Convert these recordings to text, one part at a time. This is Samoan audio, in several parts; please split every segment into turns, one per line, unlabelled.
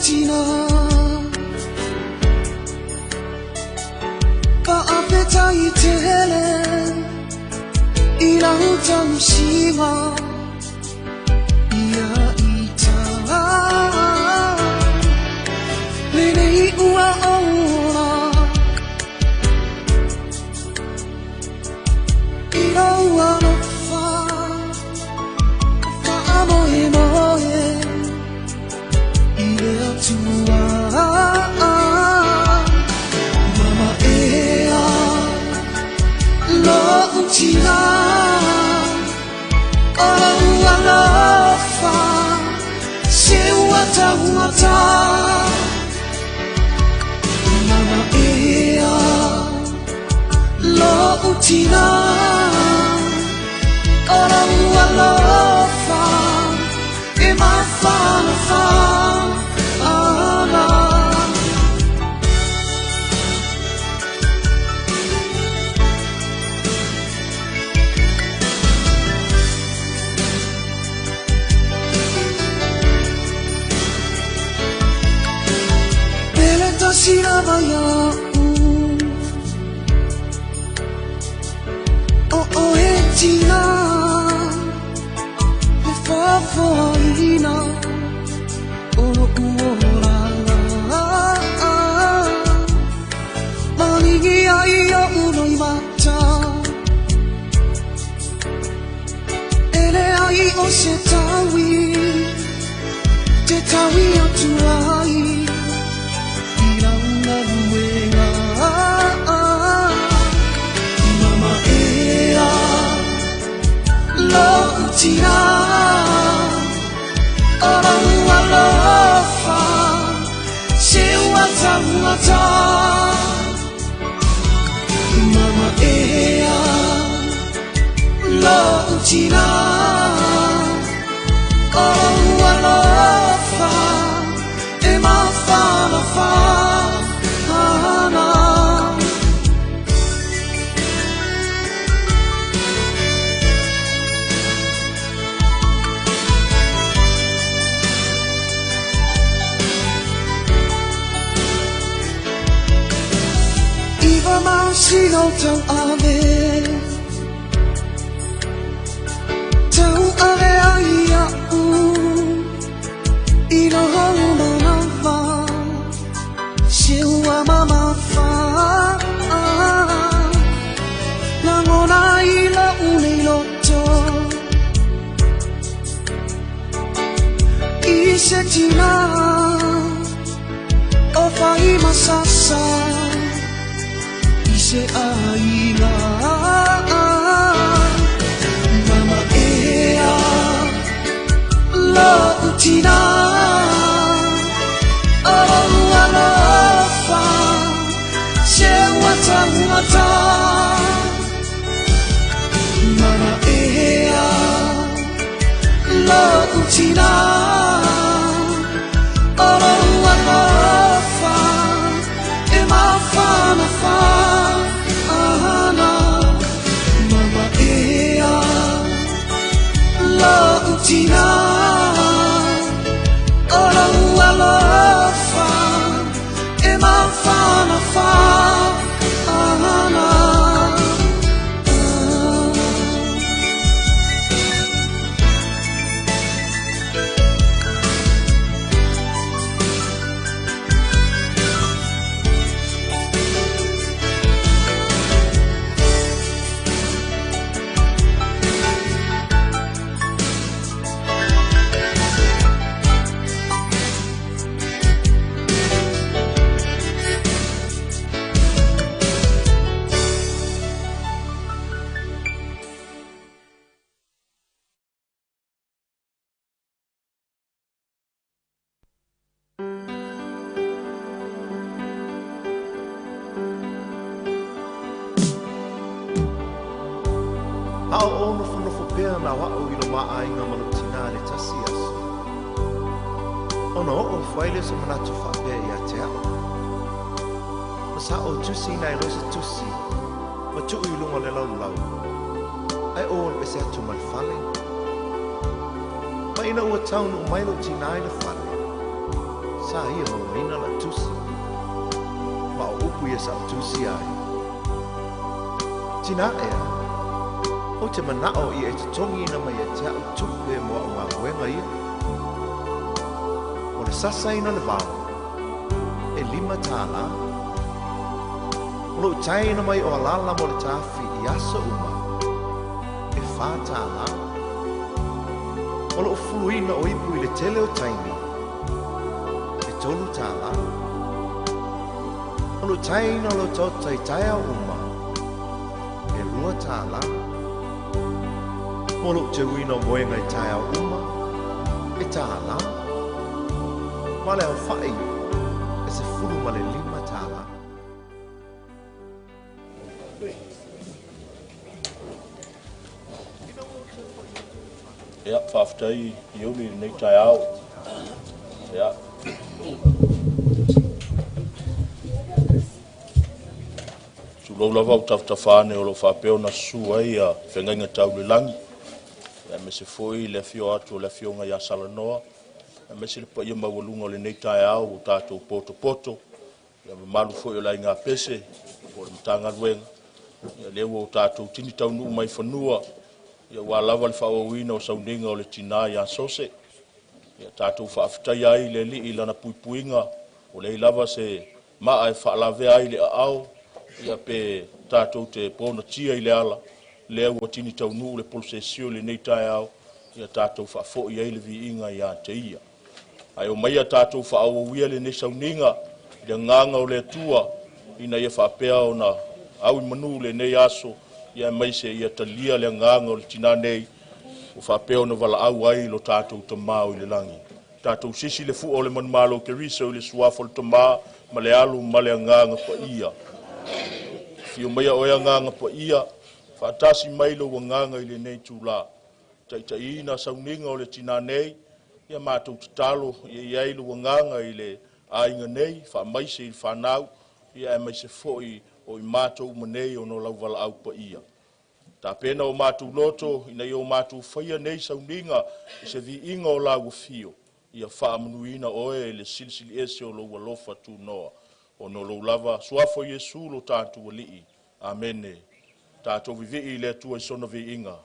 tina Fa'afetai tele I lau tausiga Ia ita Lenei ua ola I lou alofa Fa'amoemoe I le Atua Mama ea Lo'u tina O lou alofa Se ua taugata Mama ea Lo'u tina O lou alofa E mafanafana Pele tasi lava ia'u O oe tina Le faafoaina O lo'u olaga Maligi ai o'u loimata E leai o se taui Te taui atu ai I lau galuega Mama ea Lo'u tina O lou alofa Se ua taugata Mama ea Lo'u tina O lou alofa E mafanafana Iva masina o tauave Tauave ai ia'u I lou manava Se ua mamafa Lagona i la'u nei loto I se tinā O faimasasa I se aiga Mama ea Lo'u tina O lou alofa Se ua taugata Mama ea Lo'u tina O lou alofa E mafanafana Mama ea Lo'u tina O lou alofa E mafanafana
A o ou nofonofo pea na o a'u i lo ma aiga ma lou tinā i le tasi aso, ona oo ifo ai lea o se manatu faapea iā te a'u, Ma sa ou tusiina ai loa se tusi ma tuu i luga o le laulau, ae ou alu ese atu ma le fale. Ma ina ua taunuu mai lou tinā i le fale, sa Sa ia mauaina la'u tusi. Ma o upu ia sa ou tusia ai. Tinā ea, ou te mana'o ia e totogiina mai ia te a'u tupe mo a'u galuega ia. O le sasaina o le vao, e $5. O lo'u taeina mai o alala mo le tafi i aso uma, e $4. O lo'u fuluina o ipu i le tele o taimi, e $3. O lo'u taeina o le otaota i taeao uma, e $2. Mo lo'u teuina o moega i taeao uma, e $1. Ma le aofa'i e $15.
Ia, faafetai Iuli i lenei taeao. Ia, tulou lava o tafatafa ane o lo o faapea ona susu ai feagaiga tau le lagi, aemaise foi le afio atu o le afioga ia Salanoa, aemaise le paia maualuga o lenei taeao ua tatou potopoto, le mamalu foi o le Aiga Pese po o le Matagaluega, ia lea ua tatou tini taunuu mai i fanua, aua lava le faaauauina o sauniga o le tina ia Sose. Ia tatou faafetaia ai le Alii i Lana puipuiga, ua leai lava se maa e faalavea ai i le aao, ia pe tatou te ponatia i le ala, lea ua tini taunuu le polosesio i lenei taeao, ia tatou faafoi ai le viiga ia te Ia. Ae omaia tatou faaauau ia lenei sauniga i le agaga o le Atua ina ia faapea ona au i manu lenei aso, aemaise ia talia le agaga o le tina nei ua faapea ona valaau ai lo tatou Tama o i le lagi. Tatou sisi le fua o le manumalo o Keriso i le suafa o le Tama ma le Alo ma le Agaga Paia. Afio maia oe Agaga Paia, faatasi mai lou agaga i lenei itula, taitaiina sauniga o le tina nei, ia matou tatalo ia i ai lou agaga i le aiga nei, faamaise i le fanau, ia aemaise foi o i matou uma nei ona o lau valaau paia. Tapena o matou loto ina ia o matou faia nei sauniga i se viiga o lau afio, ia faamanuina oe i le Silisili Ese o lou alofa tunoa, ona o lou lava suafa o Iesu lo tatou Alii. Amene. Tatou vivii i le Atua i sona viiga.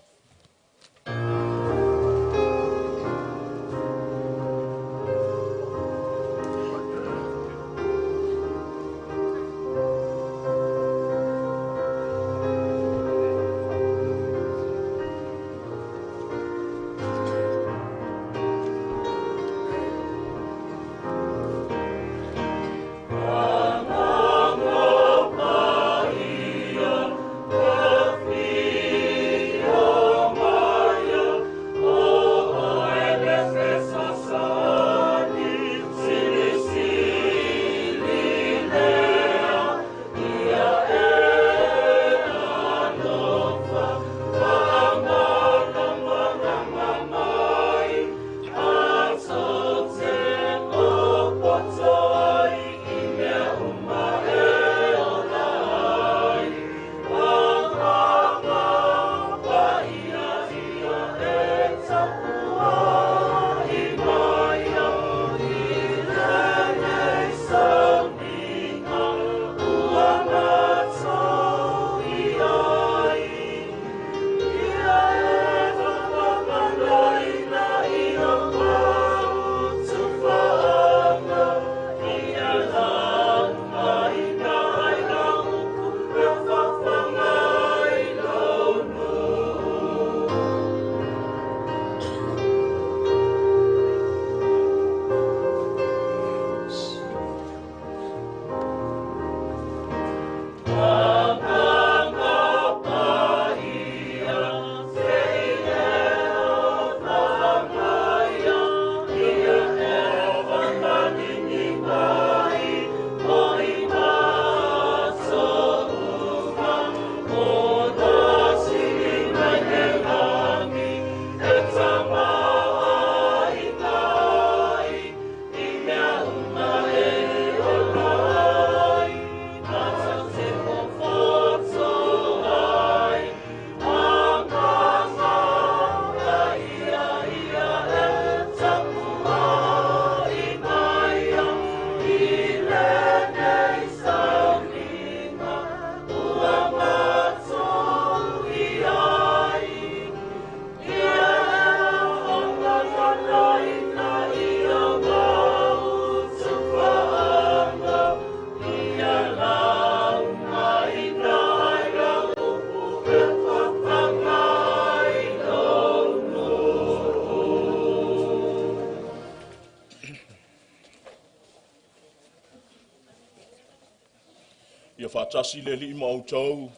Ia faatasi le Alii ma outou.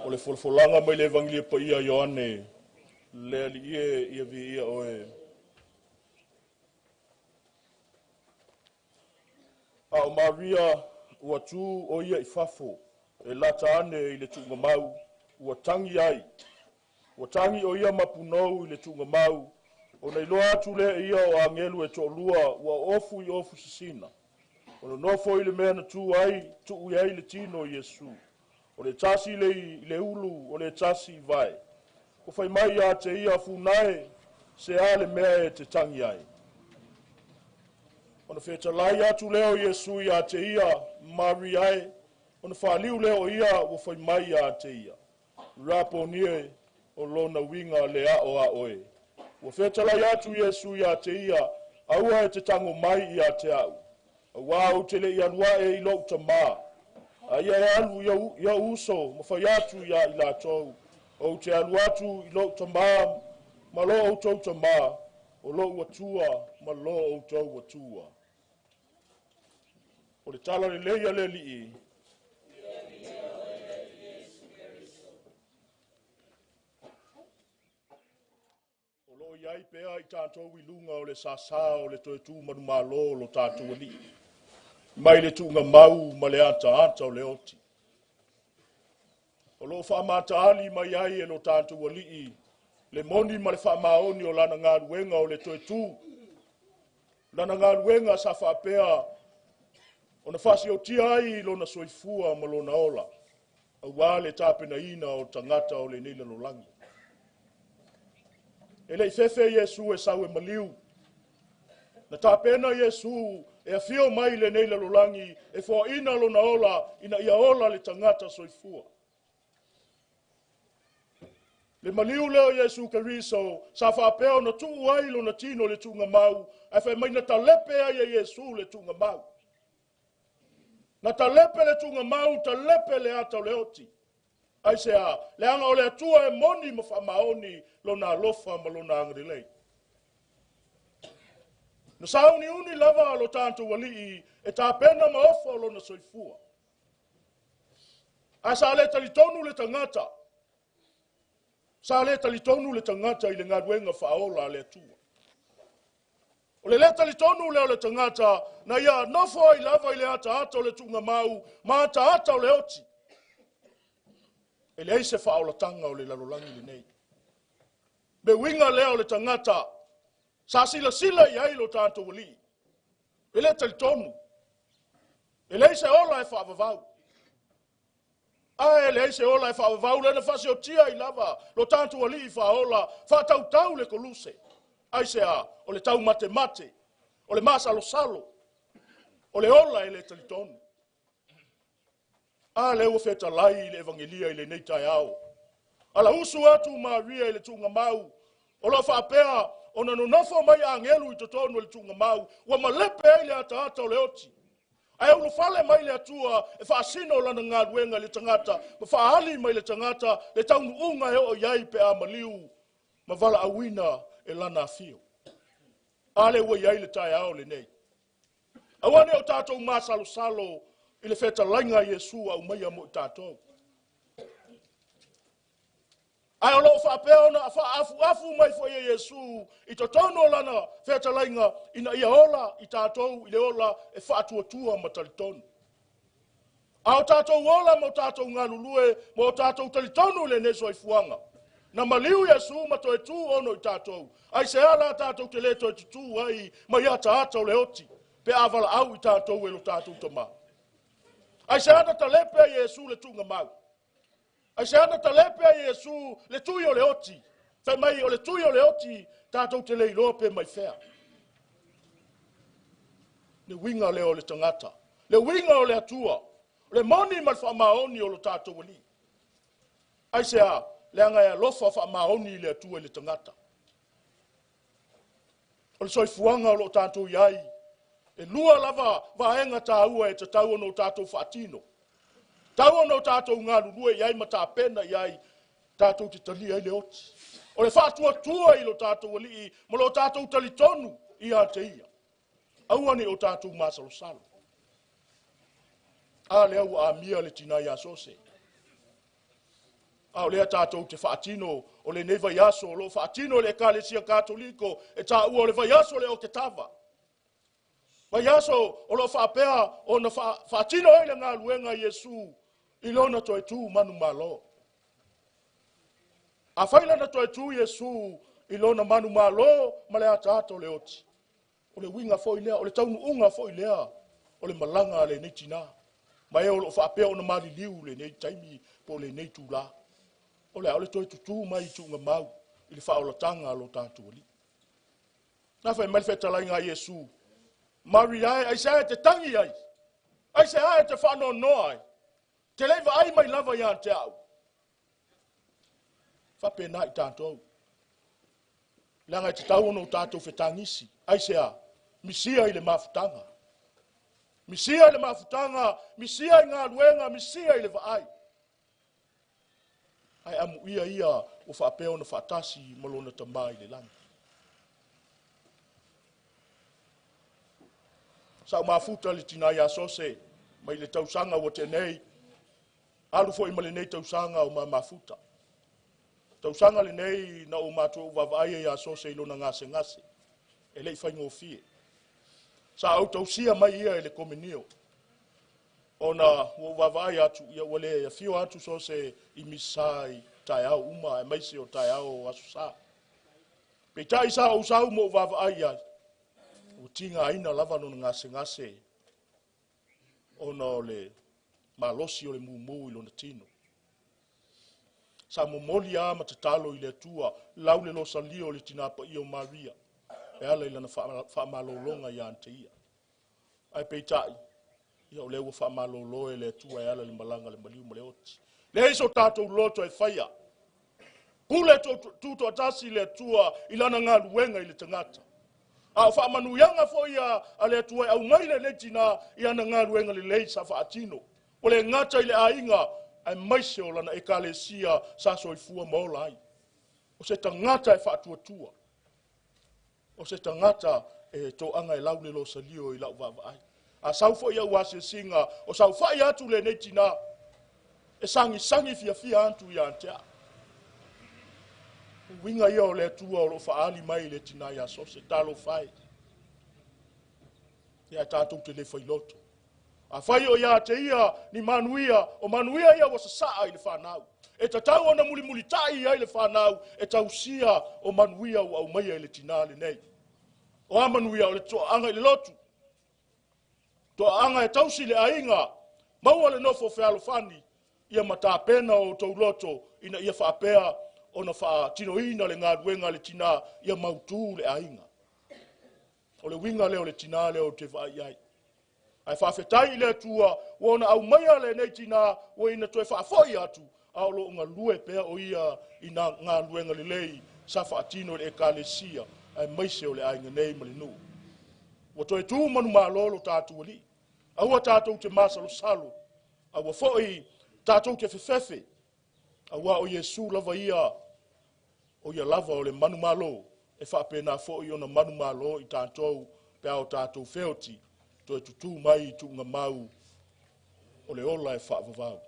O le folafolaga mai le Evagelia Paia a Ioane, le Alii e ia viia oe. A o Maria ua tu o ia i fafo e lata ane i le tuugamau, ua tagi ai. Ua tagi o ia ma punou i le tuugamau, ona iloa atu lea e ia o agelu e toalua ua ofu i ofu sisina. O nonofo i le mea na tu ai, tuu i ai le tino o Iesu. O le tasi i le ulu, o le tasi i vae. Ua fai mai ia te ia funae, se a le mea e te tagi ai. Ona fetalai atu lea o Iesu ia te ia, Maria e, ona faaliu lea o ia ua fai mai ia te ia. Raponie o lona uiga le ao a oe. Ua fetalai atu Iesu ia te ia, aua e te tago mai ia te au. Auā ou te le i alu ae i lou tamā. A ia e alu i ou uso ma fai atu ia i latou. Ou te alu atu i lou tamā ma lo outou tamā, o lou Atua ma lo outou Atua. O le tala lelei a le Alii. O lo o i ai pea i tatou i luga o le sāsā o le toe tu manumalo o lo tatou Alii, mai le tuugamau ma le ataata o le oti. O lo o faamataali mai ai e lo tatou Alii le moni ma le faamaoni o lana galuega o le toe tu. Lana galuega sa faapea ona faasiotia ai lona soifua ma lona ola, auā le tapenaina o tagata o lenei lalolagi. E le i fefe Iesu e sau e maliu. Na tapena Iesu e afio mai lenei lalolagi e foaina lona ola ina ia ola le tagata soifua. Le maliu lea o Iesu Keriso sa faapea ona tuu ai lona tino le tuugamau, ae fai mai na talepe ai e Iesu le tuugamau. Na talepe le tuugamau, talepe le ata o le oti. Aisea, leaga o le Atua e moni ma faamaoni lona alofa ma lona agalelei. Na sauniuni lava lo tatou Alii e tapena ma ofo o lona soifua. Ae sa le talitonu le tagata. Sa le talitonu le tagata i le galuega faaola a le Atua. O le le talitonu lea o le tagata na ia nofo ai lava i le ataata o le tuugamau ma ataata o le oti. E leai se faaolataga o le lalolagi lenei. Le uiga lea o le tagata sa silasila i ai lo tatou Alii. E le talitonu. E leai se ola e faavavau. Ae leai se ola e faavavau lea na faasiotia ai lava lo tatou Alii faaola, faatautau le koluse. Aisea, o le taumatemate, o le masalosalo, o le ola e le talitonu. A lea ua fetalai i le Evangelia i lenei taeao. Ala usu atu Maria i le tuugamau, o lo o faapea ona nonofo mai agelu i totonu o le tuugamau, ua malepe ai le ataata o le oti. Ae ulufale mai le Atua e faasino lana galuega i le tagata, ma faaali mai le tagata le taunuuga e oo i ai pe a maliu ma valaauina e lana afio. A lea ua i ai le taeao lenei. Aua ne o tatou masalosalo i le fetalaiga a Iesu aumaia mo i tatou. Ae o lo o faapea ona faaafuafu mai foi e Iesu i totonu o lana fetalaiga ina ia ola i tatou i le ola e faatuatua ma talitonu. A o tatou ola ma o tatou galulue ma o tatou talitonu i lenei soifuaga, na maliu Iesu ma toe tu ono i tatou. Aisea la tatou te le toe tutū ai mai ataata o le oti pe a valaau i tatou e lo tatou tamā. Aisea na talepe ai Iesu le tuugamau. Aisea na talepe ai Iesu le tui o le oti. Fai mai o le tui o le oti tatou te le iloa pe mai fea. Le uiga lea o le tagata, le uiga o le Atua, le moni ma le faamaoni o lo tatou Alii. Aisea, leaga e alofa faamaoni i le Atua i le tagata. O le soifuaga o lo o tatou i ai, e lua lava vaega taua e tatau ona o tatou faatino. Tau ona o tatou galulue i ai ma tapena i ai, tatou te talia ai le oti. O le faatuatua i lo tatou Alii ma lo tatou talitonu ia te Ia. Aua ne i o tatou masalosalo. A lea ua amia le tina ia Sose. A o lea tatou te faatino o lenei vaiaso o lo o faatino e le Ekalesia Katoliko e taua o le vaiaso o le Oketava. Vaiaso o lo o faapea ona faatino ai le galuega a Iesu i lona toe tu manumalo. Afai lana toe tu Iesu i lona manumalo ma le ataata o le oti, o le uiga foi lea, o le taunuuga foi lea o le malaga a lenei tina, ma e o lo o faapea ona maliliu lenei taimi po o lenei itula. O le a? O le toe tutu mai i tuugamau i le faaolataga a lo tatou Alii. Na fai mai le fetalaiga a Iesu, Maria e, aisea e te tagi ai? Aisea e te faanoanoa ai? Te le i vaai mai lava ia te au. Faapena i tatou. Leaga e tatau ona o tatou fetagisi. Aisea? Misia i le mafutaga. Misia i le mafutaga, misia i galuega, misia i le vaai. Ae amuia ia ua faapea ona faatasi ma lona Tama i le lagi. Sa ou mafuta le tina ia Sose mai le tausaga ua tea nei, alu foi ma lenei tausaga o ma mafuta. Tausaga lenei na ou matua ou vaavaai ia Sose i lona gasegase, e le i faigofie. Sa ou tausia mai ia i le komenio, ona ua ou vaavaai atu, ia ua le afio atu Sose i Misa i taeao uma, aemaise o taeao o Aso Sa. Peitai sa ou sau ma ou vaavaai ai, ua tigaina lava lona gasegase ona o le malosi o le mumu i lona tino. Sa momoli lava ma tatalo i le Atua, lau le losalio o le tina paia o Maria, e ala i lana faamalologa ia te ia. Ae peitai, ia o lea ua faamalolo e le Atua e ala i le malaga a le maliu ma le oti. Leai so tatou loto e faia. Pule tutoatasi le Atua i lana galuega i le tagata. A o faamanuiaga foi a le Atua e aumai lenei tina i ana galuega lelei sa faatino. Ua le gata i le aiga, aemaise o lana ekalesia sa soifua ma ola ai. O se tagata e faatuatua. O se tagata e toaga e lau le losalio i lau vaavaai. A sau foi au asiasiga, o saofai atu lenei tina, e sagisagi fiafia atu ia te au. O uiga ia o le Atua o lo o faaali mai i le tina ia Sose, talofa e. Ia tatou te le failoto. Afai o ia te ia ni manuia, o manuia ia ua sasaa i le fanau. E tatau ona mulimulitai ai le fanau e tausia o manuia ua aumaia i le tina lenei. O a manuia o le toaaga i le lotu. Toaaga e tausi le aiga, maua le nofo fealofani, ia matapena o outou loto ina ia faapea ona faatinoina le galuega a le tina ia mautu le aiga. O le uiga lea o le tina lea ou te vaai ai. Ae faafetai i le Atua ua ona aumaia lenei tina ua ina toe faafoi atu, a o lo o galue pea o ia i nā galuega lelei sa faatino i le ekalesia, aemaise o le aiga nei ma le nuu. Ua toe tu manumalo lo tatou Alii. Aua tatou te masalosalo, aua foi tatou te fefefe, aua o Iesu lava ia, o ia lava o le manumalo, e faapena foi ona manumalo i tatou pe a o tatou feoti, toe tutu mai i tuugamau o le ola e faavavau.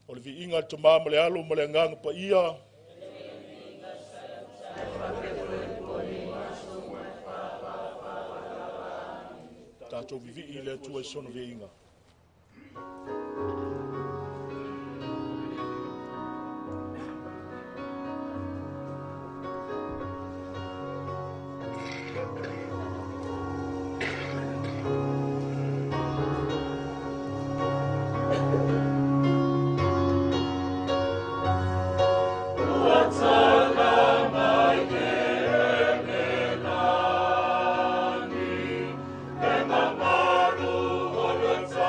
O le viiga o le Tama ma le Alo ma le Agaga Paia, tatou vivii i le Atua i sona viiga.
Ua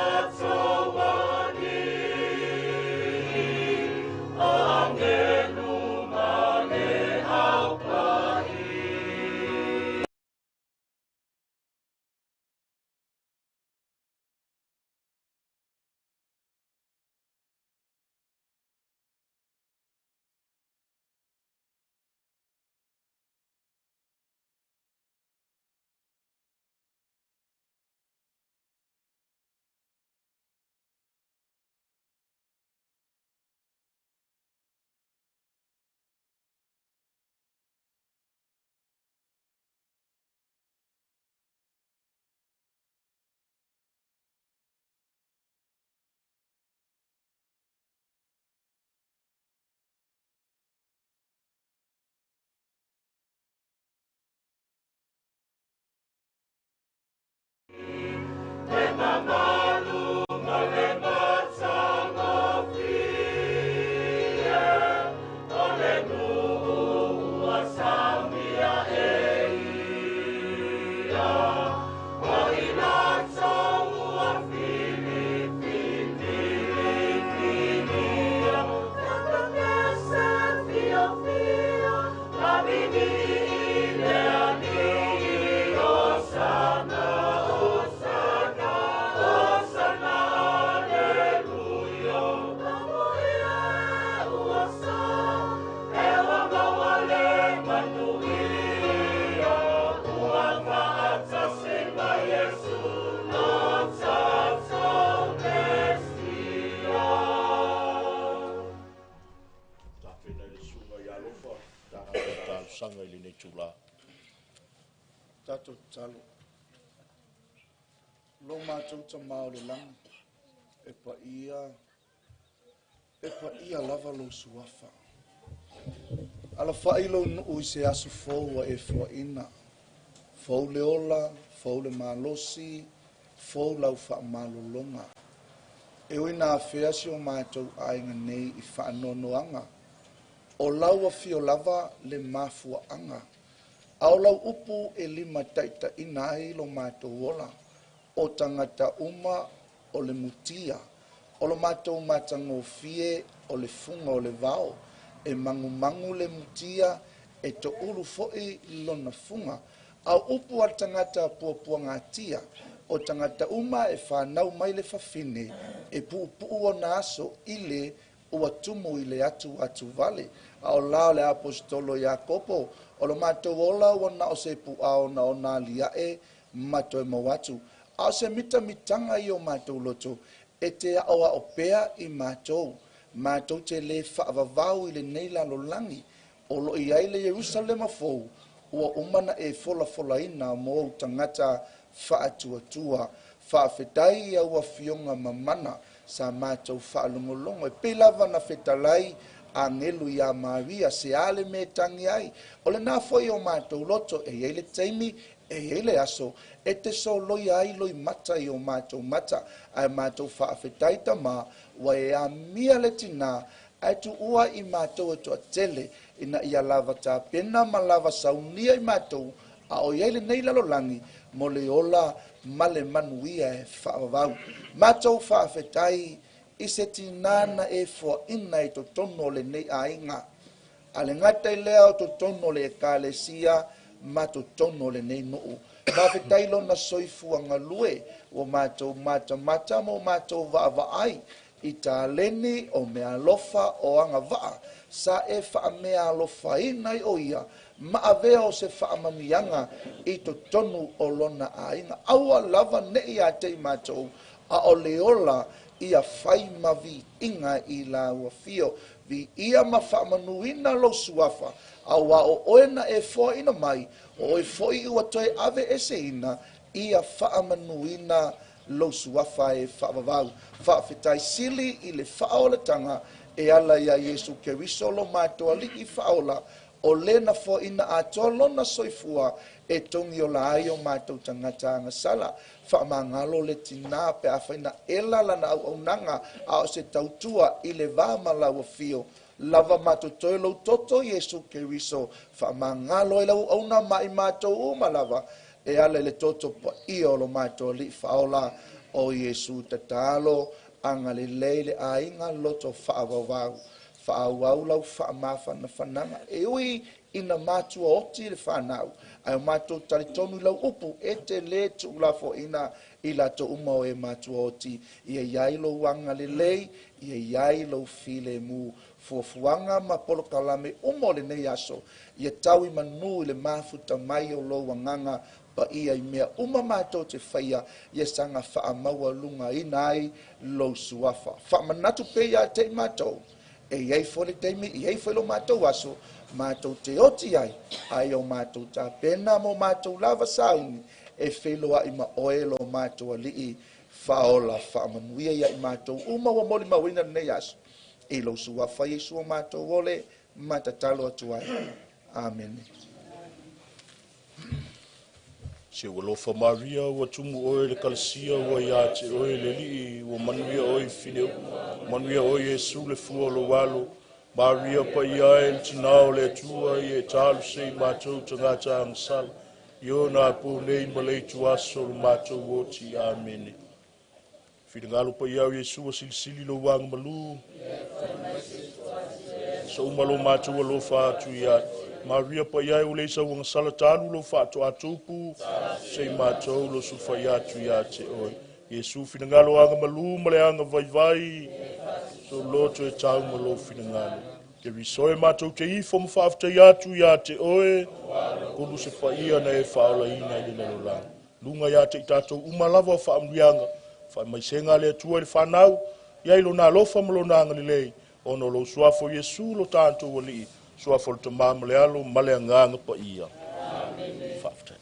Tapena i le susuga ia Alofa le talosaga i lenei itula.
Tatou tatalo. Lo matou Tamā o le lagi, e paia, e paia lava lou suafa. Alafai lou nuu i se aso fou ua e foaina. Fou le ola, fou le malosi, fou lau faamalologa. E ui ina afea si o matou aiga nei i faanoanoaga, o lau afio lava le mafuaaga, a o lau upu e limataitaiina ai lo matou ola. O tagata uma o le mutia, o lo matou matagofie o le fuga o le vao, e magumagu le mutia, e toulu foi lona fuga. A o upu a le tagata puapuagatia, o tagata uma e fanau mai le fafine, e puupuu ona aso i le ua tumu i le atu atuvale. A o la o le aposetolo Iakopo, o lo matou ola ua na o se puaa onaona aliae ma toe maua atu. A o se mitamitaga i o matou loto, e te aoao pea i matou. Matou te le faavavau i lenei lalolagi, o lo o i ai le Ierusalema fou, ua uma na e folafolaina mo ou tagata faatuatua. Faafetai i au afioga mamana sa matou faalogologo, e pei lava na fetalai agelu ia Maria, se a le mea e tagi ai. O lena foi o matou loto, e i ai le taimi, e i ai le aso, e te soloia ai loimata i o matou mata. Ae matou faafetai Tamā, ua e amia le tinā, ae tuua i matou e toatele, ina ia lava tapena ma lava saunia i matou, a o i ai lenei lalolagi, mo le ola ma le manuia e faavavau. Matou faafetai i se tinā na e foaina i totonu o lenei aiga. A le gata i lea o totonu o le ekalesia ma totonu o lenei nuu. Faafetai lona soifua galue, ua matou matamata ma ua matou vaavaai i taleni o meaalofa o agavaa sa e faameaalofaina ai o ia ma avea o se faamanuiaga i totonu o lona aiga. Aua lava nei ia te i matou, a o le ola ia fai ma viiga i lau afio. Viia ma faamanuina lou suafa, auā o oe na e foaina mai, o oe foi ua toe aveeseina, ia faamanuina lou suafa e faavavau. Faafetai sili i le faaolataga e ala iā Iesu Keriso lo matou Alii faaola, o le na foaina atoa lona soifua e togiola ai o matou tagata agasala. Faamagalo le tinā pe afai na ela lana auaunaga a o se tautua i le va ma lau afio. Lava matotoe lou toto Iesu Keriso, faamagalo ai lau auauna ma i matou uma lava, e ala i le toto paia o lo matou Alii faaola o Iesu. Tatalo agalelei le aiga loto faavauvau. Faaauau lau faamafanafanaga. E ui ina matua oti le fanau, ae o matou talitonu i lau upu, e te le tuulafoaina i latou uma o e matua oti. Ia i ai lou agalelei, ia i ai lou filemu. Fuafuaga ma polokalame uma o lenei aso, ia tau i manu i le mafuta mai o lou agaga paia i mea uma matou te faia, ia saga faamaualugaina ai lou suafa. Faamanatu pea ia te i matou, e i ai foi le taimi, e i ai foi lo matou aso, matou te oti ai, ae o matou tapena mo matou lava sauni, e feiloai ma oe lo matou Alii faaola. Faamanuia ia i matou uma ua molimauina lenei aso. I lou suafa Iesu o matou ole, ma tatalo atu ai. Amene.
Se ua alofa Maria, ua tumu oe i le kalasia, ua ia te oe le Alii, ua manuia oe i fafine uma, manuia oe Iesu le fua o lou alo. Maria paia e le Tinā o le Atua, ia e talosia i matou tagata agasala, I ona po nei ma le itu aso lo matou oti. Amene. Finagalo paia o Iesu a silisili lou aga malu. So uma lo matou alofa atu ia Maria paia e o le sauaga sala talu lou faatoatupu sei matou lo sufai atu ia te oe. Iesu finagalo aga malu ma le aga vaivai. So loto e tau ma lou finagalo. Ke risoe matou te ifo ma faafetai atu ia te oe. Kulu se paia na e whaolaina i le lalolagi. Luga ia te i tatou uma lava o faamanuiaga. Faamaisega le Atua i le whanau. Ia i lona alofa ma lona agalelei. Ona o lou suafa o Iesu lo tatou alii. Suafa o le Tama ma le Alo ma le Agaga Paia. Amen. Faafetai.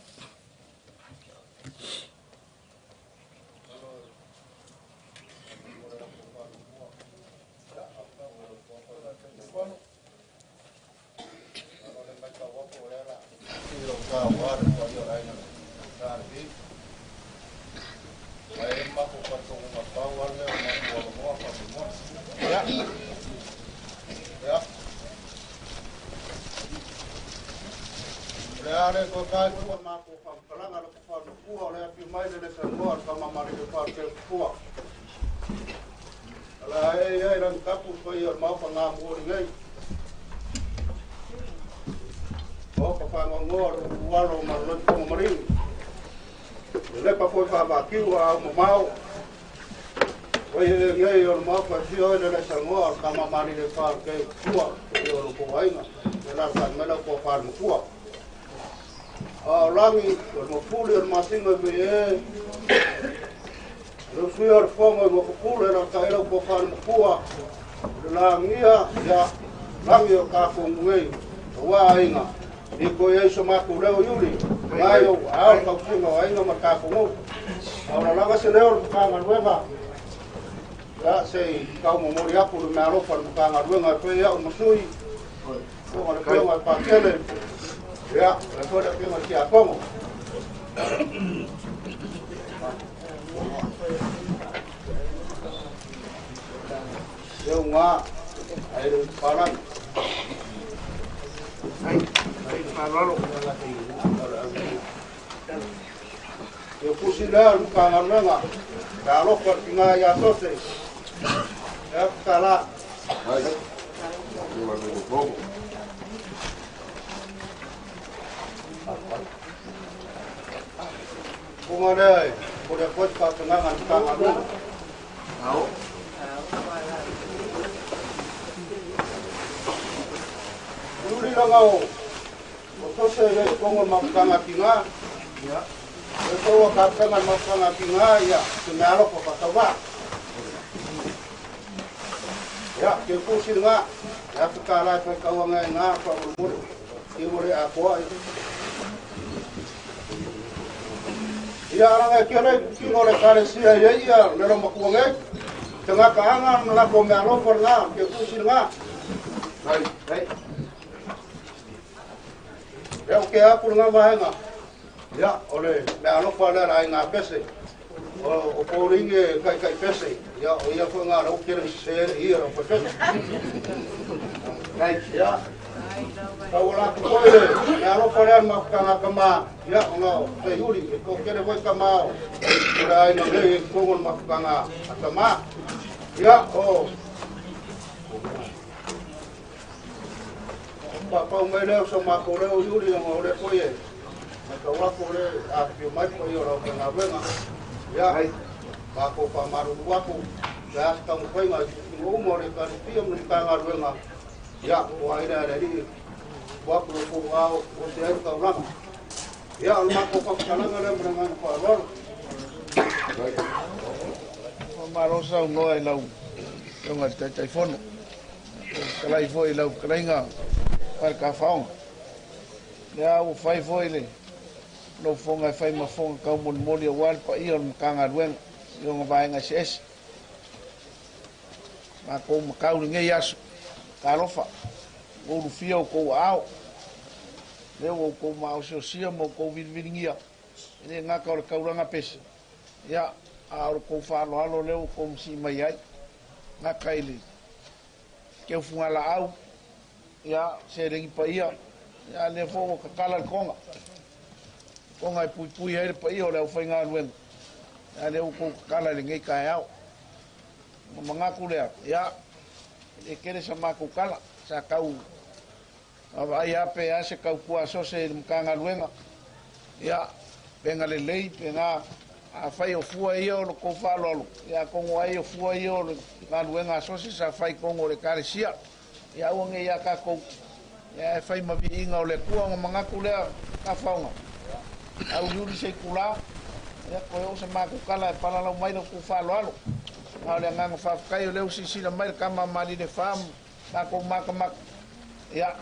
Malo saunoa i lau afioga i le Taitaifono. Fetalai foi i lau fetalaiga Falekafaoga. Lea ua fai foi le lou fofoga e fai ma fofoga taumolimoli aua le paia o le Matagaluega i ona vaega eseese. Matou matau lenei aso, talofa, ua ulufia outou aao. Lea ua outou maosiosia ma outou viliviligia, e le gata o le taulaga pese, ia, a o le tou faaaloalo lea ua outou masii mai ai. Gata i le keufugalaau, ia, seleni paia, ia, lea foi ua tatala le toga.
Ona e puipui ai le paia o le aufaigaluega, a lea ua tou tatala i lenei taeao. Ona manatu lea, ia, e le tele sa matou tala, sa tau vaavaai lava pe a se tautua a Sose i le Matagaluega, ia, pe na lelei, pe na, afai o fua ia o le tou faaaloalo, ia atonu ai o fua ia o le galuega a Sose sa fai i totonu o le Ekalesia, ia aua ne i ia tatou, ia ae fai ma viiga o le Atua. Ona manatu lea, Tafaoga, auliuli se itulā, ia toe oo sa matou tala e palalau mai la outou faaaloalo. A o le agaga faafetai o lea ua silasila mai le tama a Malilefa ma tatou matamata, ia,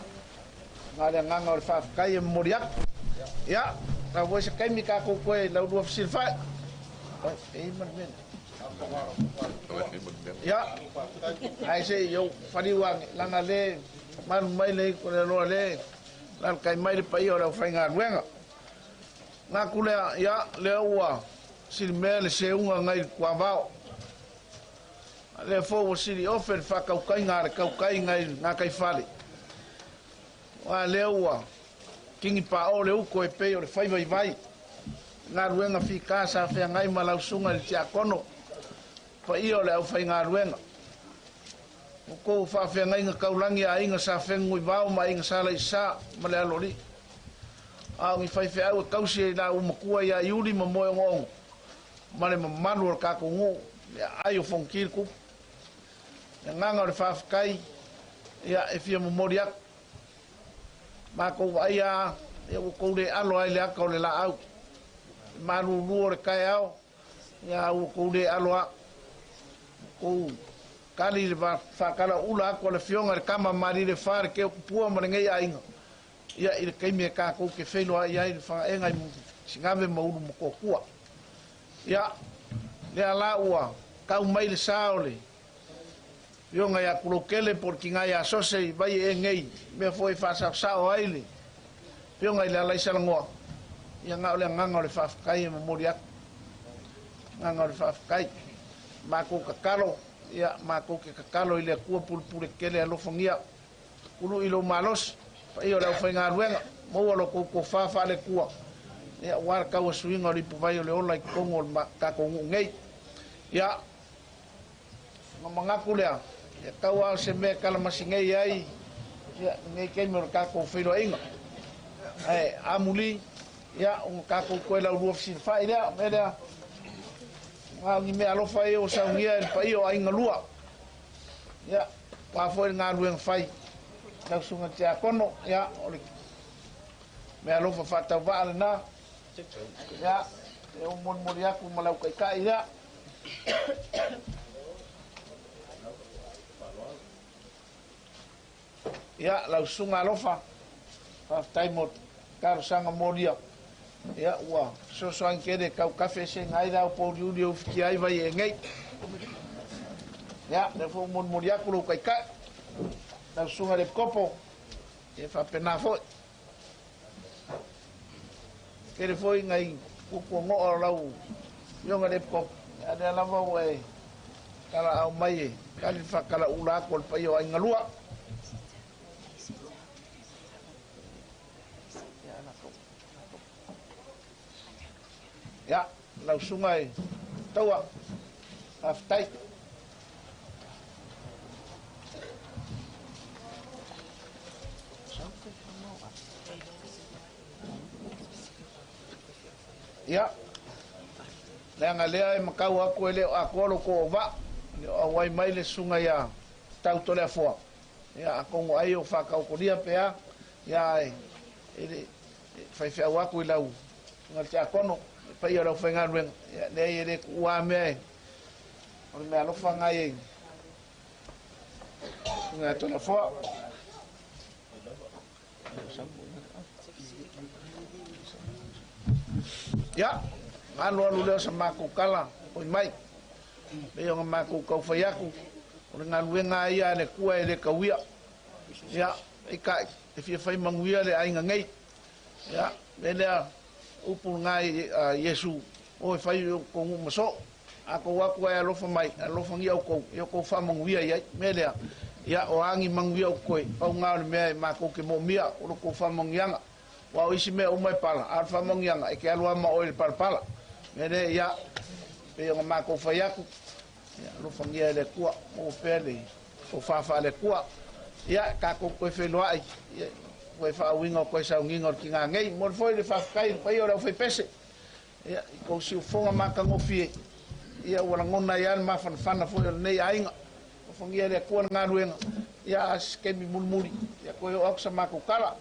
na o le agaga o le faafetai e momoli atu. Ia, sau foi se taimi tatou toe laulua fesilafai. Oi, e i ai ma le mea lea. Ia, ae se i ou faliu ane, leaga le malu mai le itu o le aloa le lalatai mai le paia o le aufaigaluega. Manatu lea, ia, lea ua silimea le seuga nai le tuavao. A lea foi ua sili ofe le faatautaiga a le tautai nai le gataifale. Aua lea ua tini paʻo le uto e pei o le fai vaivai. Galuega fita sa feagai ma lau susuga i le tiakono, paia o le aufaigaluega. O tou faafeagaiga taulagi a aiga sa Fenunuivao ma aiga sa Laisa ma le Aloalii. A o ni faifeau e tausi e la ua matua ia Iuli ma Moeogoongo ma le mamalu o le tatou nuu i aai o Fonoti le Tupu. Le agaga o le faafetai ia e fia momoli atu. Matou vaai a ia ua tou le alo ai le ata o le laau. Le malulu o le taeao ia ua tou le alo a. Ua tou tali le faatalaula atu a le Afioga i le Tama Malilefa le Keotupua ma lenei aiga ia i le taimi e tatou te feiloai ai i le fagaega i Sigave ma Ulumotootua. Ia, lea la ua tau mai le sa o le Afioga ia Tuloukele po o le Tina ia Sose i Vaiee nei, mea foi e faasaosao ai le Afioga i le Alaisalanoa, ia na o le agaga o le faafetai e momoli atu. Agaga o le faafetai. Matou tatalo, ia matou te tatalo i le Atua pulepule tele alofagia. Ului lou malosi, paia o le aufaigaluega, maua lo tou tofa faale-Atua, ia aua le tauasuina o le ipuvai o le ola i totonu o le tatou nuu nei. Ia, ona manatu lea, ia tau lava o se mea e talamasi nei ai, ia, lenei taimi o le tatou feiloaiga. Ae amuli, ia, ona tatou toe laulua fesilafai lea, o le mea lea, na o ni mea alofa ia ua saunia e le paia o aiga lua. Ia, o a foi le galuega fai, lau susuga i le tiakono, ia, o le mea alofa faatauvaa lena. Ia, e ou molimoli atu ma lau taitai, ia. Ia, lau susuga alofa, faafetai mo talosaga molia. Ia, ua fesoasoani tele tau kafe esega ai le ao pouliuli e ufitia ai vai e nei. Ia, lea foi ua molimoli atu lou taitai, lau susuga i le Epikopo, ia faapena foi. Tele foi nai puapuagoa o lau afioga i le Epikopo, a lea lava ua e talaau mai e tali le faatalaula atu a le paia o Aiga Lua. Ia, lau susuga e Taua, faafetai. Ia, leaga lea e matau atu e le o atoa lo tou auvaa, e le o auai mai le susuga ia Tautoleafoa. Ia, atonu ai o faataotolia pe a, ia ae e le faifeau atu i lau susuga i le tiakono, le paia o le aufaigaluega, ia leai e le tuua lava mea e, o le mea alofa lena i susuga ia Toleafoa. Ia, alu alu lea o sa matou tala, oi mai, pei ona matou tau fai atu, o le galuega lava ia a le Atua e le tauia. Ia, peitai, e fia fai manuia le aiga nei. Ia, mea lea, upu lena a Iesu, o e fai o outou nuu ma soo. A tou atu ae alofa mai, alofagia outou, ia outou faamanuia i ai. Mea lea, ia, o a ni manuia o totoe, pau lena o le mea e matou te moomia, o lo outou faamanuiaga. Aua o isi mea uma e pala, a o le faamanuiaga e te alu lava ma oe i le palapala. O le mea lea, ia, e pei ona matou fai atu, ia, alofagia e le Atua, maua pea le tofa faale-Atua. Ia, tatou toe feiloai, ia, toe faauiga o toe sauniga o le tina nei. E momoli foi le faafetai i le paia o le aufaipese, ia, i tou siufofoga matagofie, ia, ua lagona ai lava le mafanafana foi o lenei aiga. Alofagia e le Atua le galuega, ia, a o se taimi mulimuli, ia, toe oo atu sa matou tala.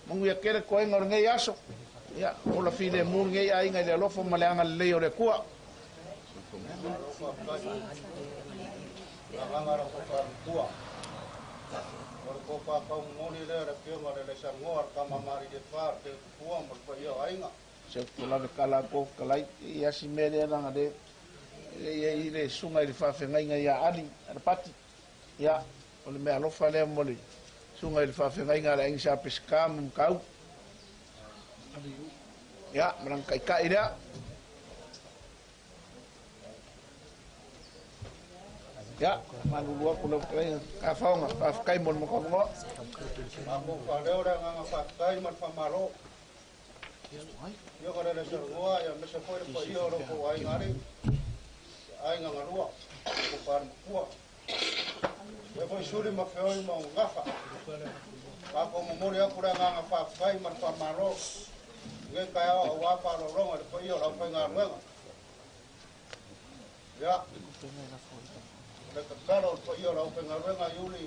Manuia tele toega o lenei aso, ia, ola filemu lenei aiga i le alofa ma le agalelei o le Atua.
Malo faafetai. Agaga o lau Faalutua. O le tofa taumomoli lea o le Afioga i le Alaisalanoa, le Tama Malilie Fa, le Teututua ma le paia o aiga.
Se ou te lave kala atu au fetalai i asi mea lea leaga le le i ai le susuga i le faafeagaiga ia Ali Alapati. Ia, o le mea alofa lea mo le susuga i le faafeagaiga a le Aiga Sa Peseta ma Matau. Ia, ma lana taitai lea. Ia, malulu atu lau fetalaiga Tafaoga, faafetai mo le matou avanoa.
Matou faaleo le agaga faafetai ma le faamalo. Afioga i le Alaisalanoa, aemaise foi le paia o lo outou aiga alii, aiga galua, outou faalematua. Ia foi suli ma feoi ma gafa. Matou momoli atu le agaga faafetai ma le faamalo i lenei taeao aua faaaloaloga i le paia o le aufaigaluega. Ia, o le tatalo i le paia o le aufaigaluega Iuli,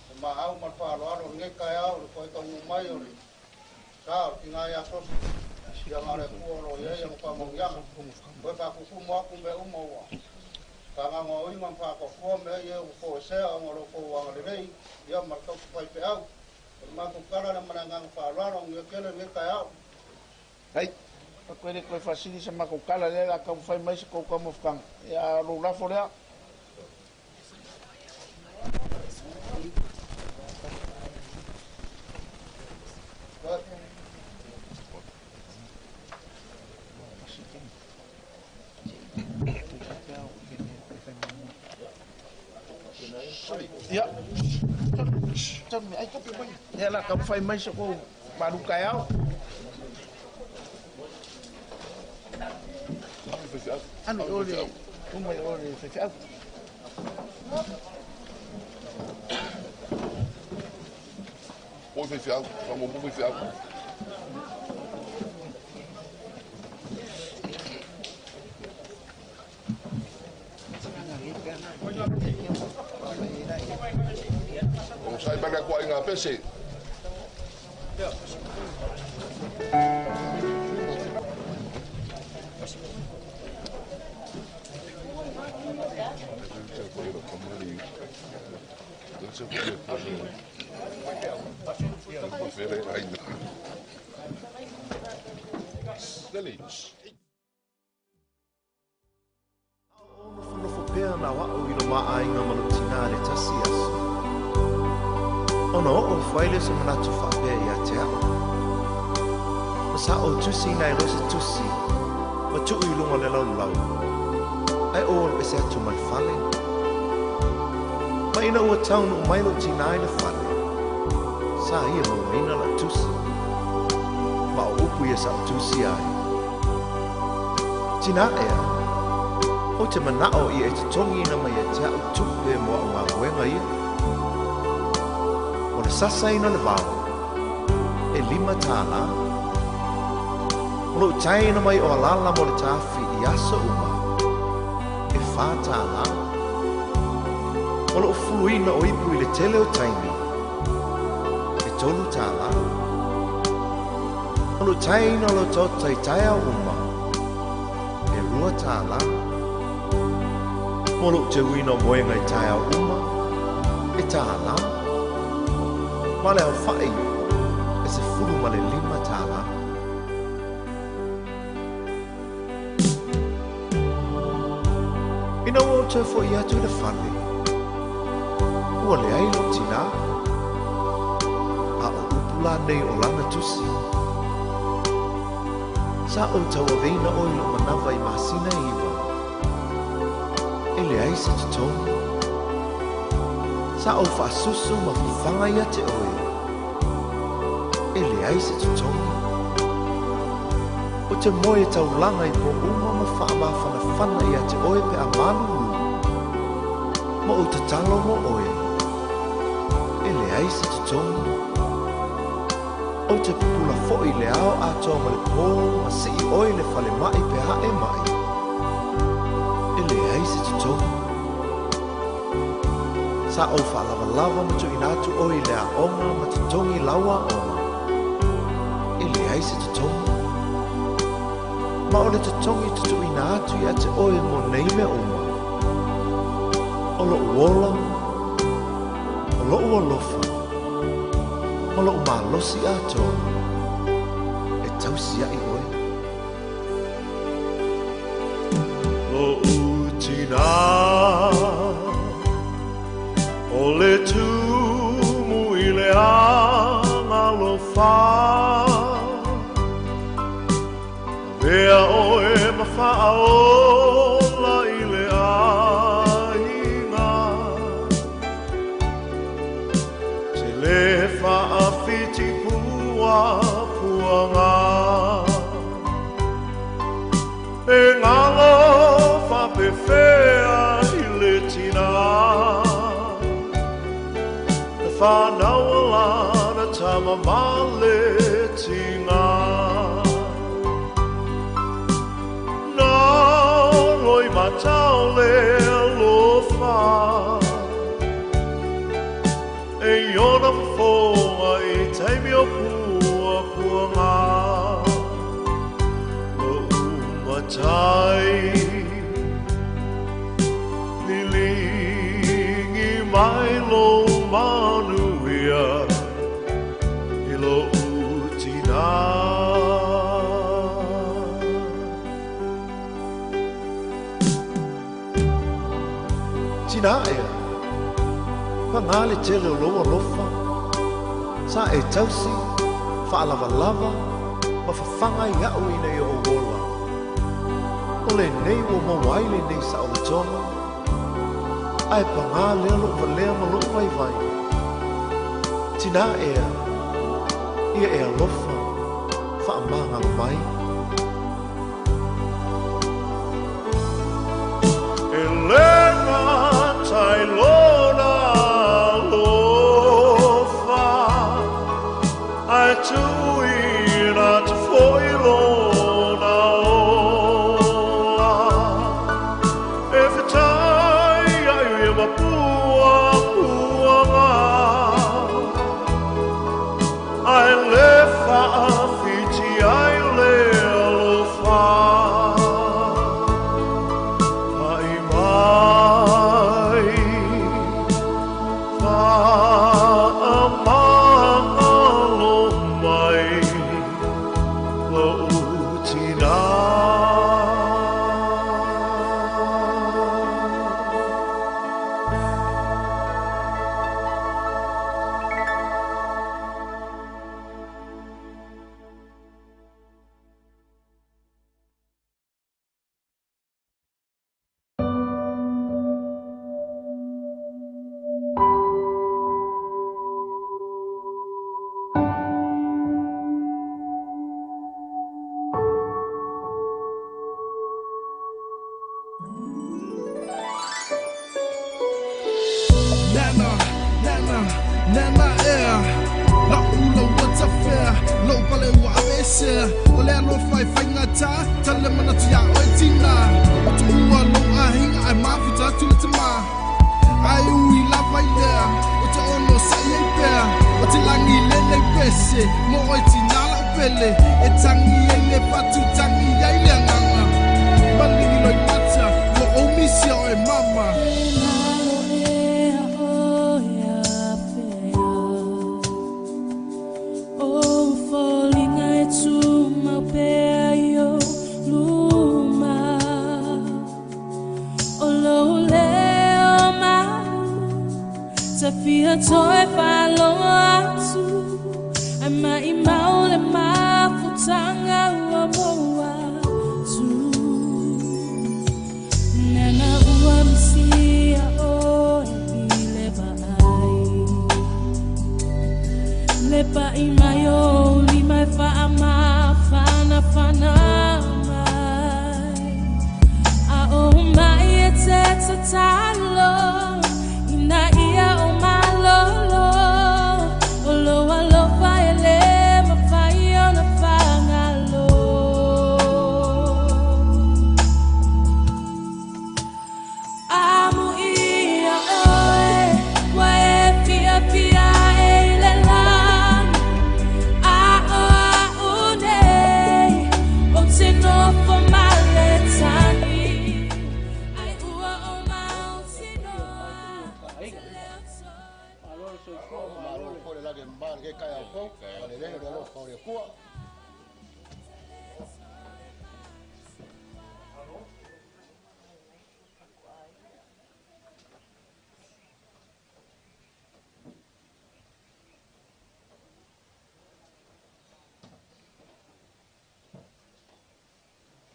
le maau ma le faaaloalo i lenei taeao i le toe taunuu mai o le sa o le tina ia Sosi, ia na o le Atua o lo o i ai ana faamanuiaga. Toe faatutumu atu mea uma ua faaagaogaoina ma faatoatoa mea ia ua toesea ona o lo outou agalelei, ia ma le tausi faifeau. O le matou tala lea ma le agaga faaaloalo, anuia tele lenei taeao.
Ai, atu e le toe faasili sa matou tala lea o le a taumafai mai sa tou taumafataga, ia a o lou lafo lea. Ia, ia la taumafai mai sa tou malu taeao. Alu i o le uma i o le faifeau.
Oi faifeau, faamuamua faifeau. Onosai mai le atuaiga pese.
A o nofonofo pea na o a'u i lo ma aiga ma lou tinā i le tasi aso, ona oo ifo ai lea o se manatu faapea ia te a'u, Ma sa ou tusi nai loa se tusi ma tuu i luga o le laulau, ae ou alu ese atu ma le fale. Ma ina ua taunuu mai lou tinā i le fale, sa ia mauaina la'u tusi. Ma o upu ia sa ou tusia ai, Tinā ea, ou te mana'o ia e totogiina mai ia te a'u tupe mo a'u galuega ia. O le sasaina o le vao, e $5. O lou taina mai o alala mo le tafi i aso uma, e $4. O lou fuluina o ipu i le tele o taimi, e $3. O lou taina o lau tota i taeao uma, e $2. Mo lou teuina o moega i taeao uma, e $1. Ma le aofa'i e $15. Ina ua ou toe fo'i atu i le fale, ua leai lou tinā. A o upu la nei o lana tusi, Sa ou tauaveina oe i lou manawa i masina e 9, e leai se totogi. Sa ou faasusu ma fafaga ia te oe. E leai se totogi. Ou te moe taulaga i pō uma ma faamafanafana ia te oe pe a malulu. Ma ou tatalo mo oe. E leai se totogi. Ou te pupula foi i le ao atoa ma le pō ma sii oe i le falemai pe a e mai. E leai se totogi. Sa ou faalavalava ma tuuina atu oe i le aoga ma totogi lau aoga. E leai se totogi. Ma o le totogi e tuuina atu ia te oe mo nei mea uma. O lou ola, o lou alofa, ma lou malosi atoa, e tausiai oe. Lo'u tinā, o le tumu i le agalofa, avea oe ma faaola i le aiga. Te lē faafiti puapuaga, e galo faapefea i le tinā. Na whānau lana tama ma le tigā. Na loi matau le alofa, e i ona fofoga i taimi o puapuaga. Lo'u matai, liligi mai lou manuia i lo'u tinā. Tinā ea, pagā le tele o lou alofa, sa e tausi, faalavalava, ma fafaga ia'u ina ia ou ola. O lenei ua maua ai lenei saolotoga, ae pagā lea lo'u valea ma lo'u vaivai. Tinā ea, ia e alofa, faamagalo mai. E le gata i lona alofa, ae tuuina atu foi lona ola. E fetai ai ia ma puapuaga, ae lē faafiti ai le alofa. Fa'i mai, faamagalo mai, lo'u tinā.
Nana, nana, nana ea. La ula ua tafea, lou pale ua aveesea. O le alofa e faigata, tale manatu iā oe tinā. O tuua lou aiga ae mafuta atu le tamā. Ae ui lava i lea, o te onosa'i ai pea. O te lagi lenei pese, mo oe tinā la'u pele. E tagi ai le fatu, tagi ai le agaga. Maligi loimata, ua ou misia oe mama.
E ea afea O foliga e tumau pea i ou luma O lou leo malu Ta fia toe faalogo atu Ae maʻimau le mafutaga ua maua atu Nana ua misia oe i le vaai Le pa'i mai o
Kai au fou, le le le alofa o le Atua.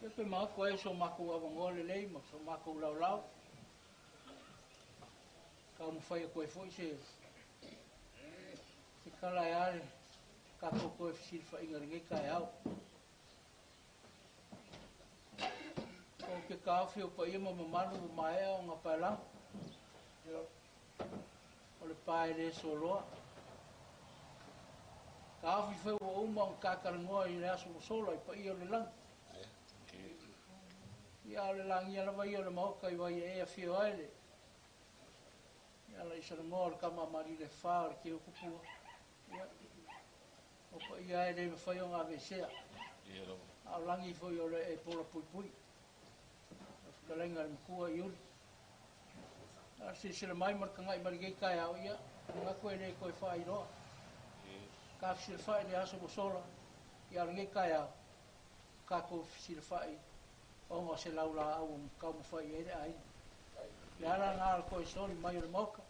Ia pe maako e so makou avangoa lelei ma so makou laolao. Kau mawhai a koe foi se kala e ale kākou koe fesilafaiga lenei taeao. O ke kaofi o paia ma mamalu ua maea o gapaelago. O le pae lē soloa. Kaofi foi ua uma ona kakalagoa i le aso ua sola i paia o le lagi. Ia o le lagia lava ia o le maoka i vai e afio ai le. Ia la isalagoa o le kama mali le fa o le keu kupua. Ia o paia e le mafai ona avesea. A o lagi foi o le e pola puipui. O fetalaiga le matua i uli. A silasila mai ma le tagai mai lenei taeao ia, manatu e le toe faailoa. Ka fesilafai le aso ua sola, ia o lenei taeao, tatou fesilafai ona o se laulaau ua taumafai ai le aiga. Le ala lena o le toe soli mai o le maoka,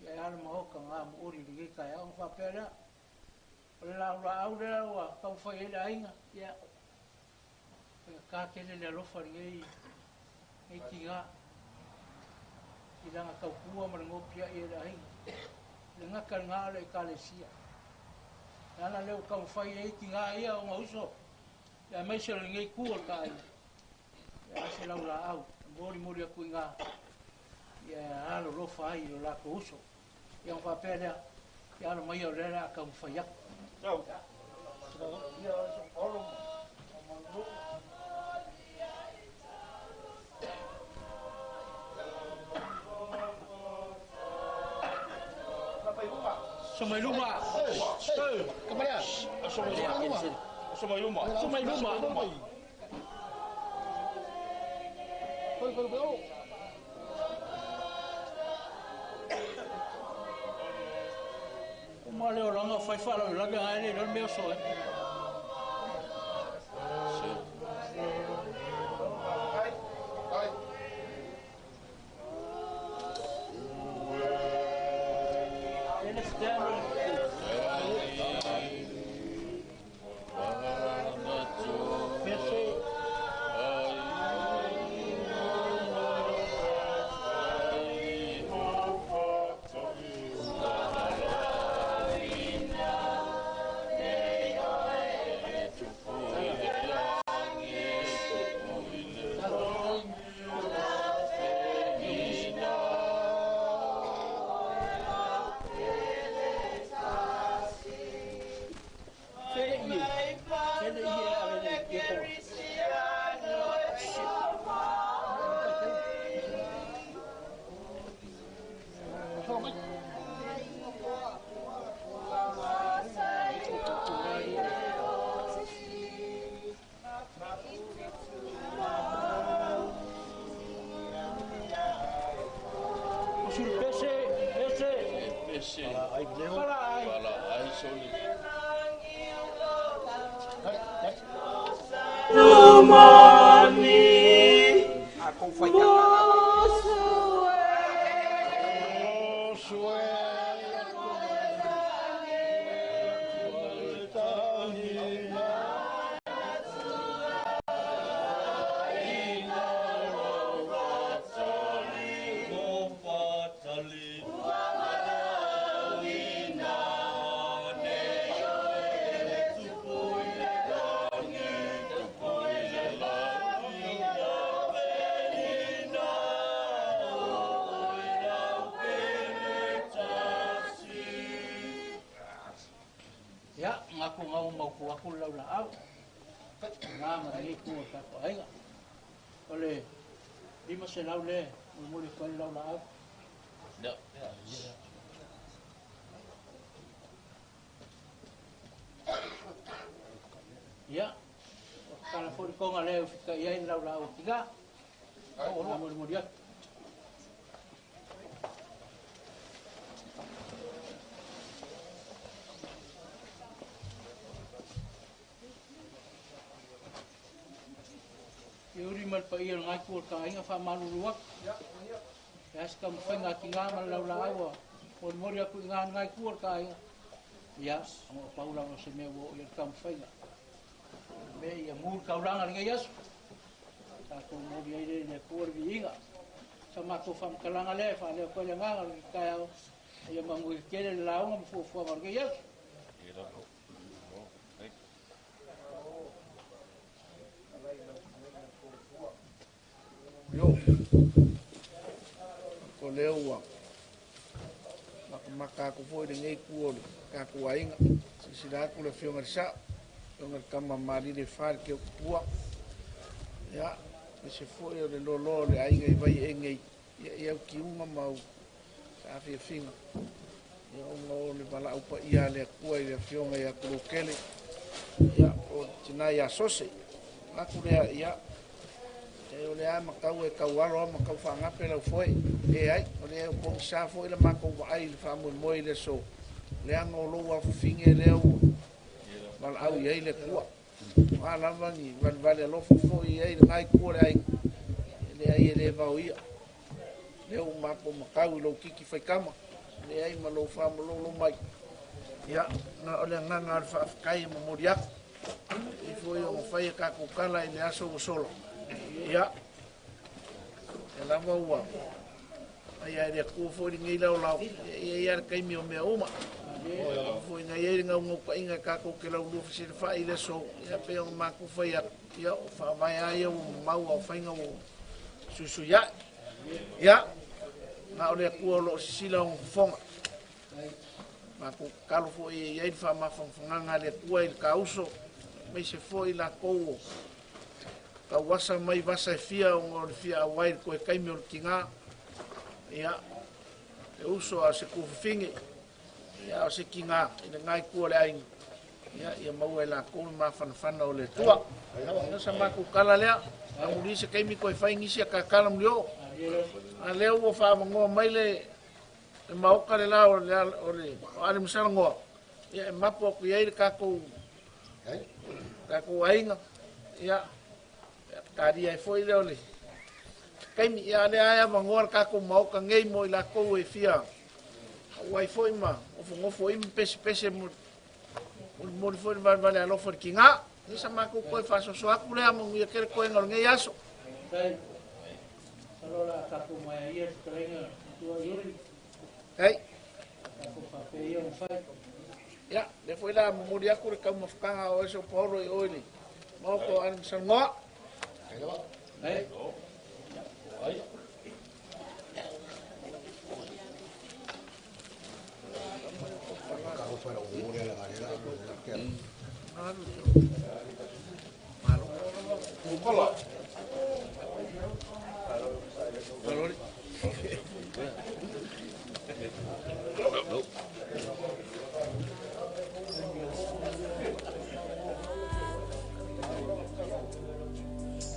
ia e a le maoka ga mo'oli i lenei taeao ona faapea lea. O le laulaau lea ua taumafai ai le aiga, ia, faigata tele le alofa i lenei tigā. I lana tautua ma le nopiai e le aiga. Le gata lena o le ekalesia. Le ala lea ua taumafai ai tigā ia ona uso, ia aemaise o lenei itu o le taaiga. Ia a se laulaau, e molimoli atu i gā, ia alolofa ai i o latou uso. Ia ona faapea lea, ia alo mai o lea le a taumafai atu. Somailuma.
Kamalea.
Somailuma.
Somailuma.
Foi, foi, foi.
O ma le olaga o fai faalavelave ae le iloa le mea o so ai. Ele stand. Pese. Fele ie. Fele ie a vele ie ko. O sul pese, pese.
Pese.
Pala ai.
Pala ai soli.
Ia, ngaku ngau mau ku aku lau la au. Ngā ma lenei ku o tātou aiga. O le 500 le, molimoli atu ai le lau la au. Ia, o kala foi le konga lea o fita'i ai le lau la au a tigā. O molimoli atu. Iuli ma le paia o lena itu o le ta aiga, faamalulu atu. Le a se taumafaiga atiga ma le laulaau ua molimoli atu i ina i lena itu o le ta aiga, ia, ona o pau lava o se mea ua oo i ai le taumafaiga. O le mea ia mu le taulaga i lenei aso, tatou momoli ai lea i le Atua le viiga. O sa matou faamatalaga lea e faaleo atu ai le agaga o lenei taeao, ia manuia tele le lauga ma fuafuaga o lenei aso.
Yo. Ko lea ua makamaka aku foi lenei itu o le tatou aiga. Silasila atu le Afioga i le Sao, Afioga i le Tama Malili e Fa le Keopua. Ia, aemaise foi o le loaloa o le aiga i Vaiee nei, ia, i au tiuga ma au saafiafiga, ia, ona o le valaau paia a le Atua i le Afioga ia Tulokele, ia, o le tina ia Sose. Manatu lea, ia, e o le a matau e tau alo lava ma tau faagape lau foe. Leai, o lea ua pogisa foi la matou vaai i le faamoemoe i le aso, leaga o lou afafine lea ua valaau i ai le Atua. O a lava ni valevale alofa foi i ai lena itu o le aiga, e leai e le vaoia. Lea ua matou matau i lou titi faitama, leai ma lou faamalolo mai. Ia, na o le agaga o le faafetai e momoli atu. E foi ona fai a tatou tala i le aso ua sola. Ia, e lava ua ai a e le Atua foi lenei laolao, ia i ai lava le taimi o mea uma. Foi na i ai le naunautaiga e tatou te laulua fesilafai i le aso, ia pei ona matou fai atu, ia o faavae lava ia ua mamau a o faiga ua suisuia'i. Ia, na o le Atua o lo o sisila ona fofoga. Matou tatalo foi e i ai le faamafanafanaga a le Atua i le ta uso, aemaise foi latou o tauasa mai vasa e fia ona o le fia auai i le toe taimi o le tiga. Ia, le uso a o se tuafafine, ia a o se tiga i lena itu o le aiga, ia, ia maua e latou le mafanafana o le Atua. Ia, sa matou tala lea, amuli se taimi toe fai nisi a tatala muli oo. A lea ua faavanoa mai le le maota le la o le o le o Ale Masalagoa, ia e mapu atu i ai le tatou aiga, ia talia ai foi lea o le taimi. Ia lea e avanoa le tatou maota nei mo i latou e fia auai foi ma nofonofo ai ma pesepese molimoli foi le valevale alofa i le tiga. Ia sa matou toe faasoasoa atu lea, manuia tele toega o lenei aso.
Masalo o le a tatou maea ia le fetalaiga matua Iuli.
Hei.
Tatou faapea ia ona fai.
Ia, lea foi la momoli atu le taumafataga o oe Paolo i oe le maota o Ale Masalagoa.
Hei.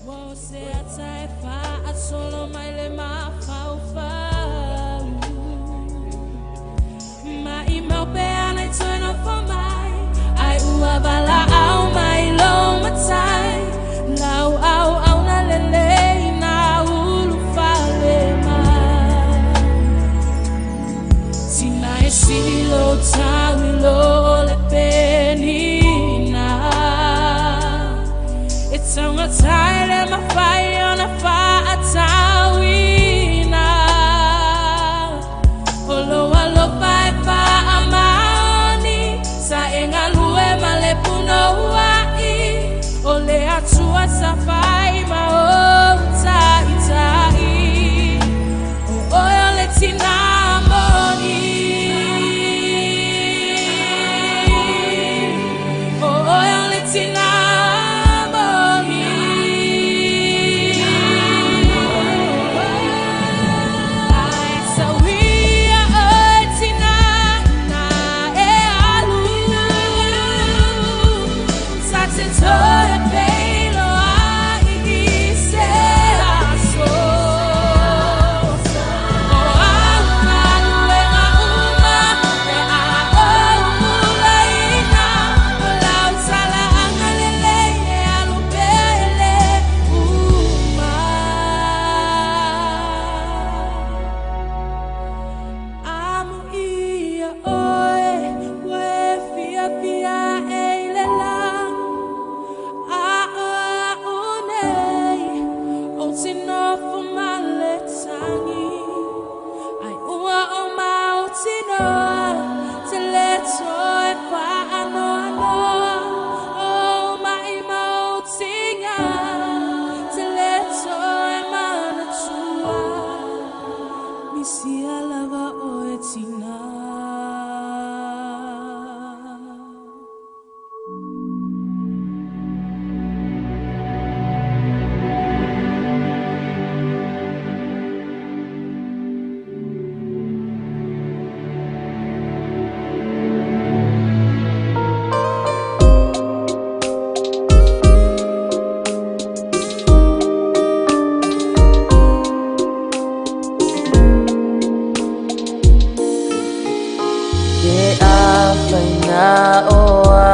Ua o se ata e faasolo mai le mafaufau. Maimau pe ana i toe nofo mai, ai ua valaau mai lou matai. Lau auauna lelei na ulufale mai. Tina e sili lou tau i lo le penina. E taugata e le mafai ona faatauina.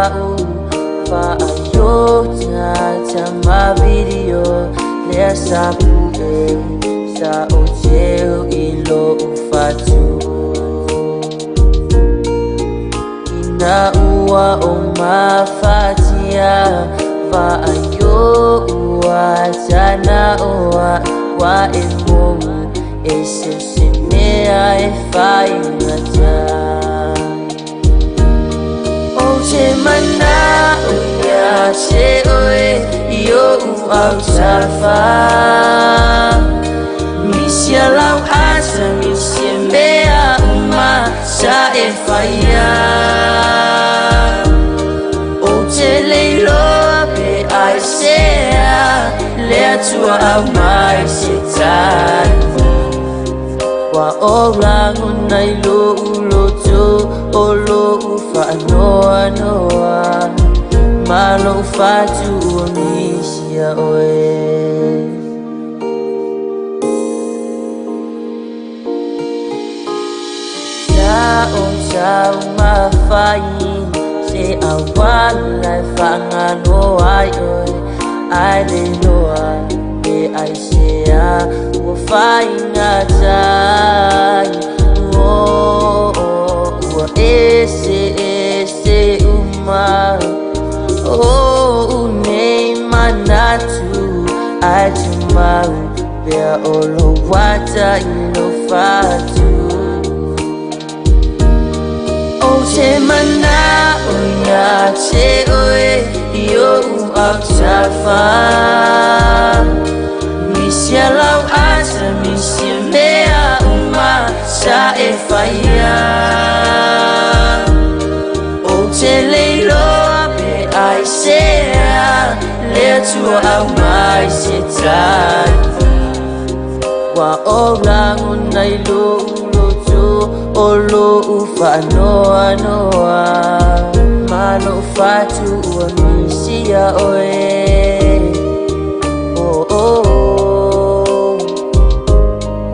au Whaayo tata ma video Lea sa pue Sa o teo i lo ufatu Ina ua o mafatia Whaayo ua tana oa Wa e mou E se se mea e whaingata O te mana o ia te oe I o au tafa Misia lau asa misia mea uma Sa e whaia O te leiloa pe ai sea Lea tua au mai se tani Wa o rango nei lo uloto O lo u whaanoa noa Ma lo whatu ua misia oe Sa o tau mawhai Se awala e whangano ai oe Ai le loa e ai sea Ua whaingatai Oh, ua ese ese uma Oh, unei manatu Ai te mau Pea o lo wata i lo whatu O te mana o ia te oe I o au tafa Misia lau asa misia mea uma Sa e whaia O te leiloa pe ai sea Lea tua au mai se tani Wa o rango nei lo uloto O lo u whaanoa noa Ma lo whatu ua misia oe Oh, oh, oh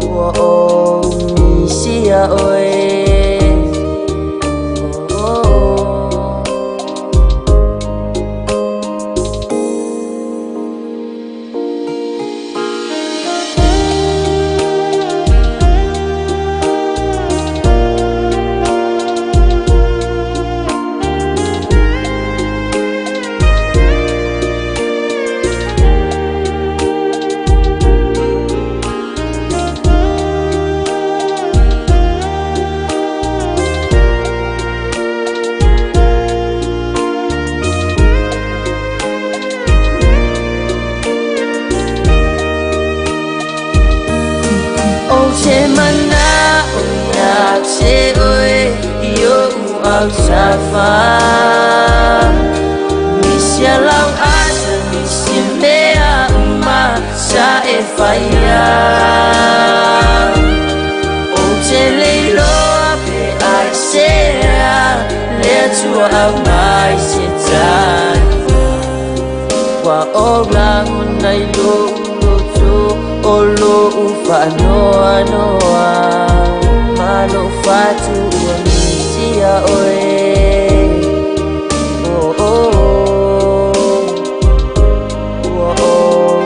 Ua o misia oe Oh, oh. O te mana o ia te oe I o au tafa Misia lau asa misia mea uma Sa e whaia O te leiloa pe ai sea Lea tua au mai se tani Wa o rango nei lo uloto O lo u whaanoa noa Ma lo whatu ua misia oe Oh, oh, oh Ua o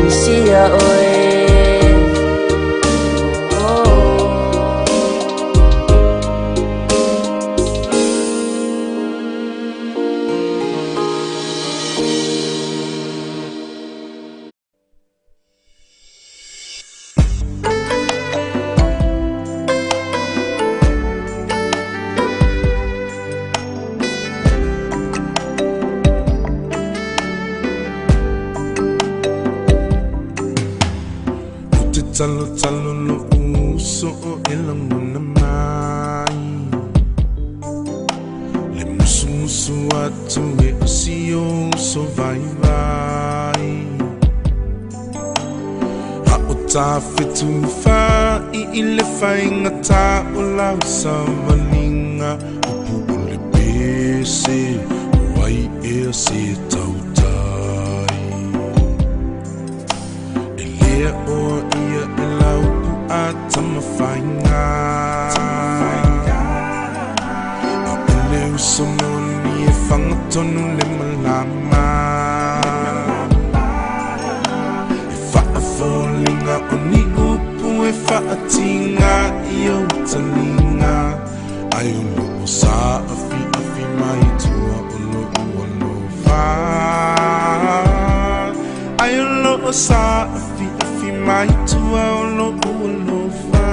misia oe Oh, oh.
O te talo talo lo uso o e langona mai Le musu musu atu e osi o uso vai vai Ha o tā whetu wha i le whainga tā o lau sawalinga O pu o le pese o ai ea se tautai E lea oa ia e lau pu a tamawhainga A o le uso moni e whangata
tonu le malama. E faafolinga o ni upu e faatinga i ou taliga, ai o loo saafiafi mai tua o loo alofa. Ai o loo saafiafi mai tua o loo alofa.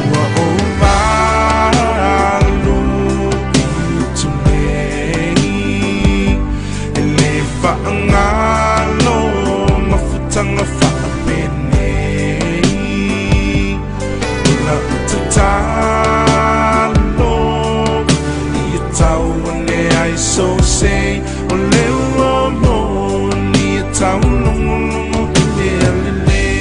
Ua ou valu i utulei, e lē faagalo mafutaga faapenei. O lau tatalo ia tau ane ai sosei, o le ua moni e taulogologo i mea lelei.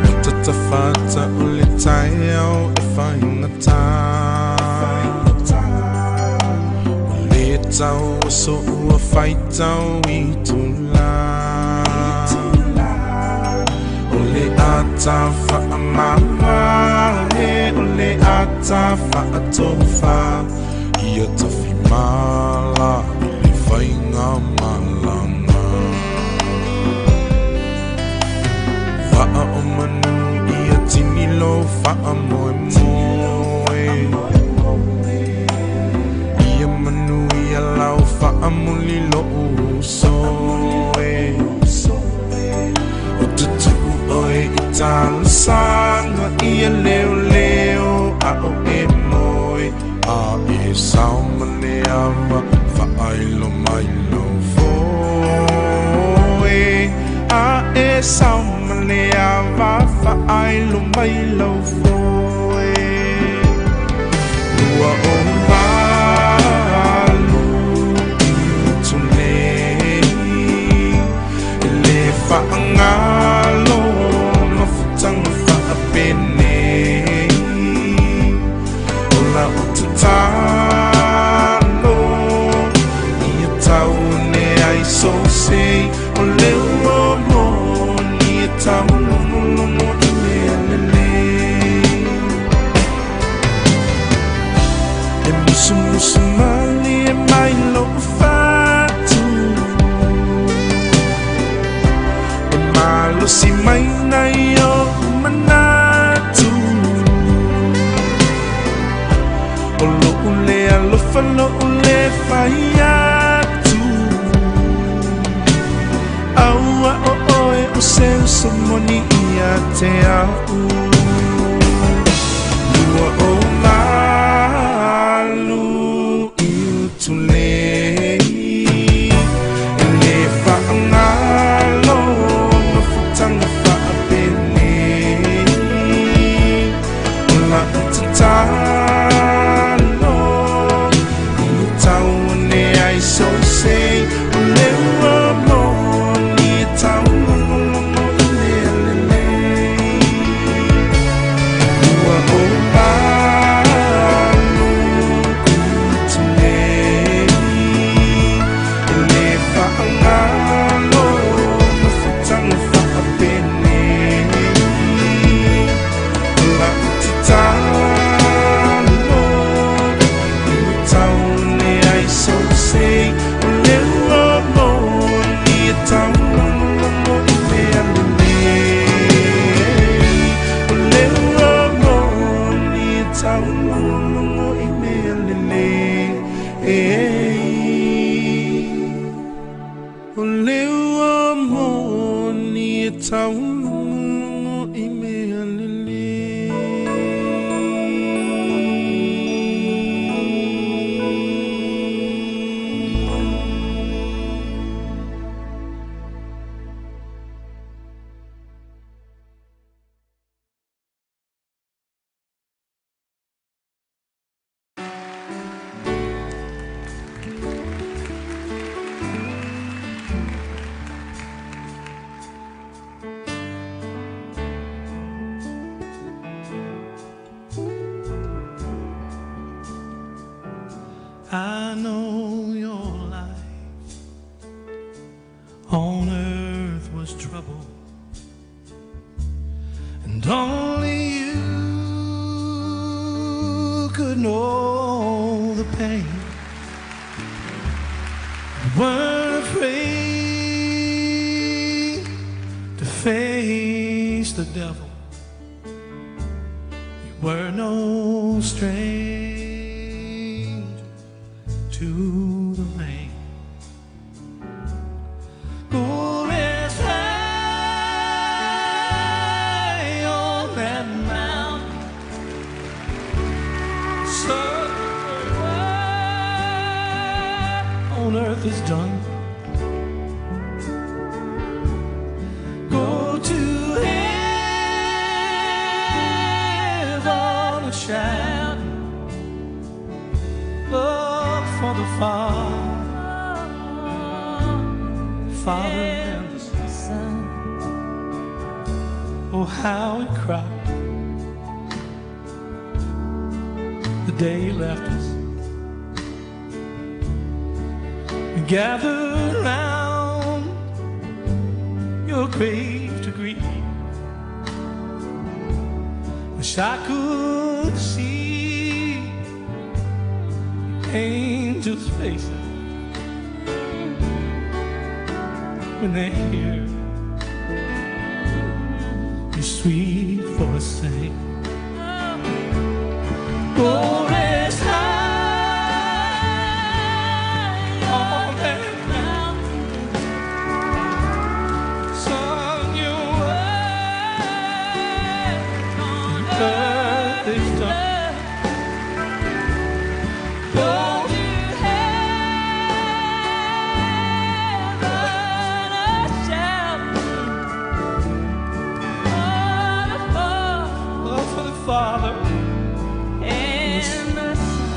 Ua tatafata o le taeao e faigata, ua lē tau aso ua faitau i tula. O le ata faamamae, o le ata faatofa, ia tafimala i le faiga malaga. Vaa o manu ia tini lou faamoemoe, ia manu ia lau faamuli lou uso e. O tutuu oe i talosaga ia leoleo a o e moe, a e sao ma le ava faailo mai lou foe. A e sao ma le ava faailo mai lou foe. Ua ou valu i utulei, e lē faagalo mafutaga faapenei. O lau tatalo ia tau ane ai sosei, o le ua moni e taulogologo i mea lelei. E musumusu malie mai lou fatu, e malosi mai nai ou manatu. O lou le alofa lou le fai atu, aua o oe o se uso moni ia te au. Ua ou malu i utulei, e lē faagalo mafutaga faapenei. O lau tatalo ia tau ane ai sosei, o le ua moni e taulogologo i mea lelei. Ua ou valu i utulei, e lē faagalo mafutaga faapenei. O lau tatalo ia tau ane ai sosei, o le ua moni e taulogologo i mea lelei. O le ua moni e taulogologo i mea lelei. O le ua moni e taulogologo i mea lelei.
I know your life on earth you could know the pain. You weren't afraid to face the devil. You were no stranger to the rain. Go rest high on that mountain. So on earth is done. Go to heaven and shout. Look for the Father and the Son. Oh, how we cried the day you left us. We gathered round your grave to grieve. Wish I could see angels' faces when they hear your sweet voice sing. Go rest high on that mountain. Son, your work on earth is done. Go
to heaven, a shout.
Oh, for the Father
and the Son.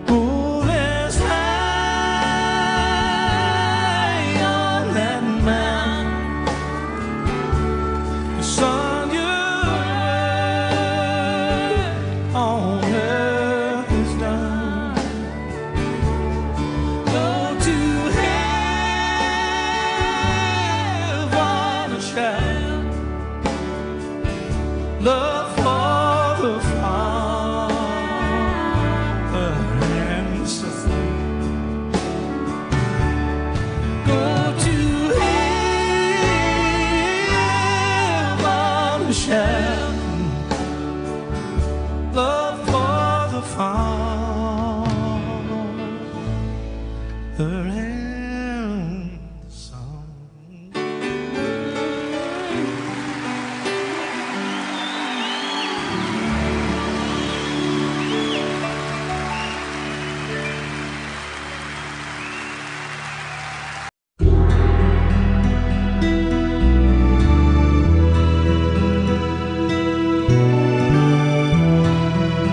Go rest high on that mountain. Son, your work on earth is done. Go to heaven and shout. Love for the Father and the Son. Go to heaven and shout. Love for the Father and the Son.
Thank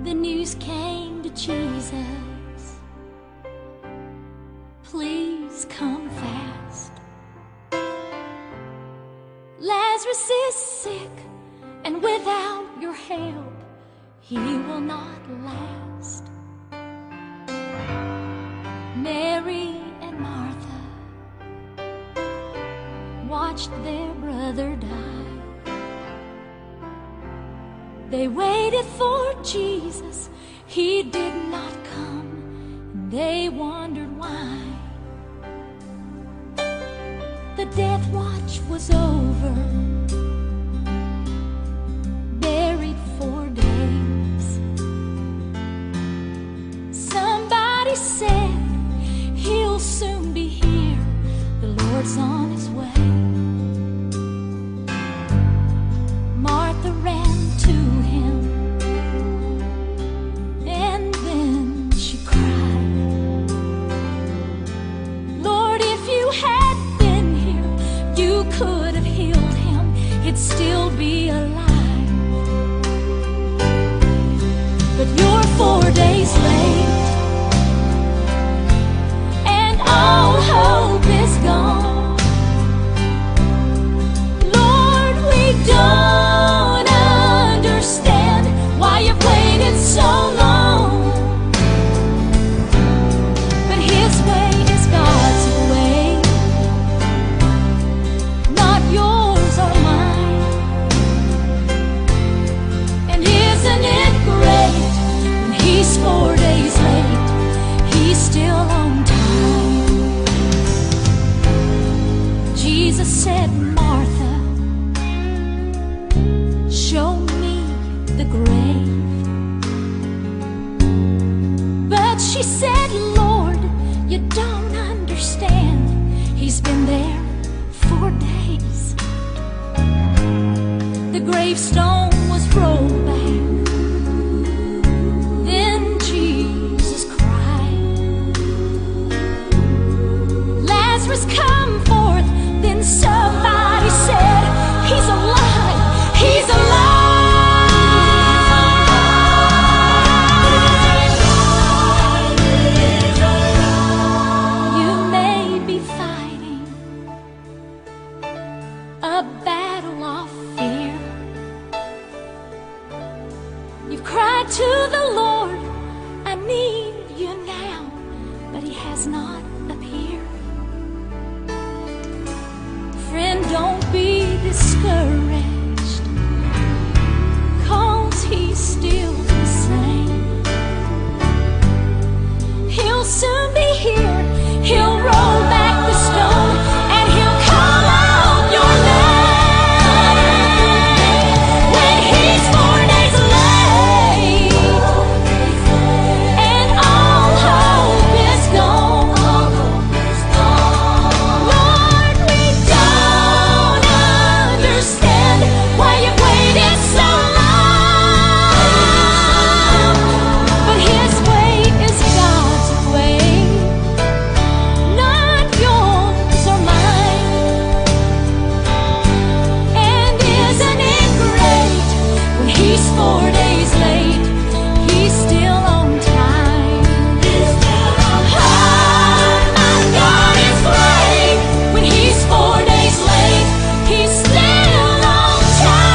The news came to Jesus. Please come fast. Lazarus is sick, and without your help, he will not last. Mary and Martha watched their brother die. They waited for Jesus, he did not come, and they wondered why. The death watch was over, buried 4 days. Somebody said, he'll soon be here, the Lord's on his way. Martha ran to him, and then she cried, Lord, if you had been here, you could have healed him, he'd still be alive. But you're 4 days late, and all hope is gone. Lord, we don't understand why you've waited so long. But his way is God's way, not yours or mine. And isn't it great when he's 4 days late, he's still on time. Jesus said, Martha, show me the grave. But she said, Lord, you don't understand. He's been there 4 days. The gravestone was rolled back. Then Jesus cried, Lazarus, come forth. Then somebody said, he's alive, he's alive. You may be fighting a battle of fear. You've cried to the Lord, I need you now, but he has not appeared. Friend, don't be discouraged, 'cause he's still the same. He'll soon be here, he'll roll back the stone, and he'll call out your name. When he's 4 days late, and all hope is gone. Lord, we don't understand why you've waited so long. But his way is God's way, not yours or mine. And isn't it great when he's 4 days late, he's still on time. Oh, my God is great. When he's 4 days late, he's still on time.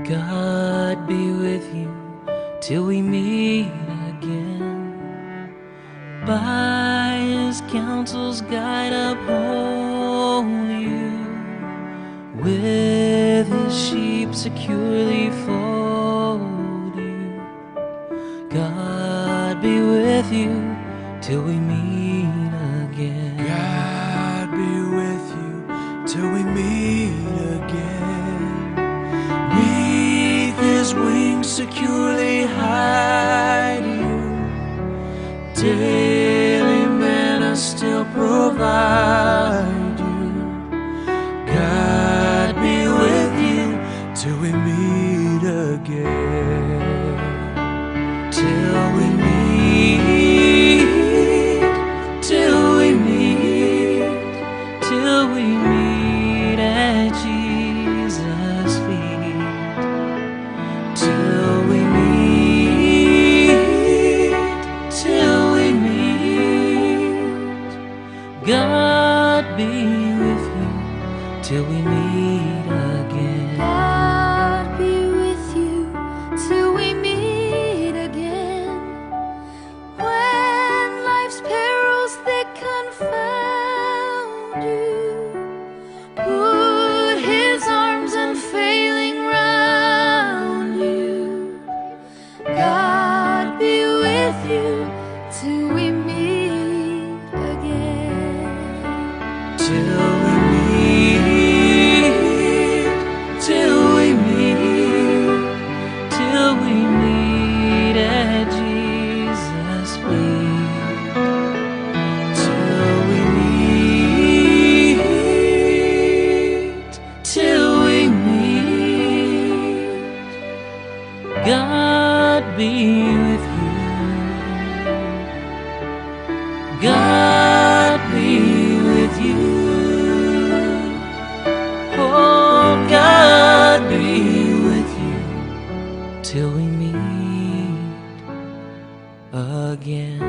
God be with you till we meet again. By his counsel's guide uphold you, with his sheep securely fold you. God be with you till we meet again.
God be with you till we meet again. Meet
securely hide you. Daily manna still provide you. God be with you till we meet again. Till we meet, till we meet, till we meet at Jesus' feet. Till we meet, till we meet. God be with you till we meet again.
God be with you till we meet again. When life's perils they confound you, put his arms unfailing round you. God be with you till we meet again.
Till we meet, till we meet, till we meet at Jesus' feet. Till we meet, till we meet. God be with you. God be with you. Oh, God be with you till we meet again.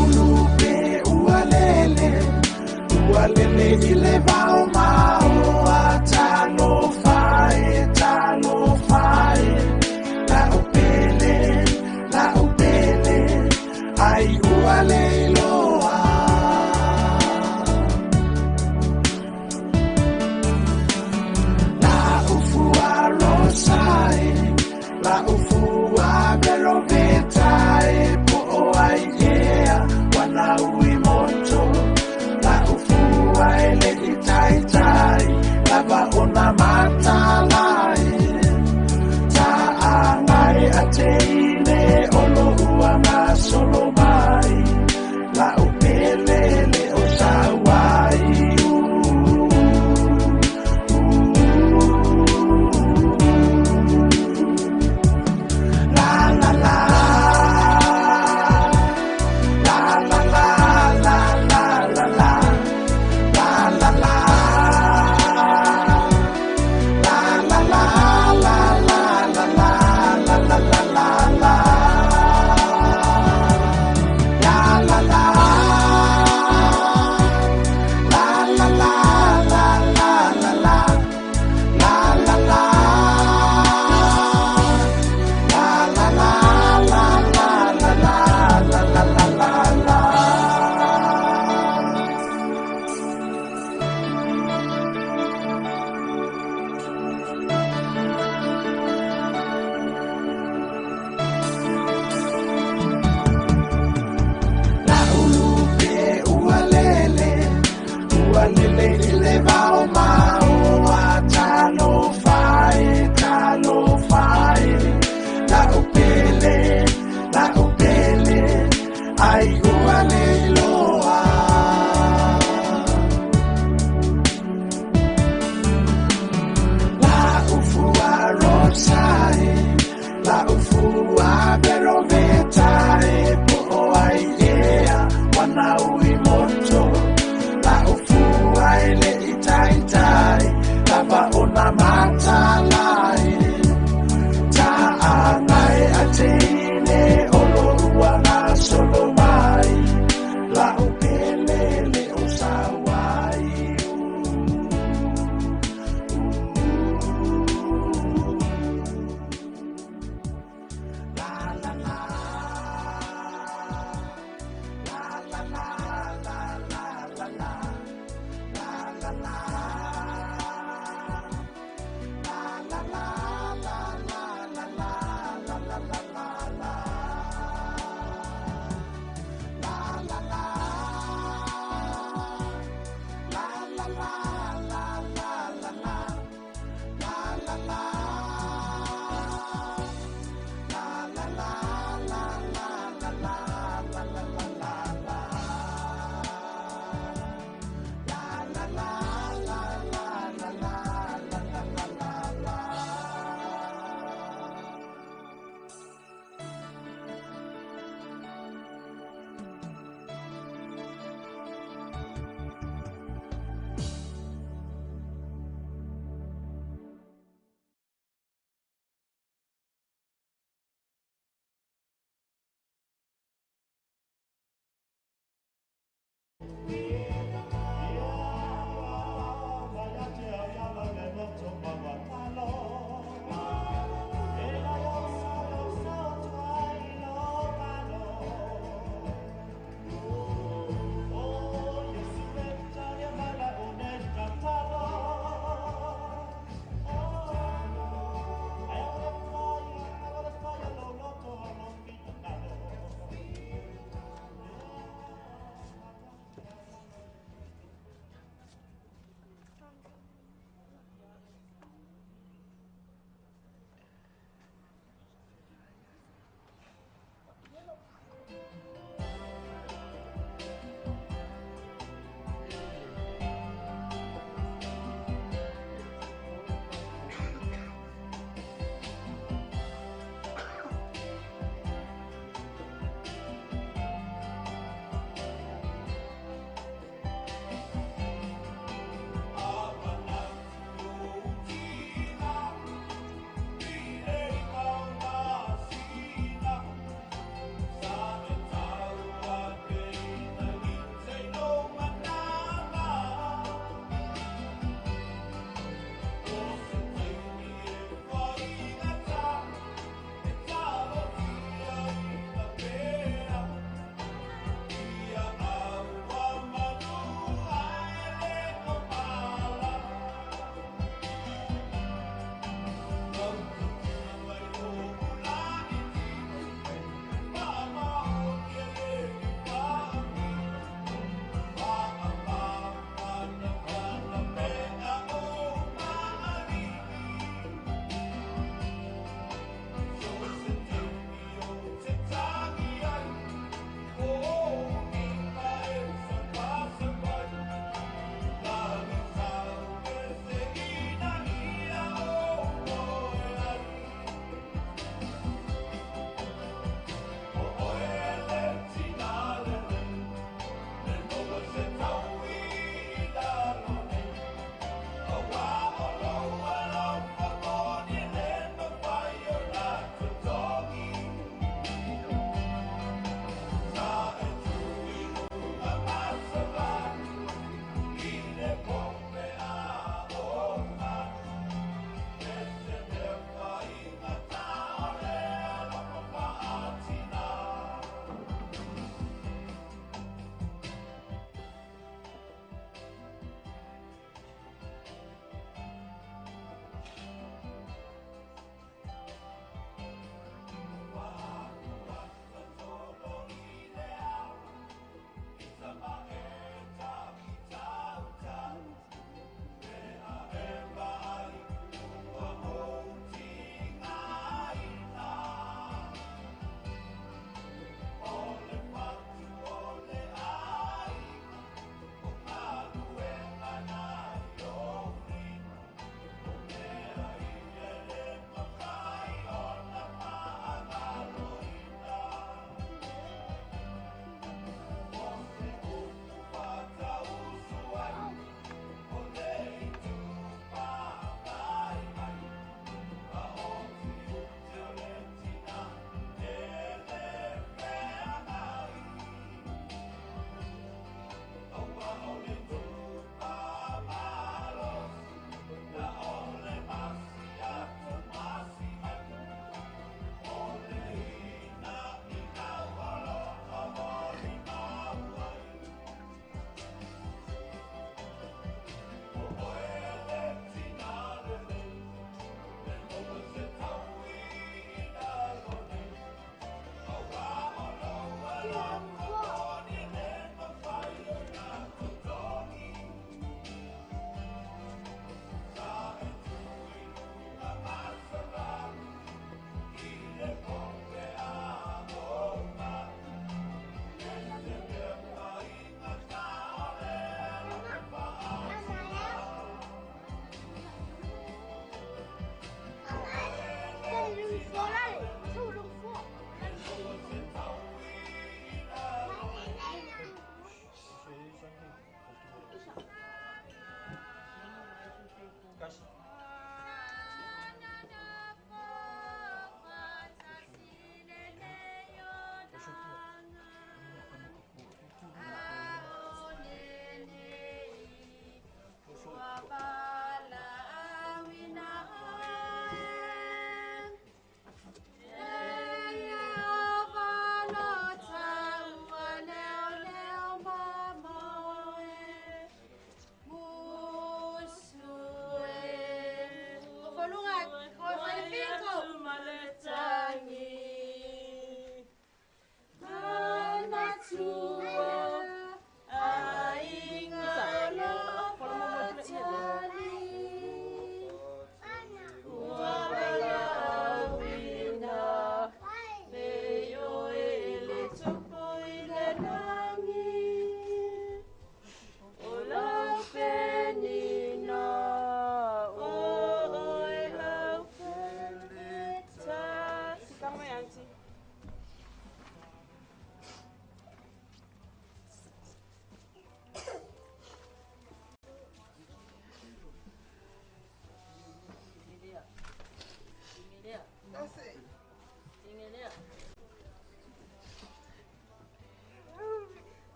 Ulupe ualele, ualele ile vao mao a talofa e, talofa e. La upele, la upele, ai uale iloa. La ufua rosae, la ufua verovetae, po o ai ea, wana ui moto. La ufua ele itai.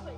Te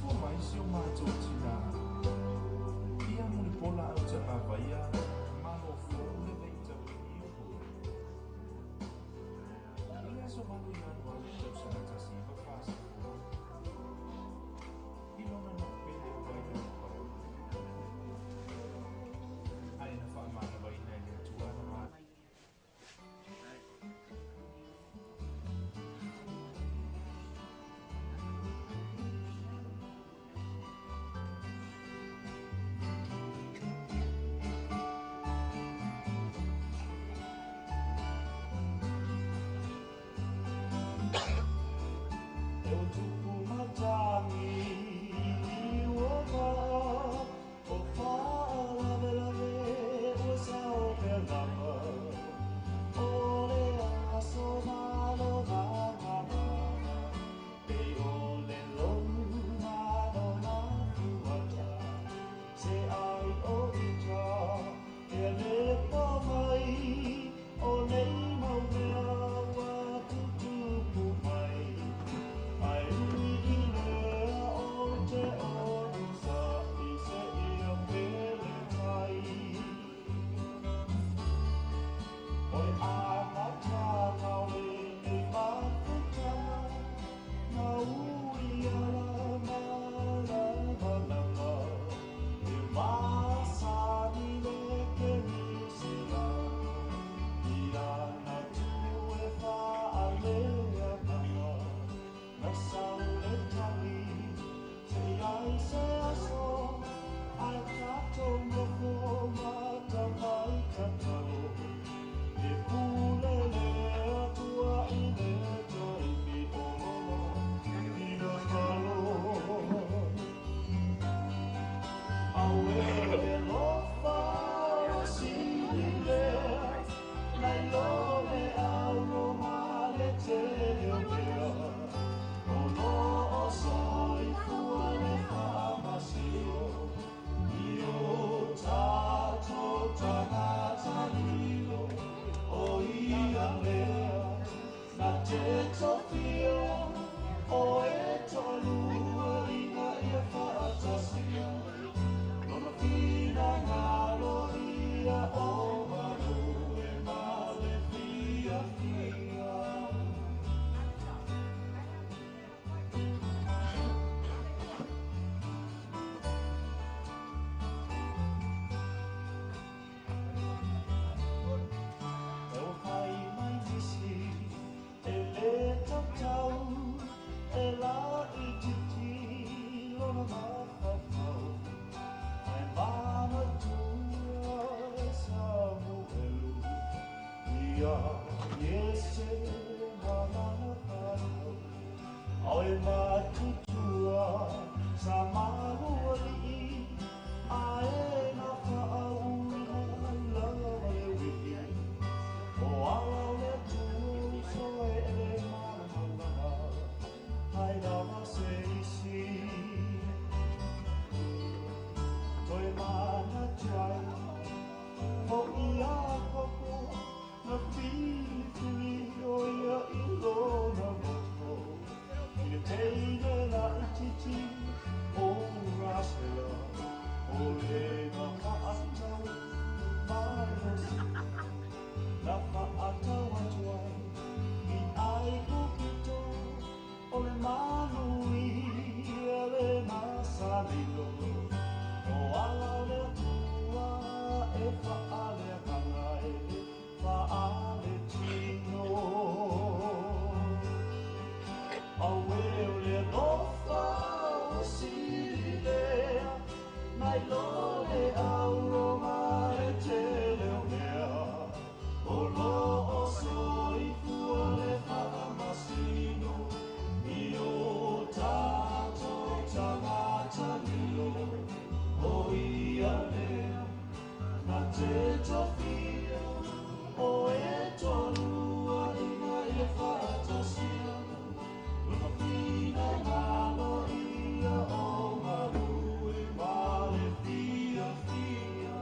Nofo mai si o matou tinā, ia mulipo laau tagavaia malofou le vaitaulii o Hawai'i. I le aso 8 Ianuali tausaga 1940, i lona nofo pele o Vailopau, ae na faamanavaina e le Atua na
E o tupu matangi i ua vaa, o faalavelave ua sao pea lava. O le aso malo magamana, e o le lou malo na fuata. Se ai o ita, e le pa mai, o nei mau mea ua tutupu mai. Ai ui i lea o te onu sa i se ia pele tai. Oi amata tau le nei mafutanga, na ui ala malamalama. E masani le kerisiano, i ana tu e whaalea manga. Na sau le tali, se ai se aso, ai tatou nofo mata mai tatalo. E pule le atua i le taimi o lona ina malo. Aue le lofa o sili lea, nai lo le auro ma le tele o mea. O lo o soifua le faamasino, i o tatou tagata lilo. O ia lea, na te tofia, o e toalua ina ia faatasia. Lona finagalo ia o malu e ma le fiafia. E o fai mai nisi, e le tautau, e la i titi lona mafaufau. Ai manatua e Samuelu, ia Iese ma lana fanau. Au e matutua sa malualii, ae na faauuina lava le uivi. O ala o le Atua uso e ele malamalama, ai lava se isi. Toe manatu ai, o ia koko, na filifili o ia i lona moto. I le teine la itiiti o Rasela, o le na faatau mai o na faatau atu ai i ai kupito o le manui e le masalilo. O ala o le Atua e faaleagaga e le faale tino. Aue o le alofa o sili lea, nai lo le auro ma le tele o mea. O lo o soifua le faamasino, i o tatou tagata lilo. O ia lea, na te tofia, o e toalua ina ia faatasia. Lona finagalo ia o malu e ma le fiafia.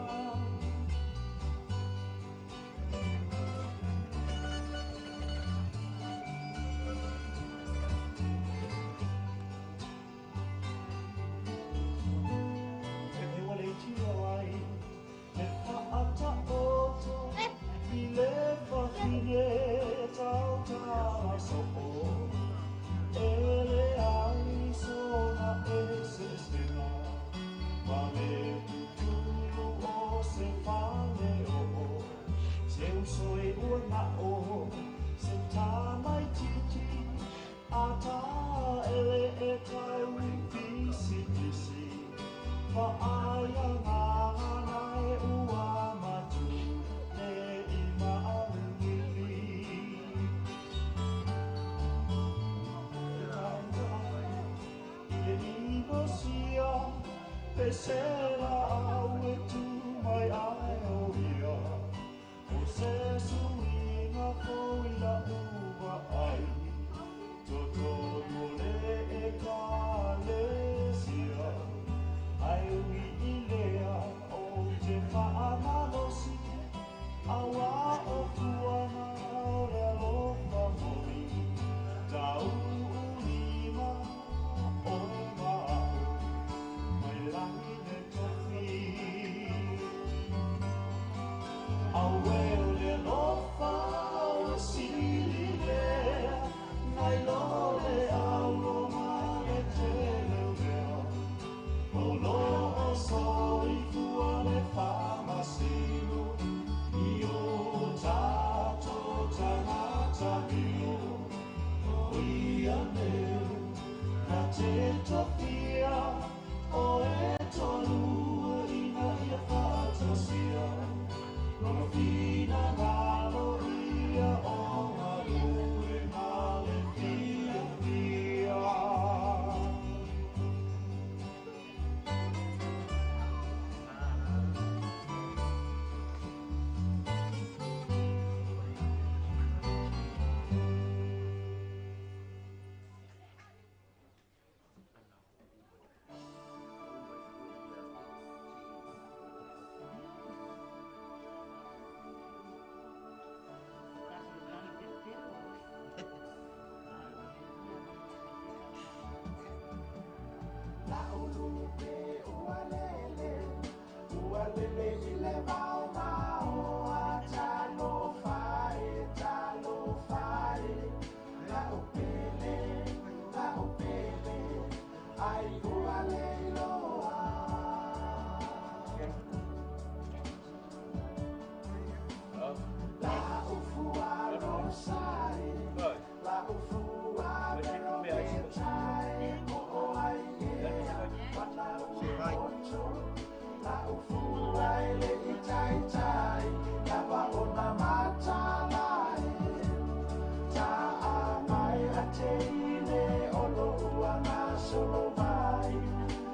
Solo mai.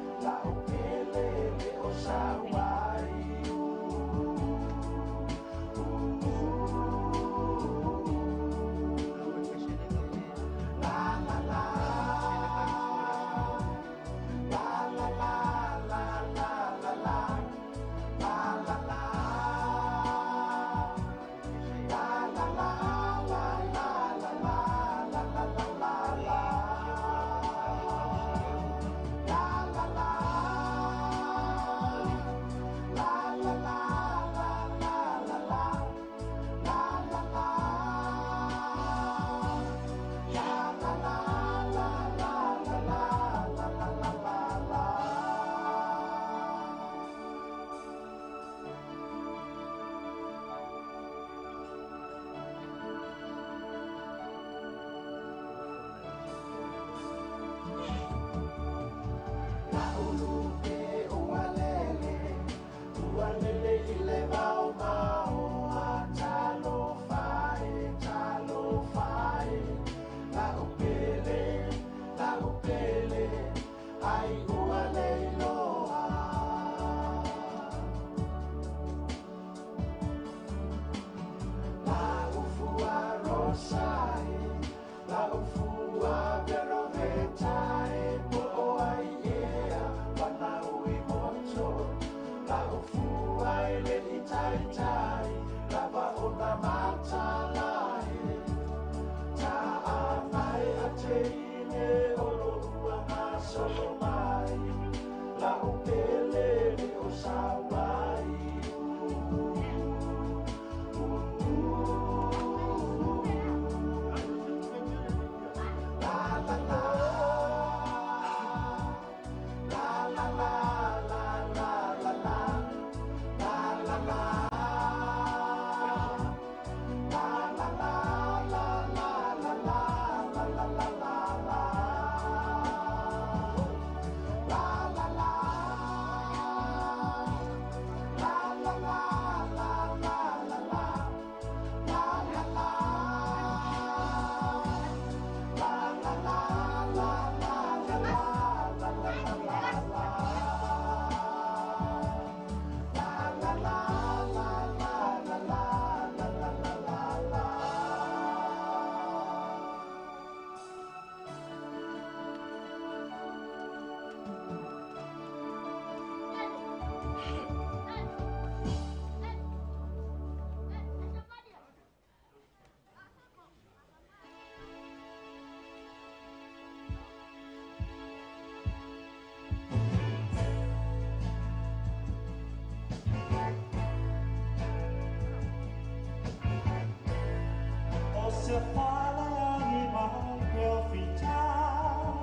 O se fale agi mai pe o fitau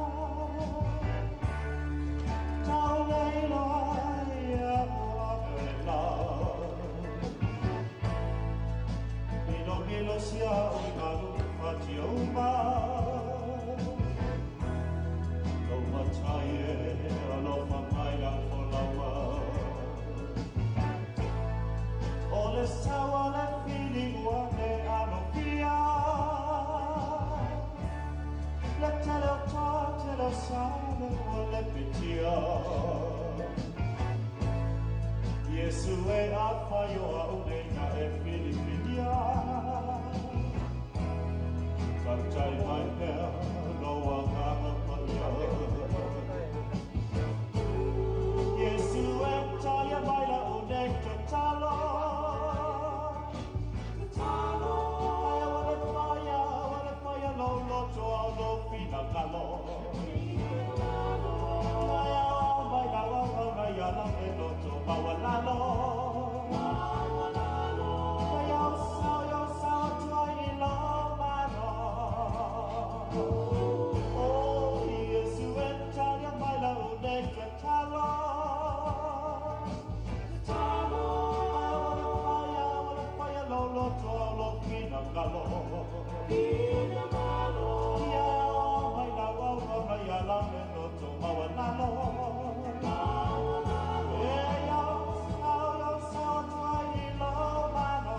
Tau leilo ai a ua vela Milo milo sia o malu fati o Lo matai e alofa mai lau folaua O le saua le fili ua le alofia Le tele o tā tele o sale ua le pitia Iesu e a whai o au nei na e filifilia Tautai mai pea lo a nganga paia Iesu e taia mai la o nei tatalo Tatalo Ai a wale whaia, wale whaia lo loto au lo finagalo Ai au mai la au au na ia la e loto maualalo Ai au sao au sao atu ai i lo mano O Iesu e talia mai la o nei tatalo Tatalo Ai wale whaia, wale whaia lo loto au lo finagalo Ia au mai la au au na ia la e loto maualalo E au sao au sao atu ai i lo mano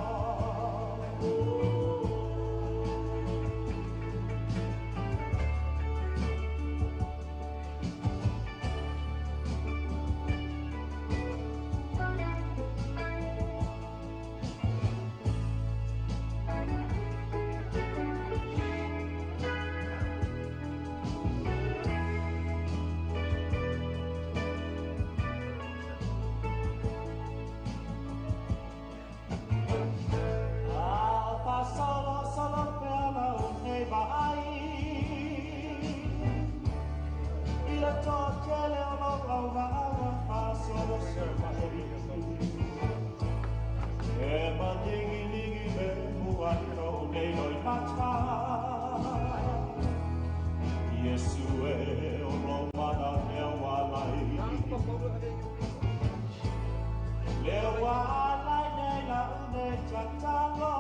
A fa solo solo pe la o nei vaai I le tō tele o lo au va'a fa solo se mai E malingi lingi me mua i lou nei loi mata Iesu e o lo mana lea walai Lea walai nei la u nei tatalo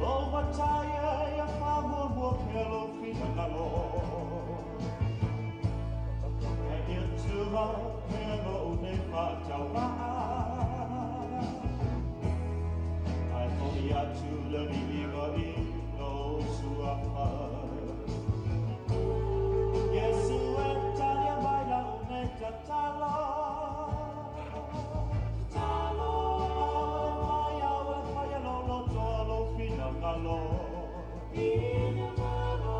Lo matai e ia whamua ke lo finagalo E ia tuma pe lo u nei whātau Ai fo i atu le riiga i lo suafa Iesu e talia mai la u nei tatalo Tatalo Ai wale whaia, wale whaia lo loto a lo finagalo Finagalo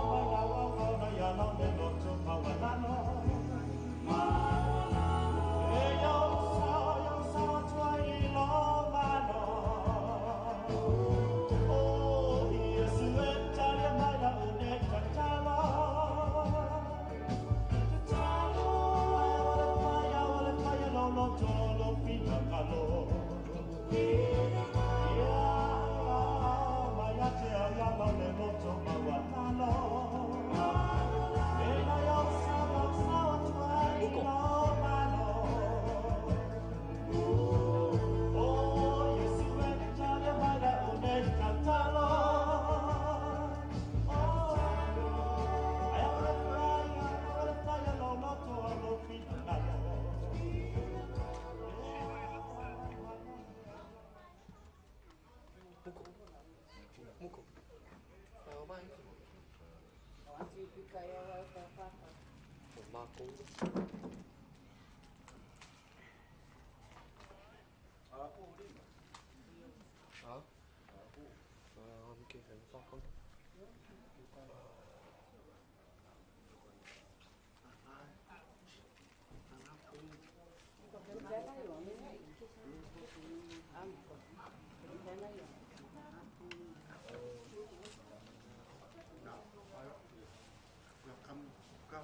Mai la au au na ia la me loto maualalo E iau sao, iau sao atu ai i lo mano O Iesu e talia mai la u nei tatalo Tatalo Ai wale whaia, wale whaia lo loto lo finagalo Ia mai a te au ia la me loto maualalo E na iau sao, iau sao atu ai i lo mano O Iesu e talia mai la u nei tatalo Ai wale whaia, wale whaia lo loto a lo finagalo
Muko. Muko. Mai. O mako. Ha? Ke wha
I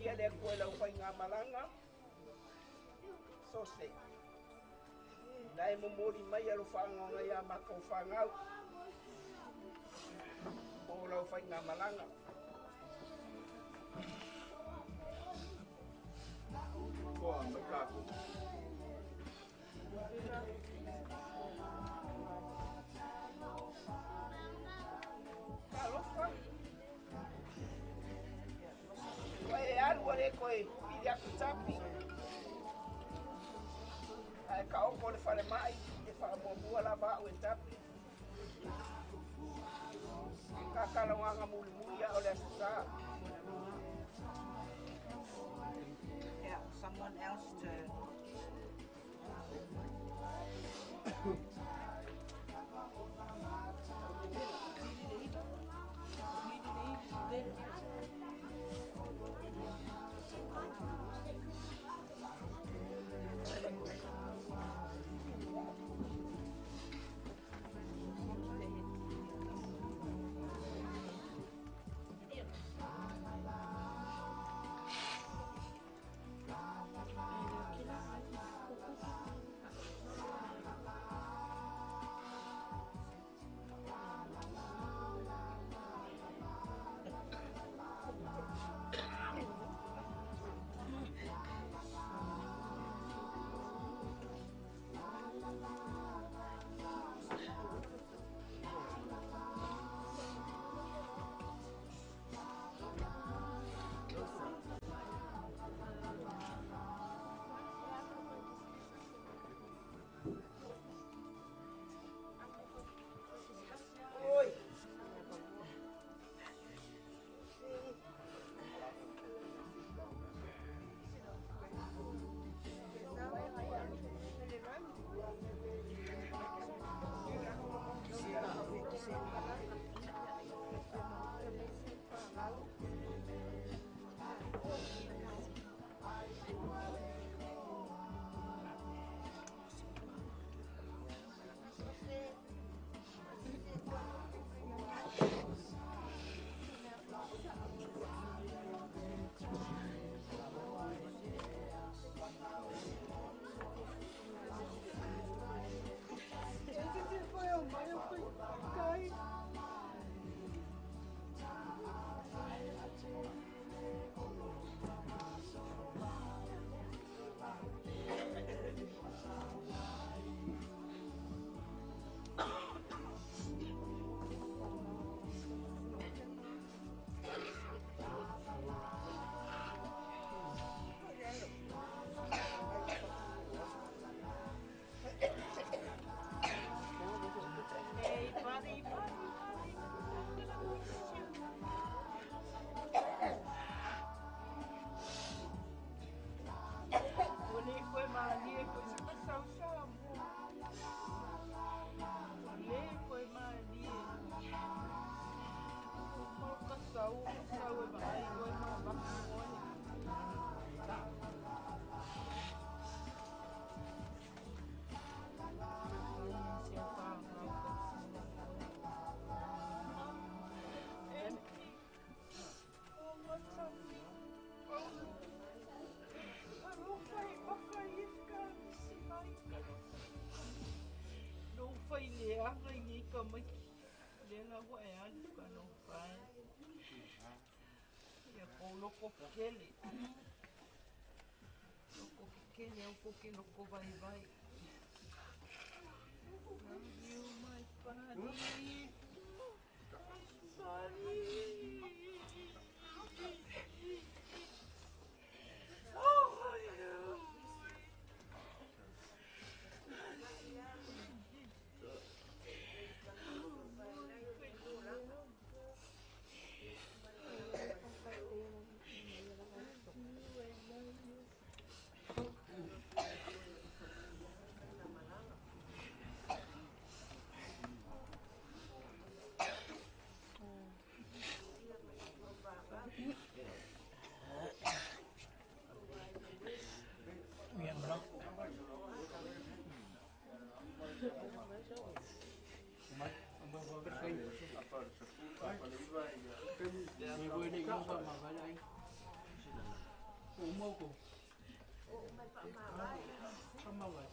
Ia le koe lau whai ngā malanga.
Sose. Na e momoli mai alofaga iā makou fanau. O lau faigamalaga.
Toa mai tatou.
Talofa. Koe e alu a le koe pili aku tapi. Ae kaoko le falemai e faamuamua lava au e tapi. Kakalauaga mulimuli ao le aso sā.
Yeah, someone else to.
Oi.
Hey, buddy, buddy, buddy.
Ua lē koe malie koe se pasausa mo. Ua lē koe malie. O mau kasau, kasau e vaai oe ma vaku oe.
No fai leaga i nei tamaiti. Lea la ua e alu ka no fai. Ia kou loko kele. Loko kele au ko ke loko vai vai. Love you, my buddy. My buddy. Oh, my God.
La la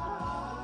la.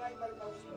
feagai ma le tausiga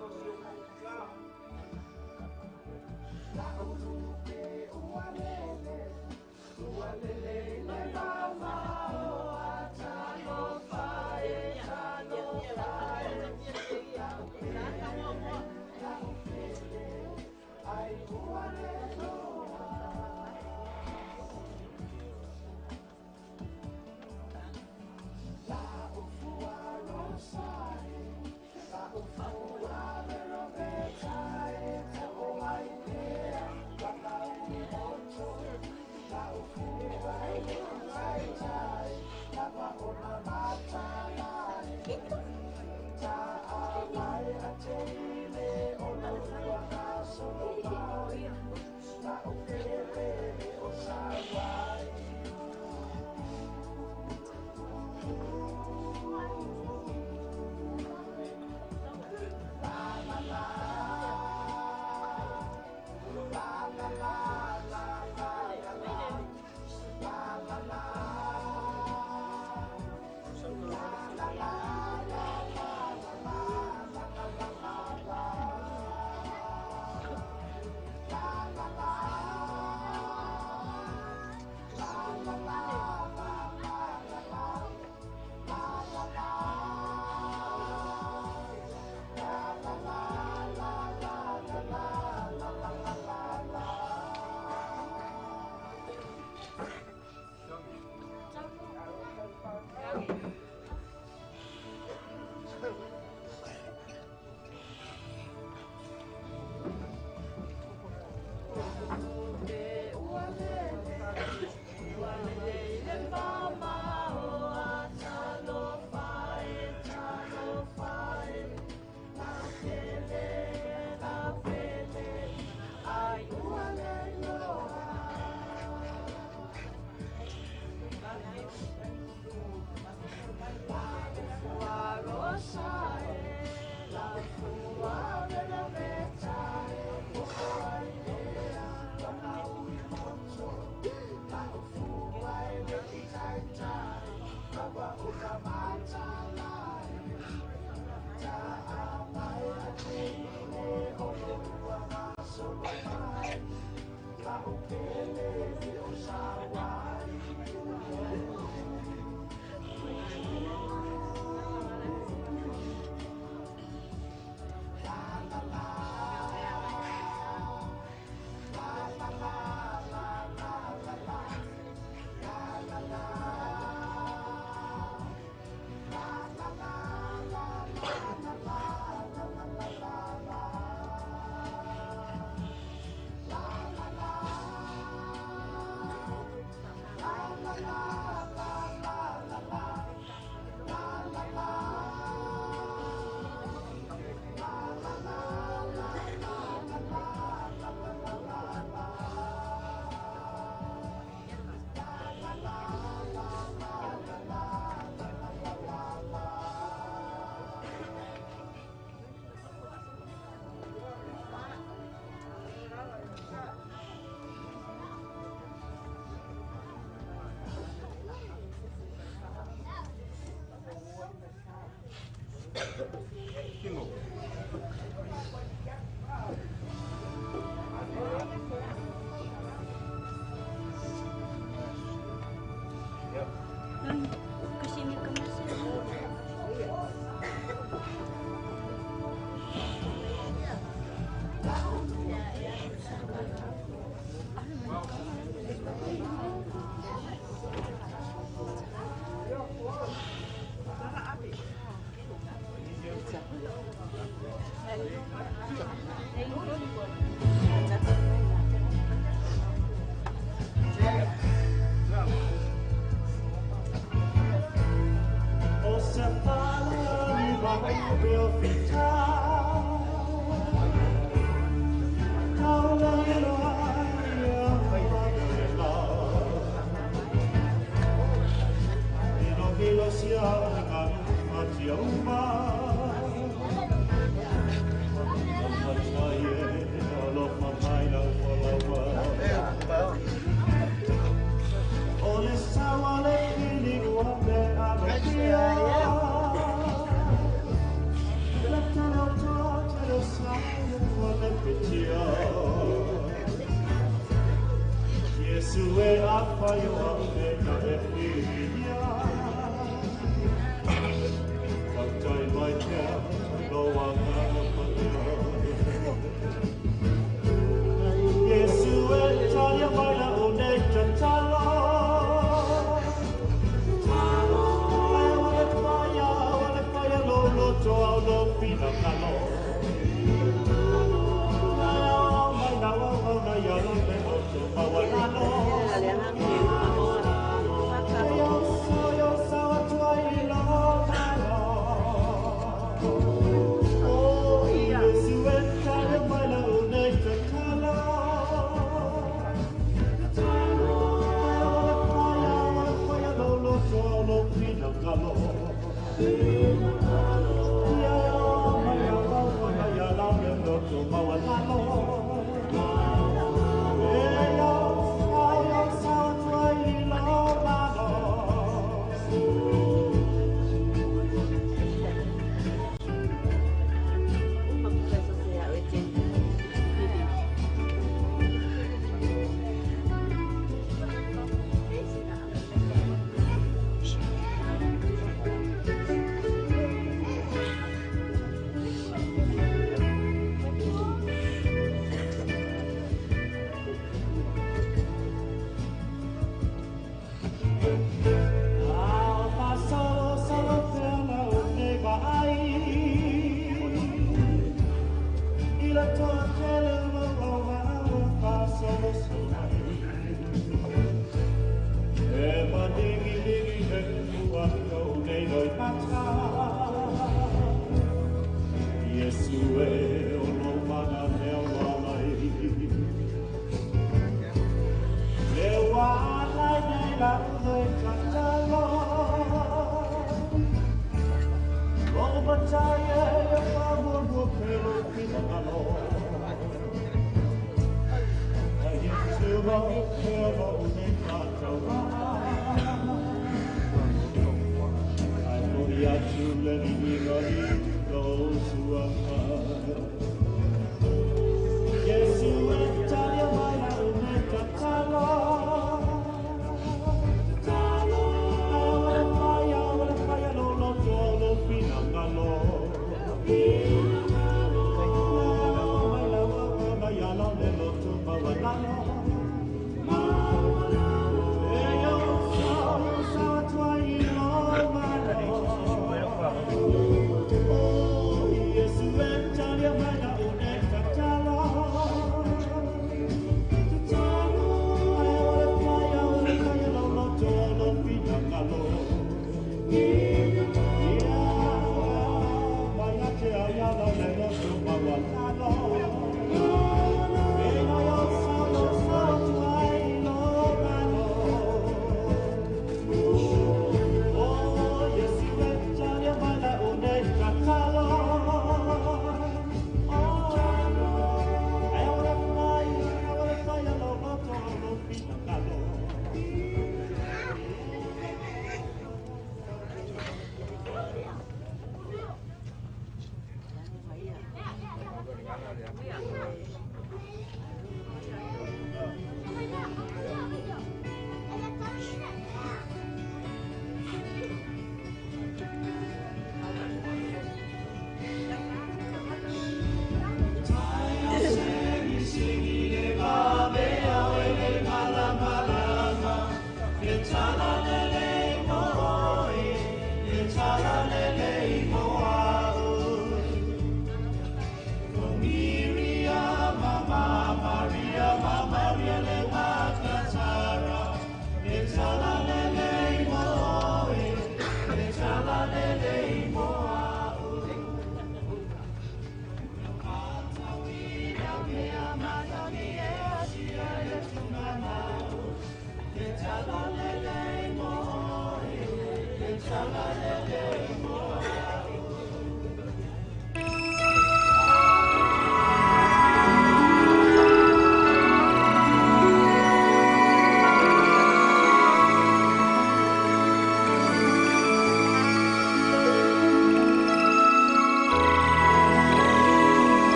o si ou nuu.
Thank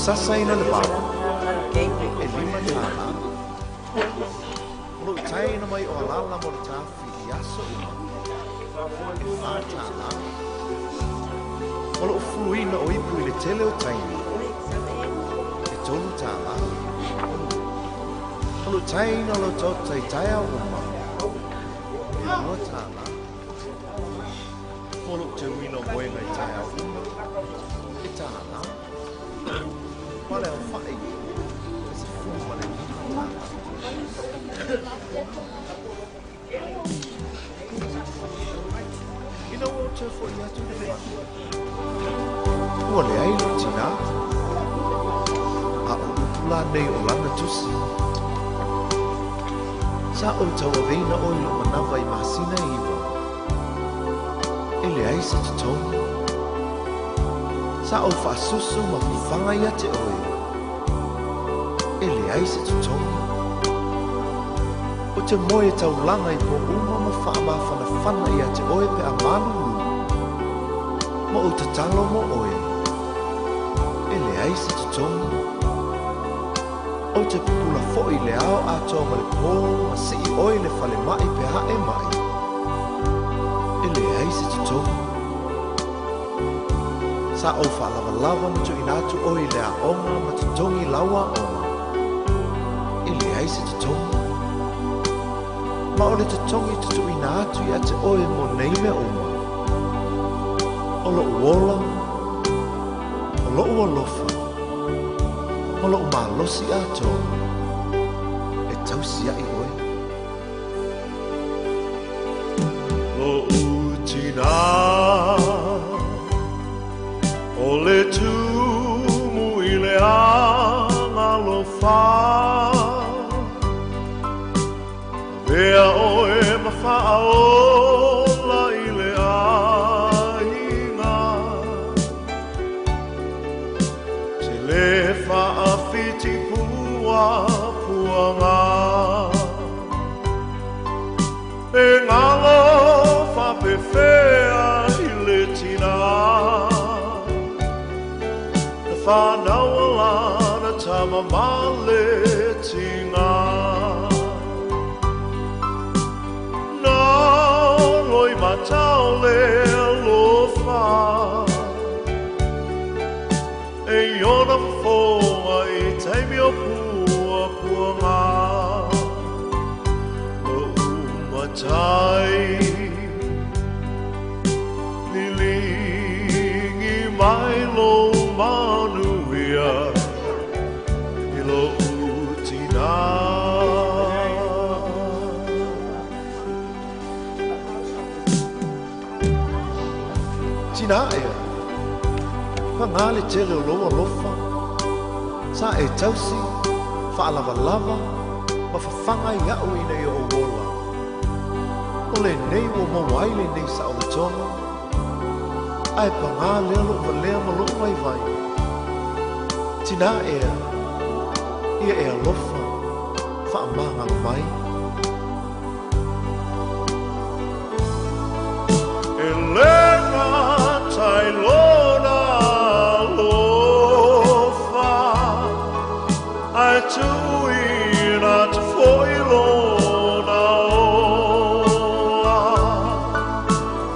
Sasaina le vao e $5. O lou taina mai o alala mo le tafi i aso uma e $4. O lou fuluina o ipu i le tele o taimi e $3. O lou taina o lou tota i taeao uma e $2. O lou teuina o moega i taeao uma e $1. Ma le aofai e $15. Ina ua ou toe fo'i atu i le fale, ua leai lou tinā, a o upu lanei o lana tusi. Sa ou tauaveina oe i lou manava i masina e 9, e leai se totogi. Sa ou faasusu ma fafaga ia te oe, e leai se totogi. O te moe e taulaga i pō uma ma faamafanafana ia te oe pe a malulu, ma ou tatalo mo oe, e leai se totogi. Ou te pupula foi i le ao atoa ma le pō ma sii oe i le falemai pe a e maʻi. E leai se totogi. Sa ou faalavalava ma tuuina atu oe i le aoga ma totogi lau aoga. E leai se totogi. Ma o le totogi e tutuuina atu ia te oe mo nei mea uma, o loʻu ola, o loʻu alofa, ma loʻu malosi atoa e tausiaʻi oe. Loʻu tinā, o le tumu i le agalofa, Avea oe ma faaola i le aiga. Te le faafiti puapuaga. E galo faapefea i le tinā. Na fanau lana tama ma le tiga. Na loi matau le alofa. E iona fofoga i taimi o puapuaga. Loʻu matai liligi mai lou manuia i loʻu tinā. Tinā ea, pagā le tele o lou alofa, sa e tausi, faalavalava, ma fafaga iaʻu ina ia ou ola. O lenei ua maua ai lenei saolotoga, ae pagā lea loʻu valea ma loʻu vaivai. Tinā ea, ia e alofa, faamagalo mai. E le gata i lona alofa, ae tuuina atu foi lona ola.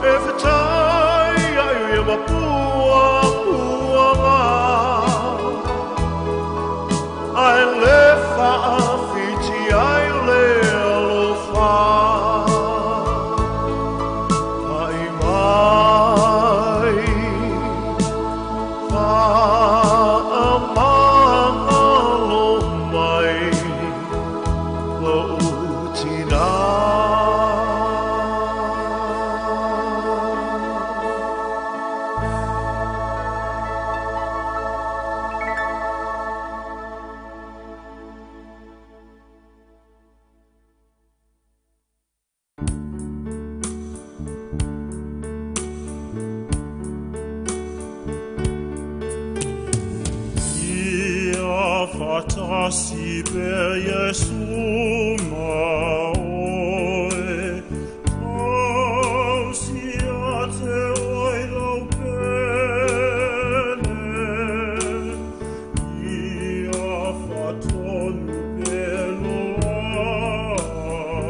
E fetai ai ia ma puapuaga, ae le faafiti ai le alofa. Pai mai, faamagalo mai, loʻu tinā.
Ia faatasi pea Iesu ma oe, tausi ia te oe lau pele. Ia faatonu pea lo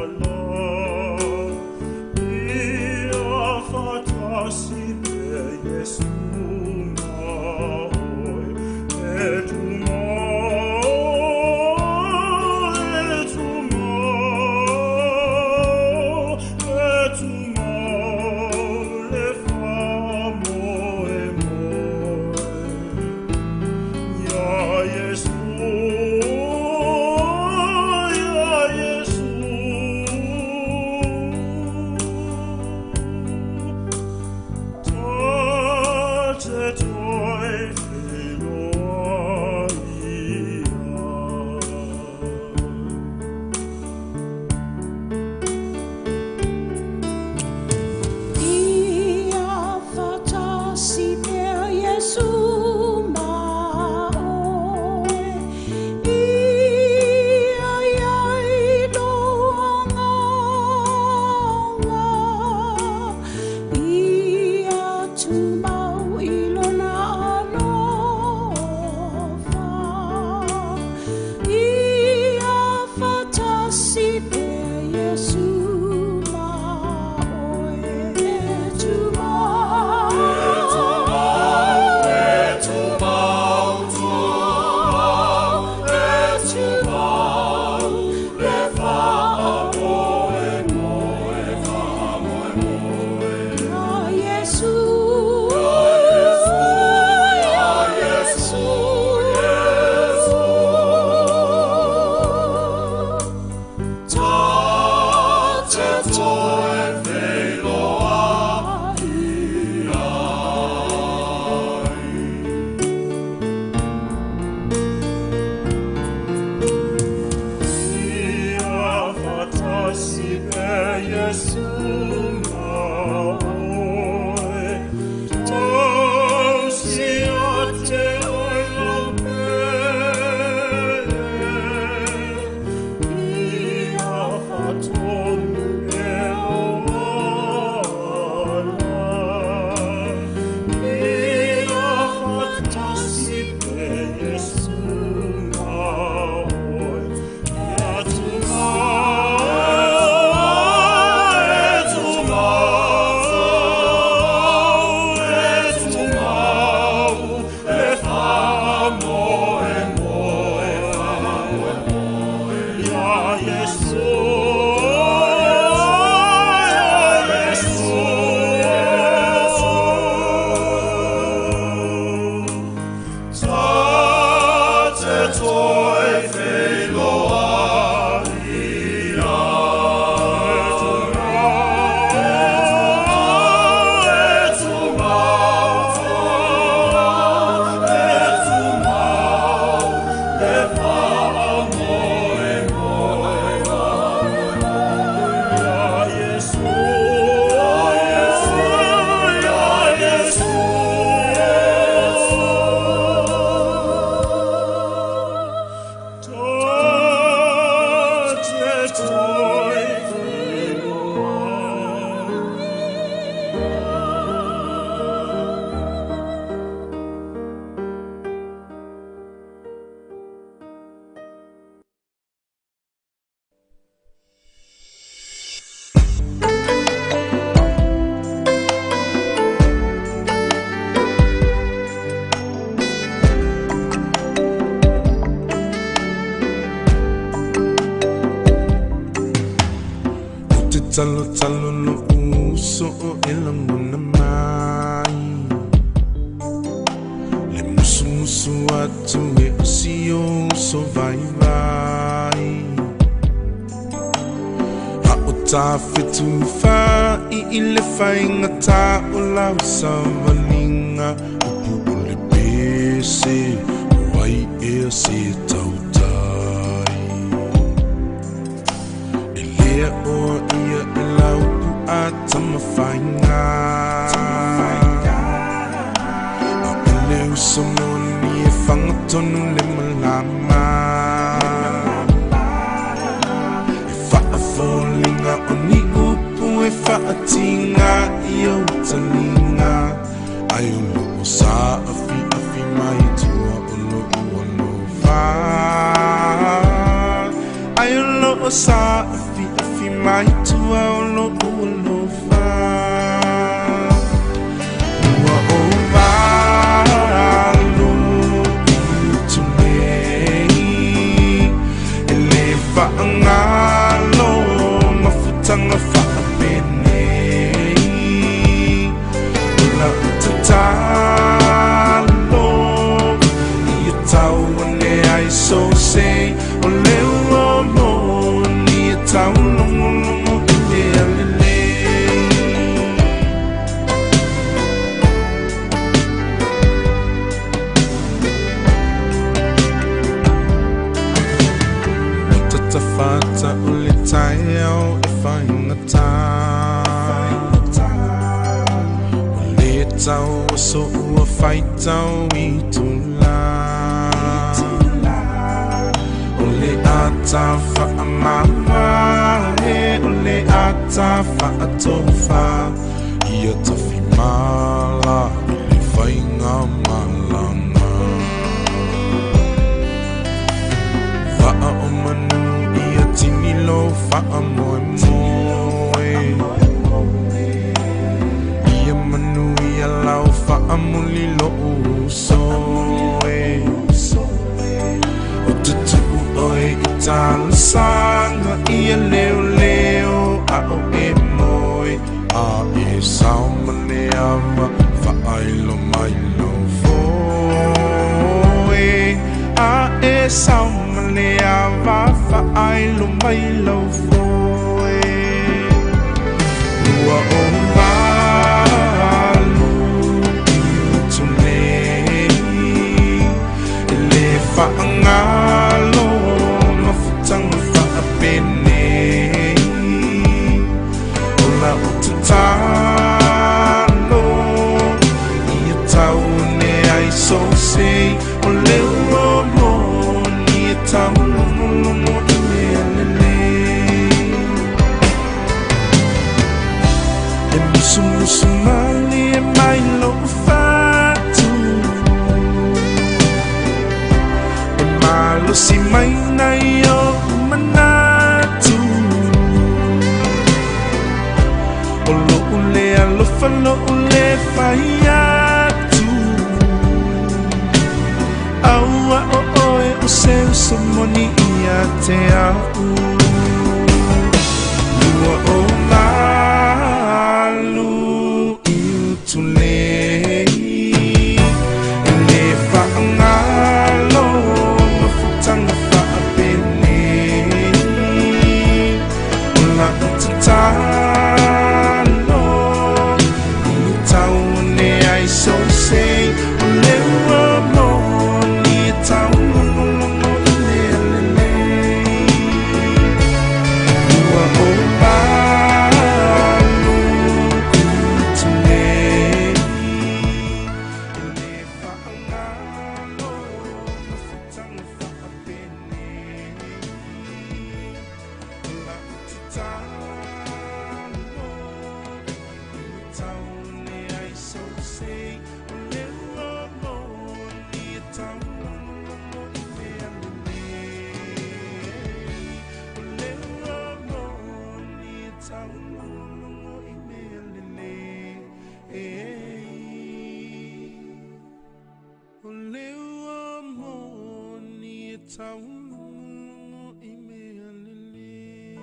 ala. Ia faatasi pea Iesu ma oe, e tu mai. toe feiloai ai. Ia faatasi pea Iesu ma oe, tausi ia te oe lau pele. Ia faatonu e lou ala. Ia faatasi pea Iesu ma oe, ia tumau, e tumau, e tumau, le faamoemoe. Ia Iesu, ia Iesu, ta te toe feiloai ai. E tumau, e tumau, le faamoemoe. Ia Iesu, ia Iesu, ta te toe feiloai.
O te talo talo no uso o e lagona mai. Le musumusu atu e o si o uso vaivai. A o tafetu fa'i i le faigatā o lau savaliga upu o le pese o ai ea se tautai. E lea oa ia e laupu a tamafaiga. A o le uso moni e fagatonu le malama. E faafoliga o ni upu e faatiga i ou taliga. Ai o loo saafiafi mai tua o lou alofa. Ai o loo saafiafi mai tua o lou alofa. Ua ou valu i utu nei. E lē faagalo mafutaga faapenei. O lau tatalo ia tau ane ai sou sei. O le ua moni e taulogologo i le alelei. O tatafata o le taeao e faigatā. O le tau aso ua faitau i tulā. O le ata faamamae o le ata faatofa. Ia tafimala i le faiga malaga. Vaa o manu ia tini lou faamoemoe. Ia manu ia lau faamuli lou uso e. O tutuu oe i talosaga ia leoleo a o e moe. A e sao ma le ava faailo mai lou foe. A e sao ma le ava faailo mai lou foe. Lua o malu i utulei, e le faagalo mafutaga faapenei. O lau tatalo ia tau ane ai sou sei, o le ua moni e taulogologo i mea lelei. E musumusu malie mai lou fatu, e malosi mai nai oʻu manatu. O loʻu le alofa loʻu le fai atu, aua o oe o se uso moni ia te a'u. Lua o malu i utulei, e le faagalo mafutaga faapenei. O lau tatalo ia tau ane ai sou sei, o le ua moni e taulogologo i mea lelei. Lua o malu i utulei, e le faagalo mafutaga faapenei. O lau tatalo ia tau ane ai sou sei, o le ua moni e taulogologo i mea lelei. O le ua moni e taulogologo i mea lelei. O le ua moni e taulogologo i mea lelei.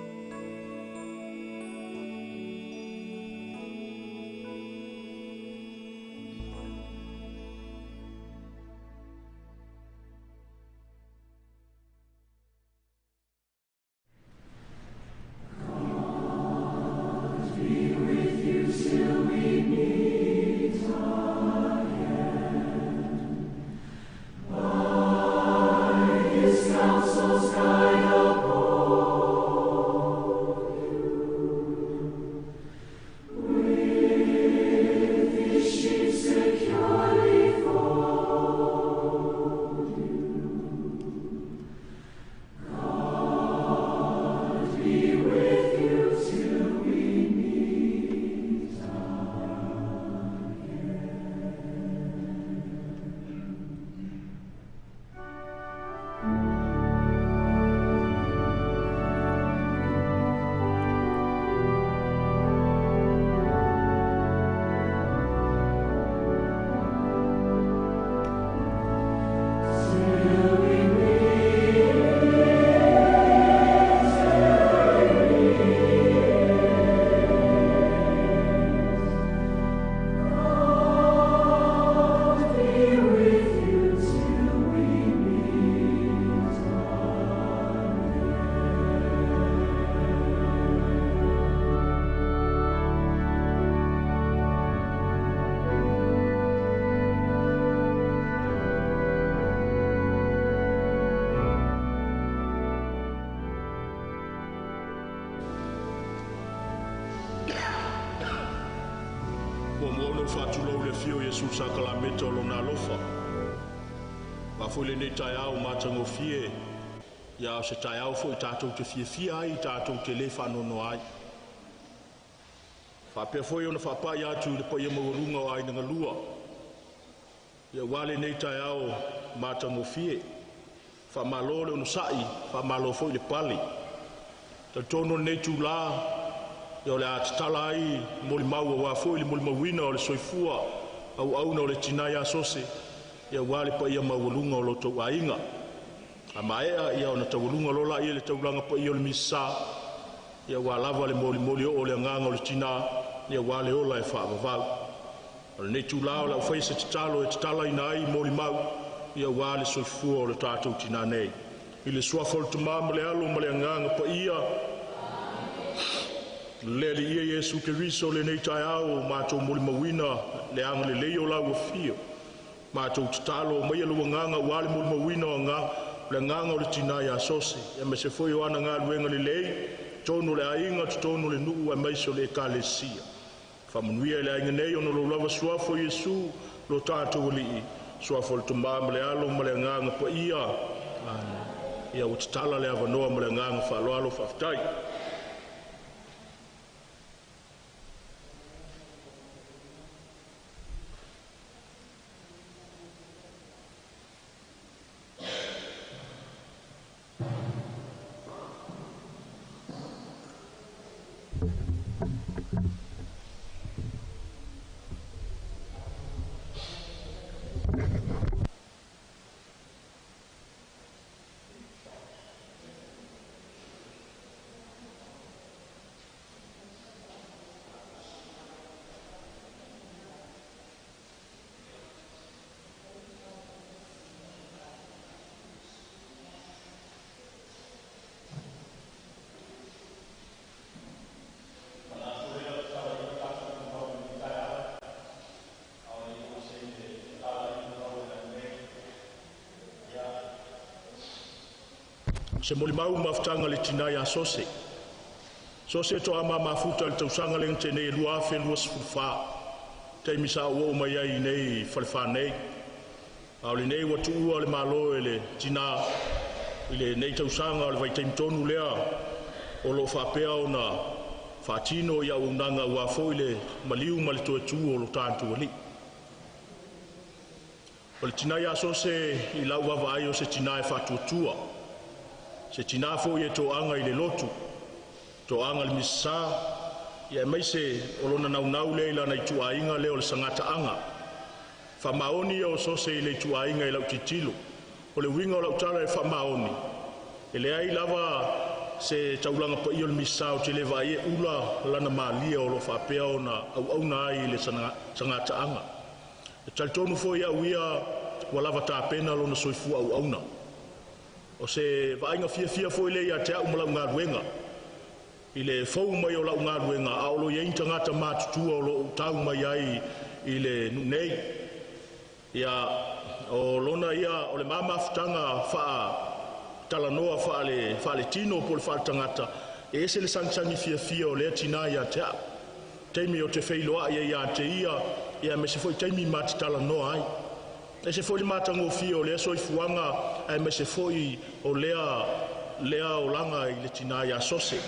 Be with you till we meet again. By his counsel's guide uphold you. With his sheep securely fold you. God be with you till we meet Till we meet, God be with you till we meet
Muamua ona ou faatulou i le afio o Iesu Sakalameta o Lona alofa. Aua foi lenei taeao matagofie, ia o se taeao foi tatou te fiafia ai, tatou te le faanoanoa ai. Faapea foi ona faapai atu i le paia maualuga o Aiga Galua, ia aua lenei taeao matagofie. Faamalo le onosai, faamalo foi le pale. Talitonu o lenei itula ia o le a tatala ai molimau aua foi le molimauina o le soifua auauna o le tina ia Sose, ia aua le paia maualuga o lo outou aiga. A maea ia ona taualuga loa lea i le taulaga paia o le Misasa, ia aua lava le molimoli oo o le agaga o le tina, ia aua le ola e faavavau. O lenei itula o le a ou faia se tatalo e tatalaina ai molimau, ia aua le soifua o le tatou tina nei. I le suafa o le Tama ma le Alo ma le Agaga Paia. Le Alii e Iesu Keriso, lenei taeao ua matou molimauina le agalelei o lau afio. Matou tatalo aumaia lou agaga aua le molimauina o le agaga o le tina ia Sose, aemaise foi o ana galuega lelei i totonu o le aiga, totonu o le nuu aemaise o le Ekalesia. Faamanuia i le aiga nei ona o lou lava suafa o Iesu lo tatou Alii, suafa o le Tama ma le Alo ma le Agaga Paia. Amene. Ia ua tatala le avanoa ma le agaga faaaloalo, faafetai. Se molimau ma mafutaga a le tina ia Sose. Sose toa mafuta i le tausaga lea na tea nei e 2024, taimi sa ou oo mai ai i Falefa nei. A o lenei ua tuua le Malo e le tina i lenei tausaga o le vaitaimi tonu lea o lo o faapea ona faatino i auaunaga aua foi le maliu ma le toe tu o lo tatou Alii. O le tina ia Sose i lau vaavaai o se tina e faatuatua, se tina foi e toaga i le lotu, toaga i le Misasa, aemaise o lona naunau lea i lana ituaiga lea o le sagataaga. Faamaoni ia o Sose i le ituaiga i lau tilotilo. O le uiga o lau tala e faamaoni, e leai lava se taulaga paia o le Misasa ou te le vaai e ula lana malia o lo o faapea ona auauna ai i le sagataaga. E talitonu foi au ia ua lava tapena lona soifua auauna. O se vaaiga fiafia foi lea ia te au ma lau galuega. I le fou mai o lau galuega, a o lo o i ai ni tagata matutua o lo o tau mai ai i le nuu nei. Ia, o lona ia, o le mafutaga faatalanoa faaletino po o le faaletagata, e ese le sagisagi fiafia o lea tina ia te au. Taimi o te feiloai ai ia te ia, aemaise foi taimi ma te talanoa ai. Ese foi le matagofie o lea soifuaga, aemaise foi o lea olaga i le tina ia Sose.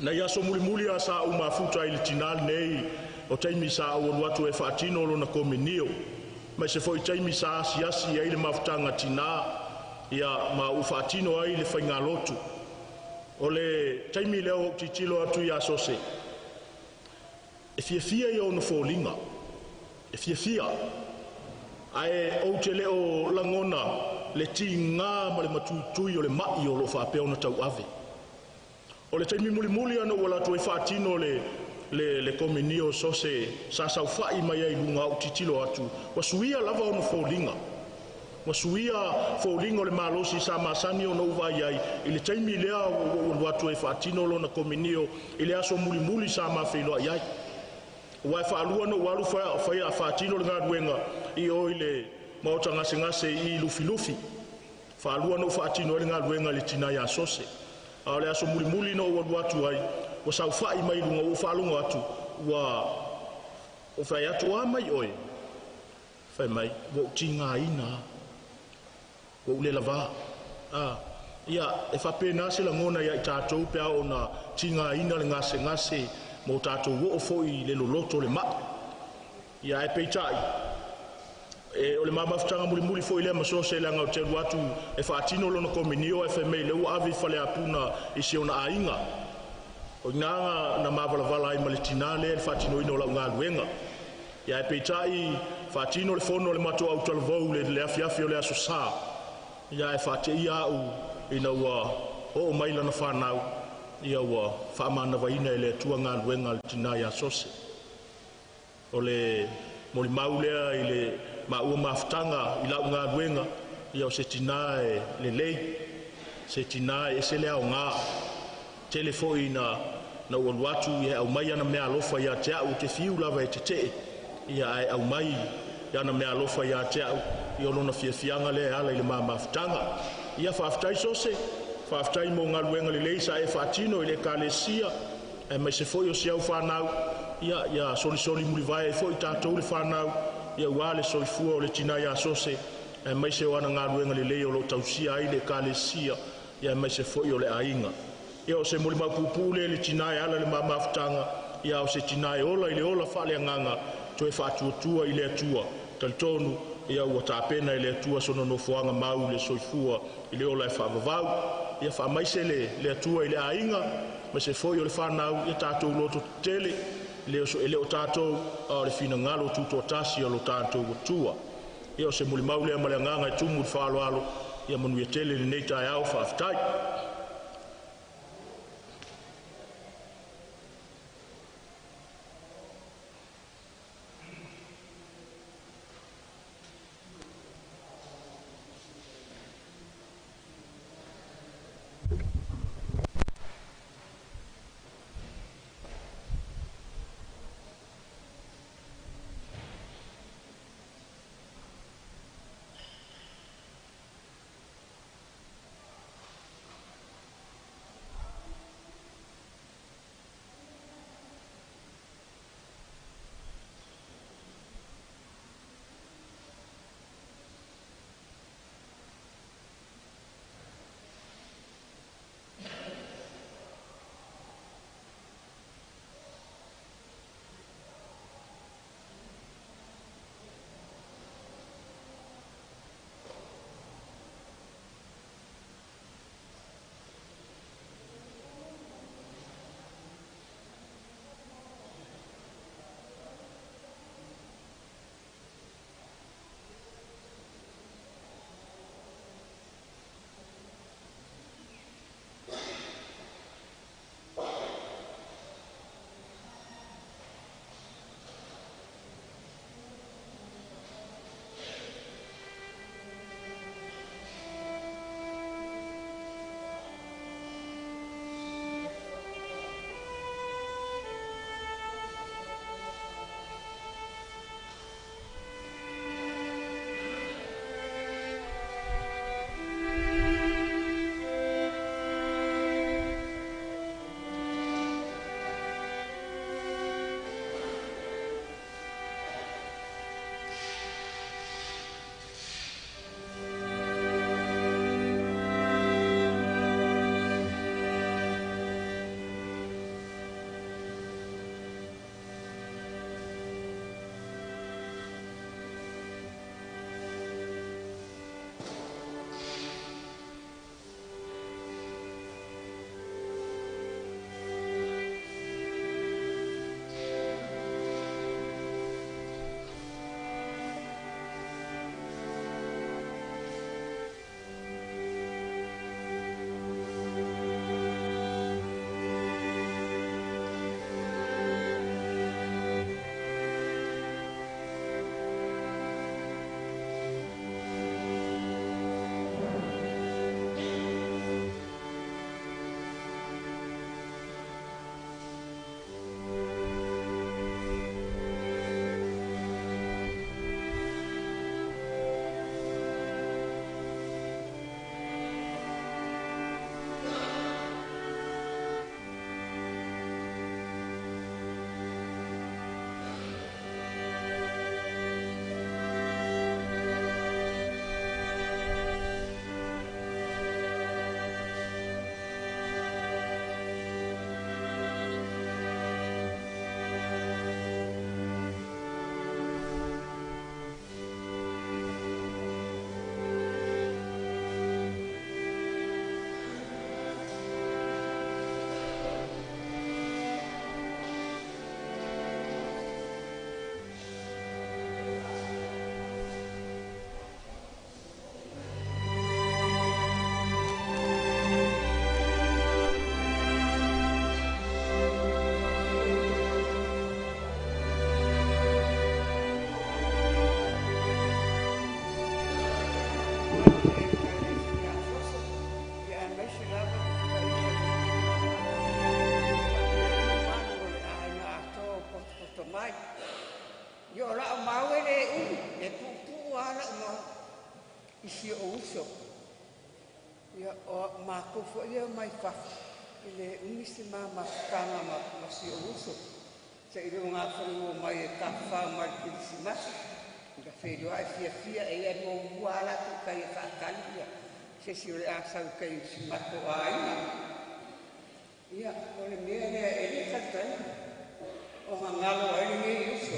Nai aso mulimuli a sa ou mafuta ai i le tina lenei, o taimi sa ou alu atu e faatino lona komenio, aemaise foi taimi sa asiasi ai le mafutaga tina, ia ma ou faatino ai le faigalotu. O le taimi lea ua ou tilotilo atu ia Sose, e fiafia ia ona foliga, e fiafia, ae ou te le o lagona le tiga ma le matuitui o le mai o lo o faapea ona tauave. O le taimi mulimuli ana ua alu atu ai faatino le komenio Sose, sa saofai mai ai i luga ou tilotilo atu, ua suia lava ona foliga. Ua suia foliga o le malosi sa masani ona ou vaai ai i le taimi lea ua ou alu atu ai faatino lona komenio i le aso mulimuli sa mafeiloai ai. Ua e faalua na ou alu faia faatino le galuega i o i le maota gasegase i Lufilufi. Faalua na ou faatino ai le galuega i le tina ia Sose. A o le aso mulimuli na ou alu atu ai, ua saofai mai luga ua faalogo atu, ua ou fai atu, "O a mai oe?" Fai mai, "Ua ou tigaina, ua ou le lavā." Ia, e faapena se lagona ia i tatou pe a ona tigaina le gasegase ma o tatou oo foi i le loloto o le mai. Ia ae peitai, o le mafutaga mulimuli foi lea ma Sose, leaga ou te alu atu e faatino lona komenio ae fai mai lea ua ave i Faleapuna i si ona aiga. O ina na mavalavala ai ma le tina lea i le faatinoina o lau galuega. Ia ae peitai faatino le fono a le matou autalavou le afiafi o le aso Sa. Ia ae faateia au ina ua oo mai lana whanau, ia ua faamanavaina e le Atua galuega a le tina ia Sose. O le molimau lea i le maua mafutaga i lau galuega, ia o se tina e lelei, se tina e ese le aoga. Tele foi ina na ou alu atu e aumai ana meaalofa ia te a'u, ou te fiu lava e tete'e, ia ae aumai ana meaalofa ia te a'u, ia o lona fiafiaga lea e ala i le ma mafutaga. Ia faafetai Sose, faafetai mo galuega lelei sa e faatino i le Ekalesia, aemaise foi o si au fanau, ia ia solisoli mulivae ai foi tatou le fanau, ia uā le soifua o le tinā ia Sose, aemaise o ana galuega lelei o lo o tausia ai le Ekalesia, ia aemaise foi o le aiga. Ia o se molimau puupuu lea i le tinā e ala i le ma mafutaga, ia o se tinā e ola i le ola faaleagaga, toe faatuatua i le Atua, talitonu ia ua tapena e le Atua sona nofoaga mau i le soifua i le ola e faavavau. Ia faamaise le, le Atua i le aiga, aemaise foi o le fanau, ia tatou loto tetele, e le o tatou, a o le finagalo tutoatasi o lo tatou Atua. Ia o se molimau lea ma le agaga e tumu i le faaaloalo, ia manuia tele lenei taeao, faafetai.
Matou foi ia mai fafo, e le umi se ma mafutaga ma si ou uso, seiloga foi ua omai e tafafao mai i le Kerisimasi ona feiloai fiafia. E i ai muamua lava latou i tai e faatali se isi o le a sau i tai o si matou aiga. Ia, o le mea lea e le taitai ona galo ai lenei uso,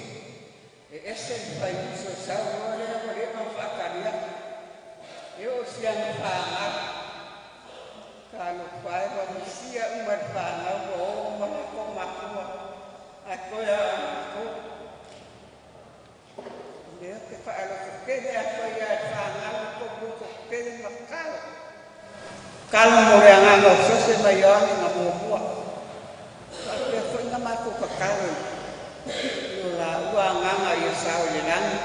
e ese le fai uso e sau loa lea ua leva ona faatali atu. E oo i si ana fanau, talofa e, ua misia uma e le fanau, ua o uma latou matua, ae toe lava o matou. O lea ou te faalogo tele atu ai lava i le fanau, ia outou lototetele ma tatalo. Tatalo mo le agaga o Siose ma Ioane na muamua. Faapea foi ona matou tatalo i o laua agaga ia sao i le lagi.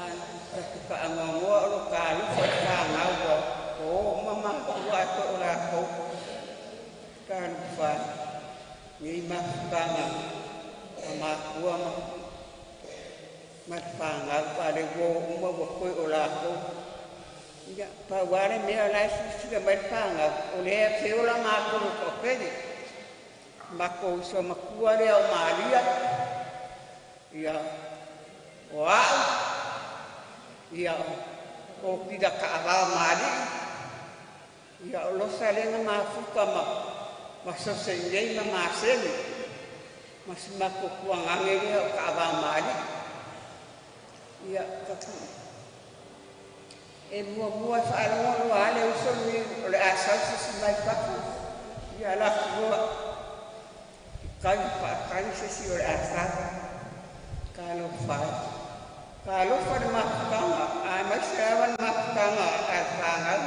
Ae ta te faanoanoa o lo ta alofa i le fanau ua o uma matua ae toe o latou. Talofa e, nei mafutaga a matua ma le fanau, a o lea ua o uma ua toe o latou. Ia, pau lava le mea o la e silasila mai le fanau, o lea e feola matou e toatele. Matou uso a matua lea o Malia, ia, o a'u, ia, o Pita Taavao ma alii, ia, o Losa lea na mafuta ma Sose i inei ma Masele, ma si matou tuagane lea o Taavao ma alii. Ia, e muamua e faalogo loa lava le uso lenei o le a sau se isi mai fafo, ia alu atu loa i tai e faatali se isi o le a sau. Talofa e, talofa i le mafutaga, aemaise lava le mafutaga a le fanau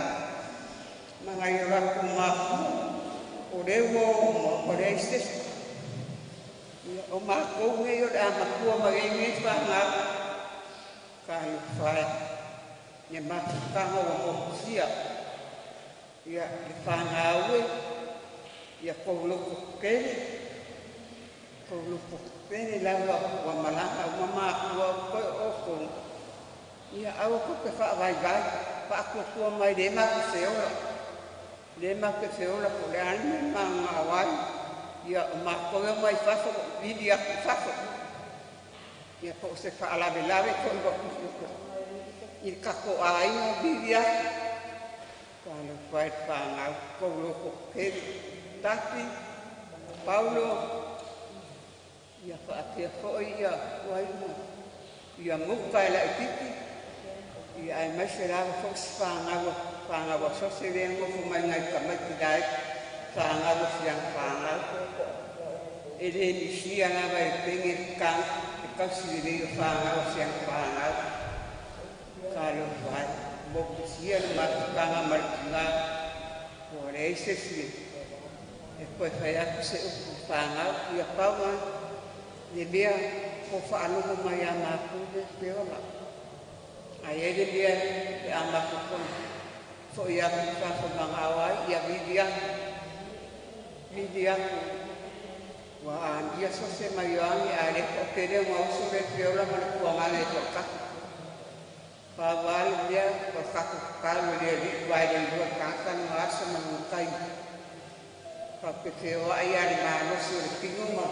ma nai o latou matua, o lea ua o uma ua leai se isi. Ia, o matou nei o le a matua mai ai nei fanau. Talofa e, le mafutaga ua motusia. Ia, le fanau e, ia tou loto tetele, tou loto tetele lava ua malaga uma matua ua toe o outou. Ia, aua tou te faavaivai, faatuatua mai le matou feola, le matou te feola po o le a le mea e mananao ai. Ia, o matou e omai fafo, vili atu i fafo. Ia, po o se faalavelave foi ua tupu i le tatou aiga, vili atu. Talofa e le fanau, tou loto tetele. Tapi, Paulo, ia faapea foi ia ai ma ia Muka e laitiiti, ia aemaise lava foi si fanau, fanau a Sose lea e nofo mai nai tamaiti laiti, fanau o si ana fanau. E le misia lava e pege le tausi lelei o fanau a si ana fanau. Talofa e, motusia le mafutaga ma le tina, ua leai se isi e toe fai atu se upu i fanau. Ia pau lava le mea o faalogo mai ia matou lea feola. Ae i ai le mea pe a matou toe foi atu i fafo manao ai, ia vili atu, vili atu ua amia Sose ma Ioane, a le toatele ona uso lea feola ma le tuagane e toatasi. Pau lava le mea o le tatou tatalo i le Alii, aua e le iloa e le tagata lona aso ma lona taimi. Tatou te feoai lava i le malosi o le tino ma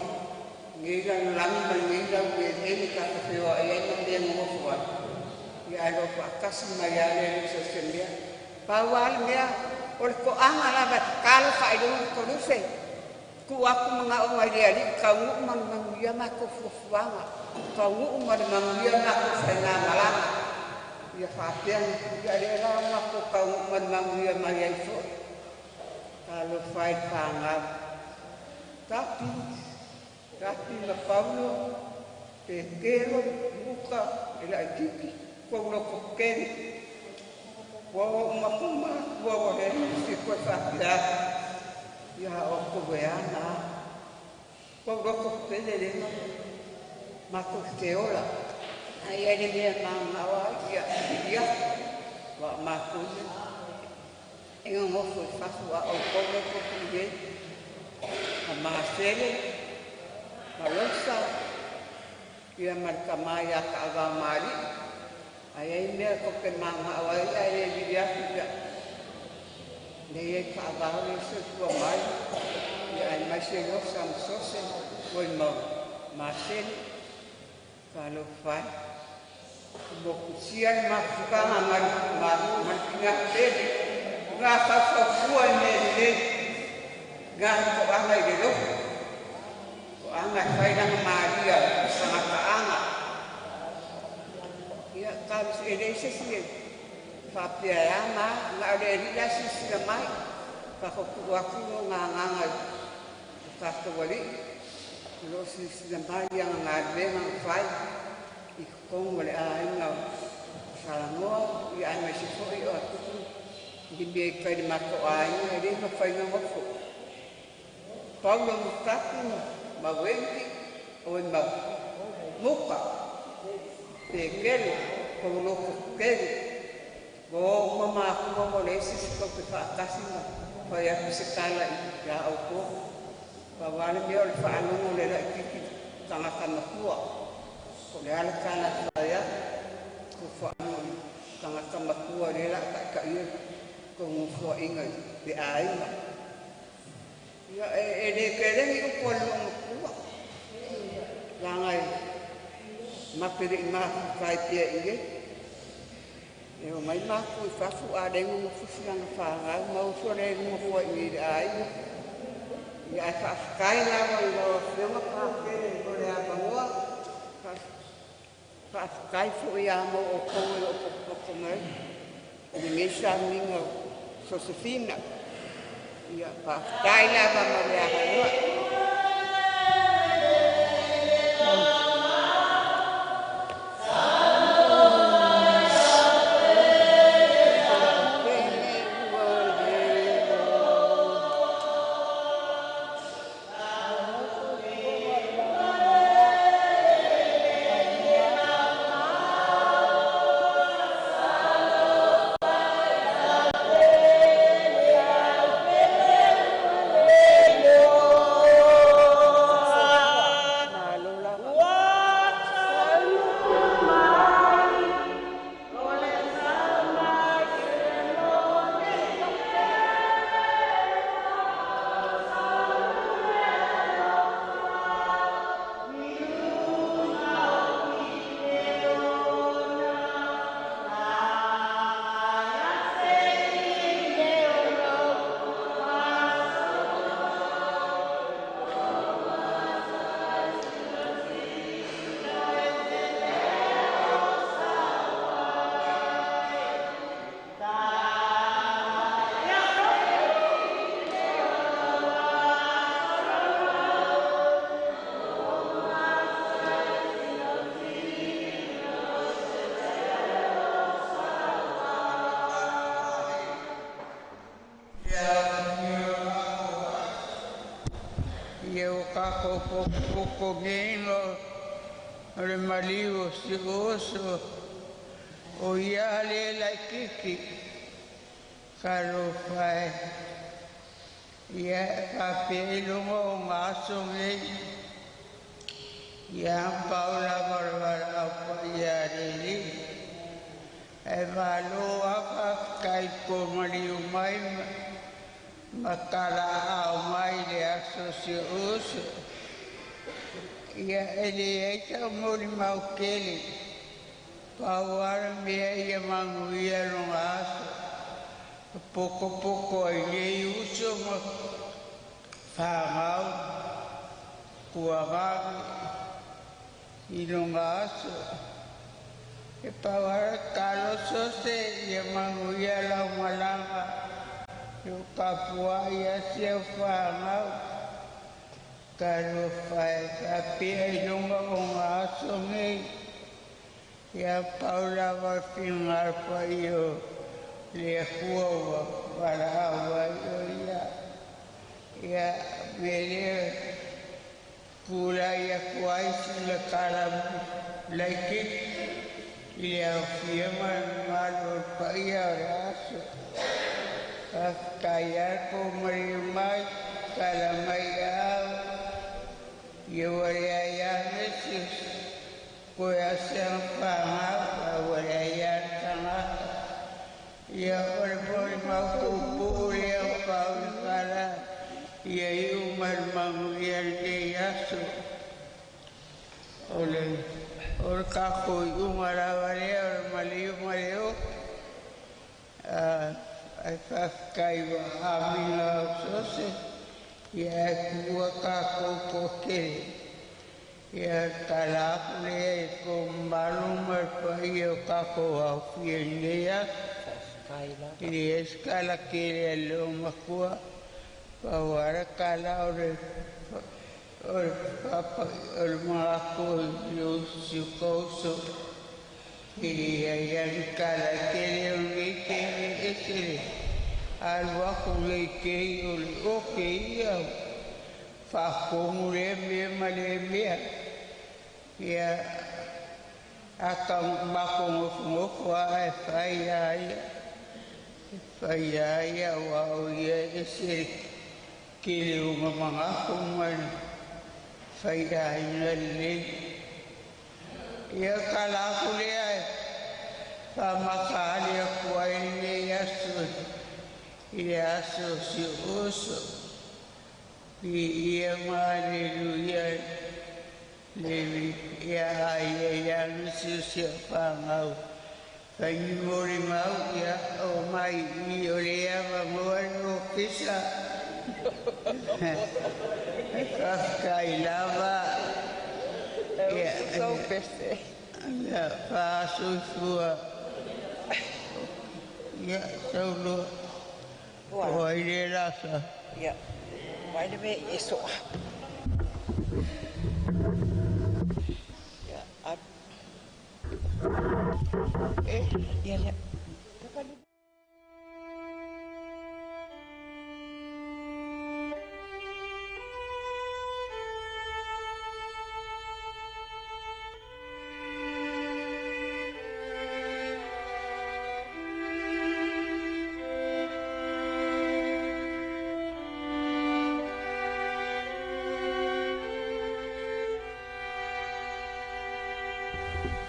lenei lalolagi ma lenei laueleele tatou te feoai ai ma mea nonofo ai. Ia ae o lo o faatasi mai lava le Alii i so o se mea. Pau lava le mea, o le toaga lava e tatalo faailoga le tolufe, tuu atu manaoga i le Alii, taunuu ma le manuia matou fuafuaga, taunuu ma le manuia matou faigamalaga. Ia faapea, ia lea la ua matou taunuu ma le manuia mai ai foi. Talofa e i le fanau. Tapi, Tapi ma Paulo, Petero, Luka, e laitiiti, tou loto tetele. Ua oo uma atu matua ua leai nisi e toe faapea atu, ia outou e ana a. Tou loto tetele lea matou te ola. A i ai le mea e mananao ai, ia vili atu. Aua o matou ia e nonofo i fafo a o outou lea tou te i ai. Ma Masele, ma Losa, ia ma le tama ia Taavao ma alii. A i ai mea tou te mananao ai ae le vili atu, ia Lea e fa'avao le soifua mai ia aemaise ai Osa ma Sose ua i mau maseni. Talofa e. Mokusia le mafutaga ma le tigatele, gafaufafua i mea lelei, gato'aga i le loto, to'aga e fai lana malia sagata'aga. Ia e leai se isi e faapea e a ma, na o le Alii la e silasila mai, tatou tuu atu lona agaga i lo tatou Alii, o lo o silasila mai i ana galuega na fai i totonu o le aiga o Salanoa, ia aemaise foi o atupu i mea i tai i le matou aiga e le mafai ona nofo. Paulo Mutapu ma Wendy oi ma Muka Pekelo kou loto tetele ua o uma matua ua leai se isi tou te faatasi ma fai atu se tala ia outou. Pau lava le mea o le faalogo i le laitiiti tagata matua. Po o le a le tala e fai atu, tou faalogo i tagata matua lea o le a taitaia le tou nofoaiga i le aiga. Ia, e le tele ni upu a le loomatua, leaga e matou te le i mafuta ai pea i inei. E omai matou i fafo a o lea e nonofo si ana fanau, maua foi o lea e nonofo ai i inei i le aiga. Ia ae faafetai lava i lau Afioga Patele mo le avanoa. Faafetai foi ia outou o lo o potopoto mai i lenei sauniga o Sosefina. Ia faafetai lava mo le avanoa. Malo lava.
Ia ua tatou potopoto nei ona o le maliu o si ou uso, o ia lea e laitiiti. Talofa e. Ia e faapea iloga o ga aso nei. Ia pau lava o le valaau paia a le Alii. Ae malo lava faafetai ua maliu mai ma talaaao mai i le aso o si ou uso. Ia e leai sau molimau tele, pau lava le mea ia manuia lona aso. E potopoto ai nei uso ma fanau tuagave i lona aso. E pau lava le tatalo Sose ia manuia lau malaga i lou tapuai a si au fanau. Talofa e faapea i luga o ga aso nei. Ia pau lava le finagalo paia o le Atua ua valaau ai o ia. Ia mea lea e tulai atu ai sina tala laitiiti i le aofia ma le mamalu o le paia o le aso. Faafetai lava le tou maliu mai, tala mai aao. Ia ua leai lava nisi toe asiaga paga a ua leai lava le tagata. Ia o le molimau puupuu lea. pau le kala ia iu mai le manuia lenei aso. O le o le kākou iuga lava lea o le maliu ma le oki. Ae faafetai ua amiga au Sose ia ae tuua kākou toatele. Ia tala aku lea i tou mamalu ma le paia o kākou aofia i lenei aso. E leai se tala tele a le loomatua, pau lava le tala o le o le papa o le manatu o si o ta uso. E leai lava ni tala tele o lenei taimi e ese le alu atu nei tei o le ote ia faatonu lea mea ma lea mea. Ia a tau matou nofonofo lava ae fai lava ia. E fai lava ia aua o ia e ese le tele o ona manatu ma le faiaiga lelei. Ia tala atu lea e faamataali atu ai lenei aso i le aso o si ou uso. Viia ma aleluia le ia a ia ia na si o si au fanau. Fai ni molimau ia o mai i o le avanoa le ofisa. Faafetai lava. Ia ia faasoifua. Ia saunoa. O ai le lasa.
Ia, vai le mea e soa. Ia, a. E, ia lea.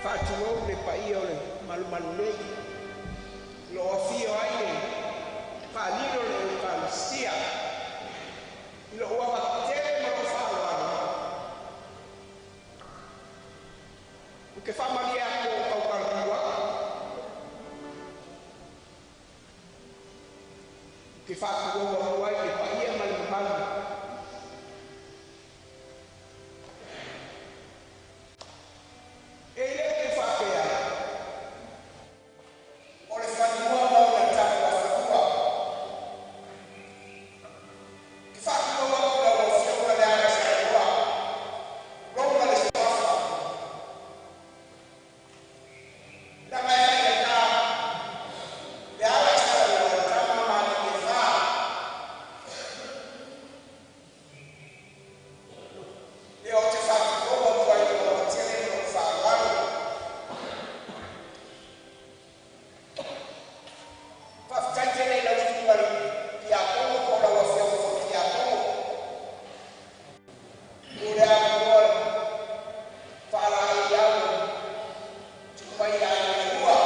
Faatulou le paia o le malumalu nei, o lo o afio ai le faalilo o le Ekalesia. I lou ava tele ma lou faaaloalo, ou te faamalie atu o tautalatiu atu, ou te faatulou atu ai le paia ma le mamalu. E le upu faapea, o le fanua ma ona tapuafanua. Ou te faatulou atu i lau Afioga le Alaisalanoa, tulou ma le suafa. Leaga e faigata le Alaisalanoa o le tama ma alii e fa. Lea ou te faatulou atu ai i lou ava tele ma lou faaaloalo. Faafetai tele i lau susuga i le Tiakono po o lau Afioga foi i le Tiakono mo le avanoa faalaeiau tuu mai ia i lua.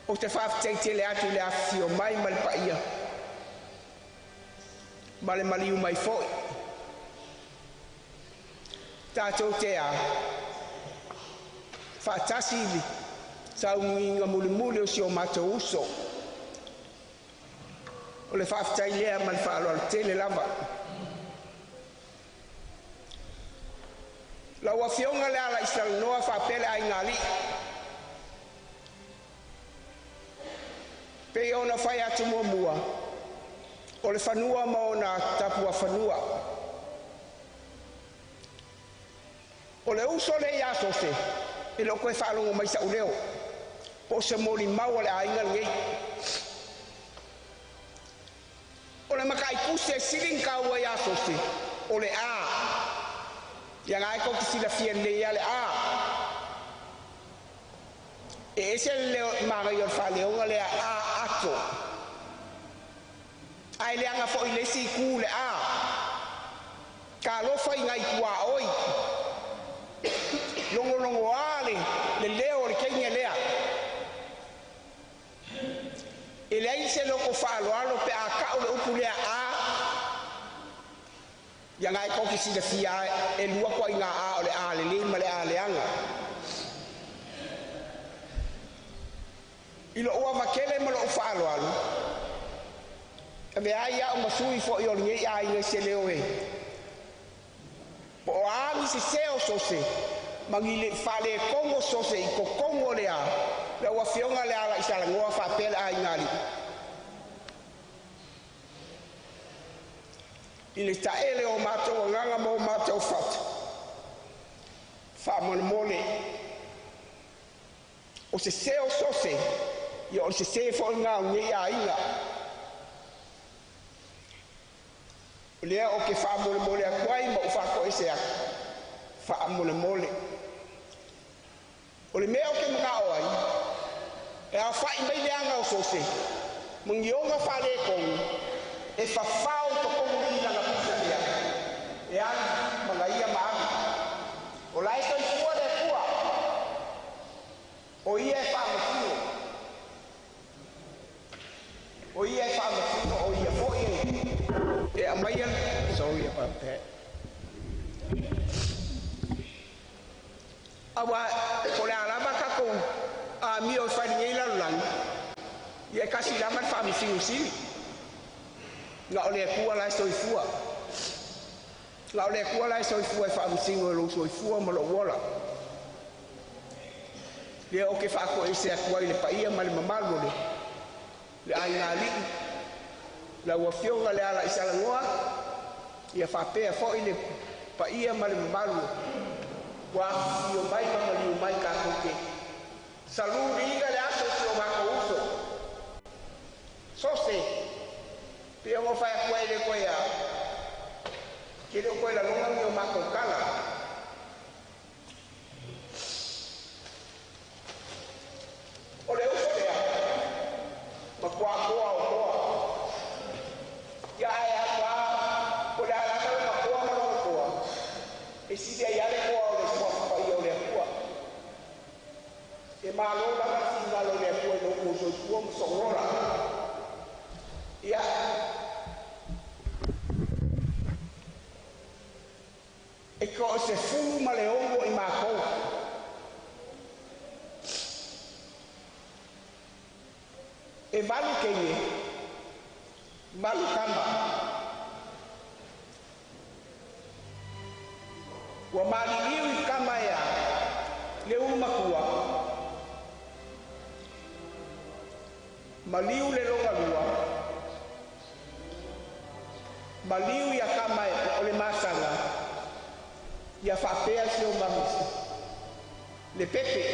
Ou te faafetai tele atu i le afifio mai ma le paia ma le maliu mai foi. Tatou te a faatasi i le sauniga mulimuli o si o matou uso. O le faafetai lea ma le faaaloalo tele lava. Lau Afioga le Alaisalanoa faapea le Aiga Alii, pei ona fai atu muamua, o le fanua ma ona tapuafanua. O le uso lea ia Sose, e le o toe faalogo mai sa'u leo, po o se molimau a le aiga lenei. O le mataitusi e sili ona taua ia Sose, o le A. Ia na e tou te silafia lelei lava le A. E ese le leo manaia o le faaleoga lea A ato. Ae leaga foi i le isi itu le A. Talofa i nai tuaoi. Logologoa le leo o le teine lea. leai se loko faaaloalo pe a ta'u le upu lea a ia gae tou te silafia e lua toaʻiga a o le a lelei ma le a leaga. I lo'u avatele ma lo'u faaaloalo avea ai a'u ma sui fo'i o lenei aiga i se leo e po o a ni sesē o sose ma ni le faaletonu o sose i totonu o le a lau afioga le Alaisalanoa faapea le aiga alii i le taele o matou agaga ma o matou fata faamolemole o se se o sose ia o le sesē foi lena o lenei aiga. O lea ou te faamolemole atu ai ma ou faatoese atu faamolemole. O le mea ou te manao ai e aofa'i mai leaga o sose ma ni ona faaletonu e fafao i totonu i i lana pisa lea e alu magaia ma alu. O la e soifua le Atua, o Ia e faamasino, o Ia e faamasino, o Ia foi e aumaia.
Sorry about that.
Auā po o le a lava tatou amio e fai i lenei lalolagi, ia e tasi lava le Faamasino Sili, na o le Atua la e soifua. Na o le Atua la e soifua e faamasino i lou soifua ma lou ola. Lea ou te faatoese atu ai i le paia ma le mamalu o le aiga alii, lau afioga le Alaisalanoa, ia faapea foi le paia ma le mamalu ua afifio mai ma maliu mai tatou te saluliina le aso o si o matou uso. Sose, pei ona ou fai atu ai, e le toe a ke le o toe lalona ni o matou tala. O le uso lea, matua toa o toa. Ia ae atu a po le a lava lona toa ma lona toa, e sili ai lava le toa o le Suafa Paia o le Atua. E malo lava le finagalo o le Atua i lo outou soifua ma sou ola. Ia e toa-16 i matou. E valu teine, valu tama. Ua maliliu i kama e a le ulu matua, maliu le logalua, maliu ia kama e o le masaga, ia faapea si o mamusi le pepe.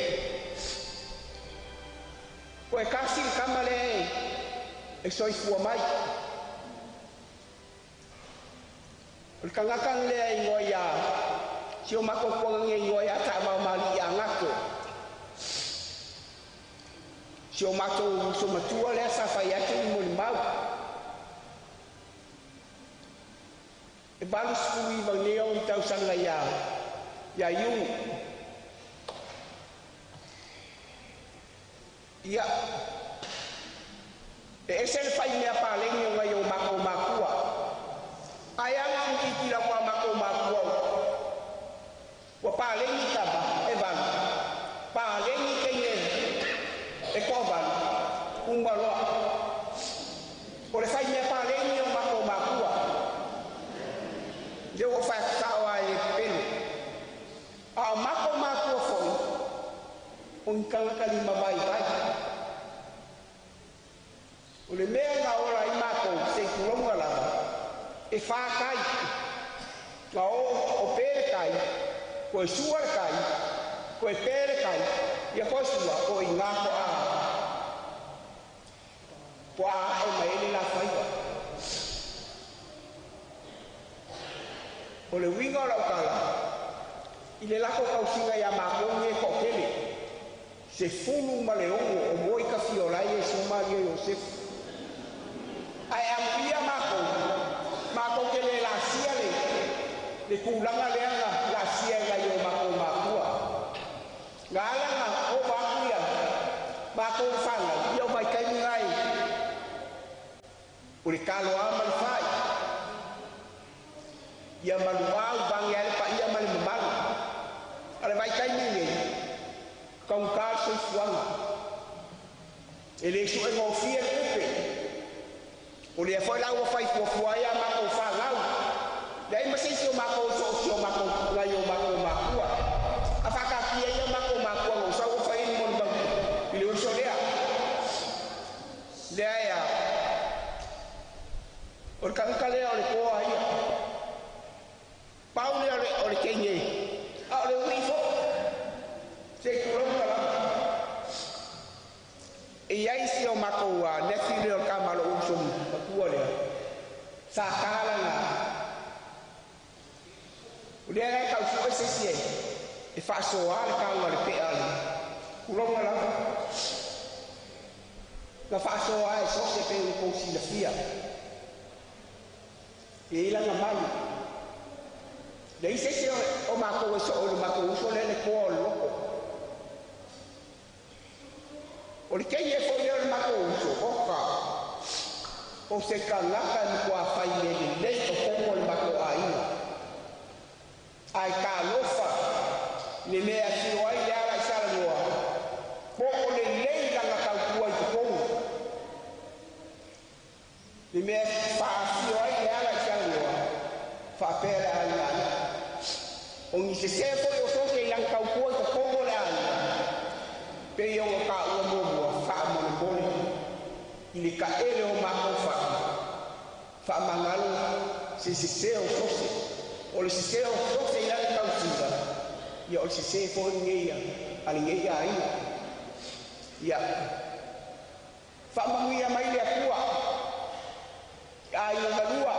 Ko e kasi le kama lea e soifua mai. O le tagata lea e igoa ia si o matou tuaga e igoa ia Taavaomali'i Agato. Si o matou uso matua lea sa fai atu i molimau. E 89 nei ona tausaga ia Iuni. Ia, e ese le faimea paleni o nai o matou makua. Ae aga itiiti lava a matou makua ua paleni tama e valu, paleni teine e toavalu, uma loa. O le faimea paleni o matou makua. Lea ua ou fai atu sao lava e le pepelo. A o matou matua foi, o ni tagata lima vaivai. O le mea na ola ai matou se i tulouna lava, e fa tai. Na o o pe le tai, toe sua le tai, toe pe le tai, ia toe sua, o i ina toa ae mai ai le la faiva. O le uiga o lau tala, i le latou tausiga ia matou nei e toatele, 16 o moi Tafiola Iesu Maria Iosefu. Ae amuia matou, matou te le lasia le tulaga lea na lasia e nai o matou matua. Na ala na ova atu ia matou le fanau, ia o vaitaimi na O le taloa ma le fai ia maluau vage ai le paia ma le mamalu. A le vaitaimi lenei, taugata le soifuaga, e le suegofie le upe. O lea foi la ua fai fuafua ai a matou fanau, leai ma se isi o matou o soo si o matou nai o matou makua. A faataatia ia matou makua na ou sau o fai ai ni molimau i le uso lea. Lea ea o le tagata lea o le toa ia. Pau lea o le teine, a o le uii foi. Se i tulou lava. E i ai si o matou nephew lea o le tama a lou uso matua lea. Sa ta lana. O lea e tau sue se isi e faasoa le tau a le pea le tuloga lava. Na faasoa e so se pe o tou silafia. E i lana malu. Leai se isi o matou e soo i le matou uso lea le toa o le loto. O le teine foi lea o le matou uso, oka, o se tagata e matua fai mea lelei totonu o le matou aiga. Ae talofa le mea e afio ai le ala i Salanoa, po o lelei lana tautua i totonu. Le mea e faafio ai le ala i Salanoa, faapea le aiga alii. O ni sesē foi o sose i lana tautua i totonu o le aiga, pei ona taua muamua faamolemole i le taele o matou faamagalo se sesē o sose. O le sesē o sose i lana tausiga, ia o le sesē foi lenei a lenei aiga. Ia faamanuia mai le Atua i aiga galua,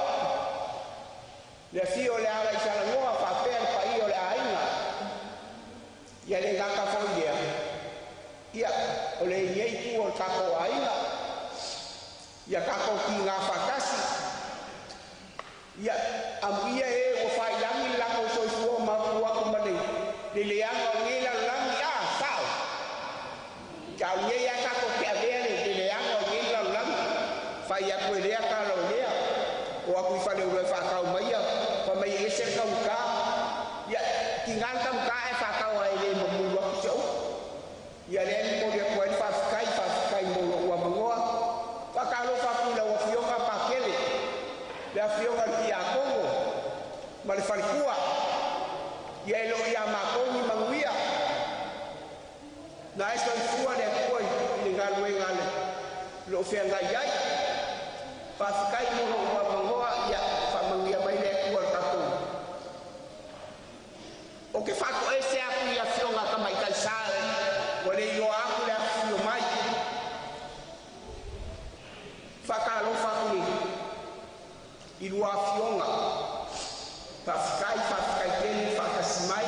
le afio o le ala i Salanoa faapea le paia o le aiga. Ia le gata foi lea, ia o le i ai itu o le tatou aiga, ia tatou tiga faatasi. Ia amuia e ua failagi le latou soifua ma atu ma le leaga o lenei lalolagi a sao. A o lenei a tatou te avea le leaga o lenei lalolagi. Fai atu e lea tala o lea. O atu i faleoloa e faatau maia, fai mai e ese le taugata. Ia tiga le taugata ae faatau lava e le mamulu atu se upu. Ia lea e momoli atu ai le faafetai, faafetai mo lou avanoa. Faatalofa atu i lau Afioga Pakele, le Afioga i le Tiakono ma le faletua. Ia e le o ia matou ni manuia. Na e soifua le Atua i le galuega a le o feagai ai. Faafetai mo lou avanoa, ia faamanuia mai le Atua i le tatou. Ou te faatoese atu i afioga tamaitai sa ua le iloa atu le afifio mai. Faatalofa atu i lua afioga. Faafetai, faafetai tele le faatasi mai.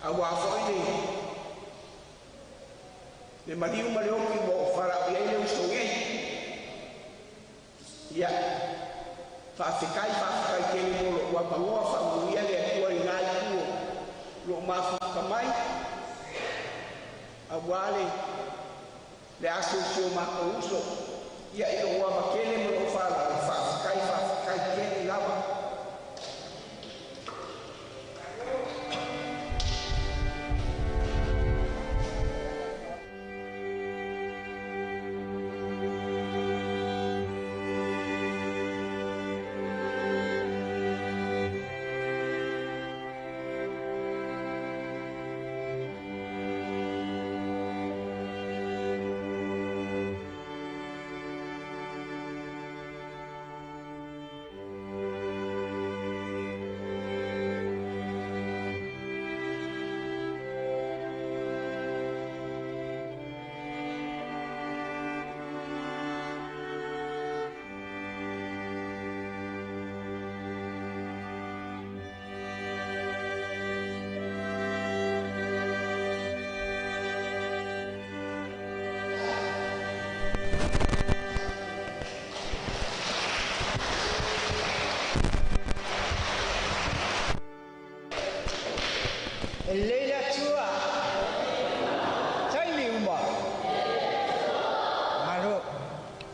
Aua foi le maliu ma le oti ua ou valaaulia ai le uso nei. Ia, faafetai, faafetai tele mo lou avanoa, faamanuia le Atua i lena itu o loo mafuta mai. Aua le aso o si o matou uso. Ia i lou ava tele ma lou faaaloalo, faafetai, faafetai tele lava.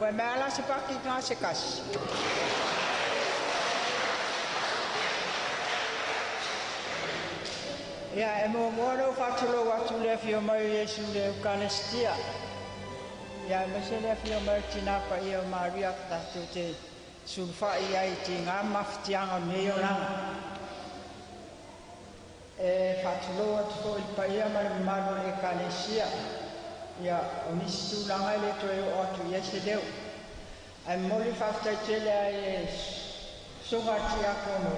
Fai mai ala se paki ngā se kasi. Ia, e mua mua lou faatulou atu le afio mai o Iesu i le Eukalesitia. Ia, aemaise le afio mai o le Tinā Paia o Maria tatou te sulufai ai i tigā ma mafatiaga o lenei olaga. E faatulou atu foi i le paia ma le mamalu o le Ekalesia. Ia, o nisi tulaga e le toe oo atu i ai se leo. Ae momoli le faafetai tele ai e Susuga i le Tiakono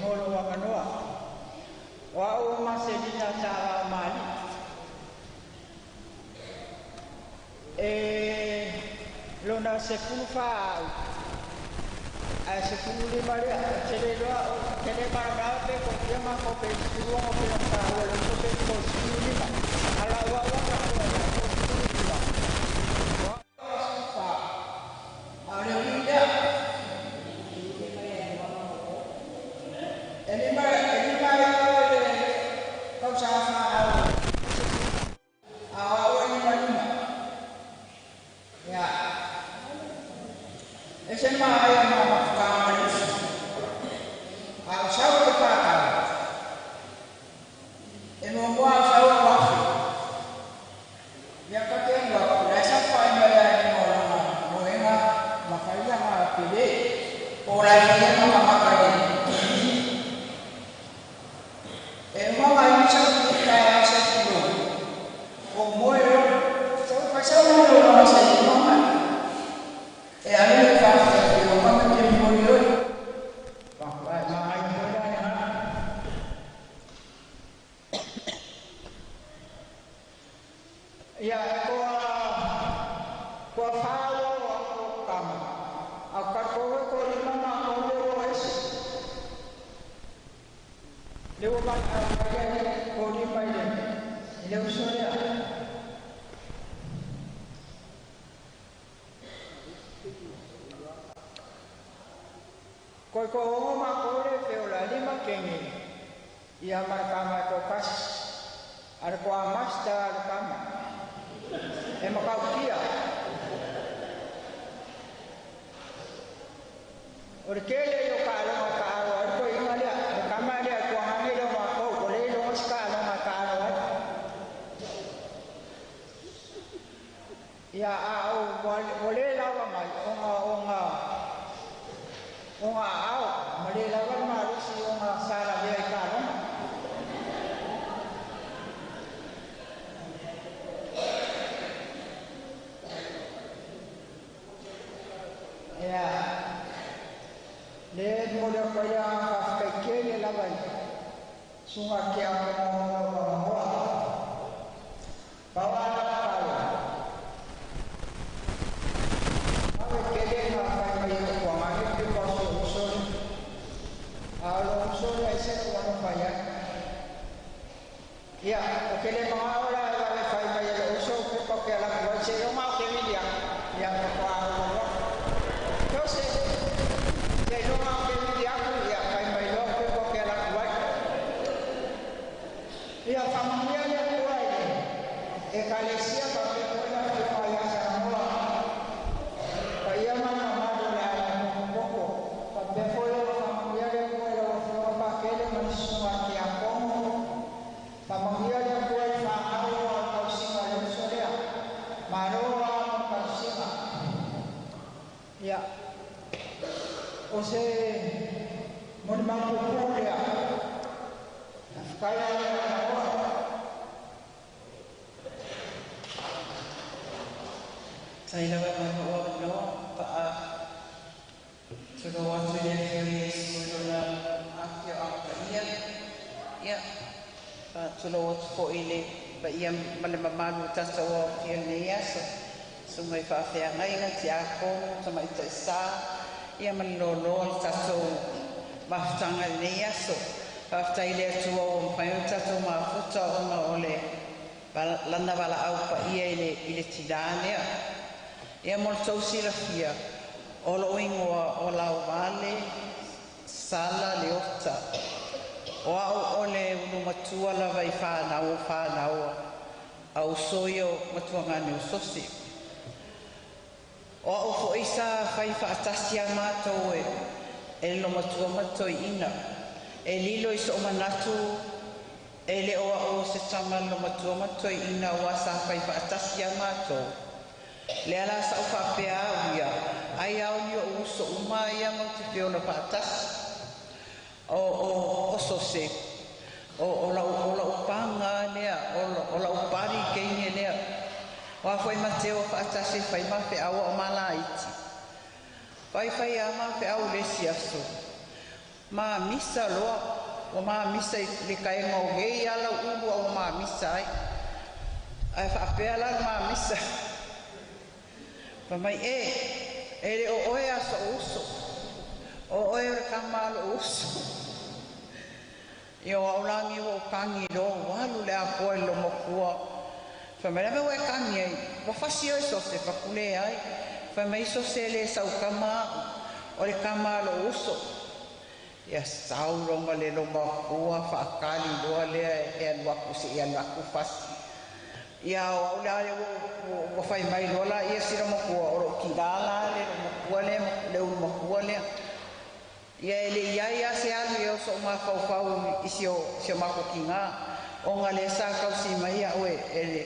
mo lou avanoa. O au o Maselina Taavao Maali'i. E lona 14 au, ae 15 lea, ou te le iloa, ou te le malamalama pe toafia matou pe 16 pei ona taua e le uso pe 35. A o lau au lava faapea mai, 35. O au o le 14, a o le ui lea, e lima e iloa i le tausaga fanau a o au e 55. Ia, ese le manaia o ma mafutaga ma le uso. A o sau i le tatau, e muamua au sau au afe. Ia ta te alu atu, la e saofai mai lava i luga o lana moega ma fai lana pele. Po o la e fai ana mamaka i le E uma mai inu sau i taeao se tulou. O moe loa. Sau fai sau malologa se i uma mai. E alu le faafetai i oma ma te momoli oe. Ia koa koa whāua o au o kama. Au ka koe ko lima ma ko le o ese. Le ua mai au mai ai ko lima i le i le uso lea. Koe ko ongo ma ko le feola lima kenge. Ia ma le kama e ko kasi. A le koa master a le kama. E makautia. O le tele i o kaaloga e kaalo ai le toeaina lea, le tama lea e tuagane le o matou, ua le iloga se kaaloga e kaalo ai. Ia, a o ua le lava mai ona ona ona aao, ma le lava le malosi ona sa lavea i kaaloga. Ia, le momoli atu ai le agaga faafetai tele lava i susuga Tiakono mo lou avanoa. Pau lava lau tatalo, vave tele ona fai mai e lou tuagane le pepa o si ou uso lea. A o lou uso lea e ese lou alofa i ai. Ia, ou te le manao la e vave fai mai e lou uso pepa ou te alu atu ai seiloga ou te vili atu, ia faatoa ou alu atu. Jose, seiloga ou te vili atu, ia fai mai loa pepa ou te alu atu ai. Ia faamanuia le Atua i le Ekalesia faapea foi le Afioga ia Samoa, paia ma le mamalu o le aiga potopoto. Faapea foi ona faamanuia le Atua i lau Afioga Pakele ma le susuga a Tiakono. Faamanuia le Atua i fanau o le tausiga o le uso lea. Malo lava mo le tausiga. Ia, o se molimau puupuu lea. Faafetai lava i le avanoa.
Faafetai lava mo lou avanoa faa tulou atu i le Afioga Iesu i lona afioaga paia. Ia, faatulou atu foi i le paia ma le mamalu o tatou aofia i lenei aso, susuga i faafeagaiga, tiakono, tamaitai sa, ia ma le loaloa o le tatou mafutaga i lenei aso. Faafetai i le Atua ua mafai ona tatou mafuta ona o le lana valaau paia i le tinā lea. Ia mo le tou silafia, o lou igoa o Lauvale Sala Leota. O au o le ulumatua lava i fanau o fanau a uso ia o Matuagane o Sosi. O a'u fo'i sa fai fa'atasi a matou e e le matua ma le toe'ina e lilo i so'u manatu e le o a'u o se tama le matua ma le toe'ina ua sa fai fa'atasi a matou. Lea la sa'u fa'apea au ia ai ao ni o'u uso uma ia mau te feola fa'atasi. O sose o lau paga lea o lau pali keine lea. O a foi Mateo fa'atasi e fai ma fe'au o malaiti. Faifai a ma fe'au le isi aso. Ma misa loa ua mamisa i le kaega o gei ala ulu a ua mamisa ai. Ae fa'apea la le mamisa. Fa mai e le o oe a so'u uso. O oe o le kama alo uso. Ia o aulagi ua kagi loa ua alu le apoa i lomakua. Fa mai le mea ua e kagi ai. Ua fasi oe sose fakule ai. Fa mai sose le sau kama o le kama alo uso. Ia sau loa ma le lomakua fa'akali loa lea e alu aku se'i alu aku fasi. Ia o au la le ua fai mai loa la ia sila makua o lo'u kilā la le lomakua lea le ulu makua lea. Ia e le iai a se alu e oso o mafaufau i si o si o mako kingā. O ngā le sa kausi mai au e le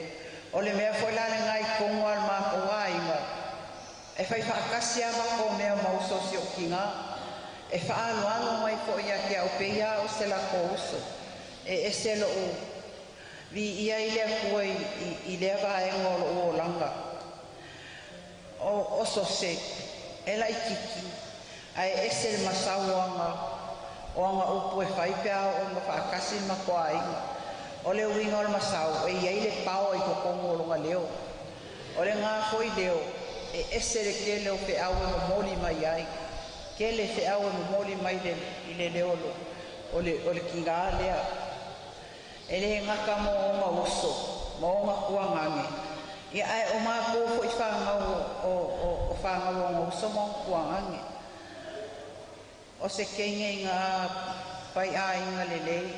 o le mea foi la le ngai kongo al mako aiga. E fai whaakasi a mako mea mauso si o kingā. E whaaloalo mai fo ia ke au peia o se la ko uso. E ese lo u vi ia i lea kua i lea vaenga o lo o langa. O oso se e lai kiki. Ae ese le masau o anga o anga upu e whai pea o ma whaakasi ma koa aiga. O le uinga o le masau e iai le pao i kokongo o longa leo. O le ngā foi leo e ese le kele o fe au e momoli mai ai. Kele fe au e momoli mai le, i le leo lo, o le kinga lea. E le ngaka mo onga uso, mo onga kuangage. Ia ae o mākou foi whangau o whangau o onga uso mo onga kuangage. O se kenge i ngā pai a inga lelei.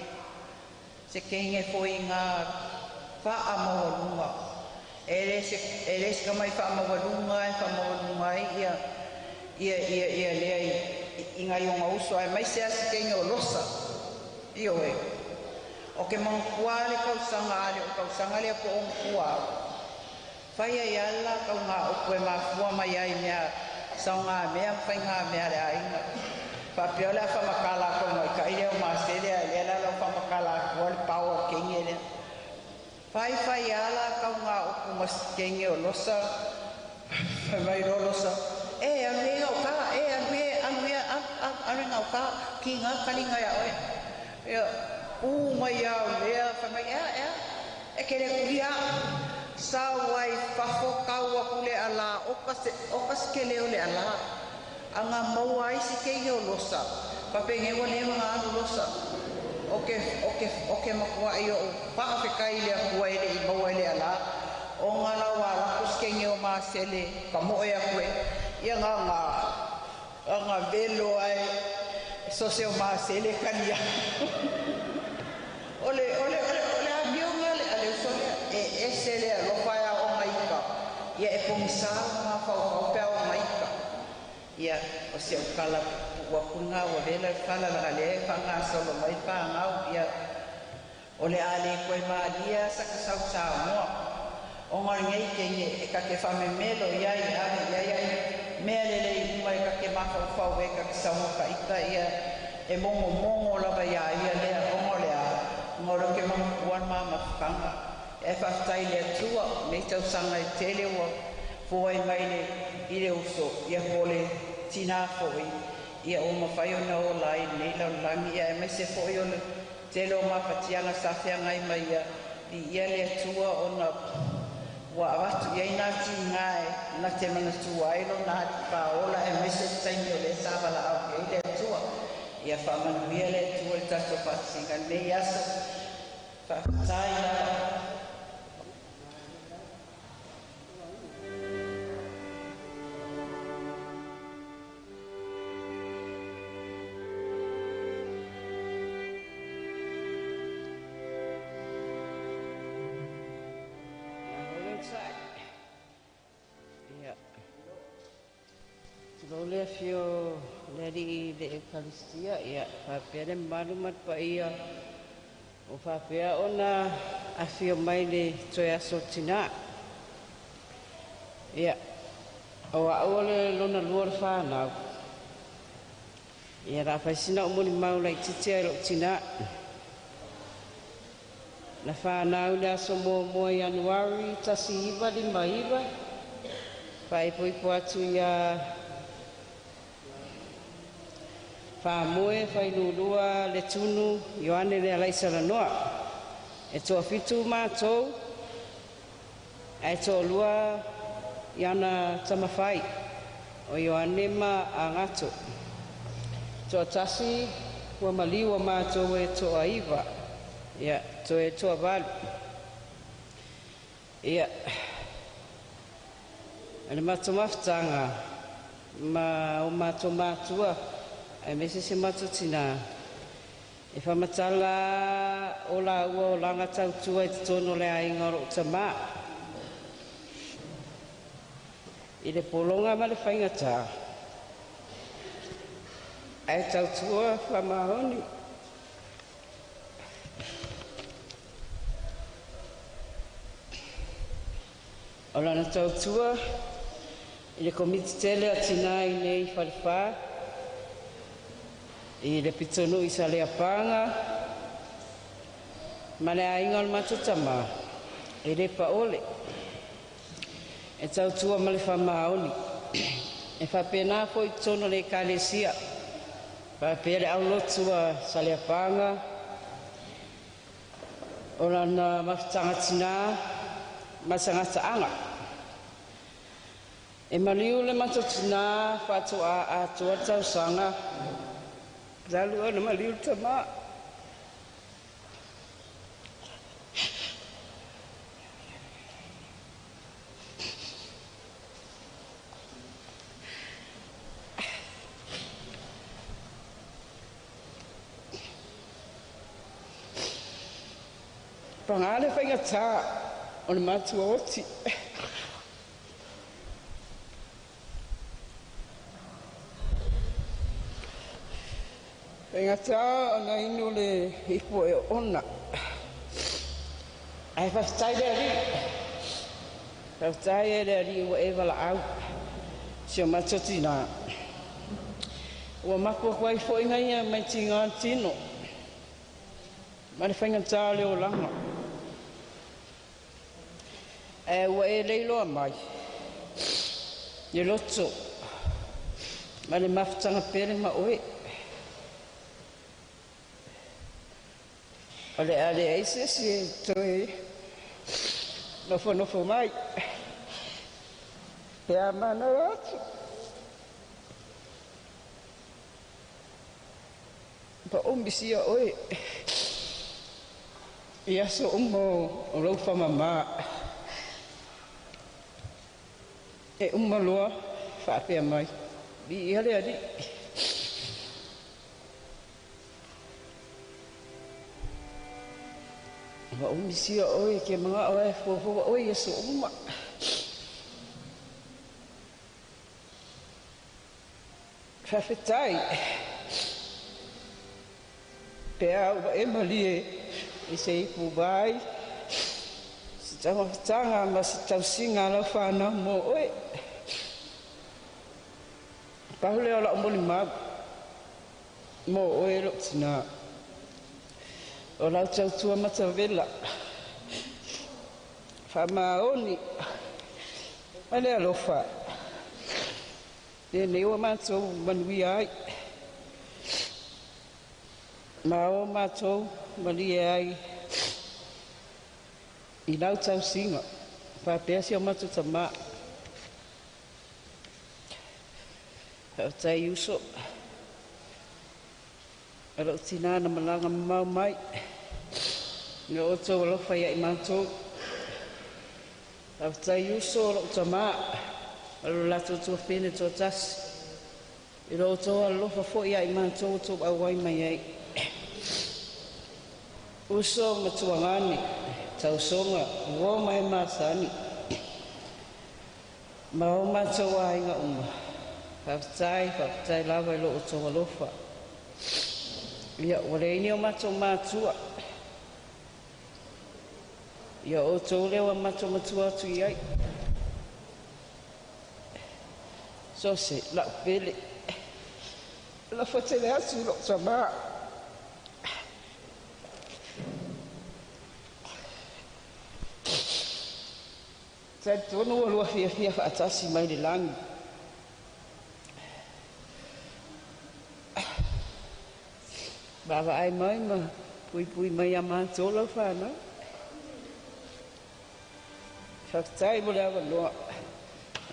Se kenge foi i ngā whaa mawalunga. E le se kamai whaa mawalunga e whaa mawalunga ai ia ia ia ia lea i ngā ionga uso ai mai se ase kenge o losa. Io e. O ke mangkua le kausanga ale o kausanga le po ongkua. Whai ai ala kau ngā upu e mafua mai ai mea sau ngā mea whai ngā mea le ainga. Whapea le whamakala ko ngoi ka ile o masele a le la whamakala ko le pau o kenge le. Whai whai ala kau ngā upu mas kenge o losa. Whai mai ro losa. E anu e ngau ka, e anu e anu e anu ngau ka ki ngā kalinga ia oe. Ia u mai au lea whai mai ea ea. E ke le kulia sau ai fafo kau aku le ala o ka se ke leo le ala. Anga maua ai si ke o losa. Papenge wa le mga alu losa. O ke makua i o paawhekai le akua ele i maua ele ala. O ngā lawa ala kuskenge o maasele ka moe akue. Ia ngā ngā ngā velo ai sose o maasele kania. Ole ole ole ole amio ngā le ale usole e ese le alofa ia o ngaika. Ia e pongisa ngā whau pea o ngaika. Ia o se ukala ua kunga ua vela whala laga le whanga solo mai whangau ia o le ale koe maalia sa ka sau Samoa. O ngā ngei kenge e ka ke whamemelo ia i ave ia ia mea lele i uma e ka ke mawhauwhau e ka ke sau ka ita ia e mongo mongo lava ia ia lea ongo lea ngoro ke mangakuan maa mawhakanga. E whaftai le atua mei tausanga e tele ua fōai mai le i le uso ia po le tina foi ia o mawhai o na o lai nei lau langi ia e mai se foi o le tele o mawhatianga sa whiangai mai ia i ia le atua o na ua awatu ia ina ti ngai na te manatua ai lo nā pāola e mai se taimi o le sāwala au i le atua ia whaamanuia le atua le tato whatisinga nei aso whawhatai la.
Tulou le afio o le Alii i le Ekalesia, ia faapea le mamalu ma le paia o faapea ona afio mai le toe aso tinā. Ia, o a'u o le lona lua o le fanau. Ia, o le a fai sina ou molimau laitiiti i lo'u tinā. Na fanau i le aso 1 Ianuari 1959, faaipoipo atu ia Faamoe Failulua le Tunu Ioane le Alaisalanoa. E toafitu matou, ae toalua i ana tamafai, o Ioane ma Agato. Toatasi ua maliu o matou e toaiva, ia toe toavalu. Ia, o le matou mafutaga ma o matou matua aemaise si o matou tinā, e faamatala o lāua olaga tautua i totonu o le aiga o lo'u tamā. I le pologa ma le faigatā, ae tautua faamaoni. O lana tautua i le Komiti tele a Tinā i nei i Falefā, i le pitonuu i Saleapaga, ma le aiga o le matou tamā, e le paole, e tautua ma le faamaoni. E faapena foi i totonu o le Ekalesia, faapea le aulotu a Saleapaga, o lana mafutaga tinā ma se gataaga. E maliu le matou tinā faatoa atoa le tausaga talu ona maliu le tamā. Pagā le faigatā o le matua oti. Faigatā ona inu le ipu e ona. Ae faafetai le Alii. Faafetai e le Alii ua e valaau si o matou tinā. Ua mapu atu ai foi ia mai tigā le tino ma le faigatā o le olaga. Ae ua e leiloa mai le loto ma le mafutaga pele ma oe. O le a leai se isi e toe nofonofo mai pe a manao atu. Pa o misia oe i aso uma o lau faamamā. E uma loa faapea mai, viia le Alii. Ua ou misia oe e te manao e fuafua oe i aso uma. Faafetai pe a ua e malie i se ipu vai, se taumafataga ma se tausiga a lau fanau mo oe. Pau lea o la'u molimau mo oe lo'u tinā. O lau tautua matavela, faamaoni ma le alofa, lenei ua matou manuia ai, ma o matou malie ai i lau tausiga, faapea si o matou tamā. Faafetai uso, o lou tinā na malaga mamao mai, i lo outou alofa ia i matou. Faafetai uso o lou tamā, ma lo latou tuafafine toatasi, i lo outou alofa foi ia i matou ua outou auai mai ai. Uso ma tuagane, tausoga, uo ma e masani, ma o matou aiga uma.
Faafetai, faafetai lava i lo outou alofa. Ia, ua leai ni o matou matua. Ia, o outou lea ua matou matua atu i ai. So se lau pele. Lafo tele atu i lou tamā. Talitonu ua lua fiafia faatasi mai le lagi. Vaavaai mai ma puipui mai ia matou lau fanau. Faafetai mo le avanoa.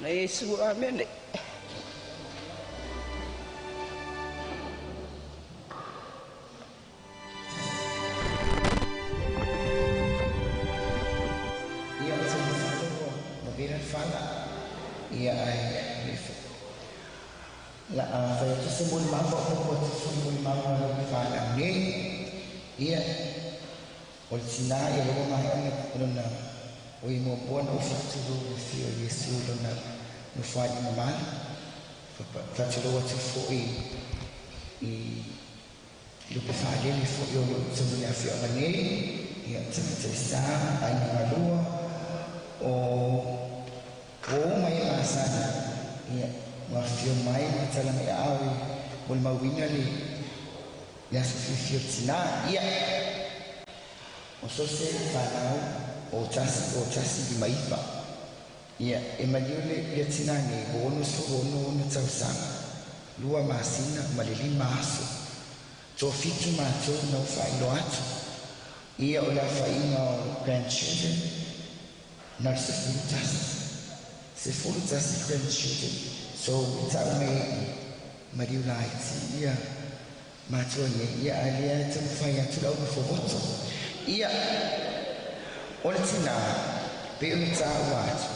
Na Iesu, amene.
Ia, o se masalo ua vela le fala, ia ae le la a fai atu se molimau faaopoopo atu foi molimau a le fanau nei. Ia, o le tinā ia lea ua maea ona lona oi muamua ona ou faatulou i le afio o Iesu i lona nofoalii mamalu. Faatulou atu foi i Lupefaalele foi o lo o i totonu o le afioaga nei, ia, tagata i sa, aiga galua, o uo uma e masani, ia, ua afifio mai ma tala mai aao e molimauina le le aso fiafia o le tinā. Ia, o so o se fanau o tasi o tasi lima iva, ia, e maliu le ia tinā nei ua 66 ona tausaga, 2 masina ma le 5 aso. Toafitu matou na ou faailoa atu, ia o le aofaiga o grandchildren na o le 11. 11 grandchildren. So, e tau mai ai i maliu laiti ia matua nei, ia a lea e taumafai atu le au nofovoto. Ia, o le tinā, pei ona taua atu,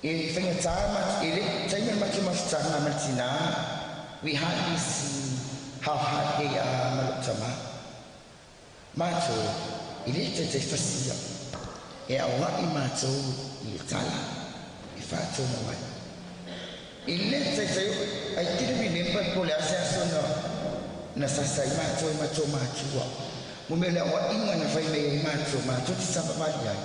e faigata ma e le taimi o le matou mafutaga ma le tinā, we hardly see how hard they are ma lou tamā. Matou, e le taitai fasia, e aoai matou i le tala e faatonu ai. E le taitai o, I didn't remember po o le a se aso na na sasa ai matou e matou matua. Mo mea o le aoaiga na fai mai ai matou, matou te savavali ai,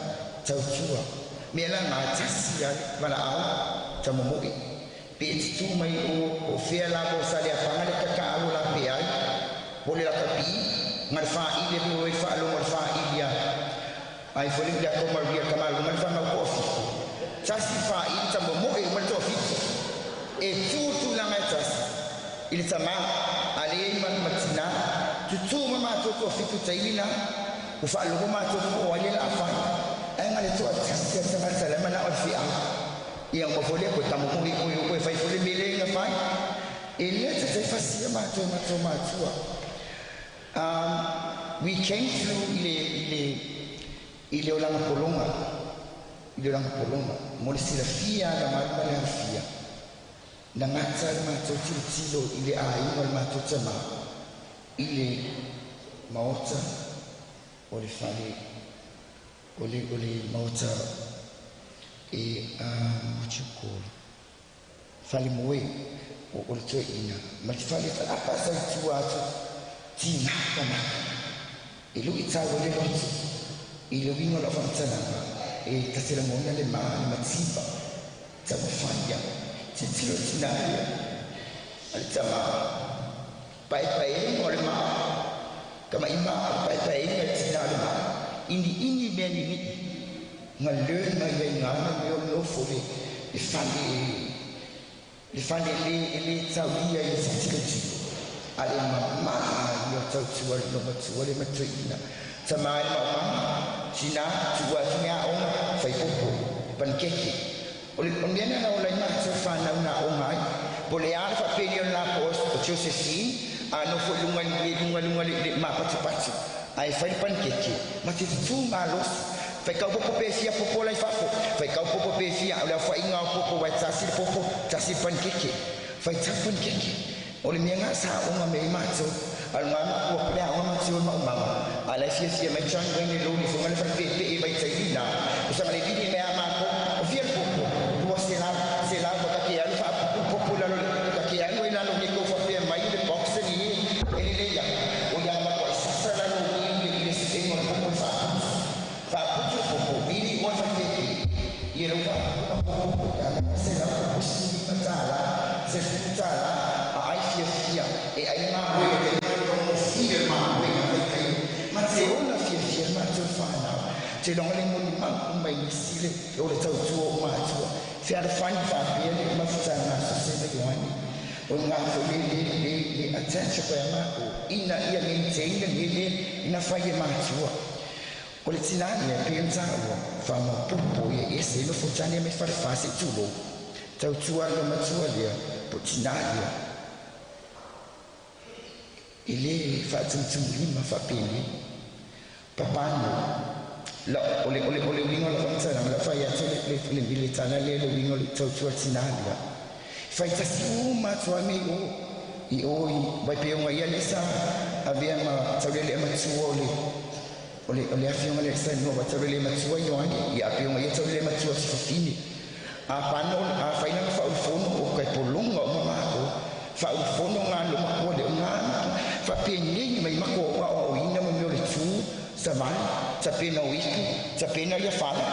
tautua. Mea la gatasi a le valaau, tamomoe. Pe e tutū mai o o fea la po o Saleapaga le kakaau o lape ai, po o le lakapi, ga le faaili e po o le faalogo a le faaili a ai foi le Uliako Maria Tamalunga le fanau toafitu. Tasi le faaili tamomoe uma le toafitu. E tu tulaga e tasi i le tamā a leai ma ma tinā. Tutū ma matou toafitu taimi la, ua faalogo matou po o ai le laafai. Ae ga le toatasi a le tagata la e manao le feau. Ia uma foi lea koe tamomoe koe o koe fai foi le mea lea na fai. E le taitai fasia matou e matou matua. We came through i le i le i le olaga pologa, i le olaga pologa, mo le silafia a le malu ma le alofia, na gata le matou tilotilo i le aiga o le matou tamā i le maota o le fale o le o le maota e what you call falemoe o o le toeaina ma le fale falapa sa i tua atu tigā tagata e luitau ai le loto i le uiga o lau faamatalaga e ta te lagona le ma le mativa taumafai ia tilotilo i tinā ia a le tamā paepaega o le ma tamaima o le paepaega i le tinā o le ma iniini mea ninii na learn mai ai gana mea o le nofo le le fale le fale le e le taulia i le se tilotilo a le mamā ia o tautua le lomatua le matuaina tamā i le maomaga tinā tuu atu ni aoga fai popo panikeke o le o le mea lena na ola ai matou fanau na aoga ai po o le a le faapeni o le lapoa o Josephine a nofo i luga i luga luga le le mapatupatu ae fai le panikeke ma te tutū malosi. Faitau popo pe fia popo la i fafo. Faitau popo pe fia, o le aofaiga o popo aua e tasi le popo, tasi le panikeke. Faitau panikeke. O le mea lena sa aoga mai ai matou. A o le maua pea aoga matou i maumaga, a o la e fiafia mai John Wayne e loan ifoga le falepeepee i vaitaimi na. O saga le vili mea a matou, o fia le popo? 200, selau, Te longa le moni mau mai nisi le o le tautua o matua. Fealofani faapea le mafutaga a Soseve Ioane. O ngā foi le attention ko ia mākou. Ina ia maintain le mea lea ina fai e matua. O le tinā lea pei ona taua, faamaopoopo ia ese ai nofo tane mai falefa se i tulou. Tautua le matua lea po o tinā lea. E lē faatumutumulima faapenei. Papano la o le uiga o lau faamatalaga lau fai atu le tala lea le uiga o le tautua tinā lea. Faitasi uma atu ai mea i o i o i Vaipeoga ia le sa avea ma taulele'e matua o le afioga le Salanoa wa taulele'e matua Ioane ia apeoga ia taulele'e matua sifafine. A pano a failanga faaulufono o kai pologa uma makou faaulufono galo makua le o gana faapenei mai mako aoaoina ma mea o le tu savali tapena o ipu tapena ia fala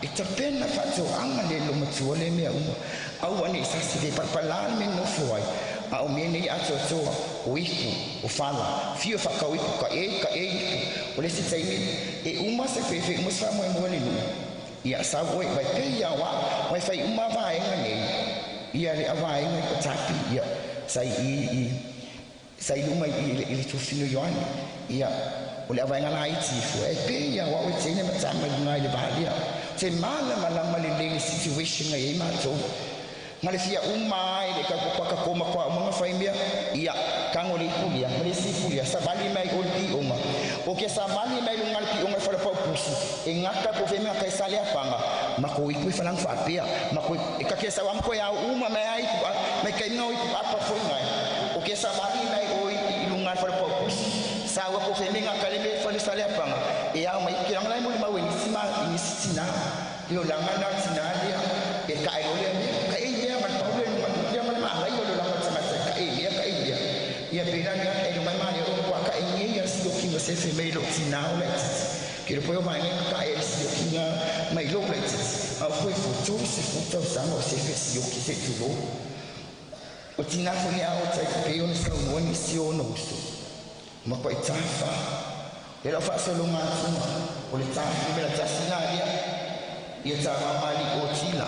e tapena faatoaga le lo matua le mea uma aua nei sasi le palapalā le mea nofo ai a o mea nei atoatoa o ipu o fala fio faakau ipu ka e ka e ipu o le isi taimi e uma se fefe uma se faamoemoe le nuu ia sau oe vai pei ia wa mai fai uma vaega nei ia le avaega i patapi ia sai i sai luma i le tofino Ioane ia o le avaega laiti ifo e pei ia wa o teine matama i luga i le valia te malamalama lelei le situation ai ai matou ma le fia uma ai le ka ka koma kwa uma fai mea ia kango le ipu ia ma le isi ipu ia savali mai o le pi'oga o ke savali mai luga le pi'oga e falepau pusi e gata po fe mea kai sale apaga ma ko ipu e falang faapea ma ko e ka ke sa wa ko ya uma mai ai ipu mai kai ngau ipu apa foi ngai o ke savali mai o i luga le falepau pusi sa ua po fe mea ka le me fale sale apaga e au mai ke lai mo le mau e nisi ma i nisi tina le olaga na tina lea e ka e le mea ka e mea ma le pau le ma le ma le ma lai o le olaga tagata ka e mea ka e mea ia pe la mea e mai ma le o kwa ka e nge ia si o kinga se fe mei lo tina o le titi ke le po o mai ka e si o kinga mai lo le titi a foi fo tu se fu tau sanga o se fe si o ki se tu lo o tina fo ni a o tai pe o ni sa o ni si o no uso ma ko i tafa le lau faasologa atuga o le tafi me la tasiga lea ia tavamali o tila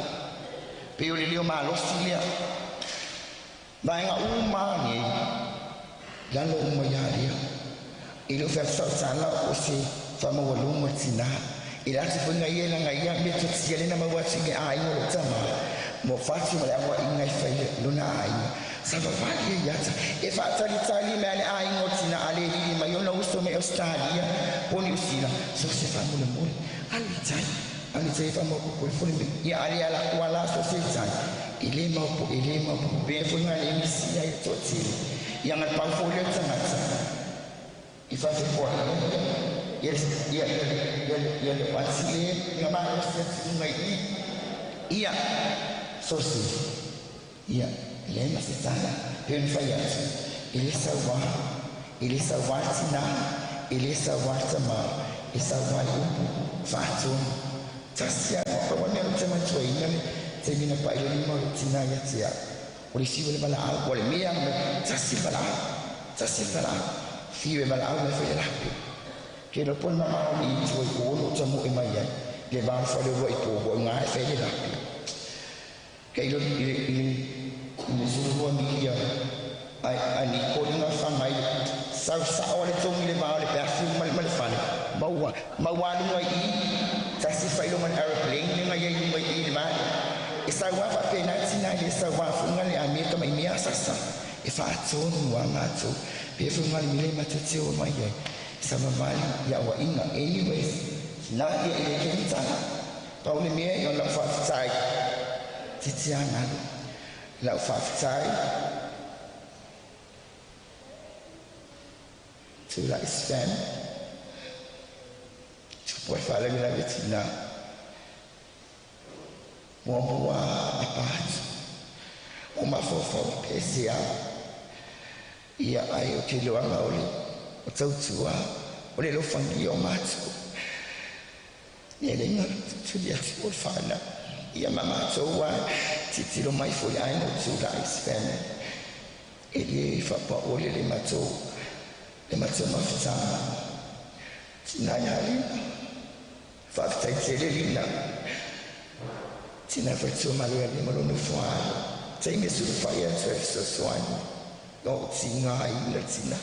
pe o le leo malosi lea vaega uma nei lalo uma ia lea i lou feasaosala o se faamaualuga tinā i le atu foiga ia laga ia mea totia lena mau atu i le aiga o lou tamā mo fatu ma le avoaʻiga e fai lona aiga savavali e iata e faatalitali mea le aiga o tina a le lili mai ona uso mai Australia po Niusila so se faamolemole alu i tai alu i tai faamaopoopo e fole me ia ale ala kuala so se tai e lē maopo e lē maopopo pe foiga le misi ai toatele ia ga le pau foi lea tagata i faafefoaʻi ia ia ia ia le atile nga malosi atuuga i ia sosi ia le ma se tala pe ona fai atu e lē sauā e lē sauā tinā e lē sauā tamā e sauā i upu faatonu tasi a paua mea o te matuaina le taimi na paʻi le lima o le tinā ia te au o le fiu e le valaau o le mea tasi le valaau tasi le valaau fiu e valaau mai foi le lape ke lo po le mamao ni i tua i o lo tamoe mai ai le vā fale ua i po ua ngā e fai le lape ke ilo i le i le i le zulua milia ai ai ni ko nga whangai sau sa o le tongi le vā o le peafi ma le fale maua maua lunga i tasi fai lo man aeroplane le ngai ai lunga i le mali e sau wa fa pe na tina le sau wa fu nga le Amerika mai mea sasa e faatonu a matou pe fu nga le mile matou o mai ai sa vavali ia ua inga anyways na ia ile ke tala pau le mea i ona faafetai titiagalu lau faafetai tulaʻi sfam tupu ai faalavelave tinā muamua apa atu o mafaufau pese a ia ai o ke loaga o le o tautua o le lofagia o matou ia le ga tuli atu o le fanau ia ma matou a titilo mai foi aiga o tulaʻi sfam e lē faapaole le matou mafutaga tinā ia alina Faafetai tele lina. Tina faletua malo ia lima lo nofo alo. Taimi e sulufai atu ai fesoasoani. O tigaina le tina.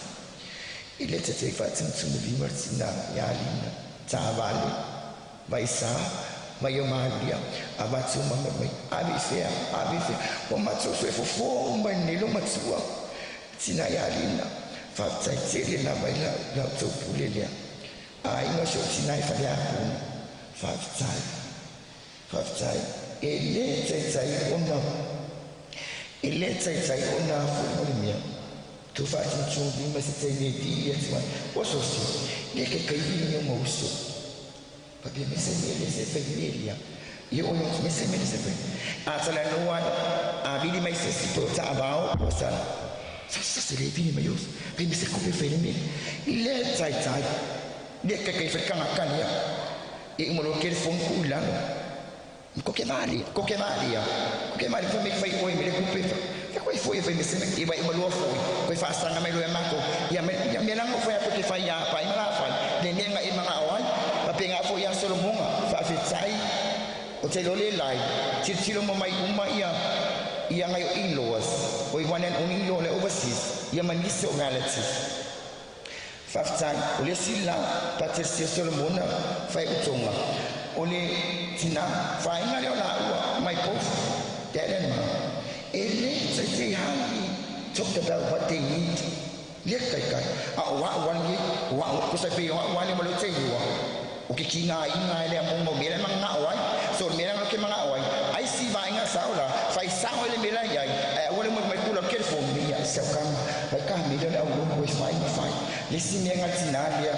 I le tatei faatumutumulima le tina ia lina. Taavale. Vaisā. Mai o malia. Avatu uma mai. Ave i fea. Ave i fea. Ua matou soifofo uma i lenei lo matua. Tina ia lina. Faafetai tele lava i la outou pule lea. Aiga o si ou tina i Faleapuna. Faafetai. Faafetai. E lē taitai ona e lē taitai ona foi mo le mea. Tou faatumutumulima se taimi e vili atu ai. Ua sosi. Le kaikaivi ni o mauso. Papia me se mele se fai melia. Ia o me se mele se fai. A talanoa a vili mai se si po taavao o sala. Sa sa se le vili mai os. Pe me se kupe fai le mele. Le taitai. Le kaikai fai kanga kania. E uma lo telefone ku ilalo. Ko ke vali, ko ke vali ia. Ko ke vali fa me fai oi me le kupe fa. Fa koe foi fai me se e vai uma lua foi. Koe faasanga mai lo e mako. Ia me ia me langa foi a te fai ia pai ma la fai. Le me nga e manga o ai. Pa pe nga foi ia Solomonga. Fa fe tai. O te lo le lai. Tiro mo mai uma ia ia ngai o in-laws. O i one and only in-law le overseas. Ia manisi o relatives. Faafetai o le isi la Patricia Solomona fai utoga o le tina faaiga lea o laua my both dad and mom e le they hardly talked about what they need le kaikai a o a'u ale o a'u ko sa pe o a'u ale ma lo te lua o ke kiga aiga e le amoga o mea la e magaga'o ai so o le mea la ke maga'o ai ai si vaaiga sao la fai sao ai le mea la iai ae aua le mo mai kula o le telefoni ia se aukama fai ka mele le auloko e fai ma fai le isi mea ga tinā lea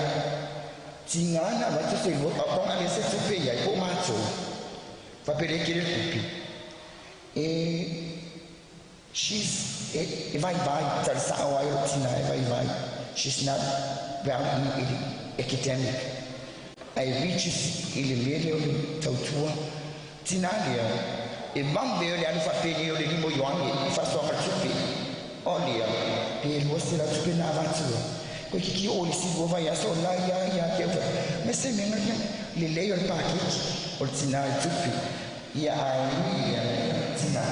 tigā na avatu se lua paopaoga lea se tupe iai po o matou faapea le kele le tupe e she's e vaivai talisa'o ai o lou tinā e vaivai. She's not well in academic ae reaches i le mea lea o le tautua tinā lea e vave o le alu faapenei o le lima o Ioane i faasoaga le tupe o lea pe lua se la tupe na avatu ai koe kiki o le si lua vaiaso o la ia ia te au me se mea nga lelei o le paketi o le tinā i tupe ia ae ui ia tinā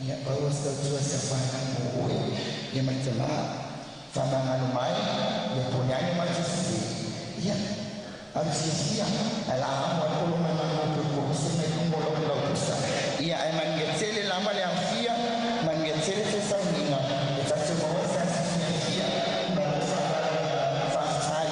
ia pau o se tautua sa whanau mo oe ia ma le tamā faamagalo mai ia pone ane matou sesē ia alu fiafia ae la amo ai olo mai malo pe ua se mai luga o lau lau pusa ia ae manuia tele lava le aofia manuia tele fesauniga e tatou maua se aso fiafia ma lou faamagaloina. Faafetai.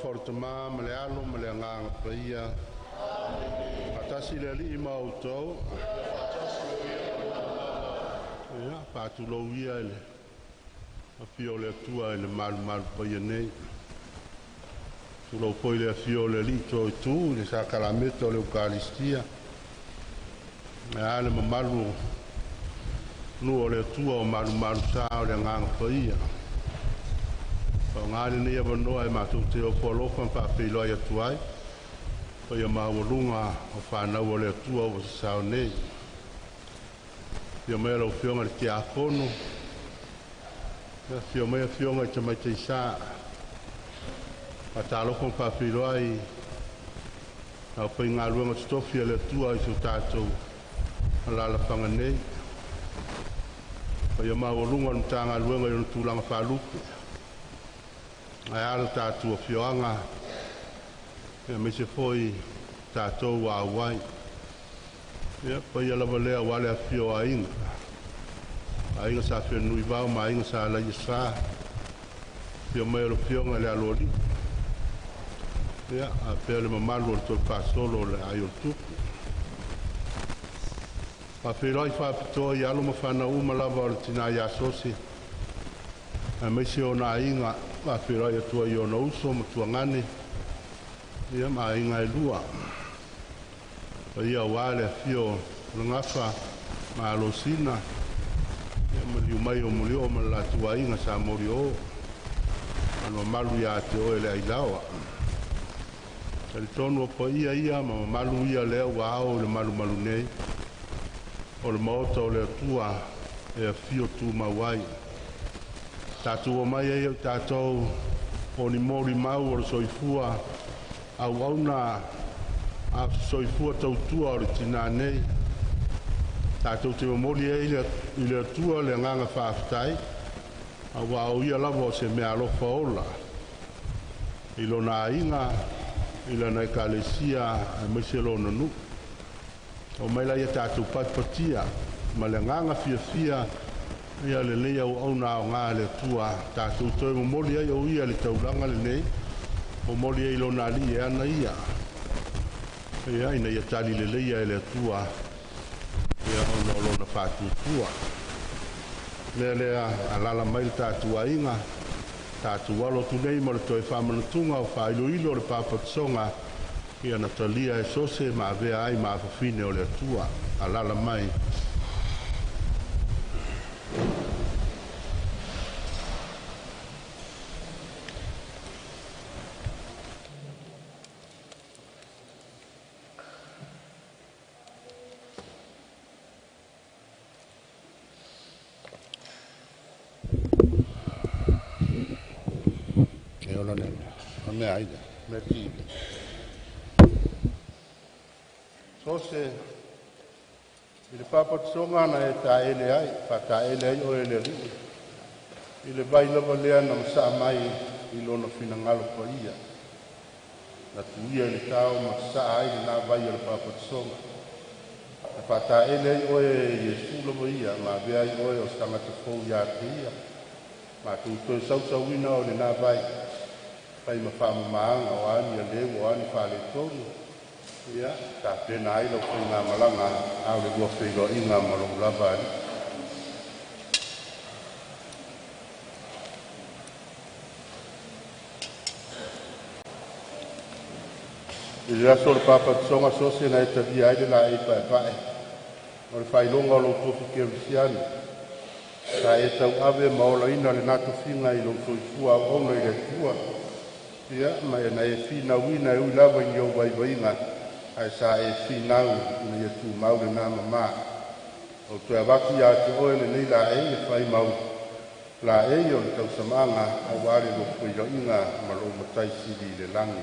alofa o le Tamā ma le Alo ma le Agaga Paia. Faatasi le Alii ma outou. Ia, faatulou ia i le afio o le Atua i le malumalu paia nei. Tulou foi le afio o le Alii Toitu i le sakalameta o le Eukalistia. Ae a le mamalu nuu o le Atua o malumalu sa o le Agaga Paia. Faaaoga lenei avanoa e matou te ofo alofa ma faafeiloai atu ai paia maualuga o fanau a le Atua ua sasao nei. Afio mai lau Afioga i le Tiakono, afio mai afioga i tamaitai sa. Faatalofa ma faafeiloai i le aufaigaluega totofi a le Atua i si o tatou alaalafaga nei. Paia maualuga o le Matagaluega i ona tulaga faalupe. Ae a le tatou afioaga aemaise foi tatou ua auai. Ia, paia lava lea aua le afifio o aiga, aiga Sa Fenunuivao ma aiga Sa Alaiasa, afio mai o le afioga i le Aloalii, ia, afea le mamalu o le Tolefasolo o le Aai o le Tupu. Faafeiloai faapitoa i alo ma fanau uma lava o le tina ia Sose, aemaise ona aiga, faafeiloai atu ai i ona uso ma tuagane, ia ma aiga e lua. Paia aua le afio o le Gafa ma Alosina, ia maliu mai o Mulio ma le latou aiga Sa Molio, ma le mamalu ia te oe le Ailaoa. Talitonu o paia ia ma mamalu ia lea ua ao i le malumalu nei, o le maota o le Atua e afio tumau ai. Tatou omai ai o tatou o ni moli mau o le soifua auauna a soifua tautua o le tina nei. Tatou te momoli ai i le Atua le agaga faafetai, aua o ia lava o se mea alofa ola i lona aiga, i lana ekalesia, aemaise lona nuu. O mai la ia tatou patipatia ma le agaga fiafia ia lelei auauna aoga a le Atua, tatou toe momoli ai o ia le taulaga lenei, momoli ai lona alii e ana ia, ia ina ia tali leleia e le Atua ia ona o lona faatuatua. Lea lea alala mai le tatou aiga, tatou alo atu nei ma le toe faamanatuga o faailoilo o le papatisoga ia na talia e Sose ma avea ai ma afafine o le Atua. Alala mai.
E ola le mea ai mea ti.
So se i le papatisoga na e taele ai, faataele ai oe e le Alii i le vai lava lea na masaa mai i lona finagalo paia, na tuia i le tao ma sasaa ai lena vai o le papatisoga. Na faataele ai oe e Iesu lava ia, ma avea ai oe o se tagata fou ia te ia. Matou toe sausauina o lena vai, fai ma faamamaaga o a ni aleu o a ni faaletonu, ia tapena ai lau faigamalaga a o le lua feiloaiga ma lou lava Alii. I le aso o le papatisoga Sose na e talia ai le laei paepae o le faailoga o lou tofi kerisiano. Sa e tauave ma olaina lena tofiga i lou soifua auauna i le Atua, ia ma e na e finauina e ui lava i ni ou vaivaiga, ae sa e finau ina ia tumau lena mamā. Ou toe avatu ia te oe lenei laei e fai mau laei o le tausamaga aua le lua feiloaiga ma lou Matai Sili i le lagi.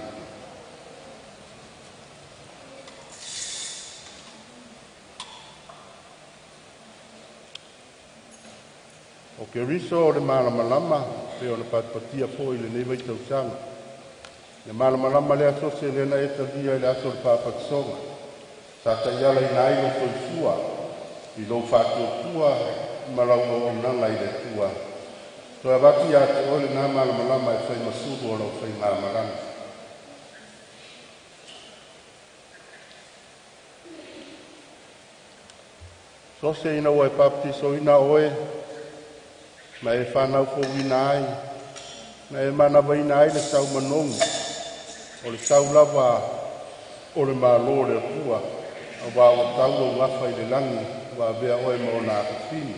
O Keriso o le malamalama pei ona patipatia foi i lenei vaitausaga. Le malamalama lea Sose lea na e talia i le aso o le papatisoga. Sa taialaina ai lou soifua i lou faatuatua ma lau auaunaga i le Atua. Toe avatu ia te oe lena malamalama e fai ma sulu o lau faigamalaga. So se ina ua e papatisoina oe, ma e whanau fouina ai, na e manavaina ai le saumanogi, o le sau lava o le malo o le Atua, auā ua tau lou gafa i le lagi, ua avea oe ma ona afafine.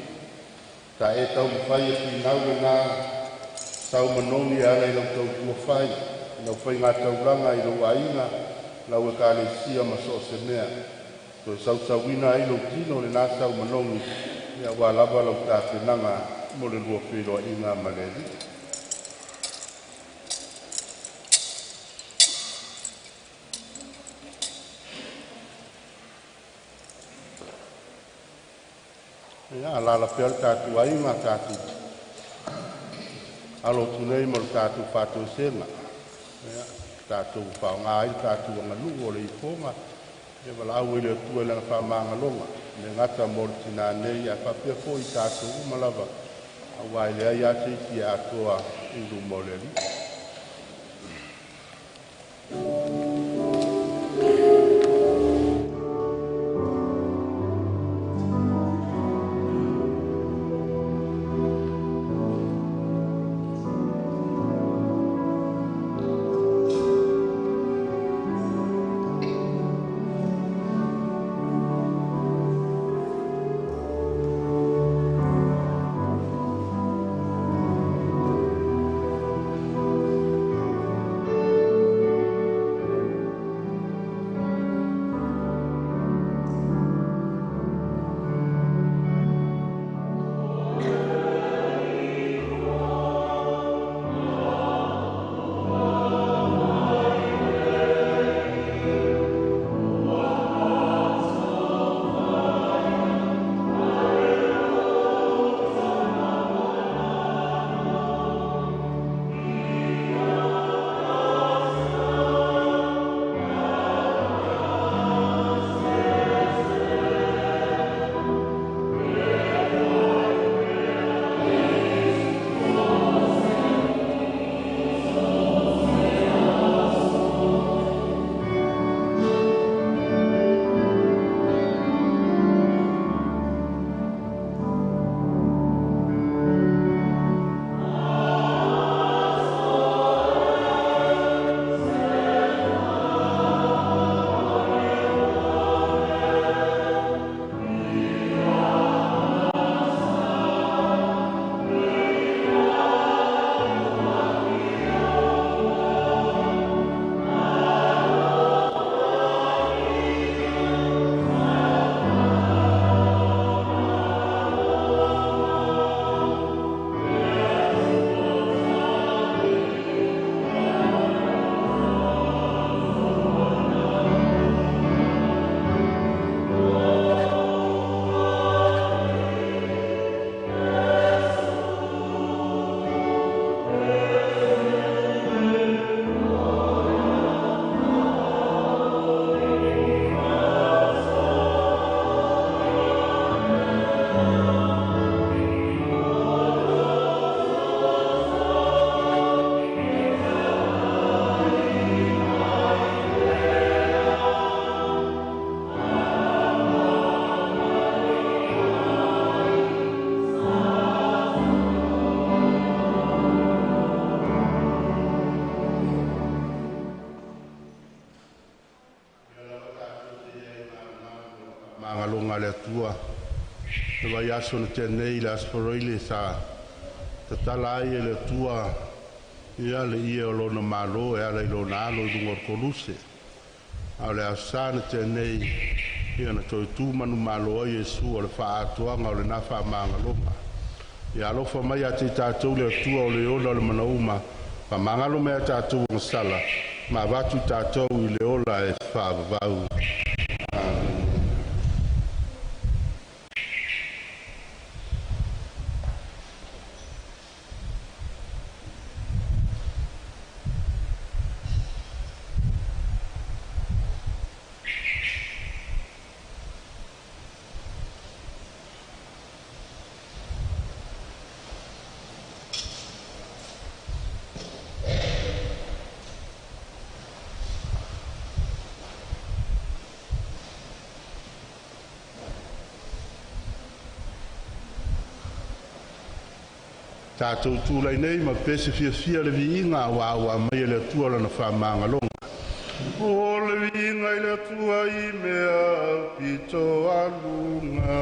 Sa e taumafai e finau lenā saumanogi e ala i lau tautua fai, i lau faigataulaga i lou aiga, lau ekalesia ma so o se mea. Toe sausauina ai lou tino lenā saumanogi, auā lava lau tapenaga mo le lua feiloaiga ma le Alii. Ia, alaala pea le tatou aiga, tatou alo atu nei mo le tatou faatoesega. Ia, tatou faaaoga ai le tatou aganuu o le ifoga, ia valaau ai le Atua i lana faamagaloga, le gata mo le tinā nei, ae faapea foi i tatou uma lava, auā e leai lava se isi e atoa i luma o le Alii. Magaloga a le Atua le vaiaso na tea nei i le Aso Faraile sa tatala ai e le Atua ia le ie o lona malo e ala i lona alo i luga o le koluse. A o le aso Sa na tea nei ia na toe tu manumalo ai Iesu o le faaatoaga o lenā faamagaloga. Ia alofa mai ia te i tatou le Atua o le ola o le manauma, faamagalo mai a tatou agasala, ma avatu i tatou i le ola e faavavau. Amene.
Tatou tulai nei ma pese fiafia le viiga aua ua aumaia e le Atua lana faamagaloga. O le viiga i le Atua i mea aupito aluga.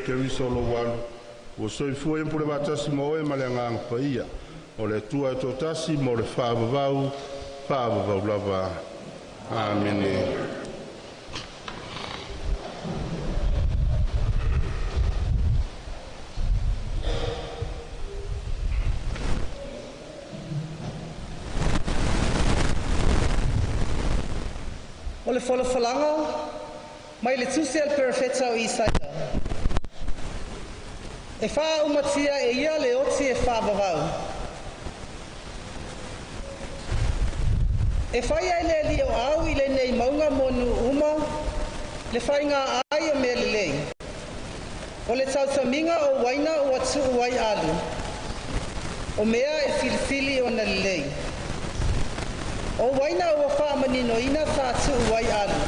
Keriso lou alu ua soifua ia pule faatasi ma oe ma le Agaga Paia o le Atua e toatasi mo le faavavau faavavau lava. Amene.
O le folafolaga mai le tusi a le perofeta o Isaia. E fāumatia e ia le oti e faavavau. E fai ai le Alii o au i lenei mauga mo nuu uma, le faiga ai o mea lelei. O le tautamiga o uaina ua tuu ai alu, o mea e silisili ona lelei. O uaina ua faamaninoina sa tuu ai alu.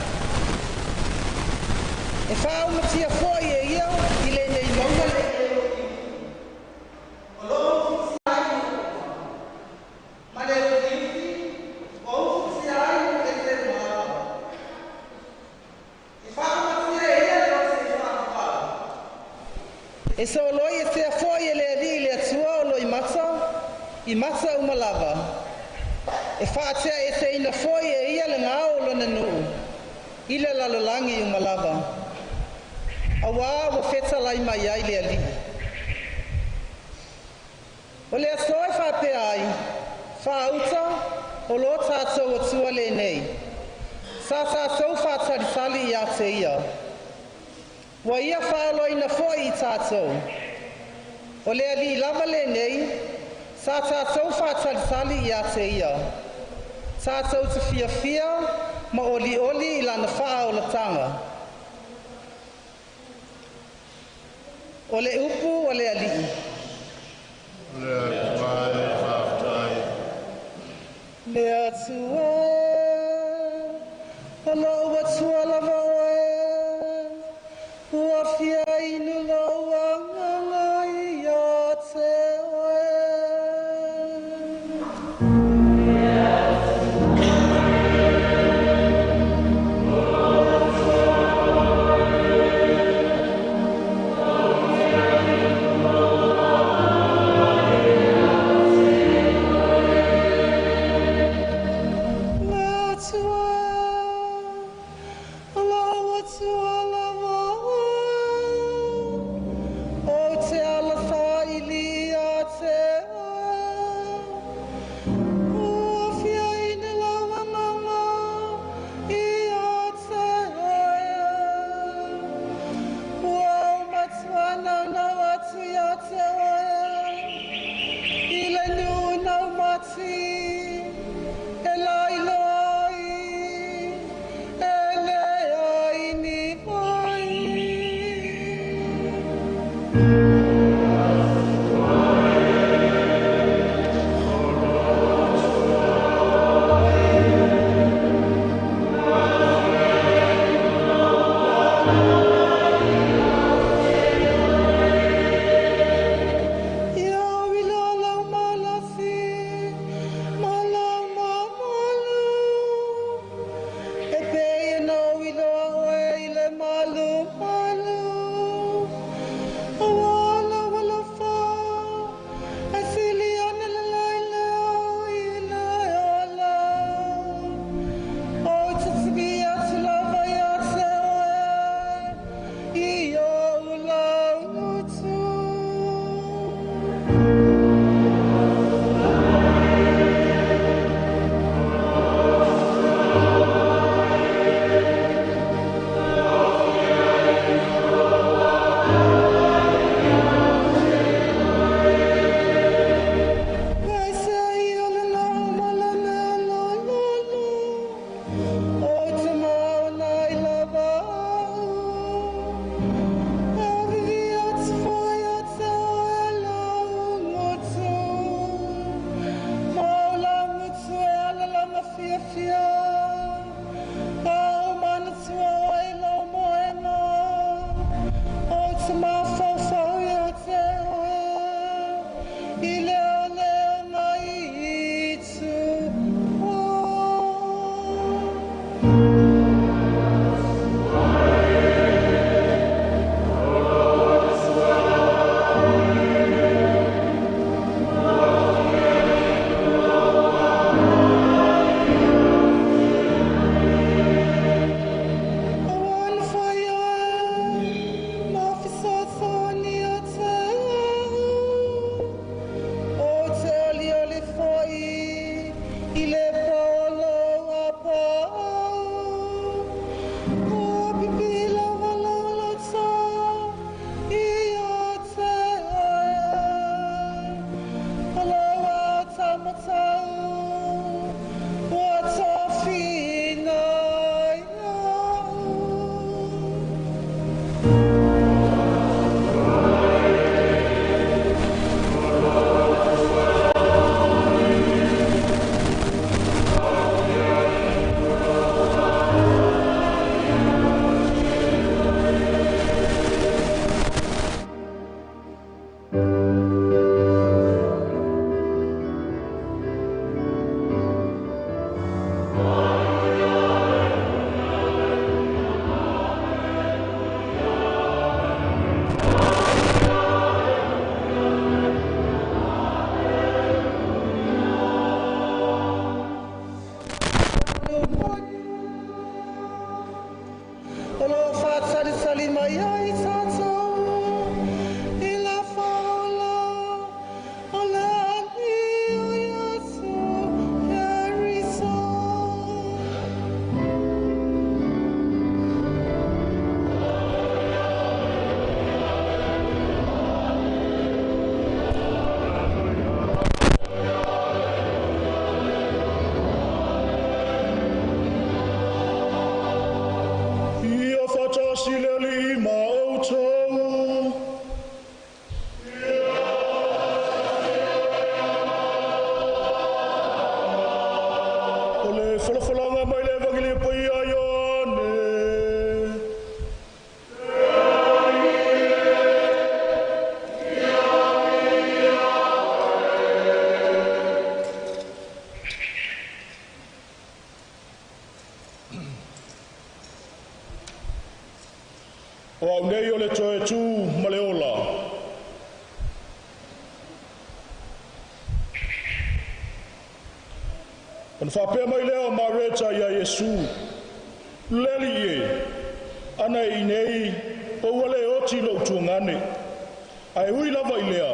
E faaumatia foi e ia i lenei mauga le E soloi e sea foi e le Alii le Atua o lo i mata, i mata uma lava. E faatea e seina foi e ia le ngao o lona nuu, i le lalolagi uma lava. Auā ua fetalai mai ai le Alii. O le aso e faapea ai, faauta o lo tātou Atua lenei. Sa tātou faatalitali ia te ia. Ua ia faaloina foi i tātou. O le Alii lava lenei, sa tātou faatalitali ia te ia. Tātou te fiafia ma olioli i lana faaolataga. O le upu o le Alii.
Le Atua e faafetai.
Le Atua e, o lou Atua lava oe, ua fia inu lou agaga ia te oe. Le Atua e, o lou Atua lava oe, ou te alafaili ia te oe, ua fia inu lou agaga ia te oe. Ua ou matua naunau atu ia te oe, i le nuu naumati, e lailoa ai, e leai ni vai. Ia uiloa lau malosi ma lau mamalu, e pei ona ou iloa oe i le malumalu. Ua lau alofa e sili ona lelei leo i le ola. Ou te sigi atu lava ia te oe i ou laugutu. Aisea o le lao ma le mea lololo, o te maonai lava au. E avivi atu foi ia te oe lau gutu, ma o lau gutu e alalaga fiafia. A ou manatua oe i lou moega, ou te mafaufau ia te oe, i le aoleaga i tua. Aua na fai oe, ma fesoasoani ia te au. O te olioli foi i le pao o lou apaau. Ua pipii lava lou loto ia te oe. O lou aotamatau ua tofina ia'u. O loo faatalitali mai ai tatou i le faaola o le Alii o Iesu Keriso.
Ia faatasi le Alii ma
O au nei o le toe tū ma le ola. Ona faapea mai lea o Mareta iā Iesu, Le Alii e, ana e i nei o ua le oti lou tuagane. Ae ui lava i lea,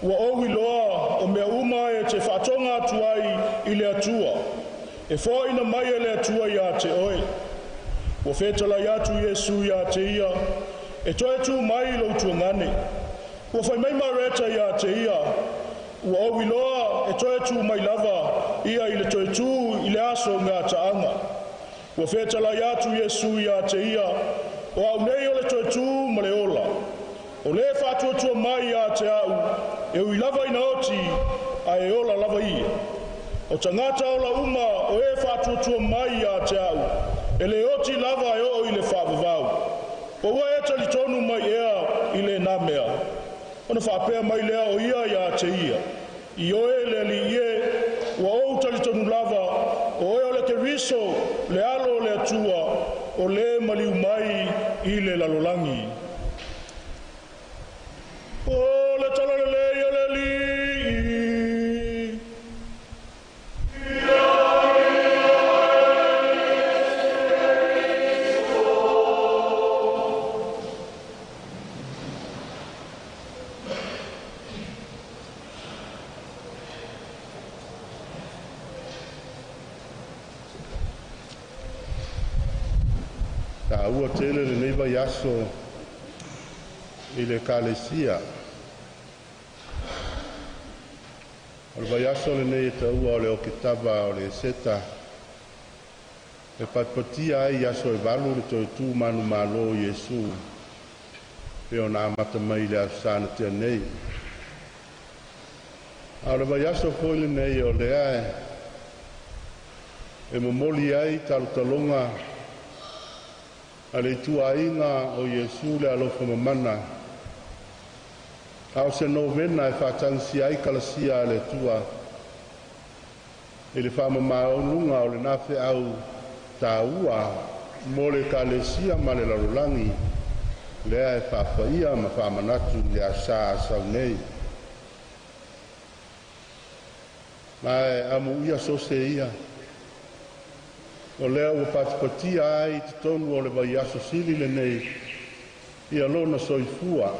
ua ou iloa o mea uma e te faatoga atu ai i le Atua, e foaina mai e le Atua iā te oe. Ua fetalai atu Iesu iā te ia, E toe tū mai lou tuagane. Ua fai mai Mareta iā te ia, Ua ou iloa e toe tū mai lava ia i le toe tū i le aso o gataaga. Ua fetalai atu Iesu iā te ia, O au nei o le toe tū ma le ola. O le faatuatua mai iā te au, e ui lava ina oti, ae e ola lava ia. O tagata ola uma o e faatuatua mai iā te au, e le oti lava e oo i le faavavau. Po ua e talitonu mai ea i lenā mea? Ona faapea mai lea o ia iā te ia, Ioe, le Alii e, ua ou talitonu lava, o oe o le Keriso, le Alo o le Atua, o le maliu mai i le lalolagi. O le Talalelei a le Alii.
Taua tele lenei vaiaso i le Ekalesia. O le vaiaso lenei e taua o le Oketapa o le Eseta e patipatia ai i aso e 8 le toe tu manumalo o Iesu e pei ona amata mai i le Aso Sa na tea nei. A o le vaiaso foi lenei o lea e momoli ai talotaloga a le ituaiga o Iesu le alofa mamana, a o se novena e faatagisia ai kalasia a le Atua i le faamamaluga o lena feau taua mo le Ekalesia ma le lalolagi lea e faafaia ma faamanatu i le Aso Sa a sau nei. Ma e amuia so se ia, o lea ua patipatia ai i totonu o le vaiaso sili lenei ia lona soifua,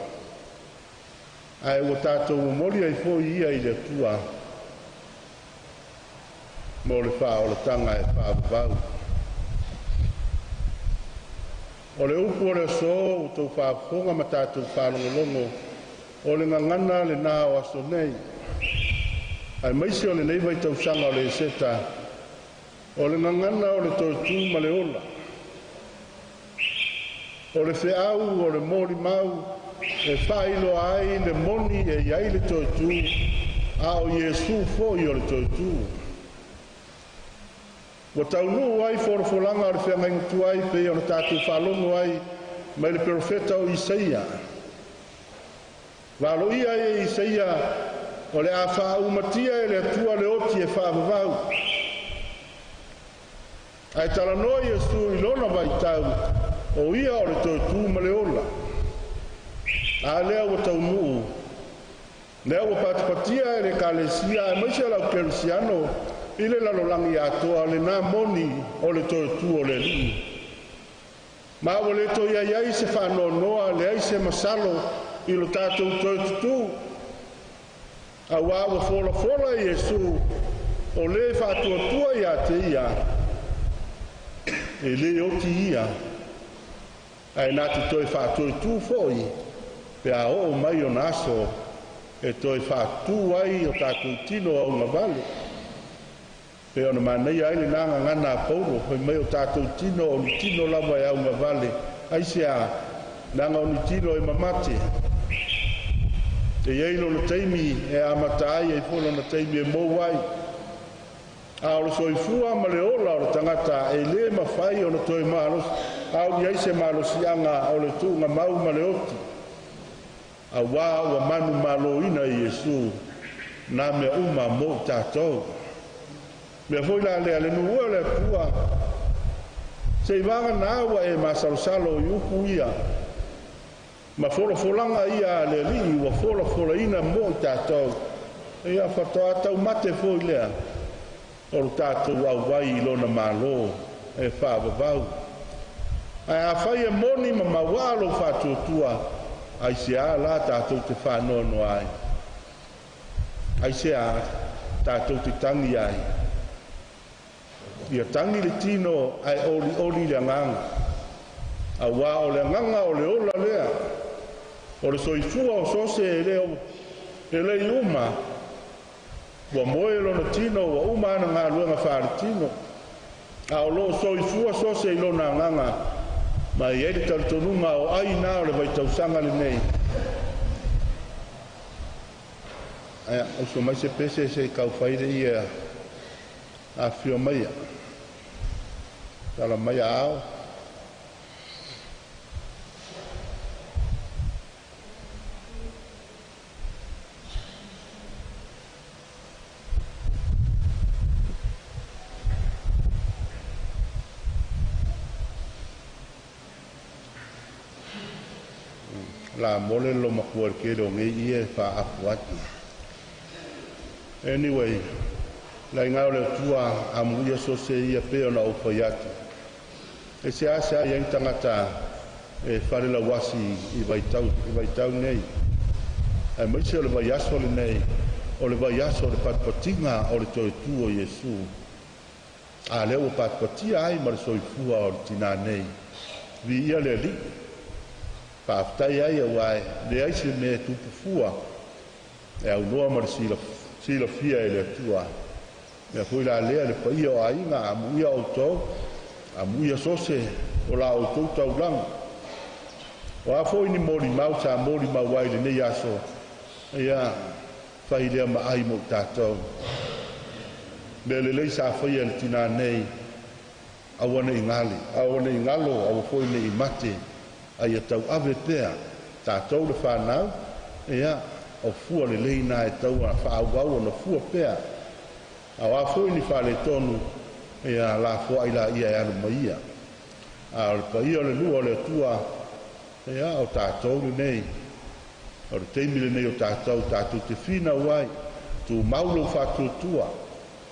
ae ua tatou momoli ai foi ia i le Atua mo le faaolataga e faavavau. O le upu o le aso ua outou faafofoga ma tatou faalogologo, o le gagana lenā o aso nei, aemaise o lenei vaitausaga o le Eseta, o le gagana o le toe tu ma le ola. O le feau o le molimau e faailoa ai le moni e i ai le toe tu, a o Iesu foi o le toe tu. Ua taunuu ai folafolaga o le feagaiga tuai pei ona tatou faalogo ai mai le perofeta o Isaia. Valoia ai e Isaia o le a faaumatia e le Atua le oti e faavavau. Ae talanoa Iesu i lona vaitau, o ia o le toe tu ma le ola. A lea ua taunuu, lea ua patipatia e le Ekalesia aemaise lau kerisiano i le lalolagi atoa lenā moni o le toe tu o le Alii. Ma ua le toe i ai se faanoanoa, leai se masalo i lo tatou toe tutū, auā ua folafola Iesu o le faatuatua iā te ia, e lē oti ia, ae na te toe faatoetū foi pe a oo mai ona aso e toe faatū ai o tatou tino augavale. Pe ona manaia ai lenā gagana a Paulo, fai mai o tatou tino o ni tino lava e augavale. Aisea? Leaga o ni tino e mamate. E i ai lona taimi e amata ai, ai foi lona taimi e mou ai. A o le soifua ma le ola o le tagata e lē mafai ona toe malosi au i ai se malosiaga o le tuugamau ma le oti, auā ua manumaloina e Iesu nā mea uma mo i tatou. Mea foi la lea le nuu e o le Atua, seivāgana ua e masalosalo i upu ia Ma folafolaga ia a le Alii ua folafolaina mo i tatou, ia faatoa taumate foi lea o le tatou auai i lona Malo e faavavau. Ae afai e moni ma mauā lou faatuatua, aisea la tatou te faanoanoa ai? Aisea tatou te tagi ai? Ia tagi le tino ae olioli le agaga, auā o le agaga o le ola lea, o le soifua o so o se e le i uma. Ua moe lona tino ua uma ana galuega faaletino, a o loo soifua so o se i lona agaga, ma e i ai le talitonuga o ai na o le vaitausaga lenei. Aia, uso mai se pese se i tau fai le ia afifio maia. Tala mai ao. La mole lo makua le kele o ngei ia e faapu atu. Anyway, la inga o le Atua amuia so se ia pe ona ou fai atu. E se asa ia tangata e fale lauasi i vaitau nei. Aemaise o le vaiaso lenei, o le vaiaso o le patupatiga o le toe tu o Iesu. A lea ua patupatia ai ma le soifua o le tinā nei. Viia le Alii. Faafetai ai auā e leai se mea e tupu fua e aunoa ma le silafia e le Atua. Mea foi la lea le paia o aiga, amuia outou, amuia so se o la outou taulaga. O a foi ni molimau sa molimau ai lenei aso, ia fai lea ma ai mo i tatou. Mea lelei sa faia le tinā nei, aua nei gale, aua nei galo, aua foi nei mate, ai ia tauave pea tatou le whanau, ia o fua lelei nā e taua whaauau ona fua pea. A o a foi ni faaletonu, ia la foai la ia e alu mai ia. A o le paia o le lua o le Atua, ia o tatou lenei, o le taimi lenei o tatou, tatou te finau ai, tumau lou faatuatua,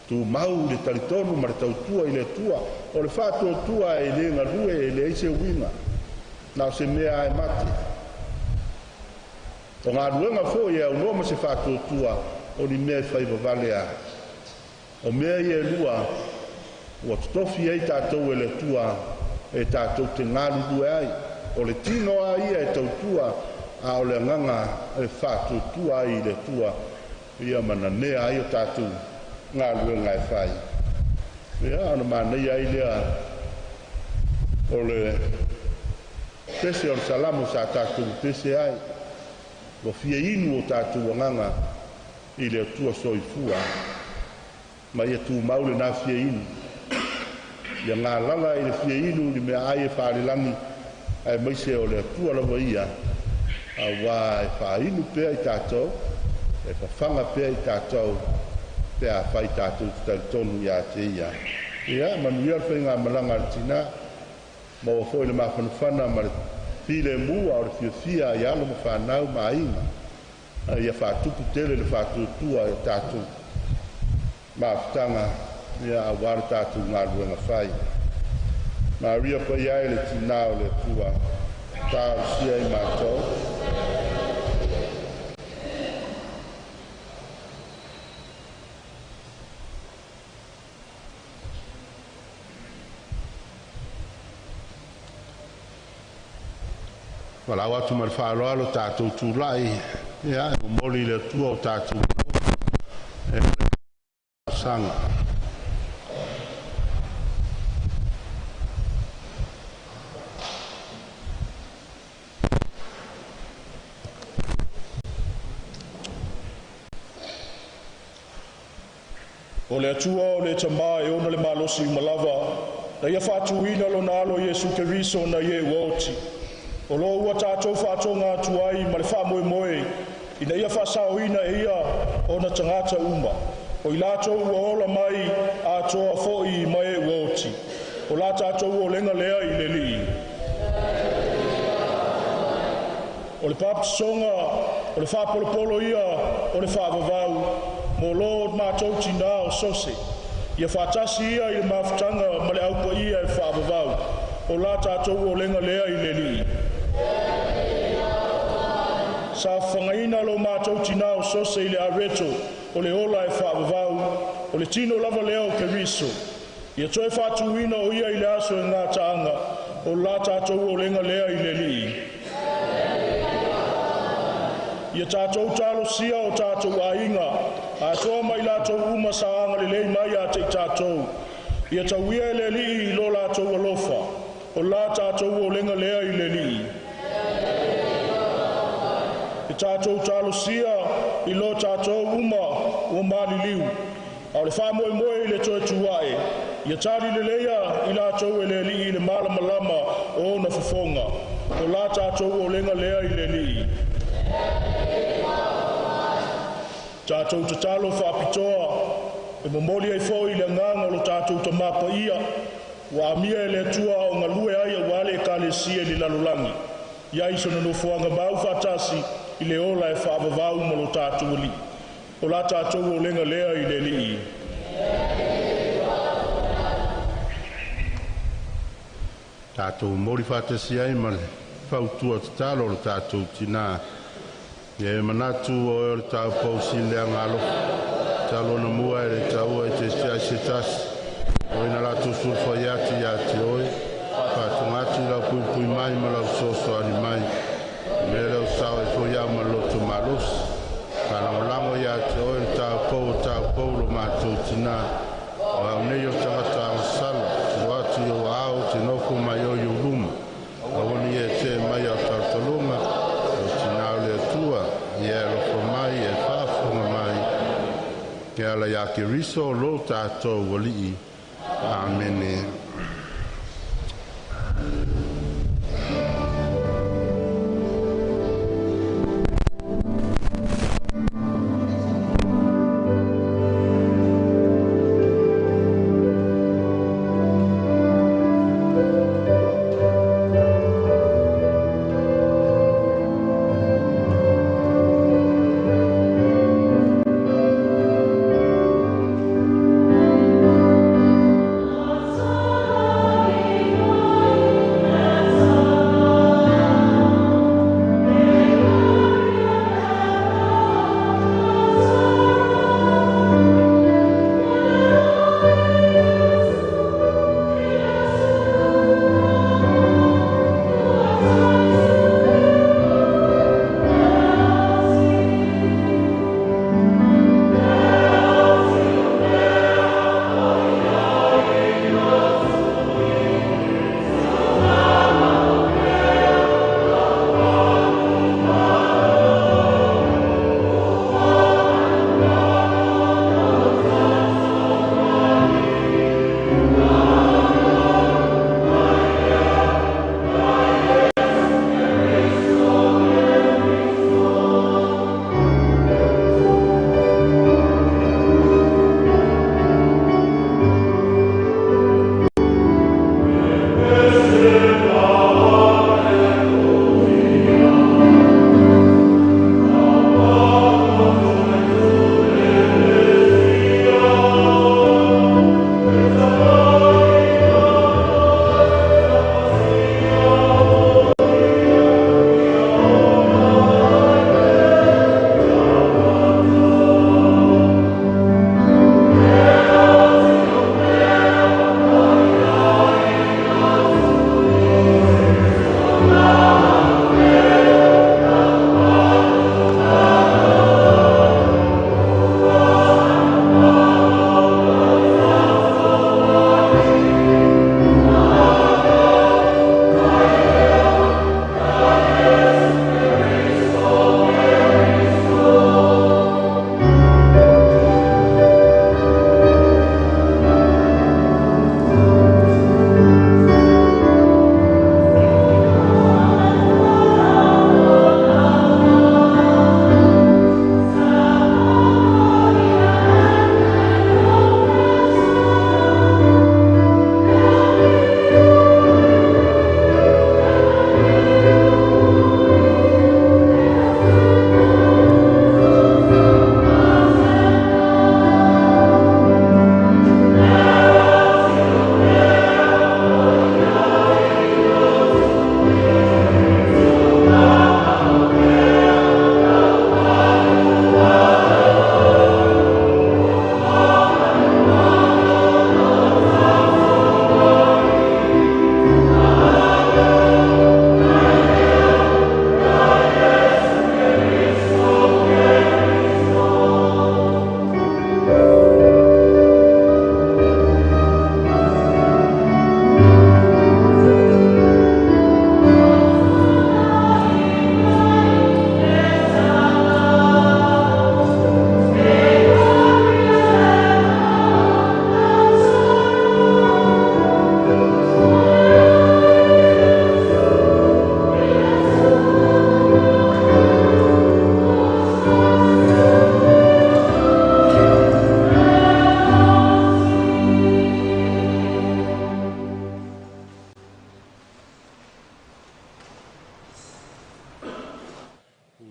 tumau le talitonu ma le tautua i le Atua. O le faatuatua e le galue, e leai se uiga, na o se mea ae mate. O galuega foi e aunoa ma se faatuatua, o ni mea e fai vavale a. O mea ia e lua, ua totofi ai tatou e le Atua e tatou te galulue ai. O le tino a ia e tautua, a o le agaga e faatuatua ai i le Atua, ia mananea ai o tatou galuega e fai. Ia, ona manaia ai lea o le pese o le salamo sa tatou pese ai. Ua fia inu o tatou agaga i le Atua soifua, ma ia tumau lena fia inu. Ia galala i le fia inu ni mea ai e faalelagi, aemaise o le Atua lava ia, auā e faainu pea i tatou, e fafaga pea i tatou, pe afai tatou te talitonu iā te ia. Ia, manuia le faigamalaga a le tinā, maua foi le mafanafana ma le filemu a o le fiafia i alo ma fanau ma aiga. Ia faatupu tele le faatuatua i o tatou mafutaga, ia auā le tatou galuega fai. Maria paia e le tinā o le Atua, talosia i matou. Valaau atu ma le faaaloalo tatou tulai, ia, e momoli i le Atua o tatou e talosaga.
O le Atua o le Tamā e ona le malosi uma lava, na ia faatuina lona alo Iesu Keriso na ie ua oti. O lo ua tātou faatoga atu ai ma le faamoemoe, ina ia faasaoina e ia ona tagata uma. O i latou ua ola mai atoa foi ma e ua oti. O la tātou olega lea i le Alii. O le papatisoga o le faapolopolo ia o le faavavau mo lo matou tinā o Sose. Ia faatasi ia i le mafutaga ma le aupaia e faavavau. O la tatou olega lea i le Alii. Sa fagaina lo matou tinā o Sose i le areto o le ola e faavavau, o le tino lava lea o Keriso. Ia toe faatuina o ia i le aso e gataaga, o la tatou olega lea i le Alii. Ia tatou talosia o tatou aiga, atoa mai latou uma sa agalelei mai ia te i tatou. Ia tauia e le Alii i lo latou alofa, o la tatou olega lea i le Alii. E tatou talosia i lo tatou uma ua maliliu, a o le faamoemoe i le toe tuae, ia tali leleia i latou e le Alii i le malamalama o ona fofoga. O la tatou olega lea i le Alii. Tatou tatalo faapitoa e momoli ai foi le agaga o lo tatou Tamā Paia ua amia e le Atua o galue ai auā le Ekalesia i le lalolagi. Ia i sona nofoaga mau faatasi i le ola e faavavau ma lo tatou Alii. O la tatou olega lea i le Alii.
Tatou momoli faatasi ai ma le fautua tatalo o le tatou tinā. Ia e manatu o oe o le taupou sili le agalofa, talu ona mua e le taua e te ai se tasi, o na latou sulufai atu ia te oe, faatuga atu i lau puipui mai ma lau fesoasoani mai. Mea lea o sao ai foi au ma le loto malosi. Faalagolago ia te oe le taupou o taupou lo matou tinā. O au nei o le tagata agasala, tua atu i ou aao te nofo mai o i ou luma. Aua ne i e te'e mai au talutaluga, o tinā o le Atua, ia e alofa mai e faafofoga mai. Ke ala iā Keriso lo tatou Alii. Amene.
Lord.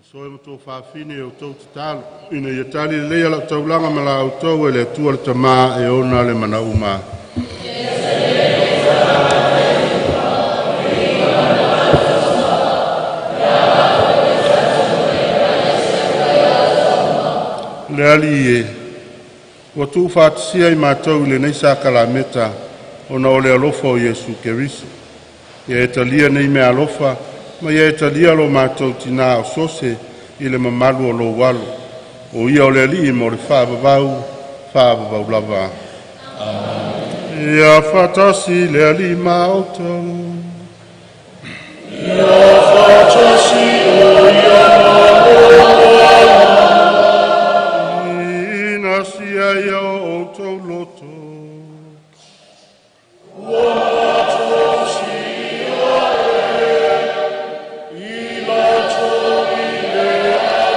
Soe ma tou faafine i outou tatalo, ina ia tali lelei lau taulaga ma la outou e le Atua le Tamā e ona le manauma. Le Alii e, ua tuufaatasia i matou i lenei sakalameta ona o le alofa o Iesu Keriso. Ia e talia nei meaalofa ma ia e talia lo matou tinā o Sose i le mamalu o lou alo, o ia o le Alii mo le faavavau, faavavau lava. Ia faatasi le Alii ma outou.
Ia faatasi oia ma
Ina sia ia o outou loto.
Ua tosia e i latou i le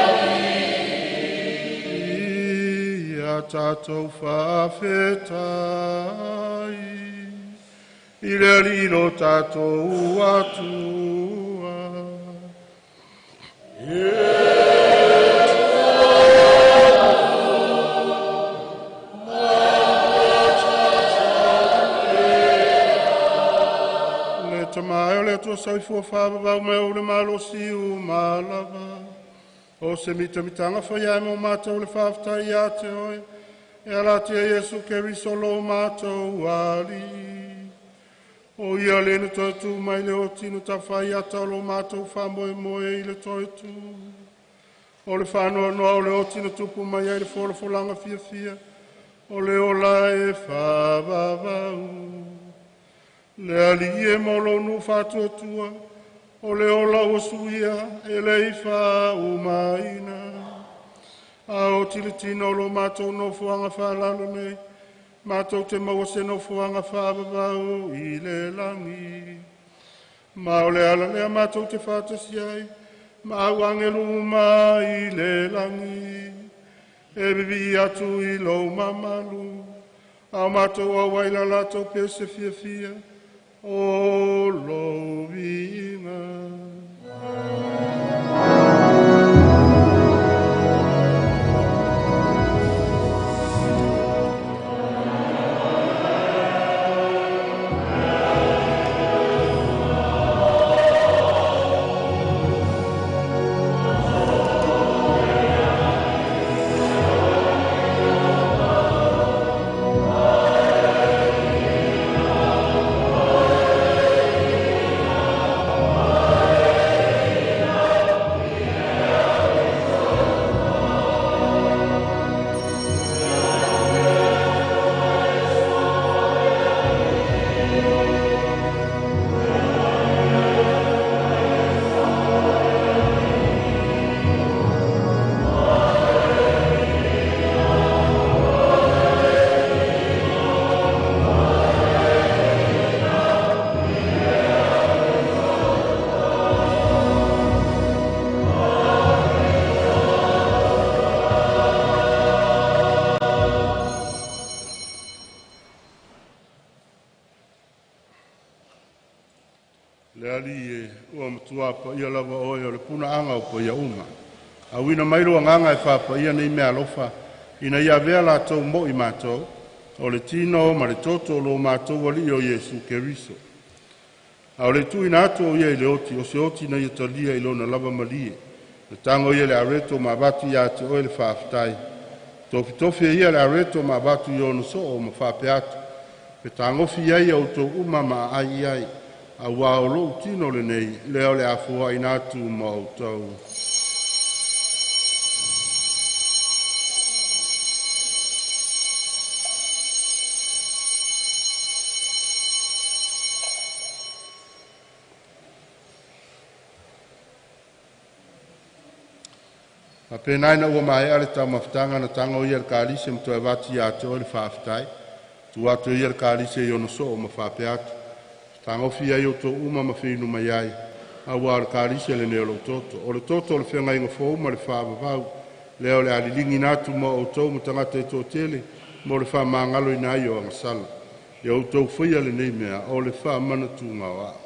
Alii. Ia tatou faafetai i le Alii lo tatou Atua. Le tama e o le Atua soifua whaavavau mai o le malosi uma lava. O se mitamitanga whai ai mo mātou le whaafetai ia te oe. E ala atu ia Iesu Keriso lo mātou Alii. O ia le na toe tu mai le oti na tawhai ata o lo mātou whamoemoe i le toe tu. O le whanoanoa o le oti na tupu mai ai le folafolanga fiafia. O le ola e whaavavau. Le Alii e mo lou nuu faatuatua, o le ola ua suia e le i faaumaina. A o tilo o lo matou nofoaga faalalo nei, matou te maua se nofoaga faavavau i le lagi. Ma o le ala lea matou te faatasi ai, ma au agelu uma i le lagi. E vivi atu i lou mamalu, a o matou auai la latou pese fiafia, o lou viiga. Le Alii e, ua matua paia lava oe o le punaaga o paia uma. Auina mai lo agaga e faapaia nei meaalofa, ina ia avea latou mo i matou, o le tino ma le toto o lo matou Alii o Iesu Keriso. A o le tuuina atu o ia i le oti, o se oti na ia talia i lona lava malie. Na tago ia le areto ma avatu ia te oe le faafetai. Tofitofi e ia le areto ma avatu i ona soo ma faapea atu. Fetagofi ai ia outou uma ma aai i ai. Auā o lou tino lenei, lea o le a foaina atu ma outou. Faapena ina ua maea le taumafataga na tago ia le kalise ma toe avatu ia te oe le faafetai. Tuu atu e ia le kalise i ona soo ma faapea atu. Fetagofi ai outou uma ma feinu mai ai, auā o le kalise lenei o lou toto. O le toto o le feagaiga fou ma le faavavau, lea o le a liligiina atu mo outou ma tagata e toatele mo le faamagaloina ai o agasala. Ia outou faia lenei mea o le faamanatuga o a'u.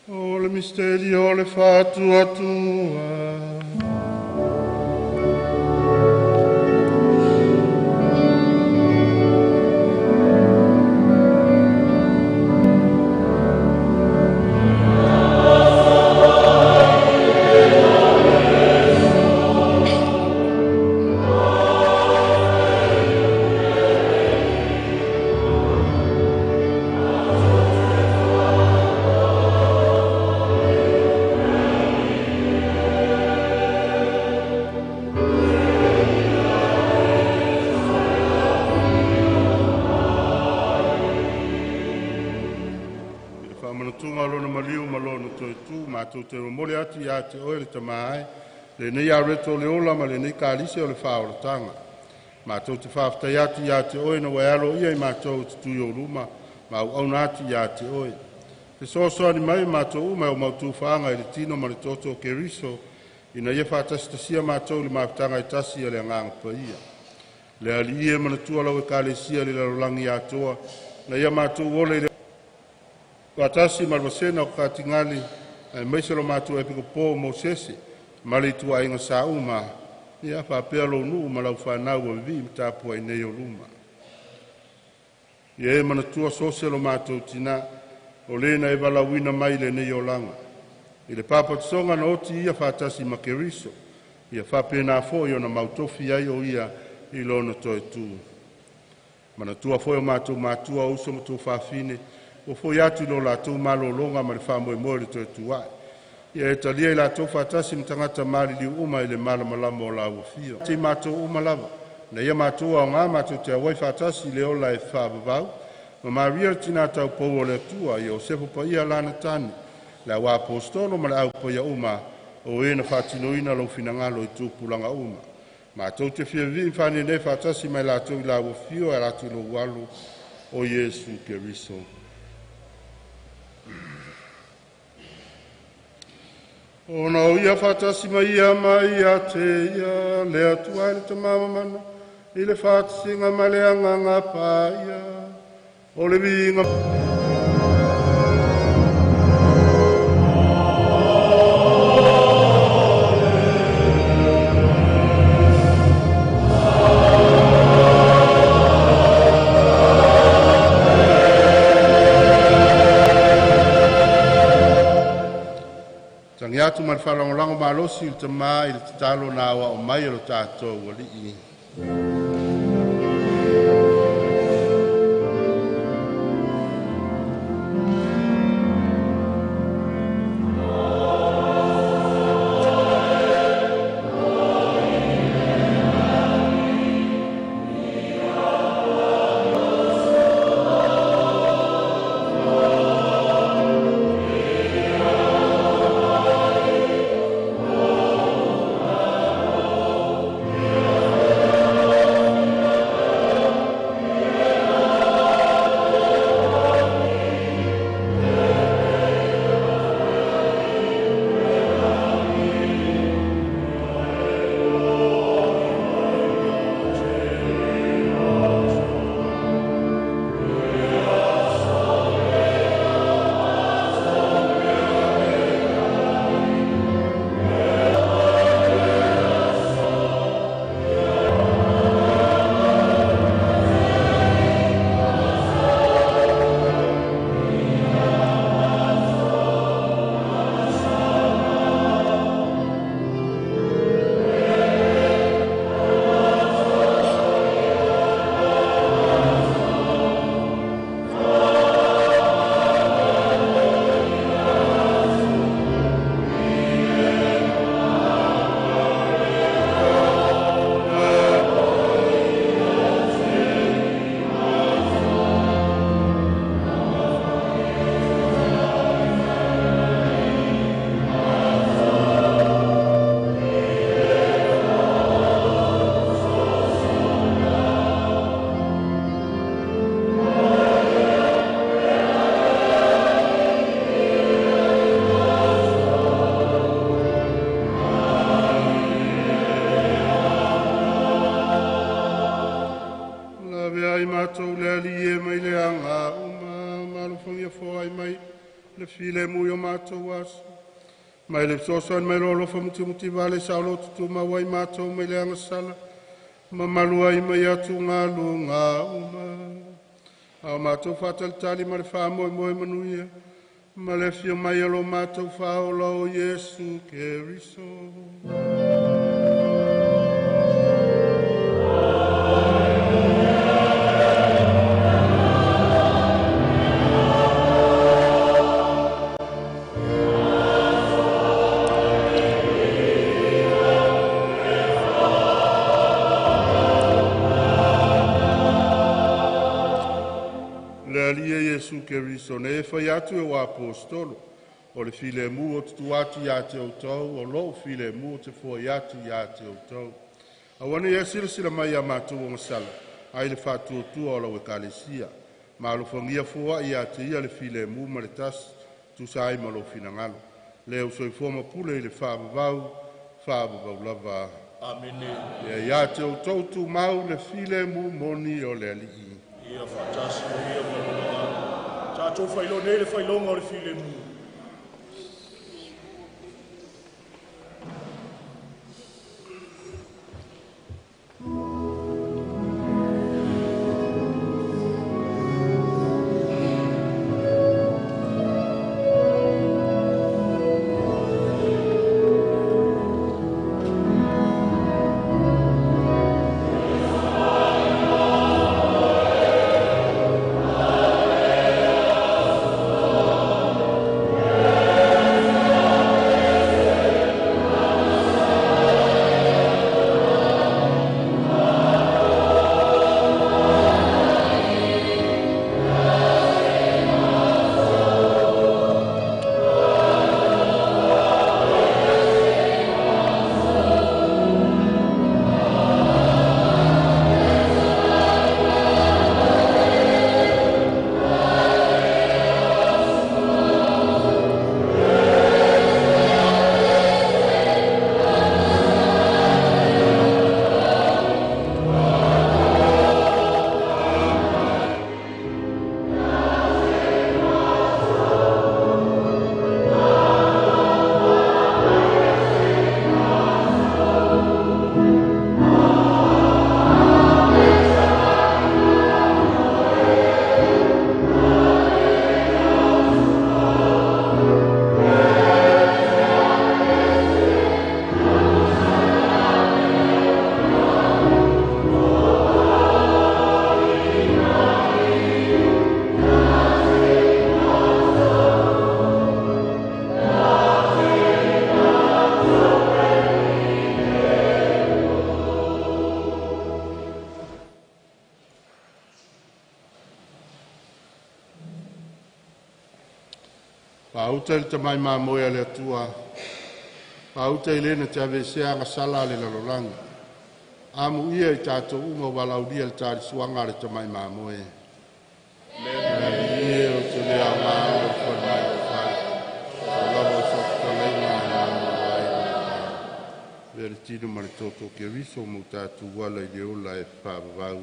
O le misteri o le fa'atuatua. I le faamanatuga o lona maliu ma lona toe tu, matou te momoli atu ia te oe le Tamā e, lenei areto o le ola ma lenei kalise o le faaolataga. Matou te faafetai atu ia te oe, ina ua e aloaia i matou e te tui o luma ma auauna atu ia te oe. Fesoasoani mai matou uma e o mautu faaga i le tino ma le toto o Keriso, ina ia faatasitasia matou i le mafutaga e tasi a le Agaga Paia. Le Alii e manatua lau Ekalesia i le lalolagi atoa, na ia matou ola i le faatasi ma le vasega o Katingali, aemaise lo matou Epikopo o Mosese ma le ituaiga Sauma, ia faapea lou nuu ma lau fanau ua vivii ma tapuai nei o luma. Ia e manatua so o lo matou tina, o le na e valaauina mai i lenei olaga. I le papatisoga na oti ia faatasi ma Keriso, ia faapena foi ona mautofi ai o ia i lona toe tu. Manatua foi o matou matua, o uso ma tuafafine, ua foi atu i lo latou malologa ma le faamoemoe i le toe tuai. Ia e talia i latou faatasi ma tagata maliliu uma i le malamalama o lau afio. Te i matou uma lava, na ia matou aoga matou te auai faatasi i le ola e faavavau, ma Maria le tina taupou o le Atua, Iosefa paia lana tane, le au apostolo ma le au paia uma, o e na faatinoina lou finagalo i tupulaga uma. Matou te fia vivii ma faanenei faatasi mai latou i lau afio e ala atu i lou alo o Iesu Keriso. Ona o ia faatasi mai ia ma ia te ia le Atua e le Tamamamana i le faatasiga ma le Agaga Paia o le viiga. Tagi atu ma le faalagolago malosi i le Tamā i le tatalo na aoao mai e lo tatou Alii. le filemu i o matou aso. Mai le fesoasoani mai lou alofa mutimutivale saoloto tumau ai matou mai le agasala, mamalu ai mai atugaluga uma. A o matou faatalitali ma le faamoemoe manuia, ma le afio mai o lo matou Faaola o Iesu Keriso. Le Alii e Iesu Keriso, nei e fai atu e o apostolo, o le filemu o te tuu atu ia te outou, o lou filemu ou te foai atu ia te outou. Aua ne i e silasila mai ia matou agasala, ai le faatuatua o lau Ekalesia. Ma alofagia foai ia te ia le filemu ma le tasi, tusa ai ma lou finagalo. Le ua soifua ma pule i le faavavau, faavavau lava.
Amene.
Ia ia te outou tumau le filemu moni o le Alii.
Ia faatasi o ia ma lona agaga. Tatou faailoa nei le faailoga o le filemu.
Faauta i le tamai mamoe a le Atua, faauta i le na te aveesea agasala a le lalolagi. Amuia i tatou uma ua valaaulia i le talisuaga a le tamai mamoe. Le Alii e, ou te le aoga ona ou ulufale mai i lou fale, pau lava o sau fetalaiga na e malumalu ai lou agaga. Avea le tino ma le toto o Keriso ma o tatou ala i le ola e faavavau.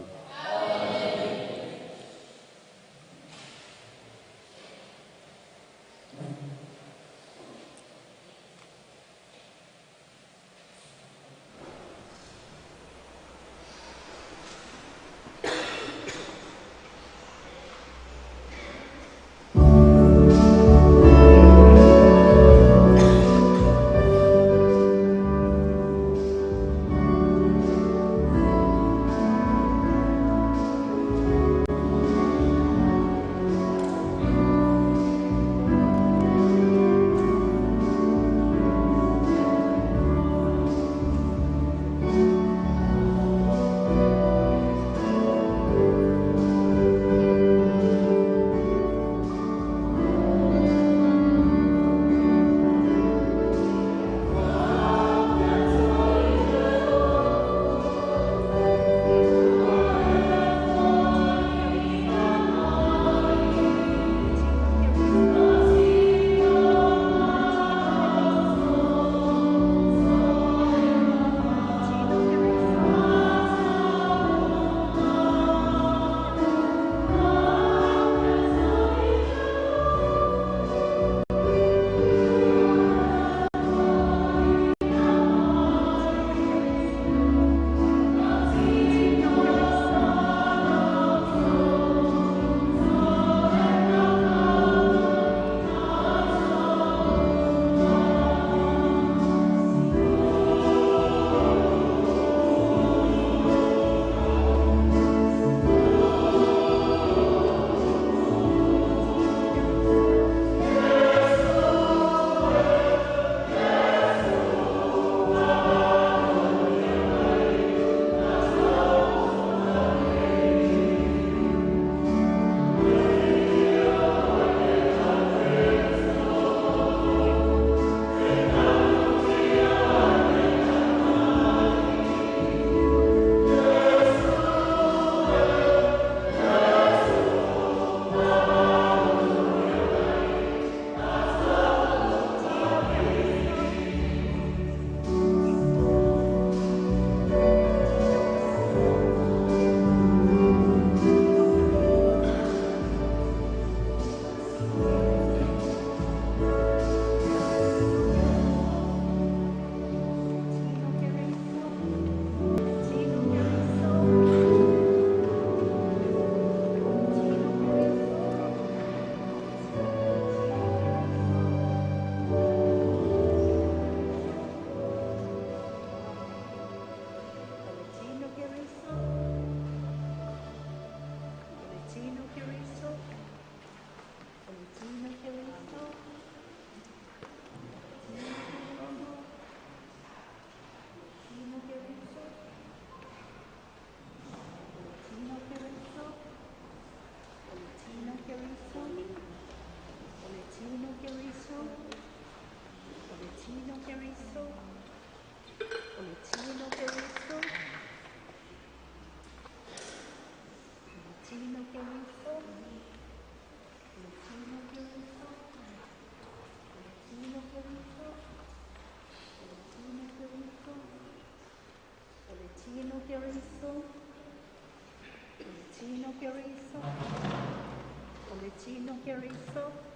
Tino Keriso.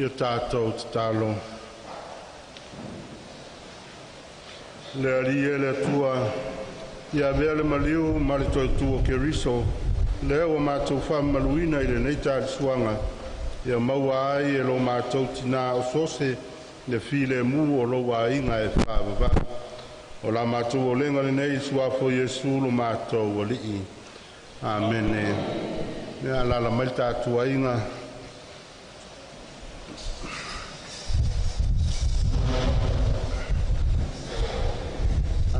Ia tatou tatalo. Le Alii e le Atua, ia avea le maliu ma le toe tu o Keriso, lea ua matou faamamaluina i lenei taalisuaga, ia maua ai e lo matou tinā o Sose le filemu o lou aiga e faavavau. O la matou olega lenei i le suafa o Iesu lo matou Alii. Amene. Ia alaala mai le tatou aiga.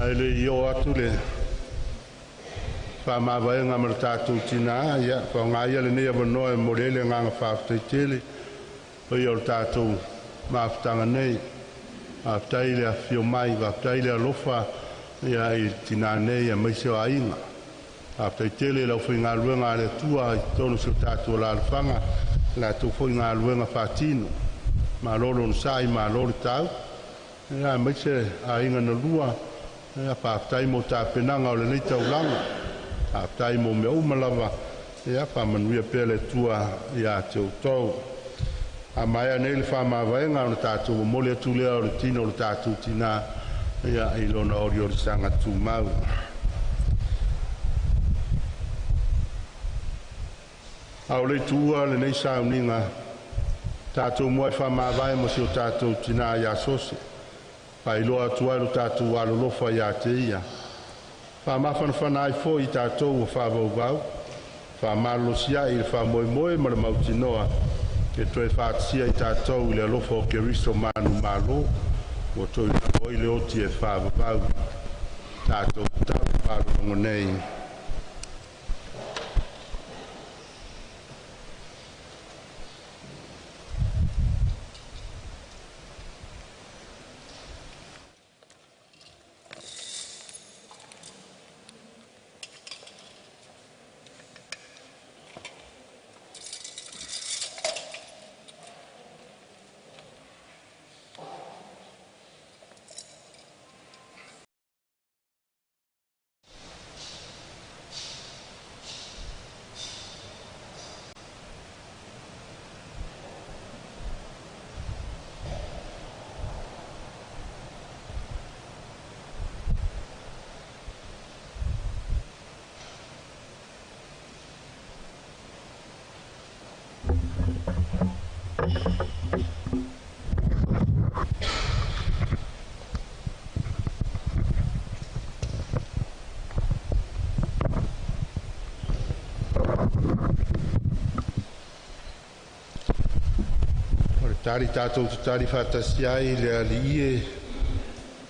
Ae le i oo atu le faamavaega ma le tatou tinā, ia faaaoga ia lenei avanoa e momoli ai le agaga faafetai tele o le tatou mafutaga nei. Faafetai le afifio mai, faafetai le alofa ia i tinā nei aemaise o aiga. Faafetai tele i le aufaigaluega a le Atua i totonu o si o tatou alaalafaga i latou foi galuega faatino. Malo le onosai malo le tau, ia aemaise aiga na lua, ia faafetai mo tapenaga o lenei taulaga. Faafetai mo mea uma lava, ia faamanuia pea le Atua ia te outou. A maea nei le faamavaega ona tatou momoli atu lea o le tino o le tatou tinā ia i lona oliolisaga tumau. A o le i tuua lenei sauniga, tatou muai faamavae mo si o tatou tinā ia Sose, faailoa atu ai lo tatou alolofa ia te ia, faamafanafana ai foi i tatou ua faavauvau, faamalosiai i le faamoemoe ma le mautinoa e toe faatasia i tatou i le alofa o Keriso manumalo ua toe ai le oti e faavavau. Tatou tatalo faalologo nei. O le tali tatou te tali faatasi ai le Alii e,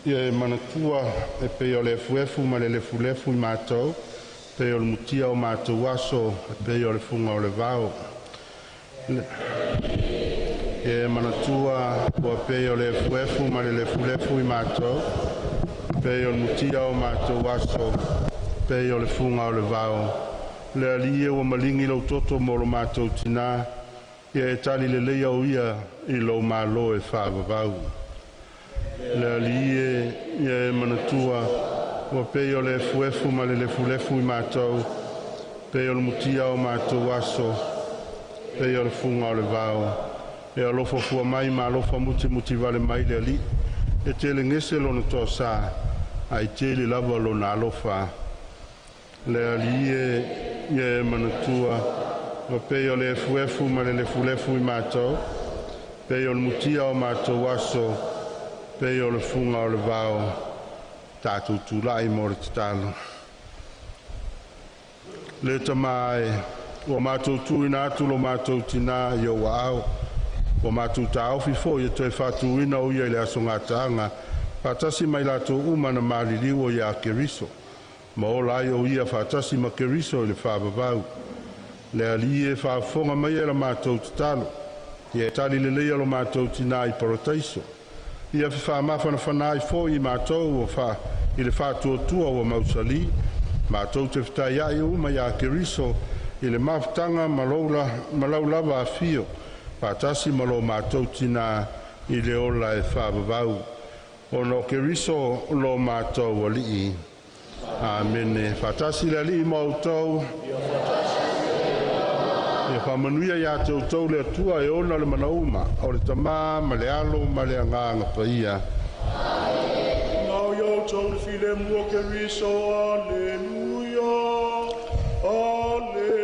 ia e manatua e pei o le efuefu ma le lefulefu i matou, pei o le mutia o matou aso, e pei o le fuga o le vao. Ia e manatua ua pei o le efuefu ma le lefulefu i matou, pei o le mutia o matou aso, pei o le fuga o le vao. Le Alii e ua maligi lou toto mo lo matou tinā, ia e tali lelei au ia i lou malo e faavavau. Le Alii e, ia e manatua ua pei o le efuefu ma le lefulefu i matou, pei o le mutia o matou aso, pei o le fuga o le vao. E alofa fua mai ma alofa mutimuti vale mai le Alii, e tele gese lona toasā, ae tele lava lona alofa. Le Alii e, ia e manatua ua pei o le efuefu ma le lefulefu i matou, pei o le mutia o matou aso, pei o le fuga o le vao. Tatou tulai mo le tatalo. Le Tamā e, ua matou tuuina atu lo matou tinā i ou aao, ua matou taofi foi e toe faatuina o ia i le aso gataaga, faatasi ma i latou uma na maliliu o iā Keriso, ma ola ai o ia faatasi ma Keriso i le faavavau. Le Alii e, faafofoga mai e la matou tatalo, ia e tali lelei lo matou tinā i Parataiso. Ia fefaamafanafana ai foi i matou o fa i le faatuatua ua mausali, matou te fetaiai uma iā Keriso i le mafutaga ma lau lava afio, faatasi ma lo matou tinā i le ola e faavavau. Ona o Keriso lo matou Alii. Amene. Faatasi le Alii ma outou. Ia faamanuia iā te outou le Atua e ona le manauma, o le Tamā ma le Alo ma le Agaga Paia.
Ngau ia outou le filemu o Keriso. Aleluia. Aleluia.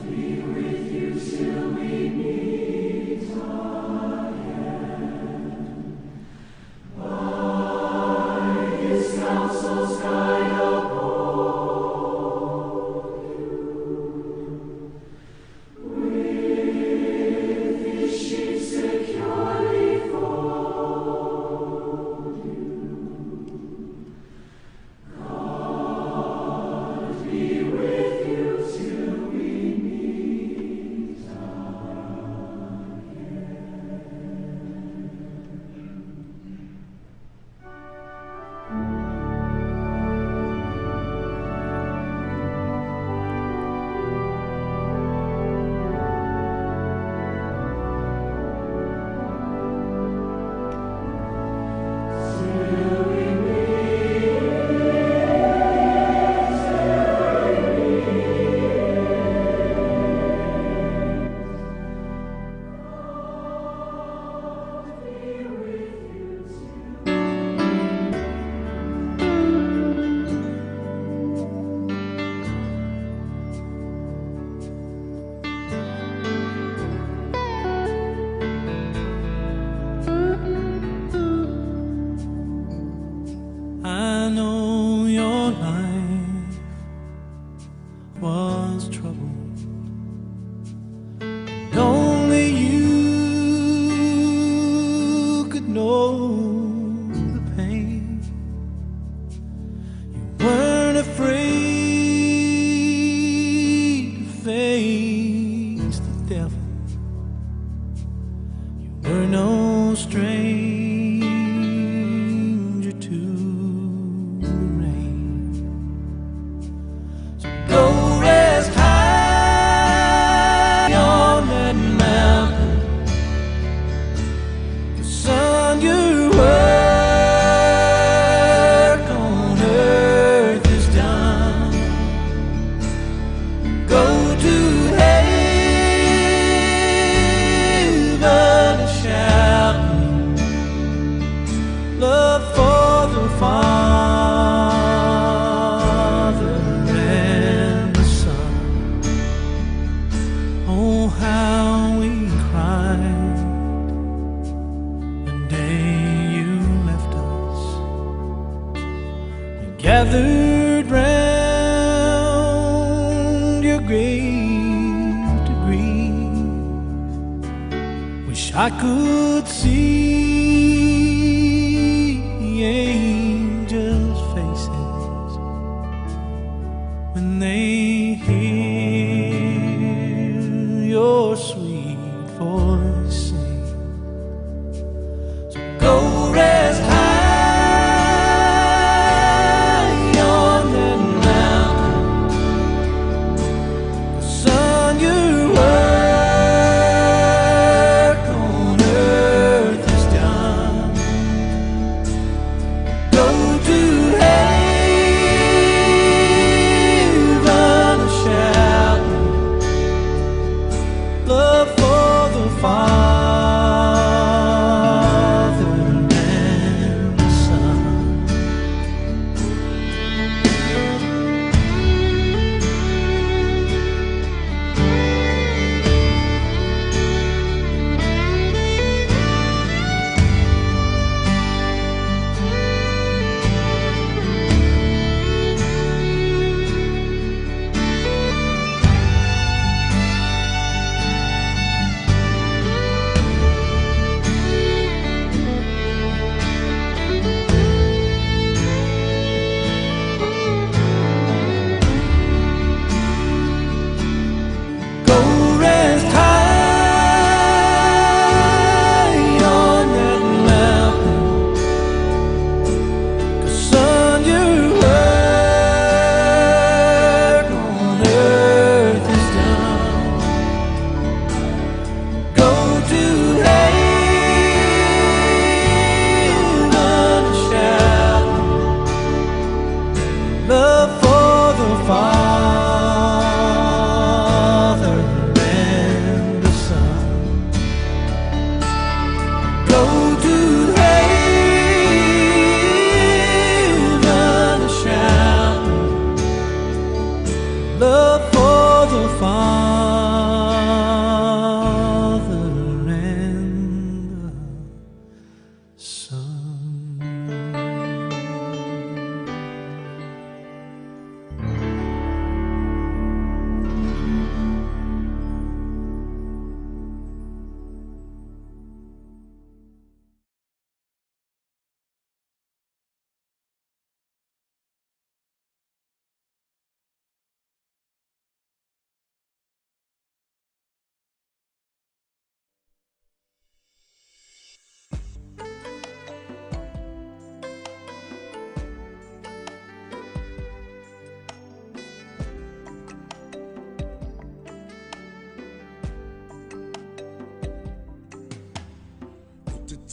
Be with you till we meet again. By his counsel's guide uphold you. With his sheep securely fold you. God be with you till we meet Till we
I know your life was troubled. And only you could know the pain. You weren't afraid to face the devil. You were no stranger to the rain. So go rest high on that mountain. 'Cause son, your work on earth is done. Go to heaven and shout love for the Father and the Son. Oh, how we cried the day you left us. We gathered round your grave to grieve. Wish I could see angels' faces when they hear your sweet voice sing. So go rest high on that mountain. Son, your work on earth is done.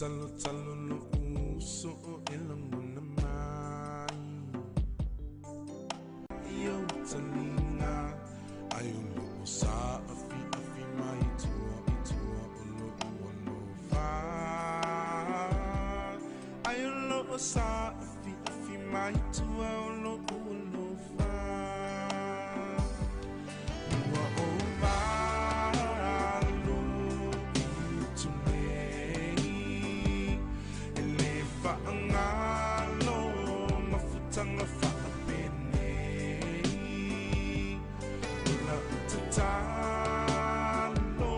Talotalo lo'u uso o e lagona mai i ou taliga ai o loo saafiafi mai tua i tua o lou alofa ai o loo saafiafi mai tua o lou alofa ua ou valu i utu nei e lē faagalo mafutaga faapenei o lau tatalo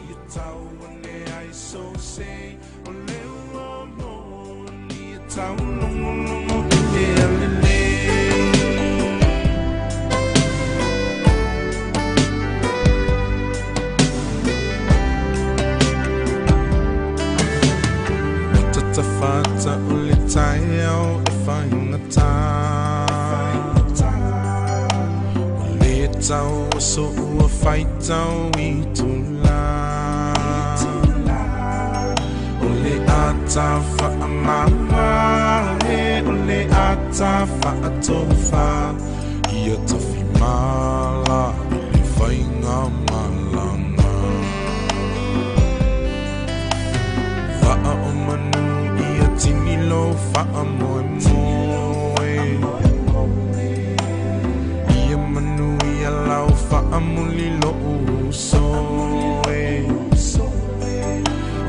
ia tau ane ai sou sei o le ua moni e taulogologo i mea lelei. O tatafata o le taeao e faigata o lē tau aso ua faitau i tula o le ata faamamae o le ata faatofa ia tafimala i le faiga malaga Vaa o manu ia tini lo faamoemoe ia manu ia lau faamuli lou uso e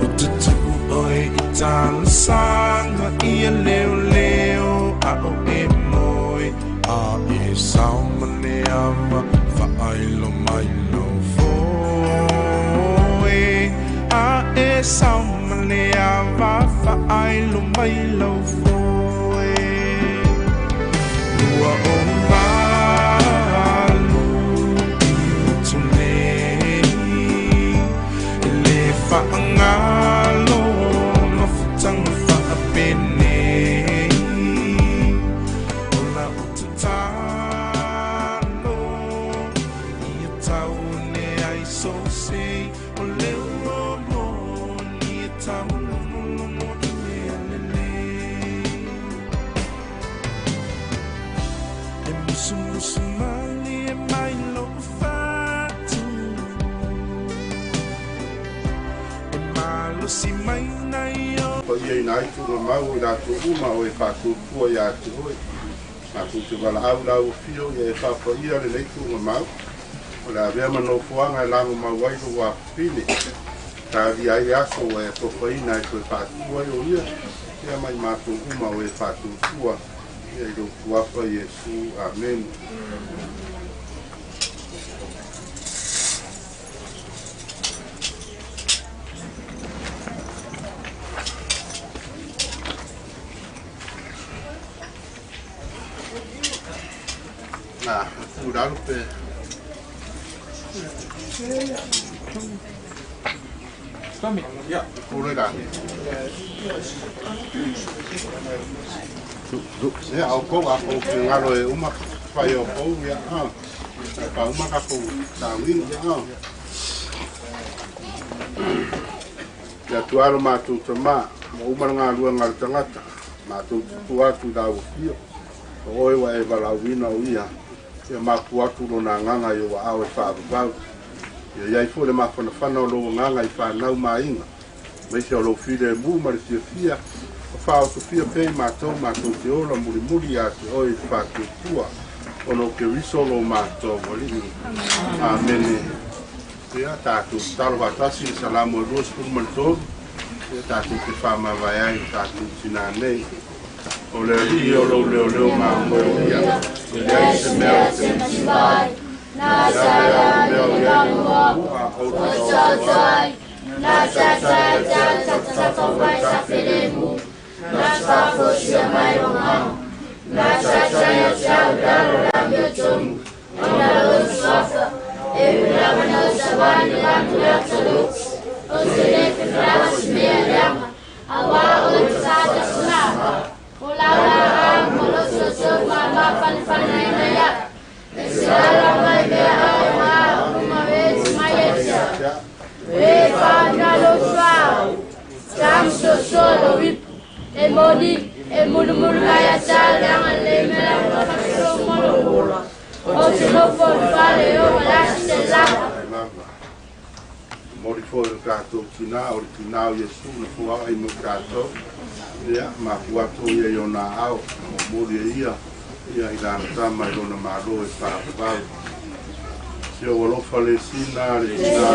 o tutuu oe i talosaga ia leoleo a o e moe a e sao ma le ava faailo mai lou foe a e sao ma le ava faailo mai lou foe ua ou valu i utu nei e lē faagalo mafutaga faapenei o lau tatalo ia tau ane ai sou sei o le ua moni e taulogologo i mea lelei e musumusu malie mai lou fatu e malosi mai nai o
Paia ina ai tuuga mau i latou uma o e faatuatua iā te oe. Matou te valaau lau afio ia e faapaia lenei tuuga mau. O le avea ma nofoaga e lagomau ai lou afafine. Talia ai le aso ua e atofaina e toe faatu ai o ia. Ia mai matou uma o e faatuatua. Ia i lou tuafa Iesu. Amene. Na, tu lalo pe.
Tommy.
Ia, tu le la. Ia, au kou a kou fingalo e uma whai o kou, ia, a. Pa uma ka kou tāwini, ia, a. Ia tuaro mātou tamā, ma uma ngā lua ngā tangata, mātou tutu atu i lau fio. O oe wa e walauina o ia, ia mapu atu lo nā nganga i o wa au e whaavavau. Ia iai fo le mafanafana o lo nganga i whanau māinga. Maise o lo file e mū ma le fiafia, o whaotofia pei mātou mātou te ola muri muri a te oe i whātuatua. Ono ke riso lo mātou walii. Amene. Ia tātou talo whatasi i salamu e 23. Ia tātou te whamawai ai tātou tina nei. O le alii o lou leo leo mamoe o ia. E leai se mea o te mativae.
Na sa
mea o ia mua a o te
tai. Na sa sa sa sa sa mai sa felemu. Na sa fosia mai o mau. Na sa sa ya sa daro la mio tomu. Ona lo swafa. E ula wana o sawani la mula tolu. O se le fras mea lama. Awa o sa ta suna. O la la a molo so so ma ma fan fan na ya. E se la mai mea au ma uma vez mai etia. E fa na lo swa. moni e mulumulu mai ia te au le agalelei ma le alofa ma lou ola. Ou te nofo i le fale e oo i le aso selau.
Momoli foi le tatou tinā o le tinā o Iesu na fuaai mo tatou. Ia, mafua atu ia i ona aao, na momoli e ia, ia i lana tama i lona malo e faavavau. Si ou alofa le sina, le
tina.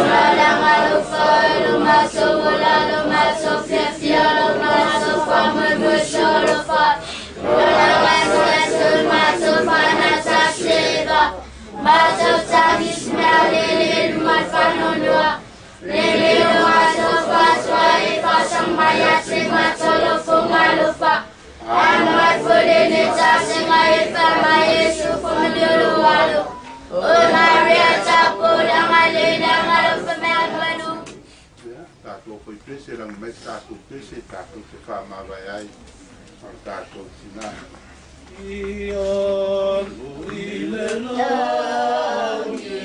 Tatou foi pese lagi mai tatou pese tatou te whaamavae ai o le tatou tinā.
Ia lui le langi.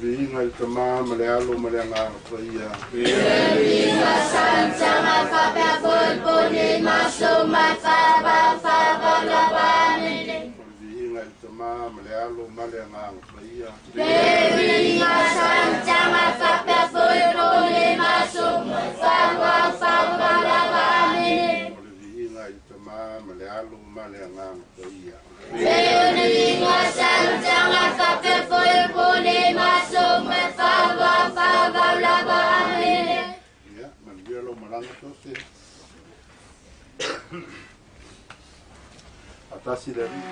Viinga i tamā ma le alo ma le agaga paia.
Viinga santaga faapea foi pone maso ma faavafaavaulava. Amene.
Viinga i tamā ma le alo ma le agaga paia.
Viinga santaga faapea foi pone maso ma faavafaavaulava. Amene.
Viinga i tamā ma le alo ma le agaga paia.
Viinga santaga faapea foi pone maso ma faavafaavaulava. Amene.
Ia, manuia lou malaga tose. Atasi le alii.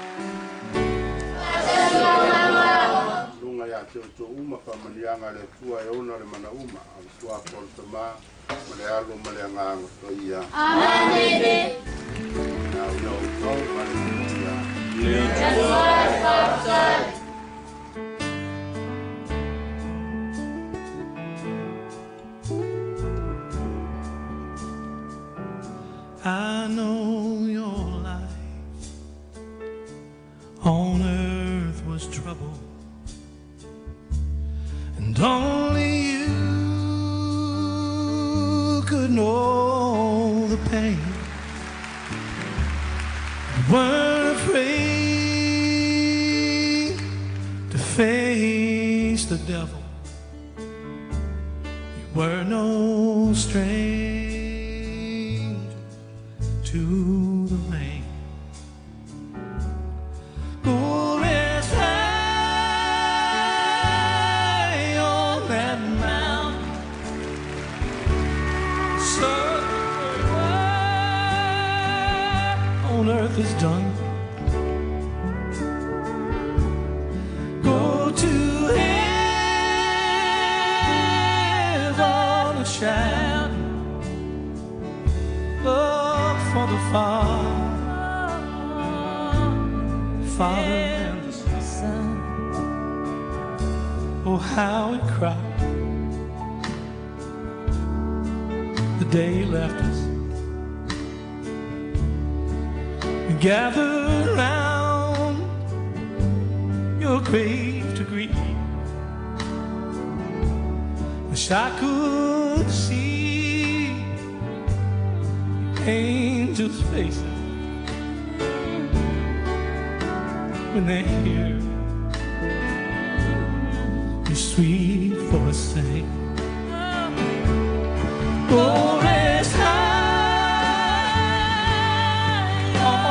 Luga ia te outou uma faamanuiaga a le Atua e ona le manauma, a le suafa o le Tamā ma le Alo ma le Agaga Paia.
Amene.
Na ia outou ma le manuia.
Le Atua e faafetai.
I know your life on earth was trouble, and only you could know the pain. You weren't afraid to face the devil. You were no stranger to the rain. Go rest high on that mountain. So on earth is done. Go to heaven and shout. Look for the Father, Father and the Son. Oh, how we cried the day you left us. We gathered round your grave to grieve. Wish I could see angels' faces when they hear your sweet voice say, Go rest high on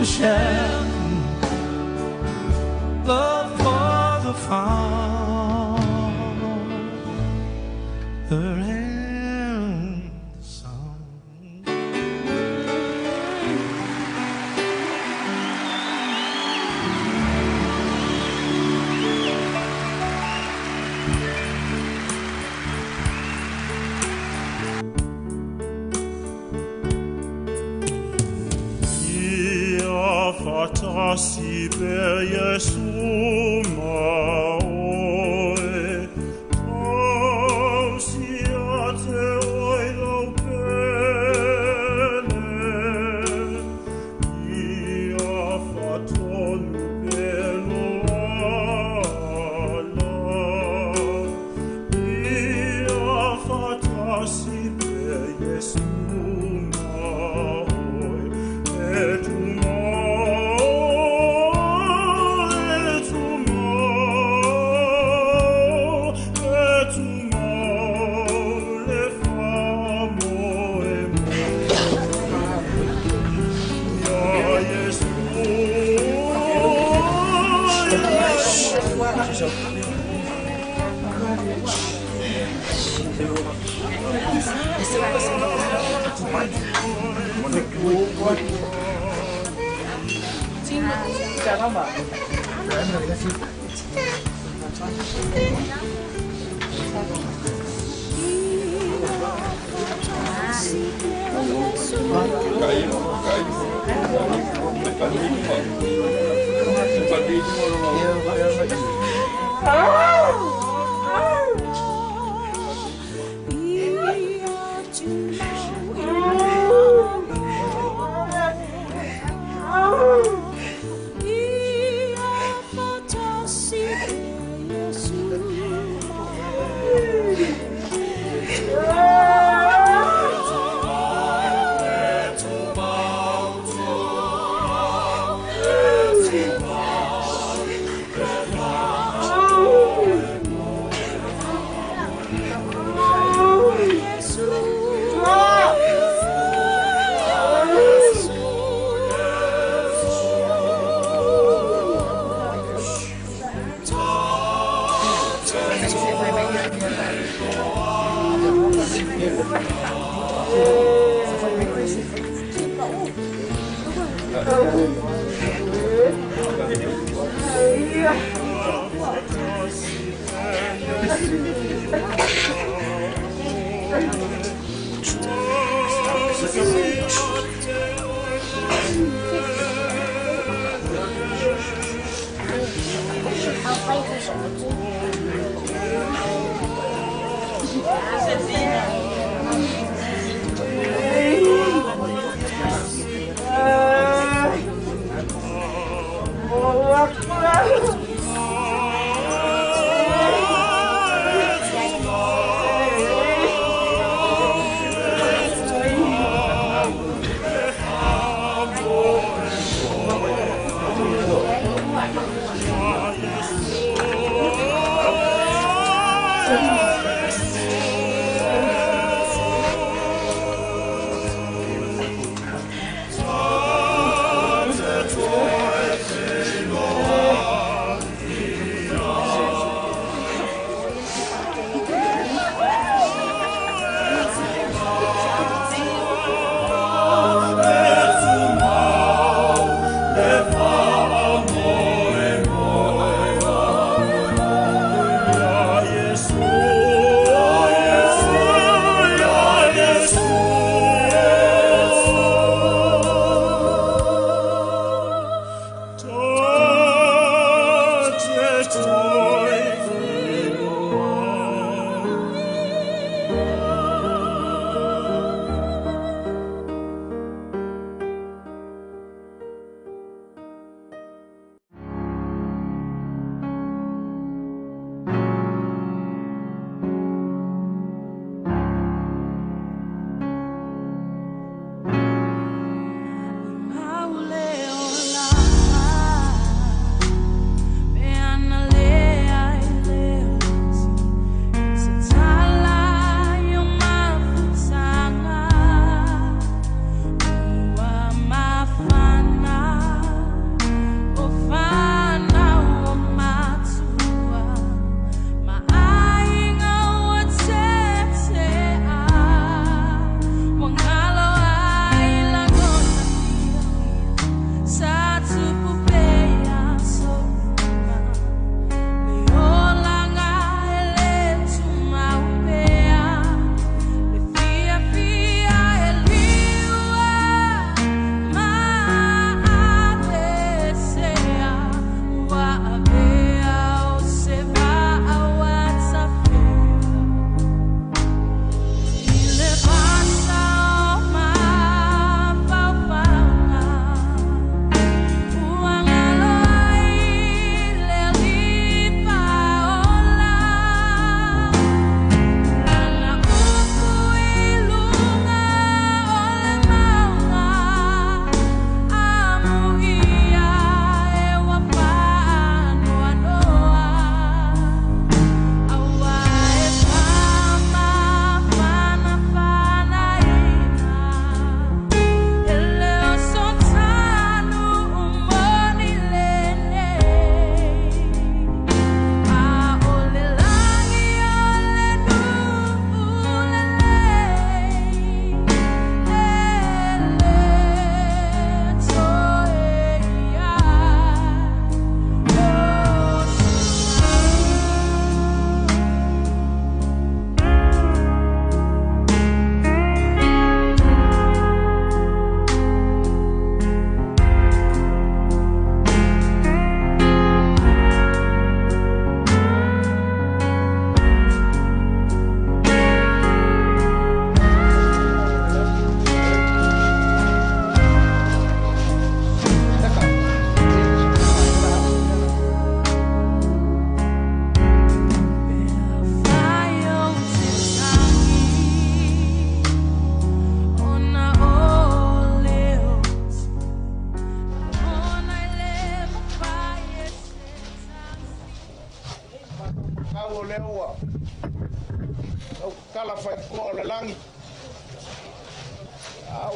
to share. Love for the Father and the Son.
Ia faatasi pea Iesu ma oe, tausi ia te oe lau pele. Ia faatonu pea lo ala. Ia faatasi pea Iesu ma oe, e tu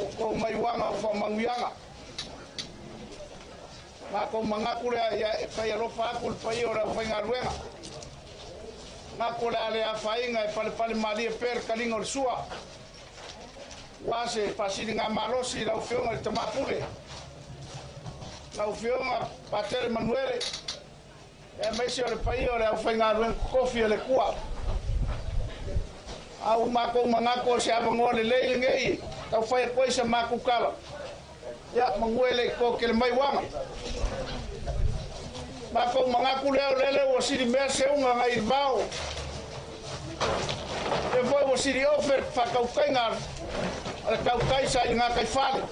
o kou mai uaga o faamanuiaga. Makou manatu lea ia e fai alofa aku le paia o le aufaigaluega. Gako le a le afaina e palepale malie pea le kaliga o le sua. Ua se faasiliga malosi i lau Afioga i le Tamā Pule, lau Afioga Patele Manuele, aemaise o le paia o le aufaigaluega totofi a le Atua. A ua matou manatu o se avanoa lelei lenei tau fai atu ai sa matou tala. Ia, manuia le tokele mai uaga. Matou manatu lea o lele ua sili mea seuga nai le vao. Lea foi ua sili ofe le faatautaiga a le tautai sa i le gataifale.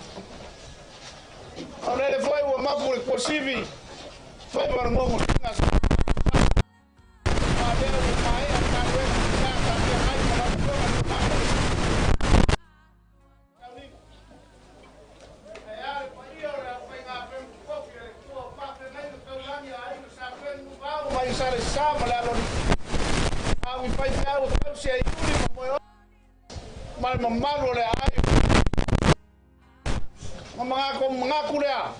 O lele foi ua mapu le tuasivi faiva o le gogosiga sa a lea ua maea le galuega sa feagai ma lau Afioga i le Tamaitai. Ae a le paia o le aufaigaluega totofi a le Atua o faafeagaiga taulagi a Aiga Sa Tuenuvao mai Salesa ma le Aloalii, a o ni faifeau e tausi ai Iuli ma Moeono ma le mamalu o le aai ma manatu lea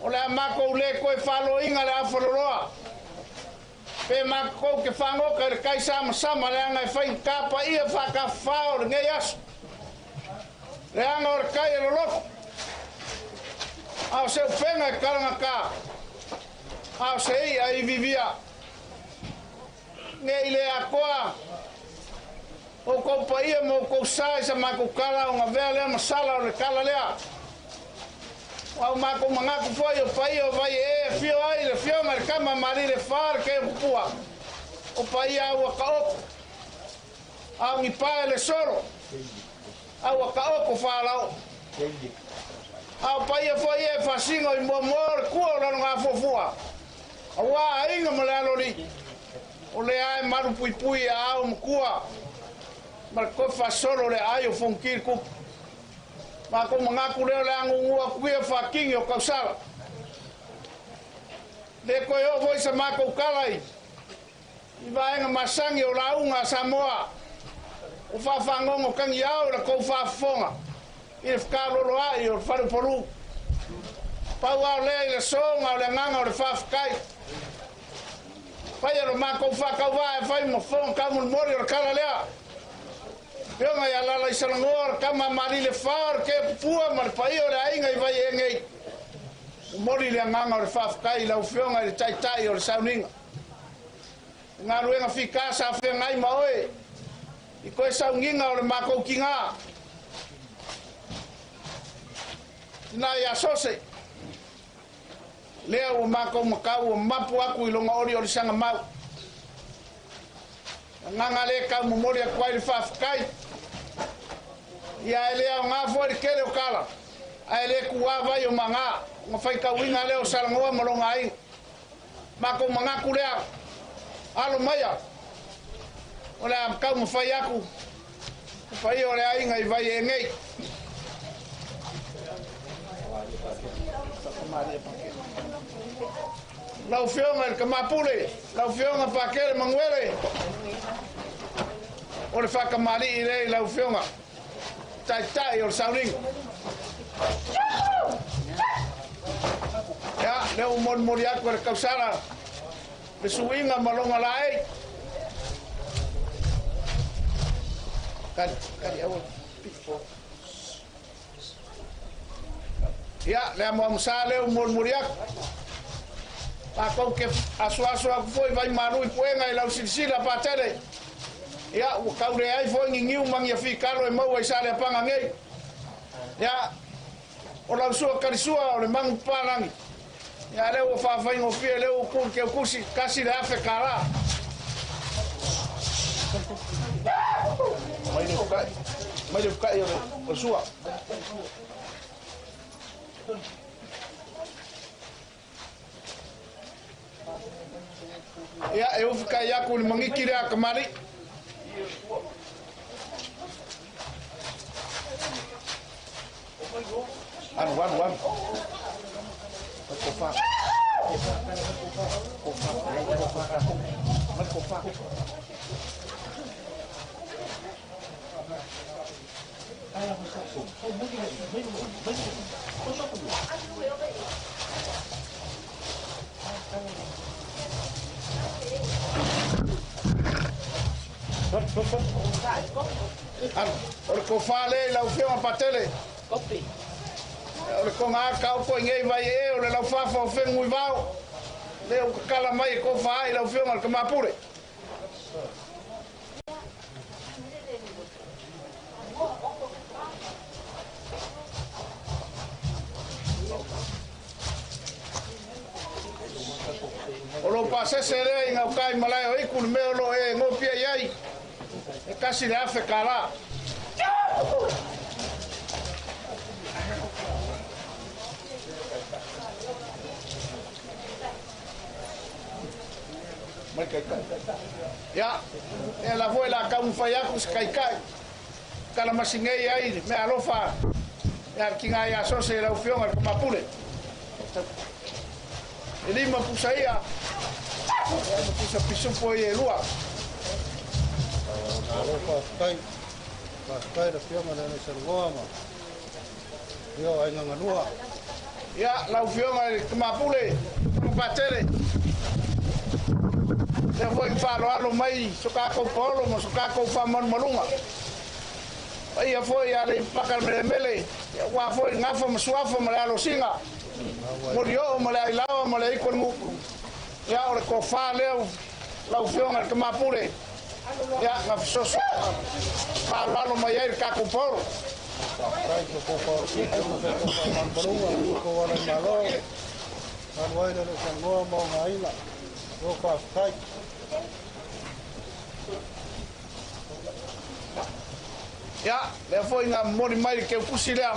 o le a matou le toe faaloina le afaloloa pe matou te fagota i le kai samasama leaga e faigata paia faatafafao o lenei aso leaga o le kai e loloto a o se upega e kalagata a o se i'a i vivia nei le atoa outou paia ma outou sa i sa matou tala o gavea lea ma sala o le tala lea. Ua matou manatu foi o paia o Vaiee e afio ai le Afioga i le Tama Malie le Fa le Keopupua o paia a ua taoto a o ni pae le solo a ua taoto faalao a o paia foi e faasino i muamua o le tua o Lalogafuafua auā aiga ma le Aloalii o lea e malu puipui e aao matua ma le tofi faasolo o le aai o Fonoti le Tupu. Matou manatu lea o le a gugu atu ia faatini o tausala. Le toe oo foi sa matou tala i vaega masani o lauga a Samoa o faafagogo tagiao i la tou faafofoga i le fetaloloa'i o le faleupolu. Pau lava o lea i le aso na o le agaga o le faafetai. Faia lo matou faatauvaa e fai ma fofoga taumolimoli o le tala lea. Afioga ia Lala-i-Salanoa, le tama a Malilefa o le Keopupua ma le paia o le aiga i Vaiee nei. Momoli le agaga o le faafetai i lau Afioga i le Taitai o le sauniga. Le galuega fita sa feagai ma oe i toe sauniga o le matou tiga. Tina ia Sose, lea ua matou matau ua mapu atu i lona oliolisaga mau. Agaga lea e tau momoli atu ai le faafetai. Ia e le aoga foi le tele o tala, ae le tuā vai o maga, ona faitauina lea o Salanoa ma lona aiga. Matou manatu lea, alo maia, o le a taumafai atu le paia o le aiga i Vaiee nei. Lau Afioga i le Tamā Pule, lau Afioga Pakele Manuele, o le faatamalii lea i lau Afioga, Taitai o le sauniga. Ia, lea ua molimoli atu e le tausala le suiga ma lona laei. Kali, kali, aua. Ia, le amoamosā lea ua molimoli atu. Tatou te asuasu atu foi vaimalu i puega i lau silasila Patele. Ia, ua tau leai foi ni niu ma ni afikalo e maua i Saleapaga nei. Ia, o lau sua kalisua o le manu papalagi. Ia, lea ua faafaigofie lea ua tuu i le teutusi, 1,000 kālā. Mai le ukai, mai le ukai o le sua. Ia, e ufikai aku i le magiki lea a kamali'i. Alu, alu, alu. Mai kofa. Kofa, kofa, mai kofa. O le kofā le i lau fioga patele. O le konga aka o koe ngei vai e o le lau fafa o whengu i vao. Le o kakala mai e kofa ai lau fioga le kamapure. O lo pasese lea i ngau kai malae o iku le mea o lo e ngopia iai. E kasi le afe ka la. Mai kai kai. Ia, e la foi la kau whai aku se kai kai. Kala masingei ai, mea alofa. Ia ki ngā ia sose lau fionga le kamapure. E lima pusa ia. E lima pusa pisupo i e lua.
Alo whawhai. Whawhai la fionga le nei sarungoa ma. Io ai nganganua.
Ia, lau fionga le kamapure. Kamapatele. Lea foi whaaloalo mai so kākou paolo ma so kākou whamanumalunga. Ia foi a le pakal mele mele. Ia ua foi ngafa ma suafa ma le alosinga. Mori oo ma le ailawa ma le iko le ngupu. Ia o le kofā lea lau fionga le kamapure. Ia nga fesoso whaaloalo mai ai le kākou paolo.
Whawhai ko ko paolo ki ko ko ko whamanumalunga ko wala i malo. Manu ai le sarungoa ma o ngā ina. O whawhai.
Ia, lea foi ngā mori mai le keukusi lea.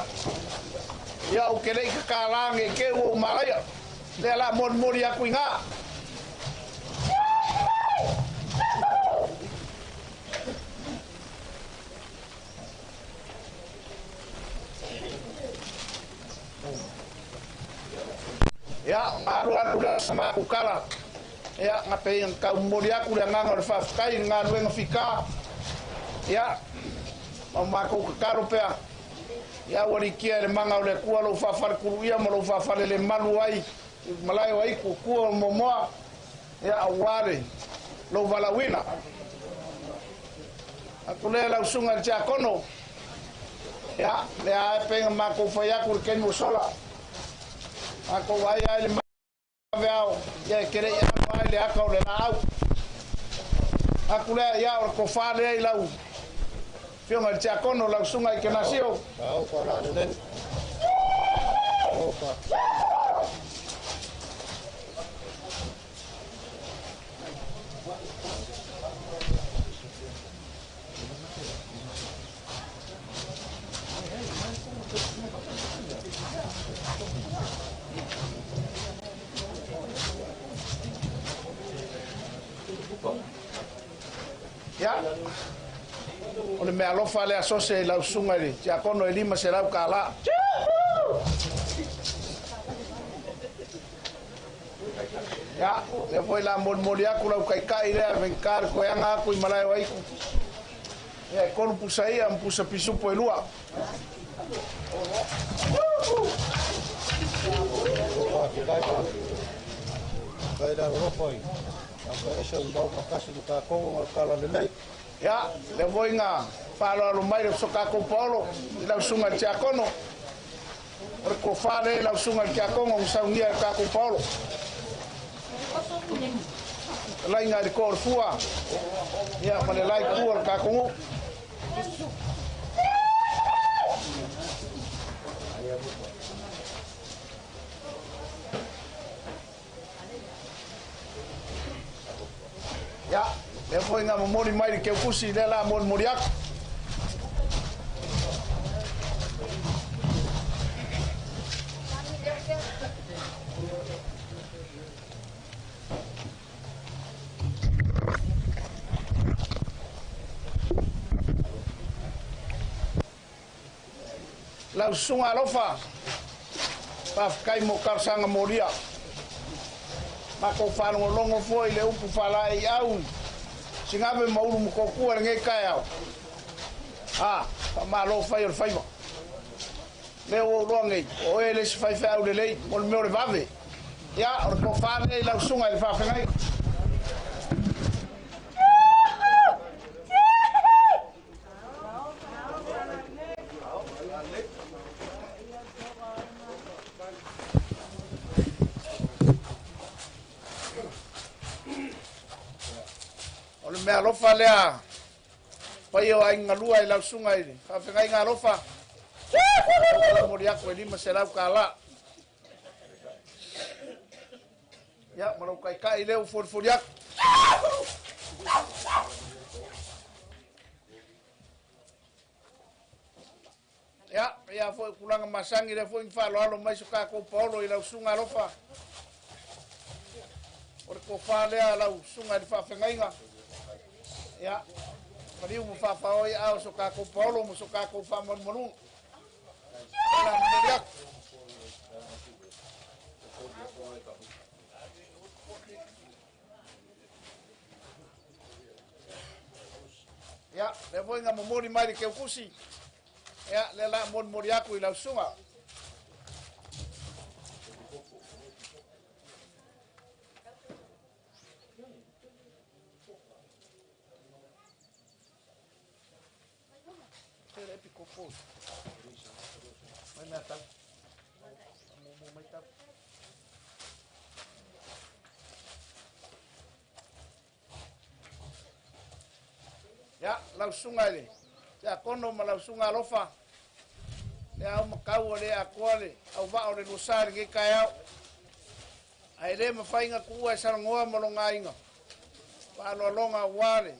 Ia, o ke lei kakalange ke ua umalaia. Lea la mori mori aku i ngā. Ia, alu alu lea sa makukala. Ia, ngā pei ngā kau mori aku lea nganga o le whawhikai, ngā luenga whika. Ia, mau mākou kakaro pea. Ia, ua rikia le manga o le kua lou whawhare kuru ia ma lou whawhare le malu ai. Malae o ai kukua o momoa. Ia, au ware, lou walawina. Aku lea lau sunga le tiakono. Ia, lea ae penga mākou whai aku le kenu o sola. Mākou ai ai le maveao. Ia, e kere ia anu ai le aka o le laau. Aku lea, ia, o le kofā lea i lau fionga le tiakono, lau sunga i kenasio.
Au wha le le. O wha.
Ia, o le mea alofa le asose i lau sunga i le tiakono e lima se lau ka la. Ia, lea foi la molimoli aku lau kaikai lea, vengka le koeanga aku i malae o aiku. Ia, e kolu pusa ia, ma pusa pisupo e lua.
Kai la alofa i. Au ese o mau pakasi no kākou o kala le nei.
Ia, lea foi ngā whaaloalo mai le so kākou paolo i lau sunga le tiakono. O le kofā le lau sunga le tiakono o saungia le kākou paolo. Lai ngā le kō o le fua. Ia, ma le lai kua le kākou ngu. Ia, lea foi ngā momori mai le keukusi, lea la molimoli aku. Lau sunga alofa, whawhikai mo kausanga moria. Mako whalongolongo foi le upu whalae i au. Singawe mauru mokokua le ngai kai au. A, whamalo whai o le whaiwa. Lea ua ou iloa nei, o oe le isi faifeau lelei mo le mea o le vave. Ia, o le tofa lea i lau susuga i le faafeagaiga. O le mea alofa lea paia o aiga galua i lau susuga i le faafeagaiga alofa. Momoli atu e $500. Ia, ma lou taitai lea ua folifoli atu. Ia, ia foi tulaga masani lea foi na faaaloalo mai so tatou paolo i lau susuga alofa. O le tofa lea lau susuga i le faafeagaiga. Ia, maliu ma faafao ai ao so tatou paolo ma so tatou faamalumaluga. Ola momoli atu. Ia, lea foi na momoli mai le keukusi. Ia, lea la molimoli atu i lau susuga. Ia, lau susuga i le tiakono ma lau susuga alofa, le au makau o le atoa le auvaa o le luasa i lenei taeao. Ae le mafai na tuua e salanoa ma lona aiga, faaaloaloga aua le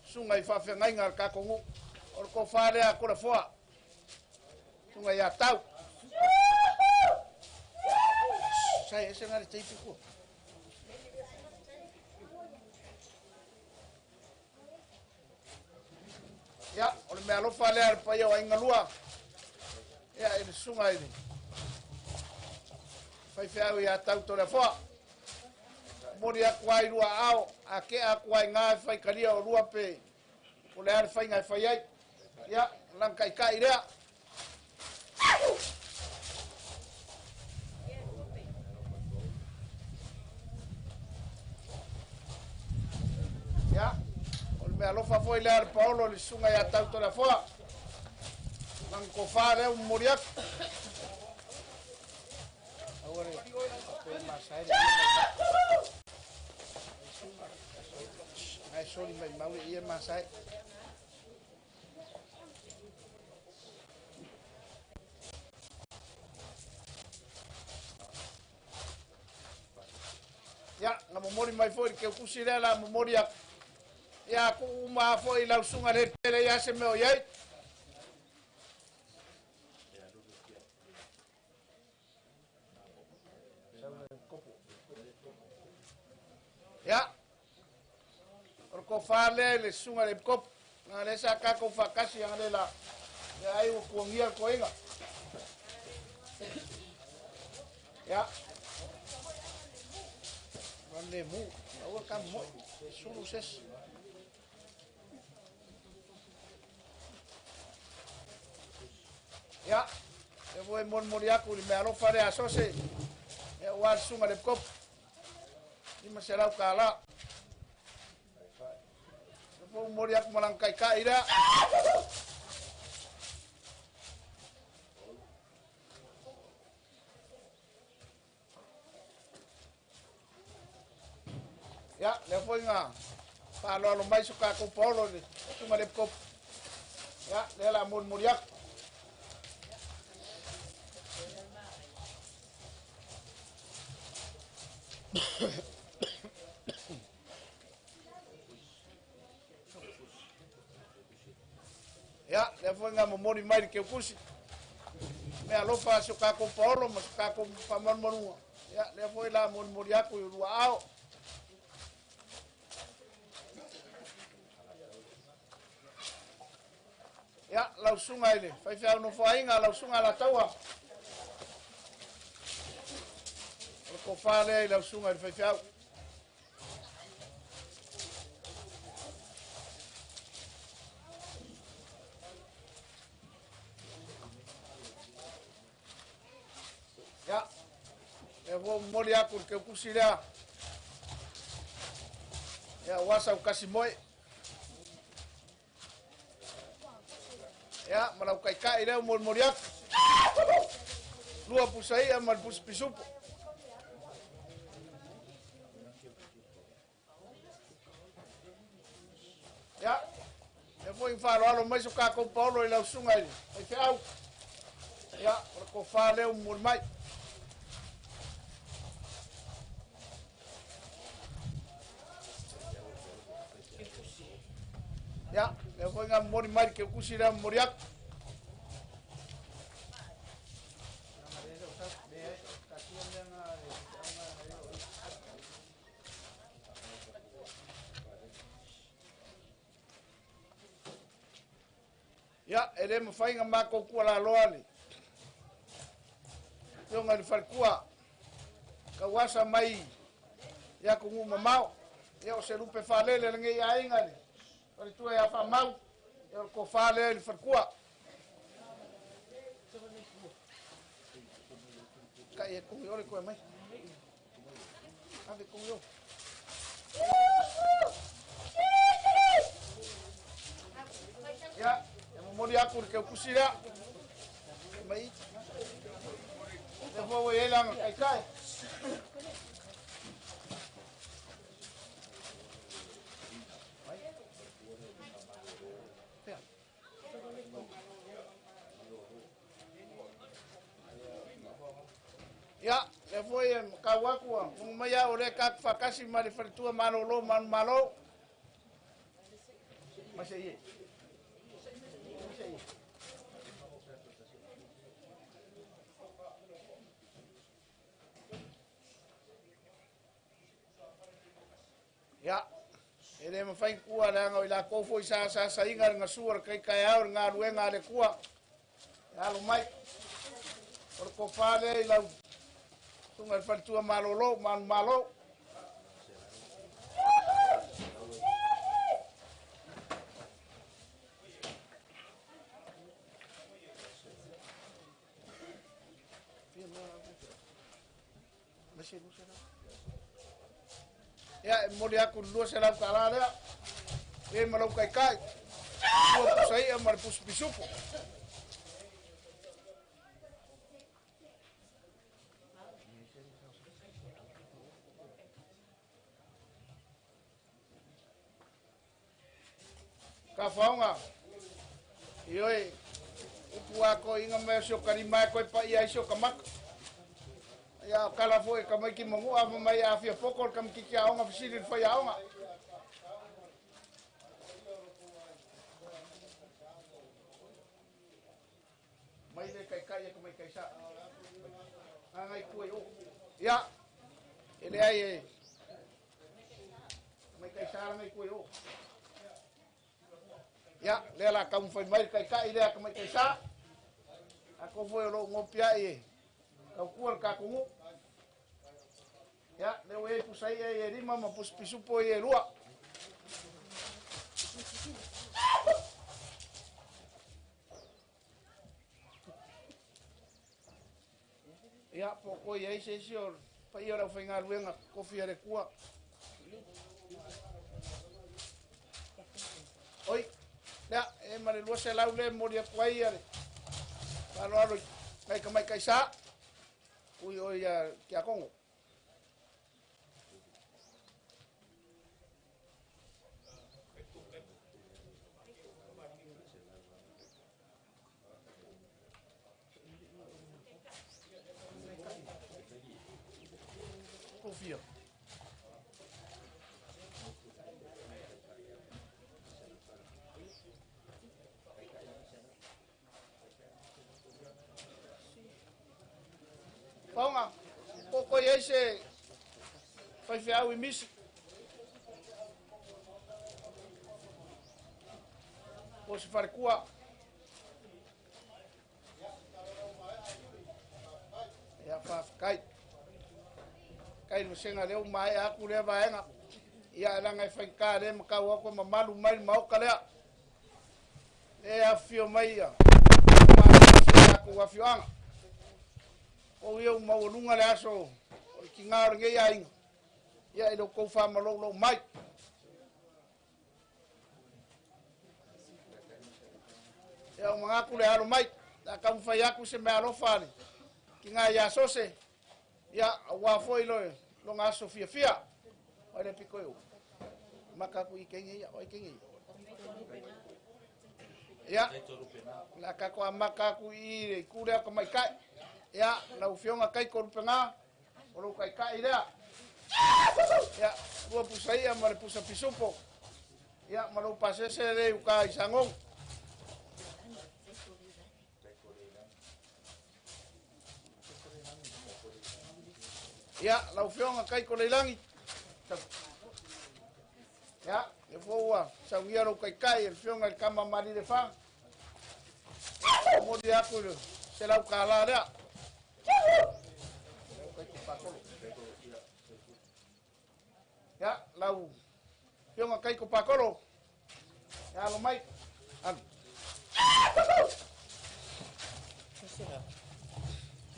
susuga i faafeagaiga a le tatou nuu. O le tofa lea a Toleafoa, susuga ia Tau. Sai ese na le teipi kua. Ia, o le mea alofa lea le paia o aiga lua. Ia, i le susuga i le faifeau ia Tau Toleafoa. Momoli atu ai lua ao, a kea atu ai ngā e whaikalia o lua pe o le ale whainga e whai ai. Ia, lang kai kai lea. Ia, o le mea alofa foi lea le Paolo le susuga ia Tau Toleafoa. Lang tofa lea momoli atu. Aua le pe masai le Ai soli mai mau ia masai. Ia, na momoli mai foi le keukusi lea la momoli atu. Ia, ku uma foi lau susuga le pele ia se mea o i ai. Ia, o le tofa lea i le susuga i le epikopo. Na le sa tatou faatasi anga le la. Ia ai ua tuagia le toega. Ia. Wan le mu. Aua ka mo. Sulu ses. Ia, e voi molimoli atu i le mea alofa lea a Sose. Ia ua le susuga i le epikopo. $500. E voi momoli atu ma lana taitai lea. Ia, lea foi na faaaloalo mai so tatou paolo i le susuga i le epikopo. Ia, lea la molimoli atu. Ia, lea foi na momoli mai le keukusi. Mea alofa so tatou paolo ma so tatou faamalumaluga. Ia, lea foi la molimoli atu i lua ao. Ia, lau susuga i le faifeau nofoaiga, lau susuga Alataua. O le tofa lea i lau susuga i le faifeau. Lea foi momoli atu le keukusi lea. Ia ua sau kasi moe. Ia, ma lau kaikai lea molimoli atu. Lua pusa ia ma le pusa pisupo. Ia, lea foi faaaloalo mai so kākou paolo i lau susuga i le faifeau. Ia, o le kofā lea ua momoli mai. Ia, lea foi nga momoli mai le keukusi lea momoli atu. Ia, e le mafai na matou tuualaloa le afioga i le faletua tauasa mai i atunuu mamao. Ia, o se lupe faalele lenei aiga le faletua ia Faamau. Ia, o le tofa lea i le faletua. Kai e kongi ole koe mai. Ave kongi o. Ia, e momoli atu le keukusi lea. Mai. Lea foi ua i ai lana kaikai. Ia, lea foi e makau atu a fofoga mai au o lea tatou faatasi ma le faletua malolo manumalo. Mai se i e. Mai se i e. Ia, e le mafai kua leaga o i lakou foi sa asaasaina le gasua o le tai taeao i le galuega a le Atua. E alo mai. O le tofa lea i lau susuga i le faletua malolo, manumalo. Ia, e momoli atu le $200 lea. E ma lau kaikai. Ua pusa ia ma le pusa pisupo. Kafaoga, ioe, upu a toeaiina mai o si o ta lima e toe paia ai si o ta maka. Ia, o tala foi e tamaiti manua ma mai a afia poto le tamaitiiti aoga fesili i le faiaoga. Mai le kaikai e tamaitai sa. Agai tua i o. Ia, e leai e tamaitai sa lagai tua i o. Ia, lea la taumafai mai le taitai lea tamaitai sa. Tatou foi o lo o gopiai e tautua le tatou nuu. Ia, lea ua i ai pusa i'a ia e lima ma pusa pisupo ia e lua. Ia, po o toe i ai se isi o le paia o le aufaigaluega tofi a le Atua. Oi, lea, e ma le 200 lea e momoli atu ai le faaaloalo i nai tamaitai sa. Ui oi ia Tiakono. Kofia. Paoga, po o toe i ai se faifeau i misi. Po o se faletua. Ia, faafetai. Kai le vasega lea ua maea atu lea vaega. Ia, leaga e faigata lea matau atu e mamalu mai le maota lea. E afifio mai ia o tatou afioaga. O ia ua maualuga le aso o tigā o lenei aiga, ia i lo outou faamaloulou mai. Ia o manatu le alo mai, a taumafai atu se meaalofa a le tigā ia Sose, ia auā foi lona aso fiafia. Ai le piko e o. Maka aku i kenge ia, oi kenge ia. Ia, la kako a maka aku i le kule ka mai kai. Ia, lau fionga kai ko rupenga, o lou kai kai lea. Ia, lua pusa ia ma le pusa pisupo. Ia, ma lou pasese le uka i sangong. Ia, lau fionga kai ko leilangi. Ia, e fō saugia lou kai kai, le fionga i kama mari le wha. Mori aku le se lau ka la lea. Ia, lau fionga kai ko pakolo. Ia, alo mai. Alu.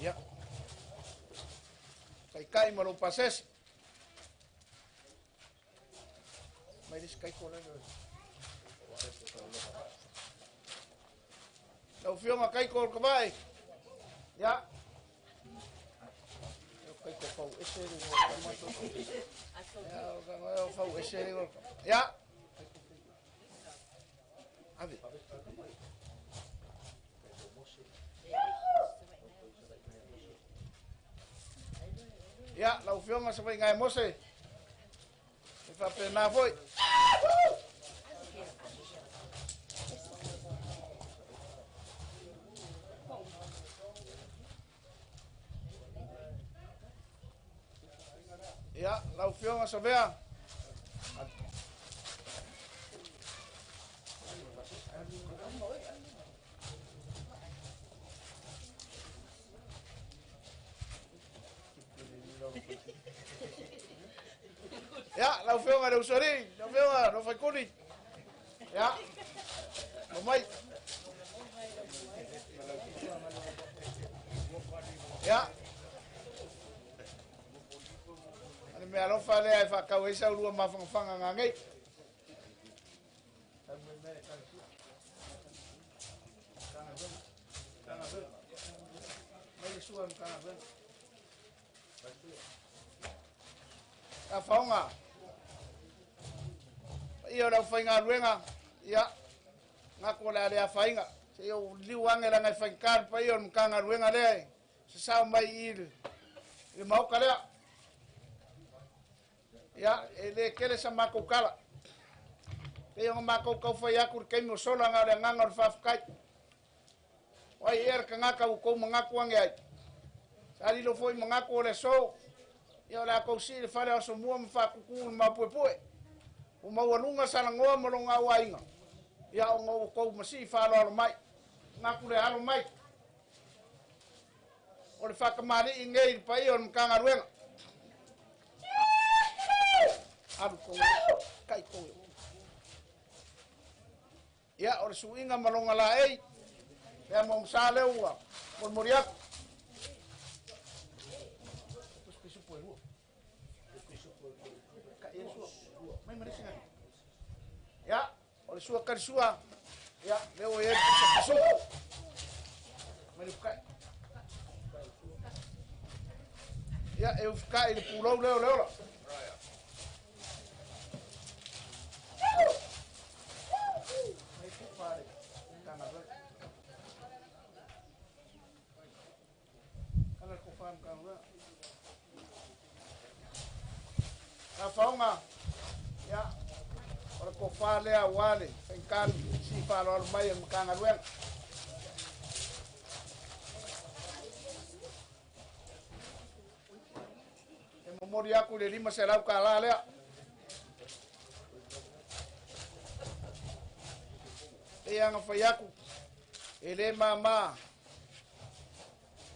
Ia. Kai kai ma lou pasese. Mai le kai ko le. Lau fionga kai ko ka vai. Ia. Kai ko pau ese le mo ka ma to. Ia, o ka mo fau ese le mo. Ia. Ave. Ia, lau fionga sa vai ngai mose. E whapena foi. Ia, lau fionga sa vea. Ia, lau fionga le usori, lau fionga no whaikuri. Ia, o mai. Ia. Ani mea alofa lea e whakau e sau lua mawhangawhanga ngā ngei. Ka whaonga. Ia o lau whainga ruenga, ia, ngā ko le alea whainga. Se ia o liu ange langa i whainga pa ia o mkanga ruenga lea, se sao mai i le maoka lea. Ia, e le kele sa mākou kala. Te ia ngā mākou kau whai aku le keimi o sola ngā le nganga o le whawhakai. Wai ea le kangaka u kou mangaku ange ai. Sa lilo foi mangaku o le so, ia o le akou si le whare aso mua ma whakuku le mapuepue. O maualunga salangoa ma longa uainga. Ia o ngau kou masi whaloalo mai. Ngaku le alo mai. O le whakamari i ngei le pai o le mkanga ruenga. Alu kou, kai kou. Ia o le suinga ma longa la ei. Lea maumsa leo ua, morimori aku. Ia, o le sua kari sua. Ia, leo e pusa pisu. Mai le fukai. Ia, e ufukai le pulou leo leo la. Mai fuka le tanga vele. Kana le kofa mkanga vele. Ka whaonga. Ia, o le kofa lea wale, whaikani, si whaloalo mai e mkanga ruenga. E momori aku le 500 ka la lea. E anga whai aku, e le māmā,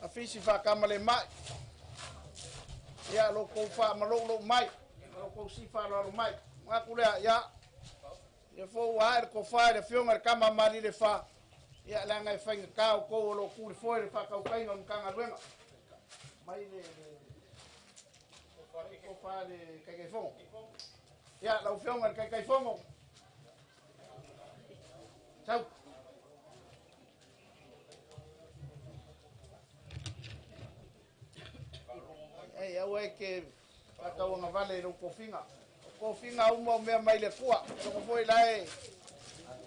a whisi whakama le mai. Ia, lo kou wha malou mai, lo kou si whaloalo mai. Ngaku lea, ia, ia fō ua haere ko whae le fionga le kama mari le wha. Ia, le anga e whainga kao kou o lo kū le foe le whakaukainga o mkanga ruenga. Mai le Kofa le Taitaifono. Ia, lau Afioga i le Taitaifono. Sau. Ei, aua e ke faatauagavale i lou tofiga. O tofiga uma o mea mai le Atua. Logo foi la e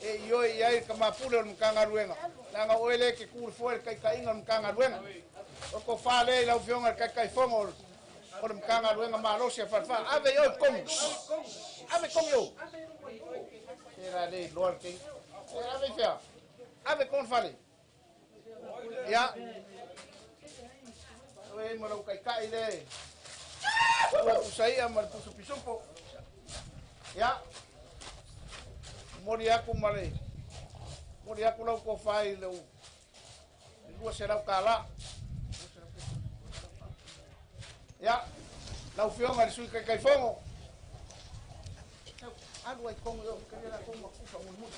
e ioi i ai le kamapule o le Matagaluega. Leaga o oe lea e te tu i le foe i le taitaiga o le Matagaluega. O le tofa lea i lau Afioga i le Taitaifono o le Matagaluega malosi a Falefa. Ave i o i totonu. Ave i totonu i o. Se la le iloa le teine. E ave i fea? Ave i totonu fale. Ia. Oe ma lau taitai le. Ua pusaia ma le pusa pisupo. Ia. Momoli aku ma le momoli aku lau tofa i lou $200. Ia, lau Afioga i le Sui Taitaifono. Alu ai totonu i o, kalia latou ma kufa mulimuli.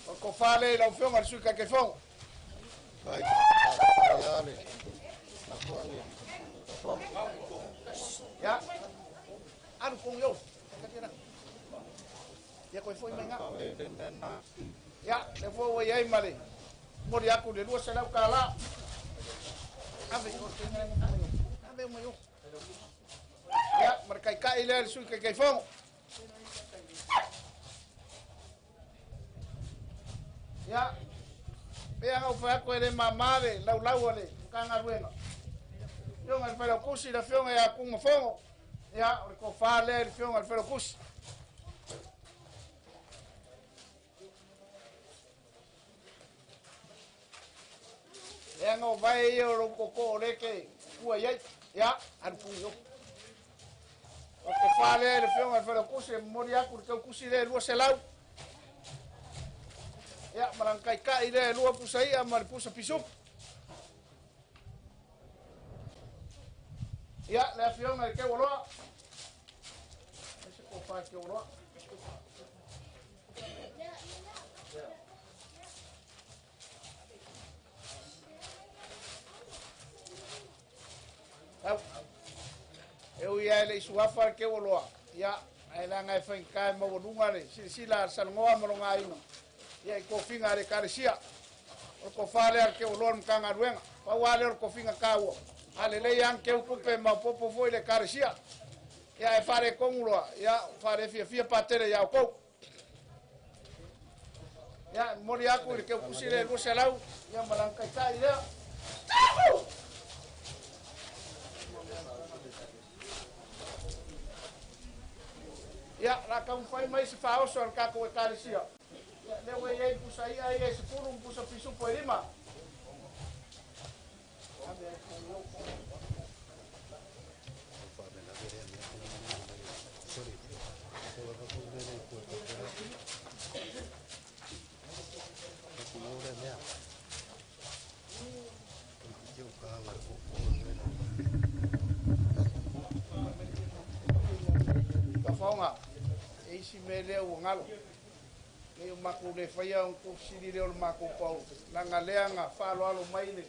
O le tofa lea i lau Afioga i le Sui Taitaifono. Ia, alu totonu i o, kalia latou. Ia koe foi mai ngā. Ia, lea foi ua i ai ma le momoli aku le $200. Ave i o, ave mai o. Ia, ma le taitai lea le Sui Taitaifono. Ia, pea ngau whai atu e le māmā le laulau a le Matagaluega. Afioga i le Failautusi, le Afioga ia Tumafono. Ia, o le tofa lea i le Afioga i le Failautusi. Leaga o vae ia o lou tootoo o lea e te tua i ai. Ia, alu pui i o. O le tofa lea i le Afioga i le Failautusi e momoli atu le tautusi lea e 200. Ia, ma lana taitai lea e lua pusa i'a ma le pusa pisupu. Ia, le Afioga i le Teualoa. Ai se tofa i le Teualoa. Au. E ui lava e le i suafa le Teualoa, ia, ae leaga e faigata e maualuga le silasila a le Salanoa ma lona aiga, ia, i tofiga a le Ekalesia. O le tofa lea a le Teualoa i le Matagaluega. Pau lava lea o le tofiga taua. A lelei lava ona teu tupe e maopoopo foi le Ekalesia. Ia, ae faaletonu loa, ia, faalefiafia patele ia outou. Ia, e momoli atu i le teutusi lea e 200, ia ma lana taitai lea. Ia, o le a taumafai mai se faaoso a le tatou Ekalesia. Ia, lea ua i ai pusa i'a ia e 10 ma pusa pisupo e 5. Ave ai tonu i ou. Tafaoga, e isi mea lea ua galo. Nei o matou le faia ona fesili lea o le matou paolo. Leaga lea na faaaloalo mai le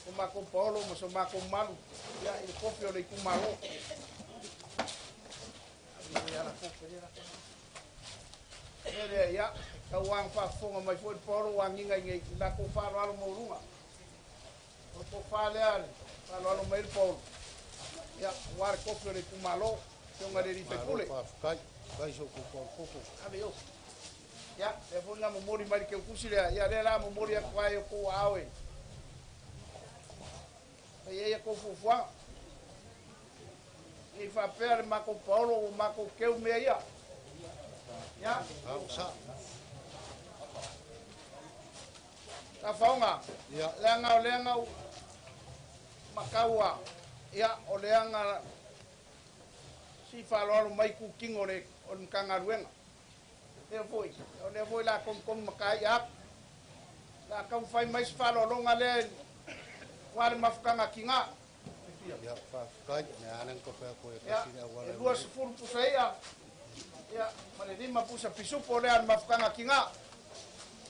o matou paolo ma so matou malu ia i le kofi o le itumalo. Mea lea, ia, tau lava na faafofoga mai foi le paolo ua agiga i nei i latou faaaloalo maualuga. O le tofa lea le faaaloalo mai le paolo. Ia, aua le kofi o le itumalo, Afioga i le alii faipule.
Faafetai, faafetai so outou paolo.
Ave i o. Ia, lea foi na momoli mai le teutusi lea, ia lea la momoli atu ai o kou aao e fai ai a kou fuafuaga. Nei faapea le matou paolo ua matou teu mea ia. Ia. Tafaoga, leaga o lea na ou mataua, ia, o lea na sii faaaloalo mai kutino o le Matagaluega. Lea foi, o lea foi la togitogi mataia atu. La taumafai mai se faaaloaloga lea aua le mafutaga tigā.
Ia, faafetai. Mea lava lea na tofe atu e
Ia,
tasi le auala
e
e
20 pusa i'a, ia, ma le 5 pusa pisupo lea le mafutaga tigā.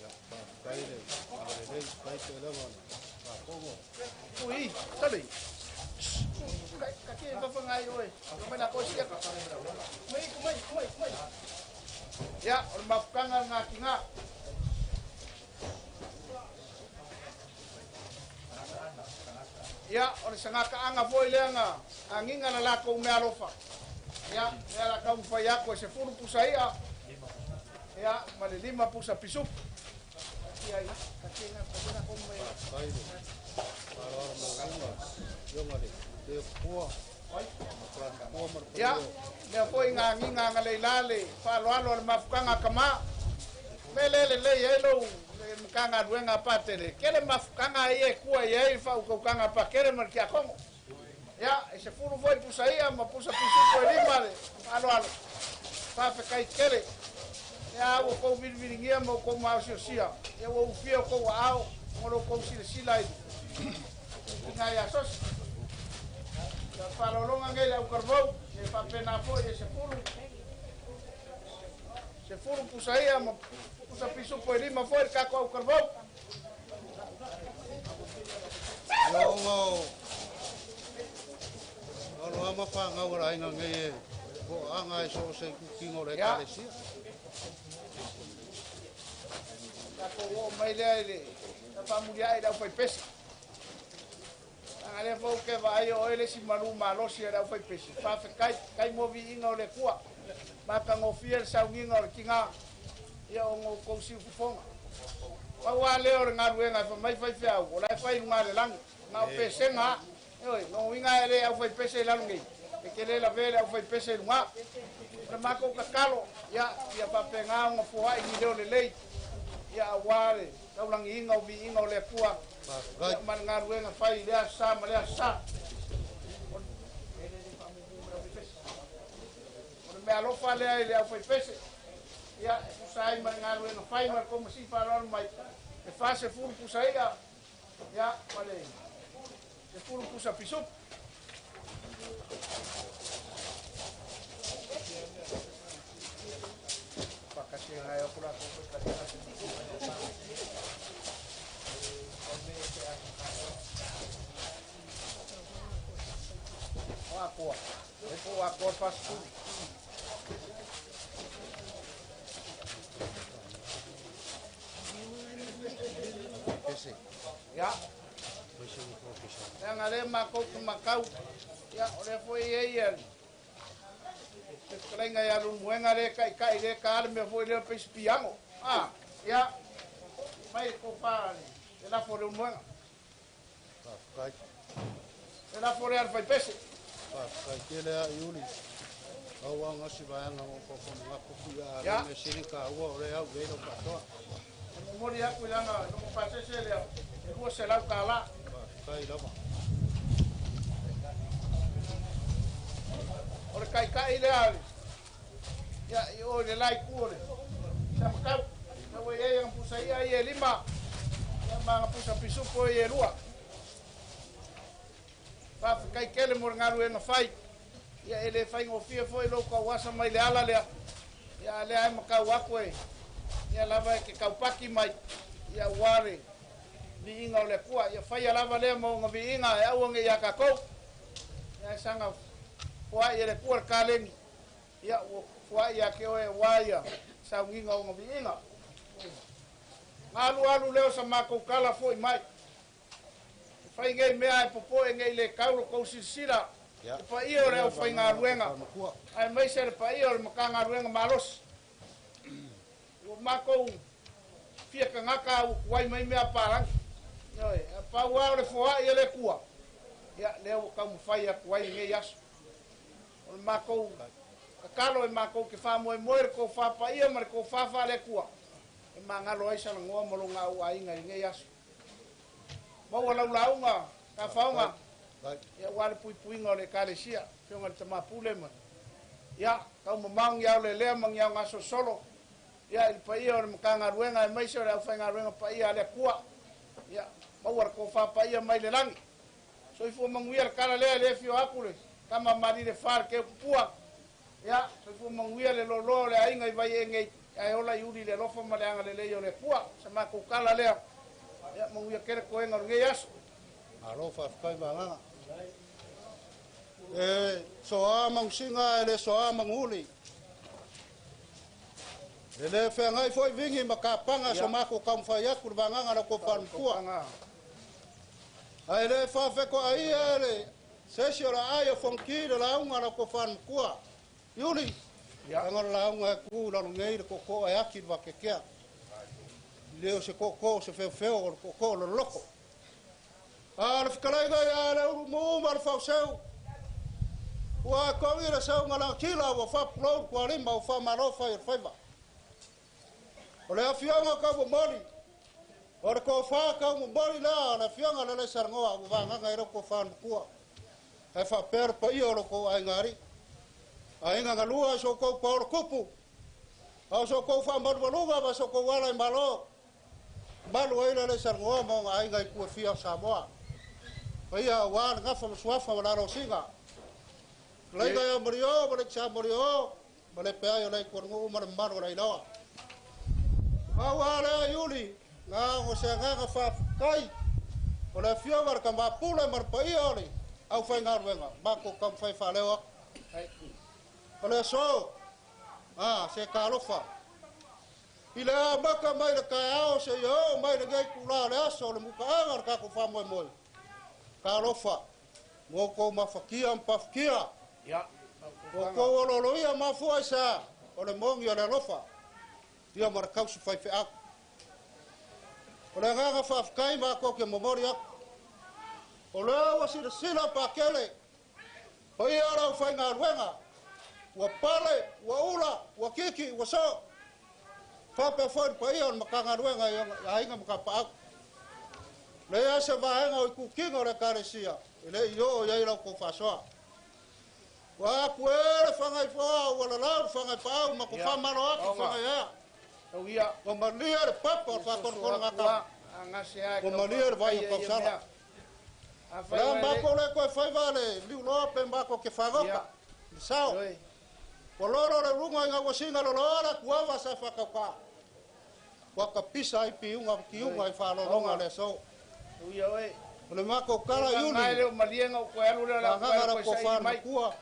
Ia, faafetai le agalelei, faafetai pea lava le faafofoga.
Ui, sali. Kaki fafagai oe. Mai la kosia. Mai mai mai mai. Ia, o le mafukaga le gatiga. Ia, o le sagakaaga foi lea ga agiga na lakou mealofa. Ia, lea la taumafai atu e 10 pusa ia. Ia, ma le 5 pusa pisupu. Ia, ia, katinga, katinga ko mai. Ia, lea foi ga agiga ga leila le faaloalo le mafukaga kamā. Me le le le ai lou le makagaluega patele. Kele mafukaga ia e kua i ai faaukaukaga pakele ma le tiakono. Ia, e 10 foi pusa ia ma pusa pisupu e 5 le faaloalo. Faafekai tele. Ia ua kou viliviligia ma kou maosiosia. Ia ua ufia o kou aao ma lo kou silasila i ina ia sosi. Ia faalologa nei le aukalavou, e faapena foi e 10 pusa ia ma pusa pisupu e 5 foi le tatou aukalavou.
Ia onga o aloha ma whangau ara inga ngai e po anga e so se kukingo le ekalesia.
Tatou oo mai lea i le faamuliaʻe i le aufaipese. Aga lea foi ke vaai o oe le isi malu malosi a le aufaipese. Faafetai, tai mo viiga o le Atua. Matagofie le saugiga o le tigā. Ia o goukou siufofoga. Pau lava lea o le galuega e famai faifeau, o la e fai i luga le lagi. Na o pesega a. Ioe, logoina e le aufaipese i lalo nei. E te le lavea le aufaipese i luga. O le matou tatalo, ia, ia faapena ona foai ni leo lelei. Ia auā le taulagiina o viiga o le Atua. Ia ma le galuega fai i lea aso sa ma lea aso sa. O le meaalofa lea i le aufaipese. Ia, e tusa ai ma le galuega fai ma le komasi faaaloalo mai. E 40 pusa ia, ia, ma le 10 pusa pisupu. O akoa. E po akoa 40.
Pese.
Ia. Leaga lea makou te makau. Ia, o lea foi e ia le fetalaiga ia Leulumoega lea e taitai lea ta le mea foi lea pei se piano. Ah, ia, mai le tofa le lafo o Leulumoega.
Faafetai.
Le lafo lea a le faipese.
Faafetai tele a Iuli. Au anga si vaega o ko ku ia le me sini ka ua o le au velo katoa.
E momoli aku i lana logo pasese lea e 200 tala.
Faafetai lava.
O le kaikai lea ia i o le lai ku o le samakau. Na ua iai aga pusa ia i e 5. Ia ma aga pusa pisupo i e 2. Faafetai tele mo le galuega fai. Ia e le faigofie foi lou tauasa mai le ala lea. Ia lea ai makau aku e. Ia lava e ke kaupaki mai. Ia ua le viiga o le Atua. Ia faia lava lea ma ona viiga e aua nei ia tatou. Ia e saga foai e le Atua le kaleni. Ia ua foai ia te oe ua ia saugiga o ona viiga. Galu alu leo sa makou kala foi mai. E fai nei mea e popoe nei le tau lo kou silasila. Le paia o le aufaigaluega. Aemaise le paia o le Matagaluega malosi. Ua makou fia tagata ua tuai mai mea palagi. Ioe, a pau lava o le foai e le Atua. Ia, lea ua taumafai atu ai lenei aso. O le makou tatalo e makou te faamoemoe le tofa paia ma le tofa faale-Atua. E magalo ai salagoa ma loga auaiga i lenei aso. Maua lau lauga, tafaoga. Ia ua le puipuiga o le ekalesia, fioga le tamapule ma. Ia, taumamao ni ao lelea ma ni ao gasolosolo. Ia, i le paia o le Matagaluega aemaise o le aufaigaluega paia a le Atua. Ia, maua le tofa paia mai le lagi. Soifua manuia le tala lea e le afio atu le tama mali le fa le keupupua. Ia, soifua manuia le loaloa o le aiga i Vaiee nei. Ae ola i uli le alofa ma le agalelei o le Atua. Sa matou tala lea. Ia, manuia tele toega o lenei aso.
Malo faafetai vagaga. E soa mangusiga e le soa maguli. E le feagai foi vigi ma kapaga so makou taumafai atu le vagaga lau kofalamatua. Ae le faafekoaia e le sesi o laai o fonoti le lauga lau kofalamatua. Iuli, aga le lauga e tu lalo nei le tootoo e ati le vakekea. Le o se tootoo se feofeo o le tootoo o le loloko. A le fetalaiga ia le ulumu ma le fauseu. Ua togi le seuga lagatila ua faapulou le tualima ua faamalo fai o le faiva. O le afioga taumomoli, o le tofa taumomoli lea o le afioga le Alaisalanoa ua vagaga i lau tofa le matua. Ae faapea le paia o lo outou aiga alii. Aiga galua i so outou paolo tupu, a o so outou faamalumaluga ma so outou ala i Malo, malu ai le Alaisalanoa ma ona aiga i itu e fia o Samoa. Paia aua le gafa ma suafa ma lalosiga. Laiga ia Mario ma le Sa Mario ma le peai o le Ituanuu ma le mamalu o le Ailoa. Pau lava lea Iuli, na o se agaga faafetai o le afioga o le Tama Pule ma le paia o le aufaigaluega matou taumafai faaleo atu. O le aso, a se talofa. I le amata mai le taeao seia oo mai lenei itulā o le aso o le mutaaga o le tatou faamoemoe. Talofa, ua outou mafatia ma pafutia. Ua outou olooloia mafua i se a? O le moni o le alofa ia ma le tausi faifeau. O le agaga faafetai matou te momoli atu. O lea ua silasila Pakele, paia o le aufaigaluega, ua pale, ua ula, ua kiki, ua soo. Faapea foi le paia o le Matagaluega i aiga ma tapaau. Leai se vaega o itutino o le Ekalesia e le i oo i ai la outou faasoa. Ua atu e le Fagaifoa ua lalau le Fagaipaau ma tofamalo atu Fagaiea. Ua malie le papa o le faatolotologatama. Ua malie le vai o tausala. O le a matou le toe faiva le liuloa pe matou te fagota i le sao. Ua lolo le uluga i gauasiga loloa le atuava sa faatauta. Ua tapisa ai piuga ma tiuga i faalologa o le aso. O le matou tala Iuli, agaga lau tofa le matua.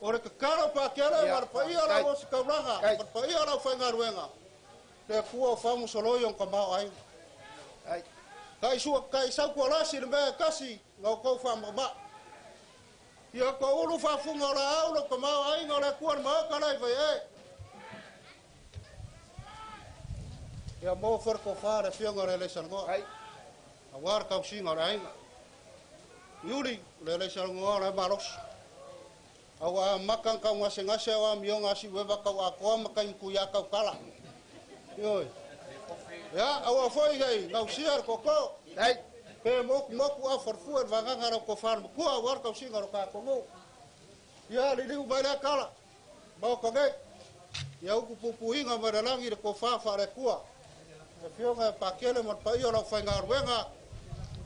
O le tatalo Pakele ma le paia o le auositaulaga ma le paia o le aufaigaluega, le Atua o faamosoloi ona tamaoaiga. Kai sautualasi le mea e tasi na outou faamaamaa. Ia toulu faafuga o laau lou tamaoaiga o le Atua le maota la i Vaiee. Ia maua foi le tofa le afioga o le Alaisalanoa aua le tausiga o le aiga. Iuli, o le Alaisalanoa o la e malosi. A ua amata ona taugasegase o amioga a siueva tau atoa ma taimatuiā tautala. Ioe. Ia, aua foi nei gausia le toto. Pe motumotu au falefue le vagaga lau tofa le matua aua le tausiga o le tatou nuu. Ia, liliu mai lea tala. Maota nei. Ia utu puipuiga mai le lagi le tofa faale-Atua. Le afioga ia Pakele ma le paia o le aufaigaluega,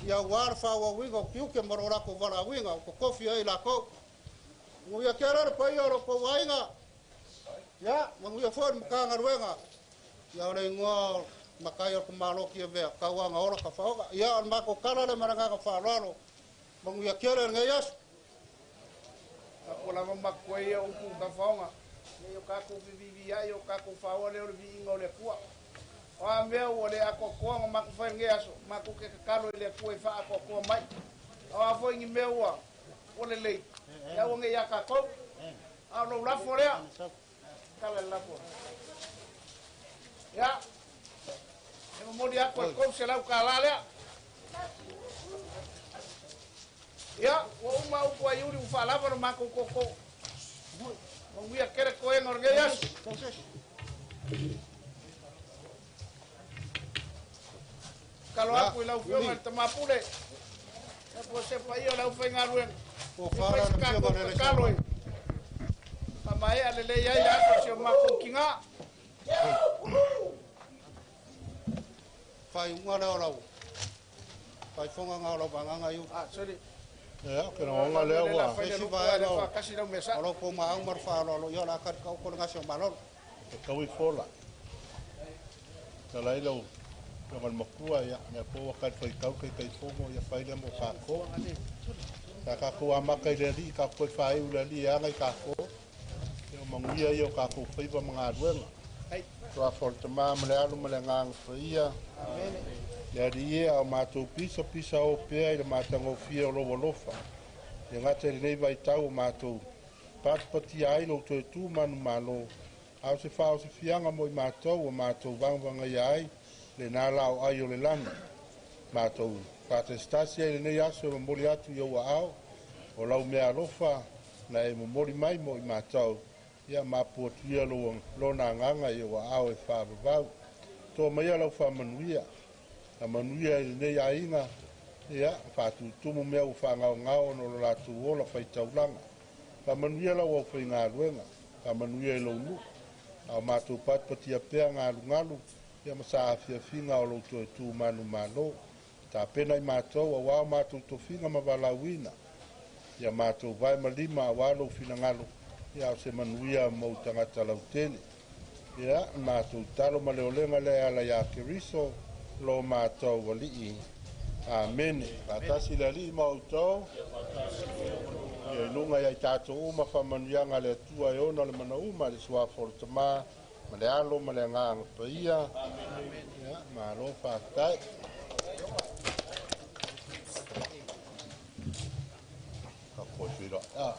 ia aua le faaauauina o tiute ma lo latou valaauina o totofi ai i latou. Manuia tele le paia o lo outou aiga, ia manuia foi le Matagaluega, ia o le igoa o matai o le tamaloa Tiavea, tauaga ola tafaoga. Ia o le matou tala lea ma le agaga faaaloalo, manuia tele lenei aso.
Tapo lava matua ia upu tafaoga. Nei o tatou feviiviiai o tatou faaoa lea o le viiga o le Atua. O a mea ua le atoatoa na matou fai i lenei aso, matou te tatalo i le Atua e faaatoatoa mai. O a foi ni mea ua ua lelei, e aua nei ia tatou. A o lou lafo lea, tala le lafo. Ia, e momoli atu e $300 lea. Ia, ua uma upu a Iuli ua faalava lo matou toto. Manuia tele toega o lenei aso. Tatalo atu i lau Afioga i le Tama Pule, ia po o se paia o le aufaigaluega, e fai se tatou tatalo e faamaea lelei ai le aso o si o matou tiga.
Faaiuga lea o lau faifogaga o lau vagaga Iuli.
Ah, sorry.
Ia, ke lagona lea ua
Se isi vaega o lau pomaau ma le faaaloalo, ia o le a tali taoto le gase o malolo.
E tau i fola. Tala ai lau afioga i le matua, ia, lea foi ua talifuaitau Taitaifono, ia fai lea mo tatou. Sa kākou amata i le Alii, tatou toe faaiu i le Alii e aga i kākou. Ia o manuia ia o kākou faiva ma galuega. Suafa o le Tamā ma le Alo ma le Agaga Paia. Le Alii e, a o matou pisapisa o pea i le matagofie o lou alofa. E gata i lenei vaitau o matou patipatia ai lou toe tu manumalo, a o se faaosofiaga mo i matou ua matou vagavagaia ai lena laoai o le lagi. Matou faatasitasi ai i lenei aso e momoli atu i ou aao o lau meaalofa na e momoli mai mo i matou, ia mapu atu ia lona agaga i ou aao e faavavau. Toa maia lau faamanuia, na manuia i lenei aiga, ia faatutumu mea ua faagaogao ona o lo latou ola faitaulaga. Faamanuia lau aufaigaluega, faamanuia i lou nuu, a o matou patipatia pea galugalu ia ma saafiafiga o lou toe tu manumalo. Tapena i matou auā o matou tofiga ma valaauina, ia matou vae ma lima auā lou finagalo, ia o se manuia mo tagata lautele. Ia matou talo ma le olega lea e ala iā Keriso lo matou Alii. Amene. Faatasi le Alii ma outou. Ia i luga ia i tatou uma faamanuiaga a le Atua e ona le manauma, le suafa o le Tamā ma le Alo ma le Agaga Paia. Ia, malo faafetai. Ka koe whira. Ah.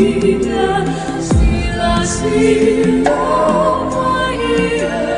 Sila sila mai ia.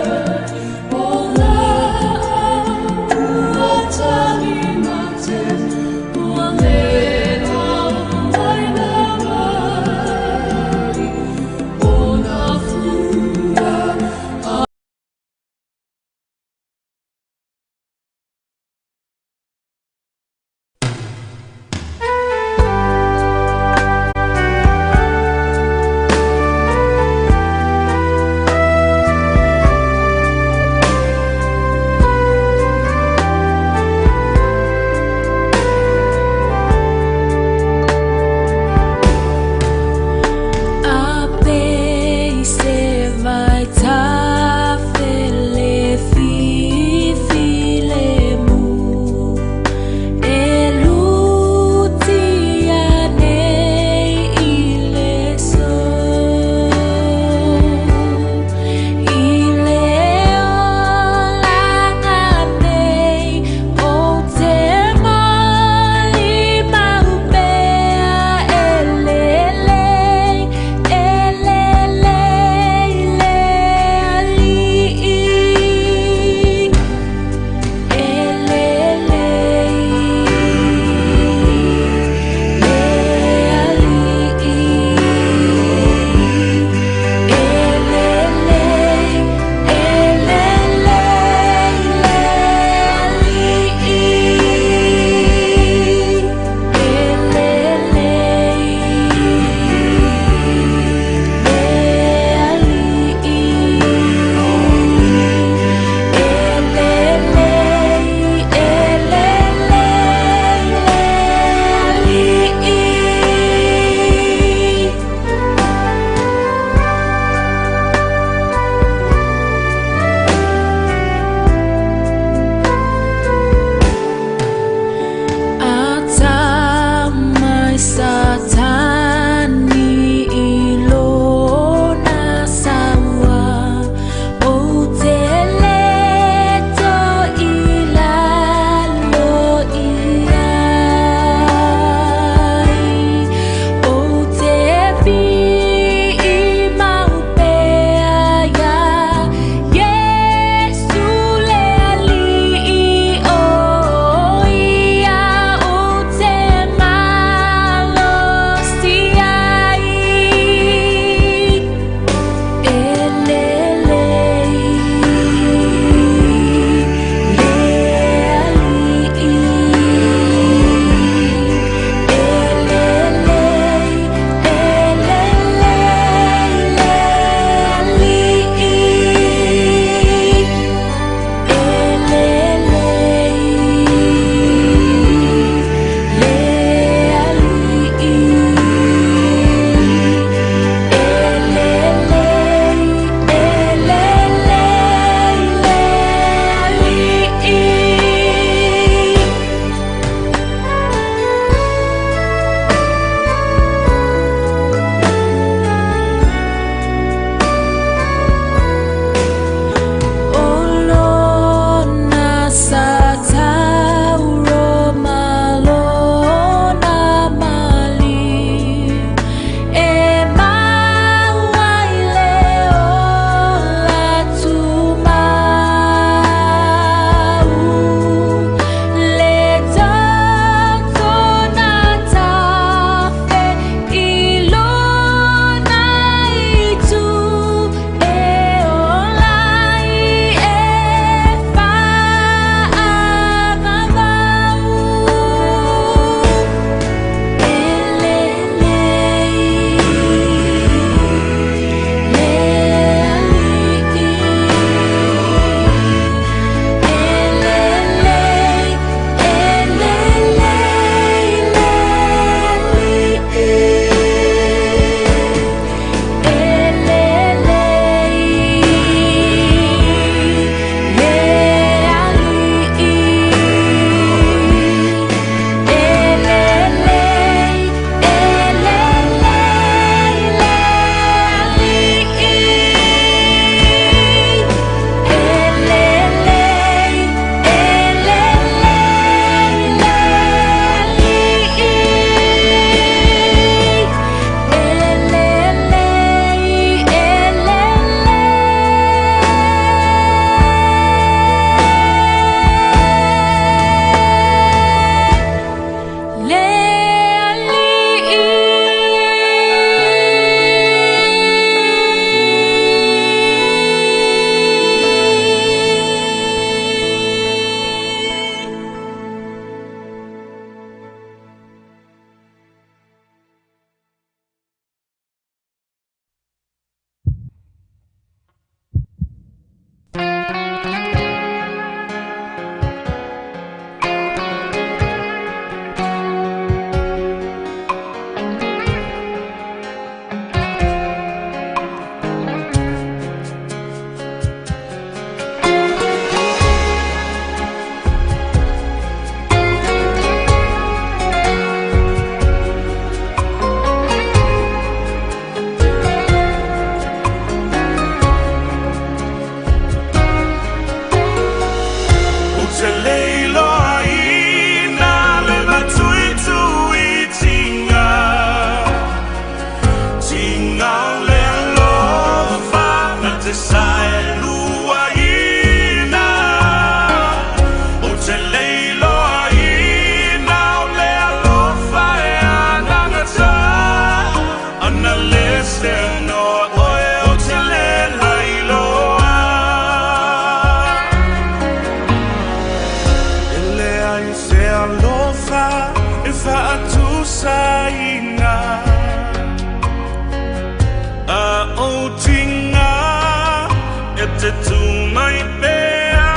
te tu mai pea.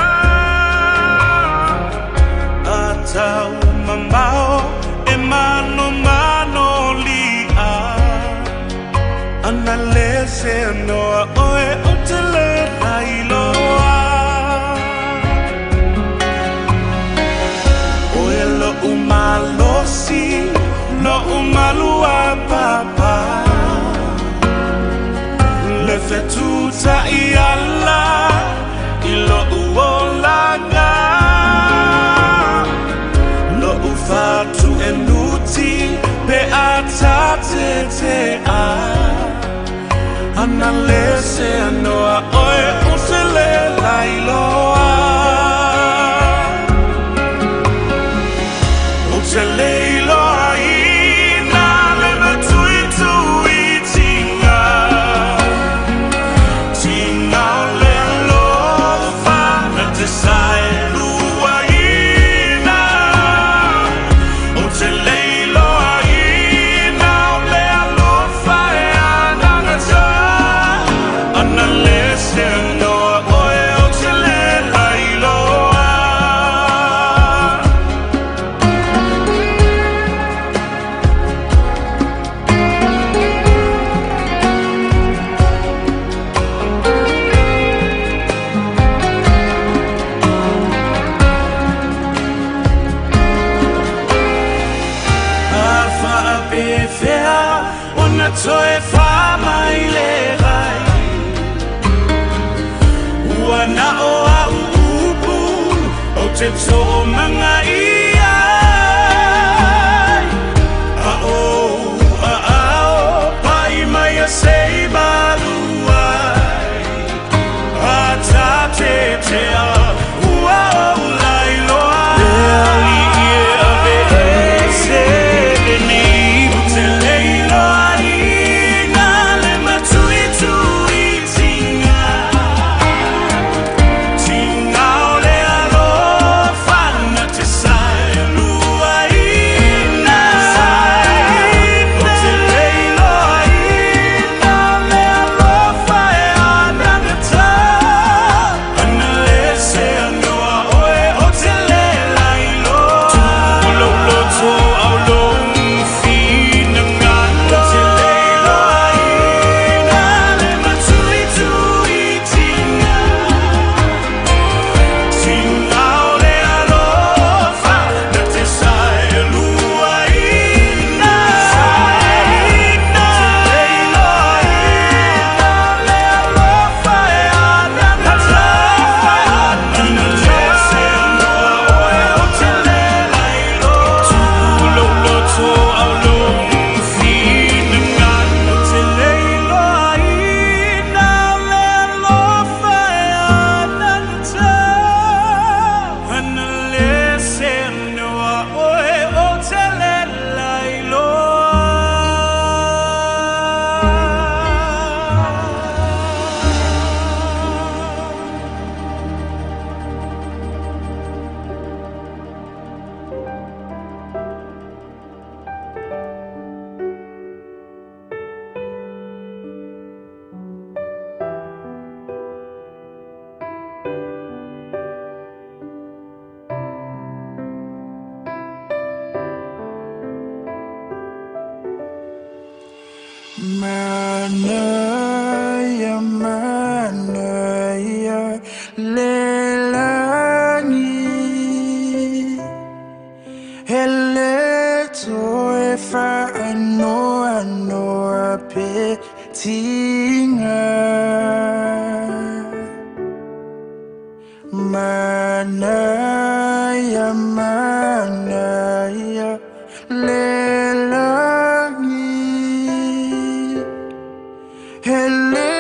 A tau mamao e mano mano lia. Ana le se noa oe o te le lailoa. Oe lo umalosi, lo umalua papa. Le fetuta i ala, i lo uolanga. Lo ufatu e nuti, pe atate te a. Ana le se anoa oe o te le lailoa. O te leiloa ina le matui tui tinga. Tinga o le alofa na te sae lua ina. O te leiloa ina o le alofa e anagata. Ana le se anoa oe o te le lailoa. A whaapewhea o na toe whamai le vai. Ua na o au upu o te tō manga ia. A o a ao pai mai a sei maluai. A tā te te a ua o lailoa. Le ali ie a ve e se le nei. O te leiloa ina le matui tui tinga. Tinga o le alofa na te sae lua ina. O te leiloa ina le alofa e anagata. Ana le se anoa oe o te le lailoa. Tulo loto au lo fina ngalo. O te leiloa ina le matui tui tinga. Tinga o le alofa na te sae lua ina. O te leiloa ina le alofa e anagata. Ana le se anoa oe o te le lailoa. Tulo loto au lo fina ngalo. O te leiloa ina le alofa e anagata. Ana le se anoa oe o te le lailoa.
Manaya, manaya, lelani. Hele toe whaanoa noa pe tinga. Manaya, manaya, lelani. Hele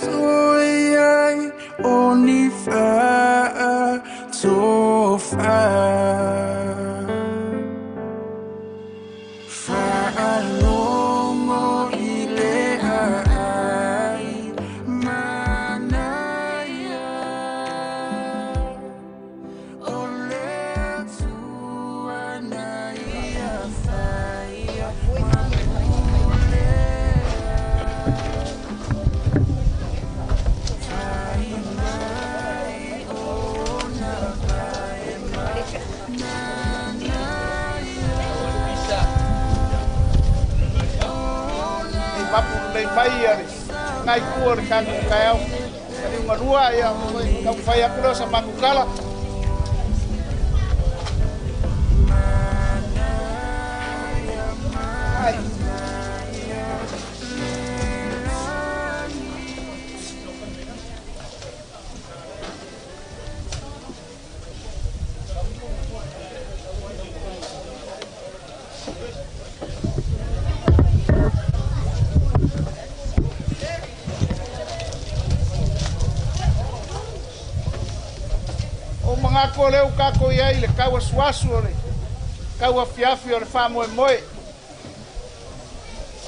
toe ai o ni whaa tofa. Whaalongo i le a
Mapu lelei mai ia le ngai tua o le tatou taeao. Liugalua ia taumafai atu lea o sa matou tala. O manatu o lea ua tatou i ai i le tauasuasu o le tauafiafi o le faamoemoe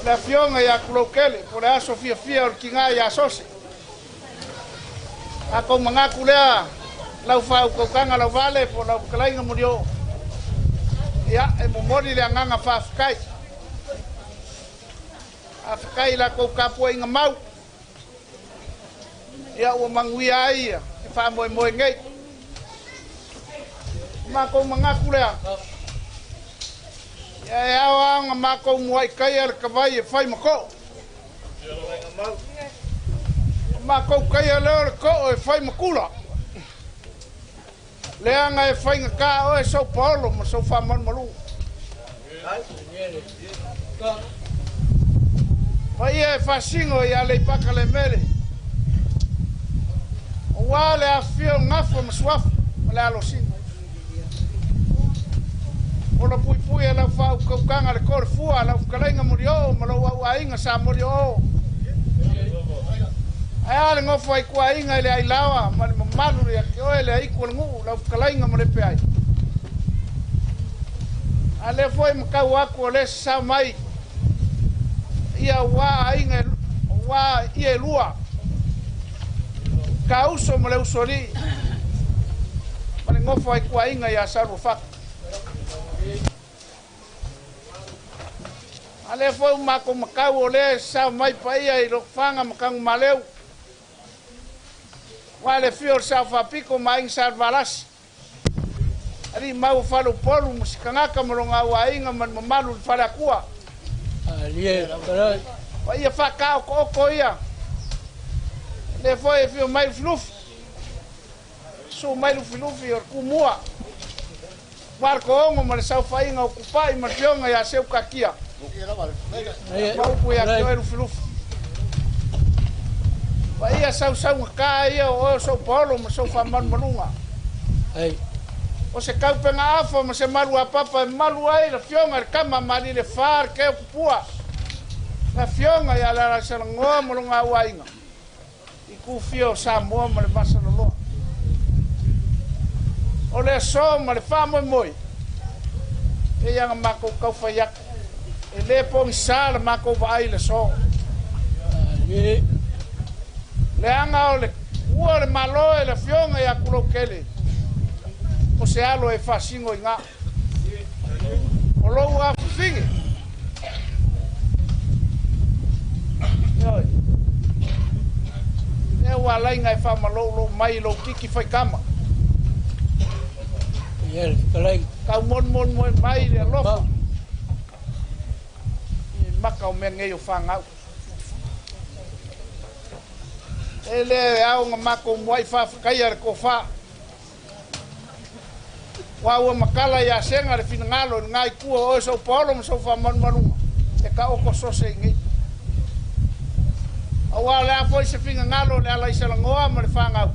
o le afioga ia Tuloukele po o le aso fiafia o le tiga ia Sose. Tatou manatu lea lau faautautaga lauvale po o lau fetalaiga Molioo, ia e momoli le agaga faafetai. Faafetai i la tou tapuaiga mau, ia ua manuia ai le faamoemoe nei. O matou manatu lea, ia e ao lava ona matou muai taia le tavai e fai ma too. O matou taia lea o le too e fai ma tula. Leaga e faigata oe sou paolo ma sou faamalumaluga. Paia e faasino i Aleipata le mele, aua le afifio o Gafa ma Suafa ma le Alosina. Ola puipui e lau faautautaga le to le fua, lau fetalaiga Molioo ma lou auaiga sa Molioo. Ae a le nofo ai tuaiga i le ailaoa ma le mamalu ia te oe le aitu o le nuu, lau fetalaiga ma le peai. A lea foi matau atu o lea sasao mai ia ua aiga ua ia e lua, ka uso ma le usoalii ma le nofo ai tuaiga ia Saluafata. A lea foi ua matou matau o lea sasao mai paia i Lotofaga ma Tanumaleu, aua le afio o le Sao Faapito ma Aiga Salevalasi, alii mau o Faleupolu ma se tagata ma lona auaiga ma le mamalu i le Faleatua. Paia faataotooto ia, lea foi e afio mai Lufilufi, susu mai Lufilufi o le Tumua, aua le toaono ma le saofaiga o Tupai ma le afioga ia Seukatia. Ma upu ia te oe Lufilufi. Paia sausaugata ia o oe o sou paolo ma sou faamalumaluga. O se taupega afa ma se malu apapa e malu ai le afioga i le tama a Malielefa le Keopupua, le afioga ia Lealaisalanoa ma lona auaiga i kufia o Samoa ma le vasaloloa. O le aso ma le faamoemoe, e ia na matou taufai atu, e le pogisa le matou vaai i le aso. Leaga o le ua o le Malo e le afioga ia Tuloukele, o se alo e faasino i gā. O lou afafine, ioe, lea ua alaiga e faamaloulou mai i lou tiki faitama. Tau molimoli mai le alofa i maka o mea nei o fanau. E le ao na matou muai faafetaia le tofa. Ua ua matala ia Sega le finagalo i lena itu o oe sou paolo ma sou faamalumaluga e taoto sose i nei. Aua o le a foi se finagalo o le Alaisalanoa ma le fanau,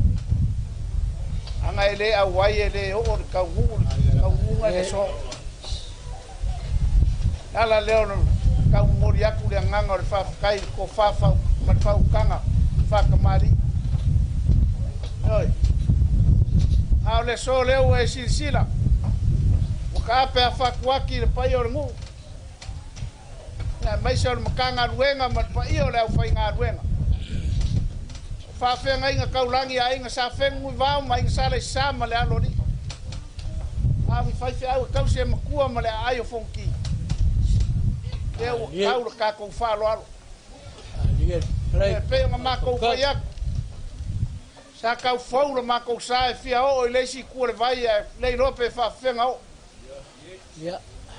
aga e le auai e le oo le taunuu le taunuuga i le aso. Le ala lea o le tau momoli atu le agaga o le faafetai i le tofa ma le faautaga faatamalii. Ioe. A o le aso lea ua e silasila, ua taape a fatuaki le paia o le nuu, aemaise o le Matagaluega ma le paia o le aufaigaluega. O faafeagaiga taulagi a Aiga Sa Fenunuivao ma Aiga Sa Laisa ma le Aloalii. A o ni faifeau e tausi e matua ma le aai o Fonoti. Lea ua tau le tatou faaaloalo. E pei ona matou fai atu, sa tau fou le matou sa e fia oo i le isi itu o le vai ae le iloa pe faafefega oo.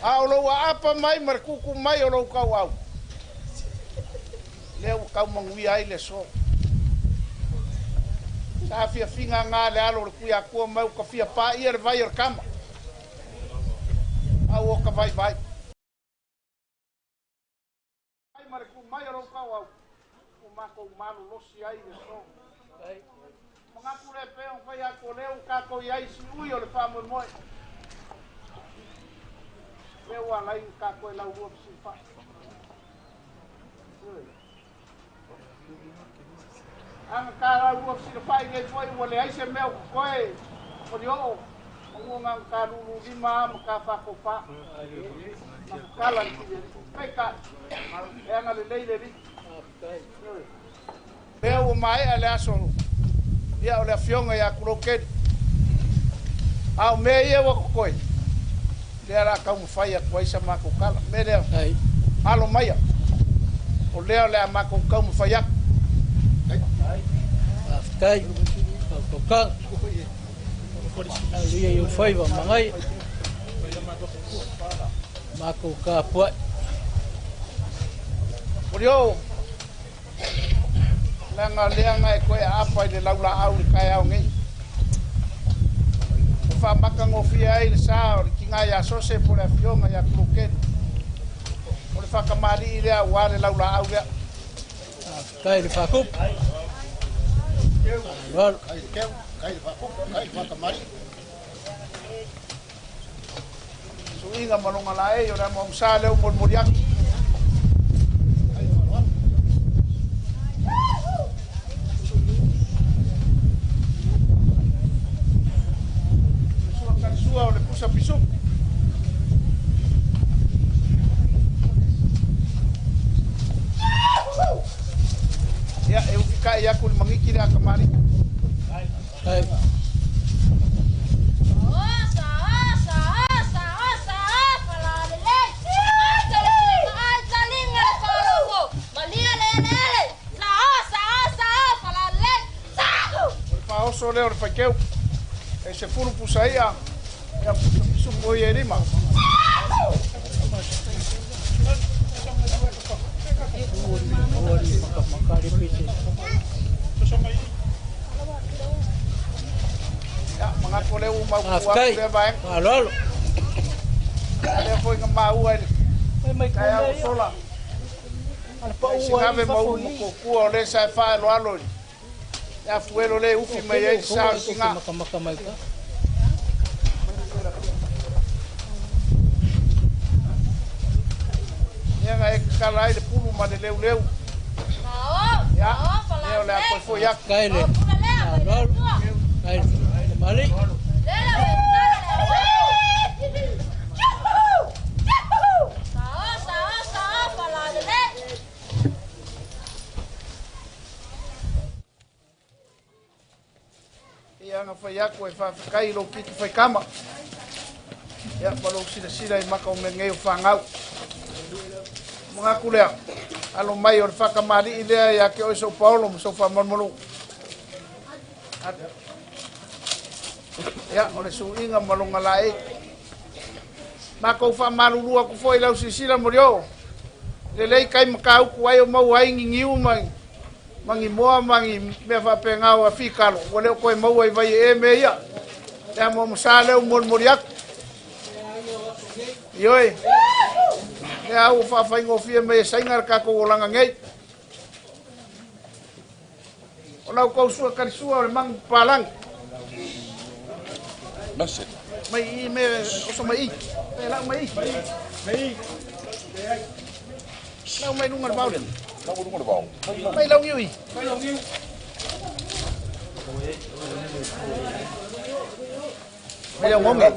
A o lou aapa mai ma le tutu mai o lou tauau,
Lea ua taumanuia ai le aso. Sa fiafiga ga le alo o le Tuiatua mai ua tafia paia le vai o le tama. A ua ota vaivai. Ai ma le tu mai o lou tauau, ua matou malolosi ai le aso. Manatu lea pei ona fai atu o lea ua tatou i ai i siui o le faamoemoe. Lea ua ala ai ona tatou e laulua fesilafai. Aga ta laulua fesilafai nei foi ua leai se mea o totoe Malioo, manu na ona ta lululima lava ma ta fatofa ma tatala le filialii. Peitai, e agalelei le Alii. Lea ua maea le aso ia o le afioga ia Kulou Keli. A o mea ia ua totoe, lea o le a taumafai atu ai sa matou tala. O le mea lea, alo maia, o lea o le a matou taumafai atu.
Faafetai, fautautaga. Alu ia i ou faiva magaia. Matou tapuai.
Olio, leaga lea na e toe aapa i le laulaau i le taeao nei. Ua faamatagofie ai le sa o le tina ia Sose po o le afioga ia Kulukeli. O le faatamalii lea aua le laulaau lea.
Faafetai i le faakupu. Aloalo.
Suiga ma lona laei o le amuamusa lea ua molimoli atu. Sua kalisua o le pusa pisupu. Ia, e ufikai atu le magiki le akamali. O le faaoso lea o le faiteu. E 10 pusa ia, ia pusa pisupu ia e 5. Ia, manatu o lea ua mautu atu lea vaega.
Faaaloalo.
Lea foi na maua i le taeao ua sola. Ai sinave ma ulu matuatua o lea sa e faaaloalo i le afuelo lea e ufi mai ai le sa o le tina. Ia na e tatala ai le pulu ma le leuleu. Ia, lea o le a toe foi atu.
Faafetai le faaaloalo. Faafetai le tamalii.
Ia na fai atu e faafetai i lou kiki faikama. Ia, ma lou silasila i maka o mea nei o fanau. Manatu lea, alo mai o le faatamalii lea ia te oe sou paolo ma sou faamalumaluga. Ia, o le suiga ma lona laei. Matou faamalulu atu foi i lau silasila Molioo. Lelei kai mataupu ai o maua ai ni niu ma ma ni moa ma ni mea faapena o afikalo, ua le o toe maua i Vaiee mea ia. Le amuamusa lea ua molimoli atu. Ioe, lea ua faafaigofie mai e Saina le tatou olaga nei. O lau tou sua kalisua o le magu papalagi. Mai i me oso mai i. E lau mai i. Lau mai lunga le vao lea. Mai lau niu i. Mai lau ngonge.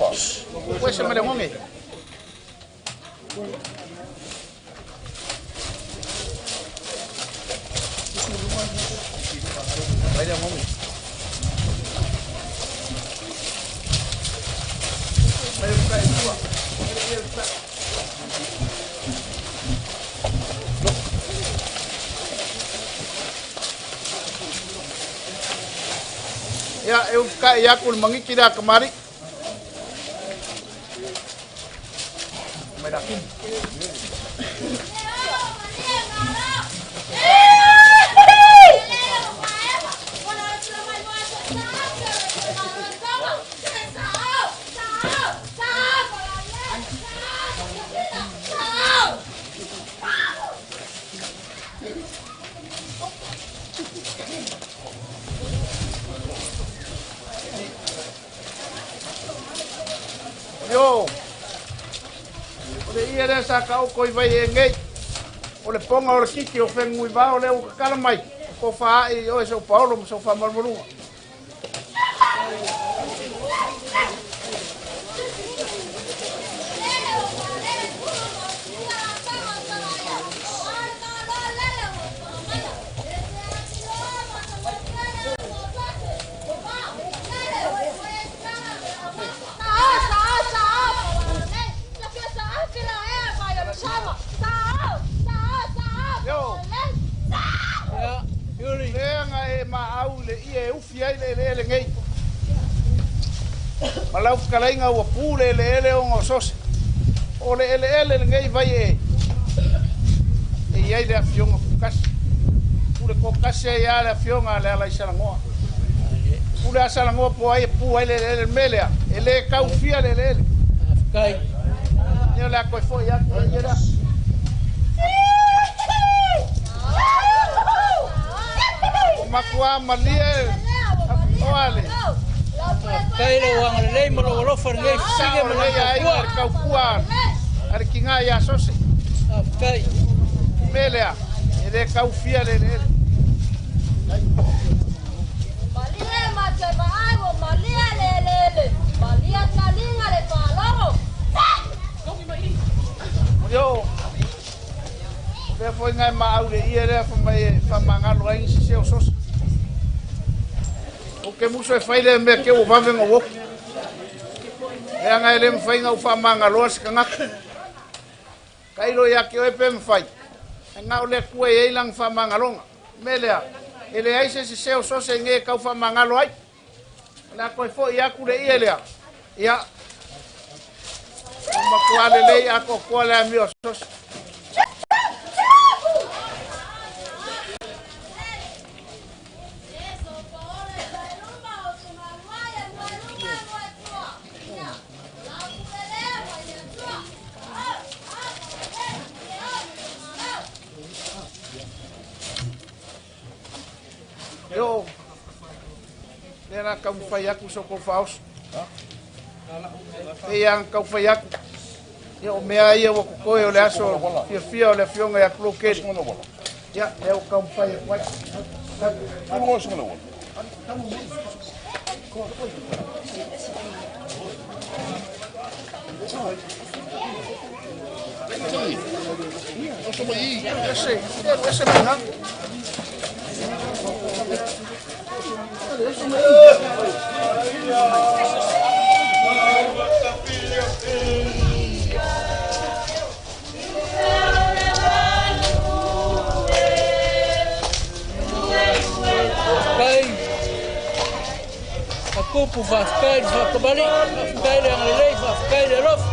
Ua se mai lau ngonge. Mai lau ngonge. Mai lau kai tua. Mai lau kai. Ia, e ufikai atu le magiki lea kamali'i. Mai la kini. Ia lea sa ka oko i vai e ngei. O le ponga o le kiki o whengui vao lea ukakala mai. Ko whaai o e sau paolo ma sau whamalmalunga. Ia e ufi ai le ele ngei. Malau kalainga ua pū le ele ele o ngā sose. O le ele ele le ngei vai e. E iai le afionga kukasi. Pule kokasi ai a le afionga le ala i salangoa. Pule a salangoa po ai e pū ai le ele ele melea. E le kaufia le ele ele.
Kai.
Ia le a koe foi atu e ia lea. Makua malie oale.
Kai le wanga le mo lo fa ngai sige mo
le ai ka kua. Ari kinga ya sose.
Kai.
Melea ele ka ufia le le.
Malie ma te vai o malie le le le. Malie talinga le palogo.
Yo. Le foi ngai ma au le ia le fa mai fa mangalo ai se o sos. O ke muso e fai le mea ke o vavenga o. Le ngai le mfai ngau fa mangalo se kanga. Kai lo ya ke o pe mfai. Nga o le kue e lang fa mangalonga. Melea ele ai se se o sos e nge kau fa mangalo ai. La ko fo ia ku le ia le. Ia. Ma ko ale le a ko ko le mi o sos. Yo, lera kau fai aku so ko faus. E yang kau fai aku. Yo mea ia o ko o le aso fia fia o le fionga ia kloke. Ya, eu kau fai aku. Ese, ese
Kai Akupu faafetai le faakamali, faafetai le agalelei, faafetai le alofa.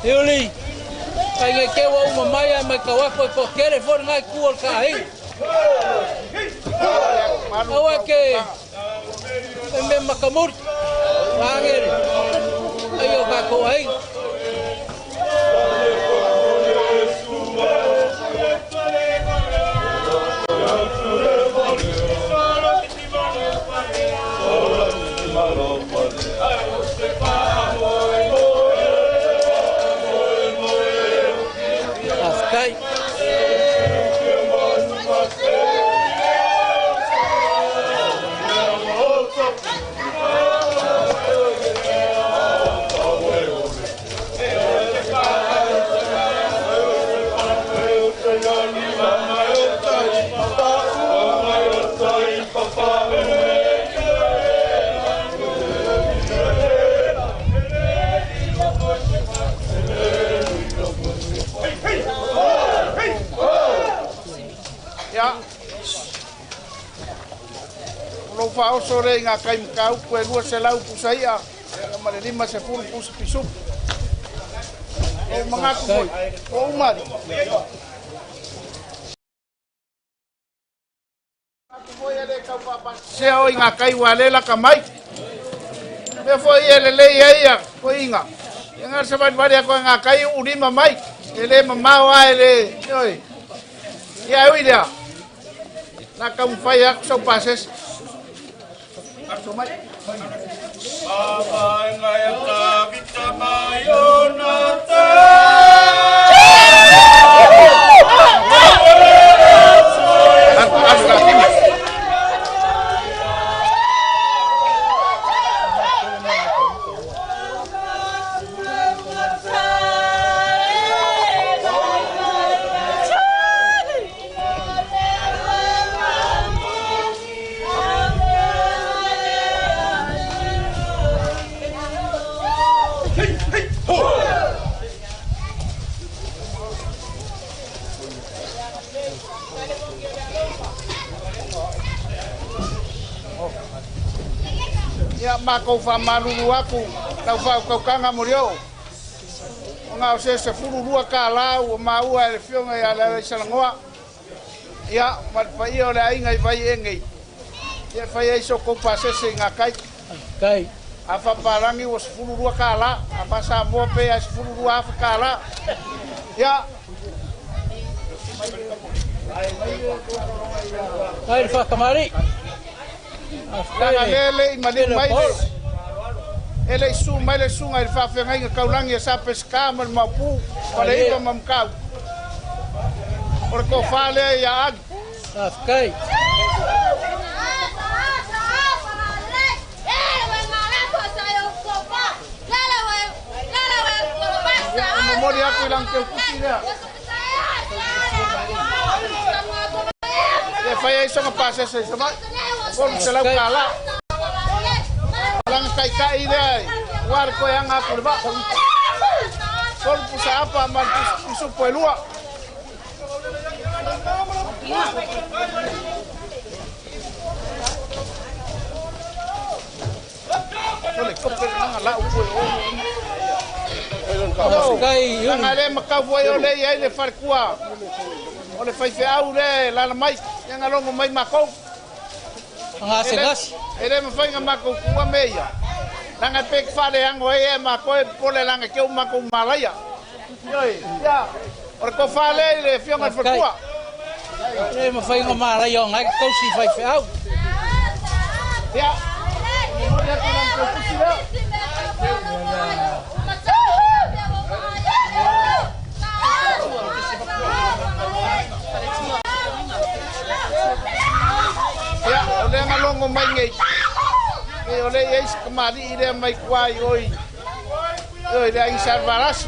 Iuli, kai ngai ke wa uma mai ai mai kawako e po kere fo ngai ku o ka hi. Awa ke e me makamur wangere. Ai o ka ko ai.
Fa'aoso le i ngā kai makaupu e 200 pusa i'a ma le 50 pusa pisupu. O manatu foi. O umari. Sea o i ngā kai wā le laka mai. Mea foi e le lei ai ia, foi inga. Ia ngā sa wari wari ako ngā kai u rima mai. E le mamao a e le, oi. Ia ui lea. Nā ka mwhai aku sau pasese. Aso mai. Ia mākou whamalulu aku, tau whaukaukaga mo leo. O ngā o se se furu lua ka lau o maua e le fionga ia le Salagoa. Ia, ma le paia o le aiga i vai e ngei. Ia whai ai so kou pasese i ngā kai.
Kai.
A whaparangi o se furu lua ka la, a whasa mua pe a se furu lua afa ka la. Ia.
Ai le whakamari.
Langa lele i maliu mai le. E le isu mai le sunga i le whaawhengainga kaulangi e sa pesika ma le maupu, pa le iwa ma mkau. O le kōwha lea ia agi.
Afkai.
Ia, o momori aku i lang teu kusi lea. Ia whai ai songa pasese i samai. Kolu se lau ka la. Langa kai kai lea i. Ware koe anga aku le vaa. Kolu pusa apa ma pisu poe lua. Sole kope langa lau poe o. Langa le makau foi o le i ai le wharekua. O le whaiwheau le lala mai. Ia ngā longo mai mākou.
Ngā se gasi.
E le mawhai ngā mākou kua me ia. Langa pek whare ango e e mākou e pole langa keu mākou malaia. Ioi, ia. O le ko whale i le fionga i whakua.
E mawhai ngā malaia o ngai kausi whaiwheau.
Ia. Mori atu langa keu kusi lea. Ia, o le nga longo mai ngei. E o le i se kamari i lea mai kua i oi. Oi le ai salvarasi.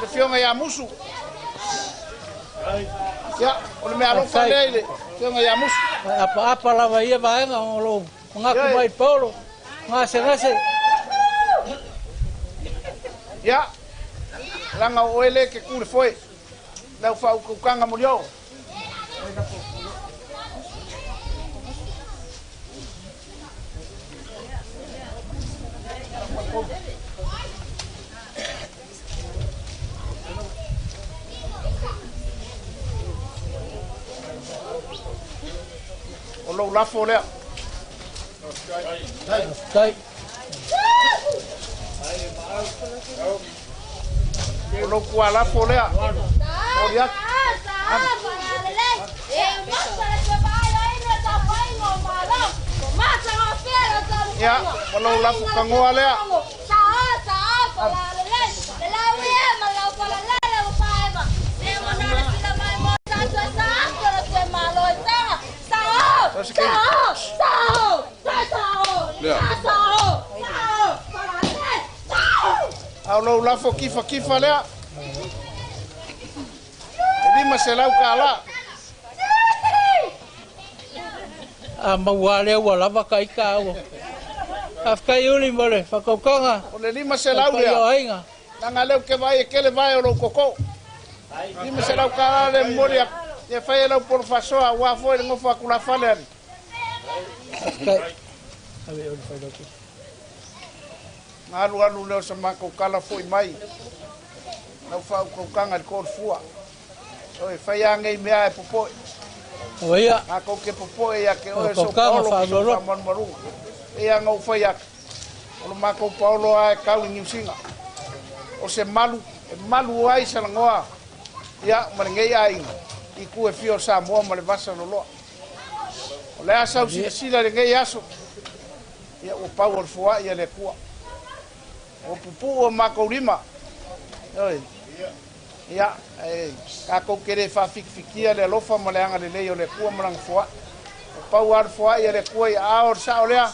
Le fionga ia musu. Ia, o le mea alofa lea i le fionga ia musu.
Apa apa lava ia vaenga o lo ngaku mai Paulo. Ngase ngase.
Ia, langa o ele ke kure foe. Lau whaukukanga mo leo. O lou lafo lea.
Tai.
O lou kua lafo lea. O ia. Ia, o lou lafo kangoa lea. Au lou lafo kifa kifa lea. E lima se lau ka la.
A maua lea ua lava ka ika au. Afkai uli mo le whakaukanga.
O le lima se lau lea. Nanga leu ke vai e kele vai o lou koko. Lima se lau ka la le mori aku. Ia whai e lau polo whasoa, ua foi le ngofo aku la whale ari.
Afkai. Ave uli whai loku.
Ngā alu alu leo sa mākou kala foi mai. Lau faautautaga i le toalefua. Oi, fai lava nei mea e popoe.
Oia.
Matou te popoe ia te oe o sou
Kaukanga
paolo ma sou
faaloalo.
faamalumaluga. E pei lava ona ou fai atu, o lo matou paolo lava e tau i Niu Sina. O se malu, e malu ai Salanoa ia, ma lenei aiga i itu e fia o Samoa ma le vasa loloa. O le a sau silasila i lenei aso, ia ua pau o le foai a le Atua. Ua pupuu o matou lima. Oi. Ia, e tatou te le faafikifikia le alofa ma le agalelei o le Atua ma lana foai. Ua pau lava le foai a le Atua i aao o le sao lea,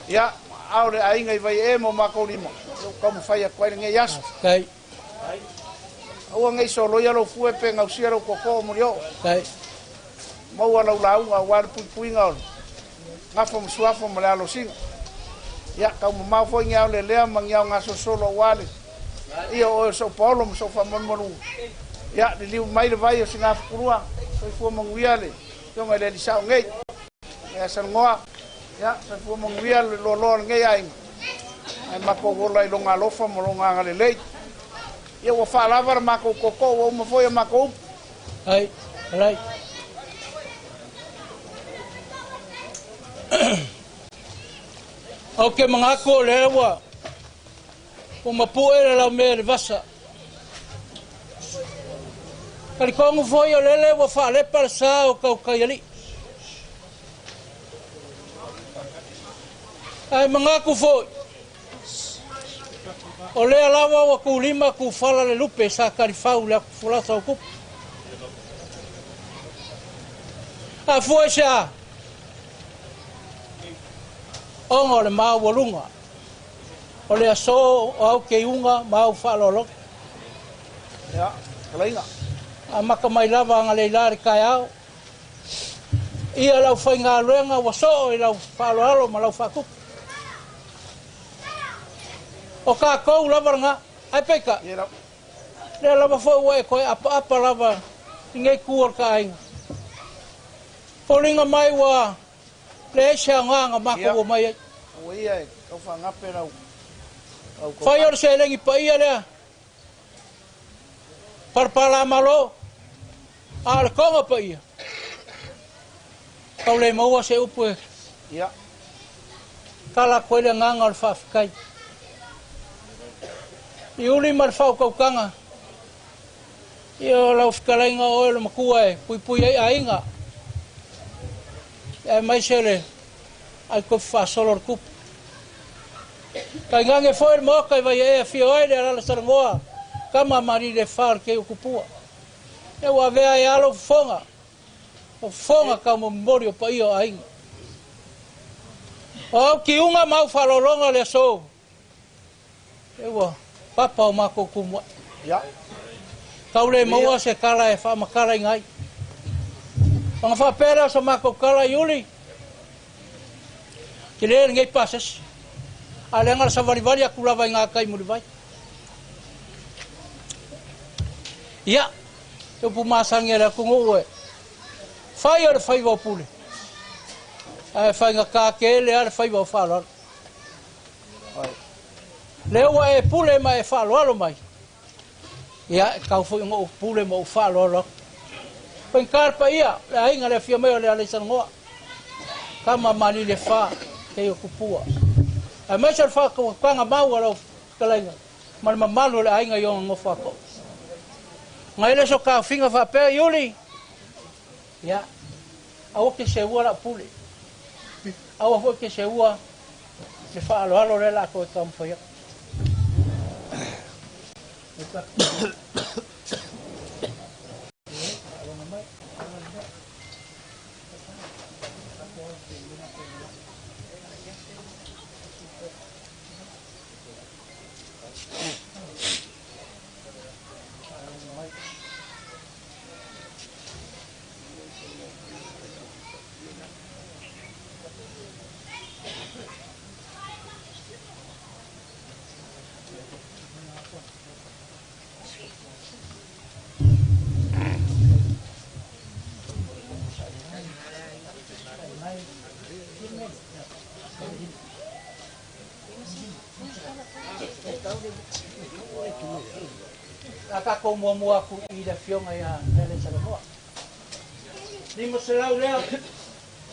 ia, aao o le aiga i Vaiee ma o matou lima, ia ua taumafai atu ai lenei aso. Aua nei soloia lou fue pe gausia lou tootoo mulioo. Maua lau lauga aua le puipuiga o le gafa ma suafa ma le alosiga. Ia, taumamao foi ni aolelea ma ni aogasolosolo aua le ia o oe o sou paolo ma sou faamalumaluga. Ia, liliu mai le vai o Sinafukulua, soifua manuia le afioga i le alii sao nei. Ia Salanoa, ia, soifua manuia le loaloa o lenei aiga. Ae matou ola i lona alofa ma lona agalelei. Ia ua faalava le matou tootoo ua uma foi a matou upu.
Ai, alai. Au ke mangaku o lea ua ua mapue le laumea i le vasa. Talitonu foi o lele ua faalepa le sa o Tautaialii. Ae manatu foi, o lea lava ua tulima tufala le lupe sa talifau le atu folasa o tupu. Afua i se a? Ona o le maualuga o le aso o au keiuga ma au faaaloaloga.
Ia, kalaiga.
Amata mai lava agaleilā le taeao. Ia lau faigaluega ua soo i lau faaaloalo ma lau faatupu. O tatou lava lagā. Ae peitai, lea lava foi ua e toe apaapa lava i nei tu o le taaiga. Foliga mai ua leai se aoga na matou omai ai.
Ua ia e tau faagape lau
Fai o le seleni paia lea. Palapala malo, a o le toga paia. Tau le maua se upu e tala atu ai le agaga o le faafetai. I uli ma le faautautaga, ia o lau fetalaiga o oe o le matua e puipui ai aiga. Aemaise le aitofi faasolo o le tupu. Tainane foi le maota i Vaiee afio ai le alala Salanoa, tama Malilefā o le Keiutupua. Ia ua avea ai lava lou fofoga, o fofoga taumomoli o paia o aiga. O au kiuga ma au faaaloaloga le aso, ia ua papa o matou tumuai. Tau le maua se tala e faamatalaina ai. Ona faapea lea o so matou tala i uli, tele lenei pasese. A leaga le savalivali atu lava i gatai mulivai. Ia, te upu masani a le atunuu e fai o le faiva o pule, ae faigata tele lava le faiva o faaaloalo. Lea ua e pule ma e faaaloalo mai, ia, e tau foi ona ou pule ma ou faaaloalo atu. Faigata le paia, le aiga le afio mai o le Alaisalanoa, tama Malilefā, Keiotupua. Aemaise o le faatautaga mau a lau fetalaiga ma le mamalu o le aiga i ona nofo atoa. Ngai le so taofiga faapea Iuli, ia, aua ke seua lau pule. Aua foi ke seua le faaaloalo lea o le a toe taumafai atu. La tākou mua aku i le fionga ia Lele Salanoa. Lima se lau lea.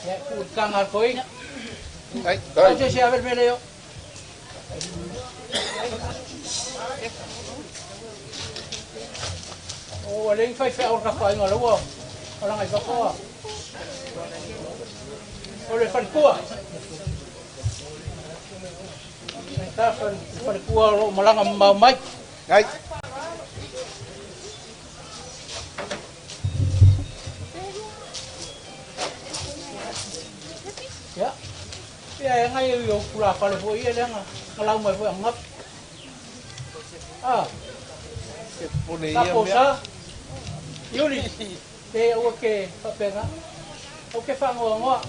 Ia ku kanga koi.
Ai.
Ai. Se se aver mele yo. O le fai fai o ka fai ngalo o la ngai fa. O le falikua. Ta falikua o malanga mau mai.
Ai.
Ya. Ya ngai yo kula fale fo ia le nga ngalau mai fo ngap. Ah.
Ke pone ia mea.
Yuli. Te o ke papenga. O ke whangoa.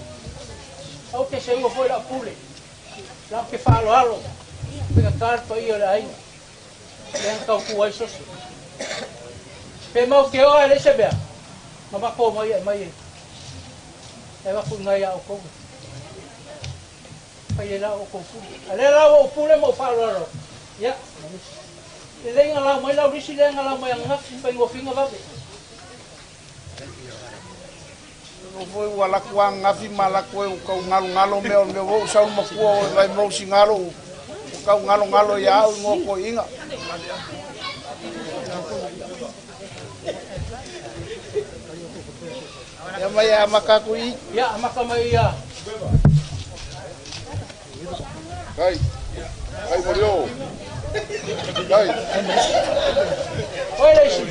O ke se ua foi la pule. La ke whaalo alo. Pega karpa ia le aina. Lea kau kuai soso. Pe mau ke oa le se mea. Ma mako mai e mai e. E waku ngai a o kou. Pai e la o kou pule. A le la o pule mo whaalo alo. Ia. Le lenga lau mai lau risi lenga lau mai ang ngafi pai ngofinga wawe.
O foi ua laku a ngafi ma laku e o kau ngalo ngalo mea o mea o sau makua o vai mau singalo o kau ngalo ngalo ia au ngo ko inga. Ia mai a makaku i.
Ia maka mai ia.
Kai. Kai morio. Kai.
Oi leisi.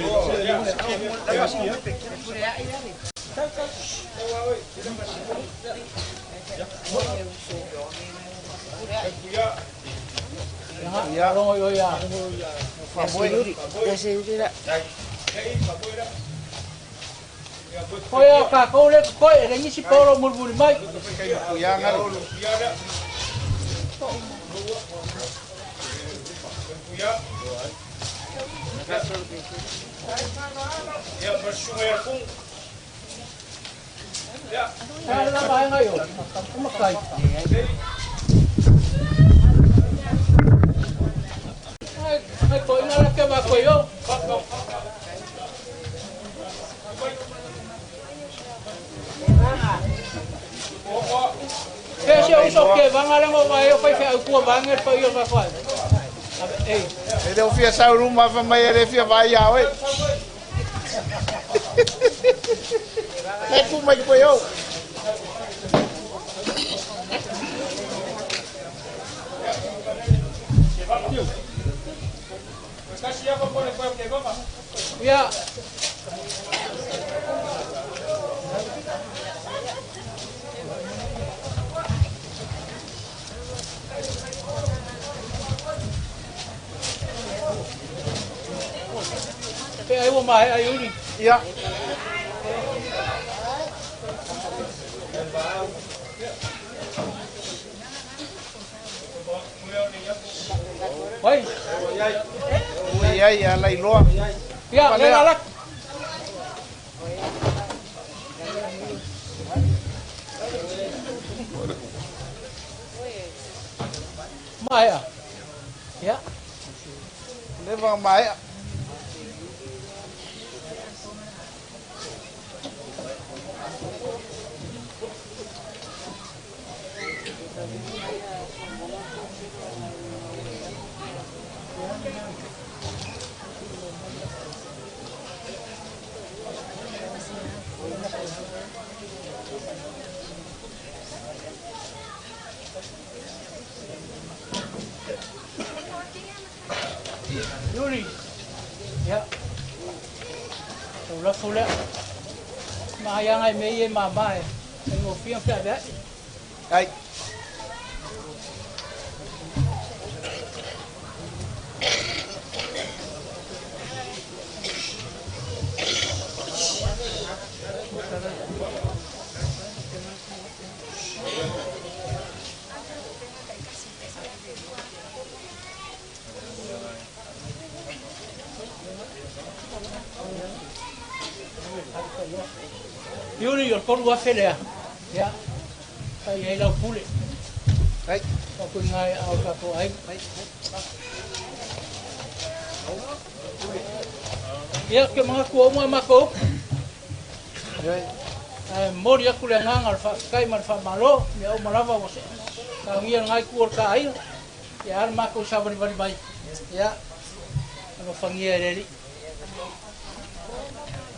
Ya, rongo yo ya. Koi a ka kole koi e nisi polo mulmuli mai.
Ya ngalo.
Ya bersungai kung. Ya.
La ba ngai yo. Kuma kai. Ai ai koi ngala ke ba koi yo. Ke se o so ke ba ngala ngo ba yo pai fe au kua ba ngel pa yo ba fa. Ei.
E le fia sau ruma fa mai le fia vai ia oi. Le tu mai ko yo.
Ya. Pe ai o mai ai uri.
Ya.
Oi.
Oi ai ala iloa.
Ya, le ala. Mai. Ya.
Leva mai.
Yuri. Ya. Tau la fula. Ma ya ngai me ye ma ba e. Ngo fia fia ba.
Ai.
Yuri, o koru a felea. Ya. Kai ai lau pule.
Ai.
O kui ngai au ka ko ai. Ia, ou te manatu ua uma a matou upu. Ae momoli atu le agaga o le faafetai ma le faamalo, mea uma lava ua saunia e lena itu o le ta aiga, ia ae a le matou savalivali mai, ia, alofagia e le Alii.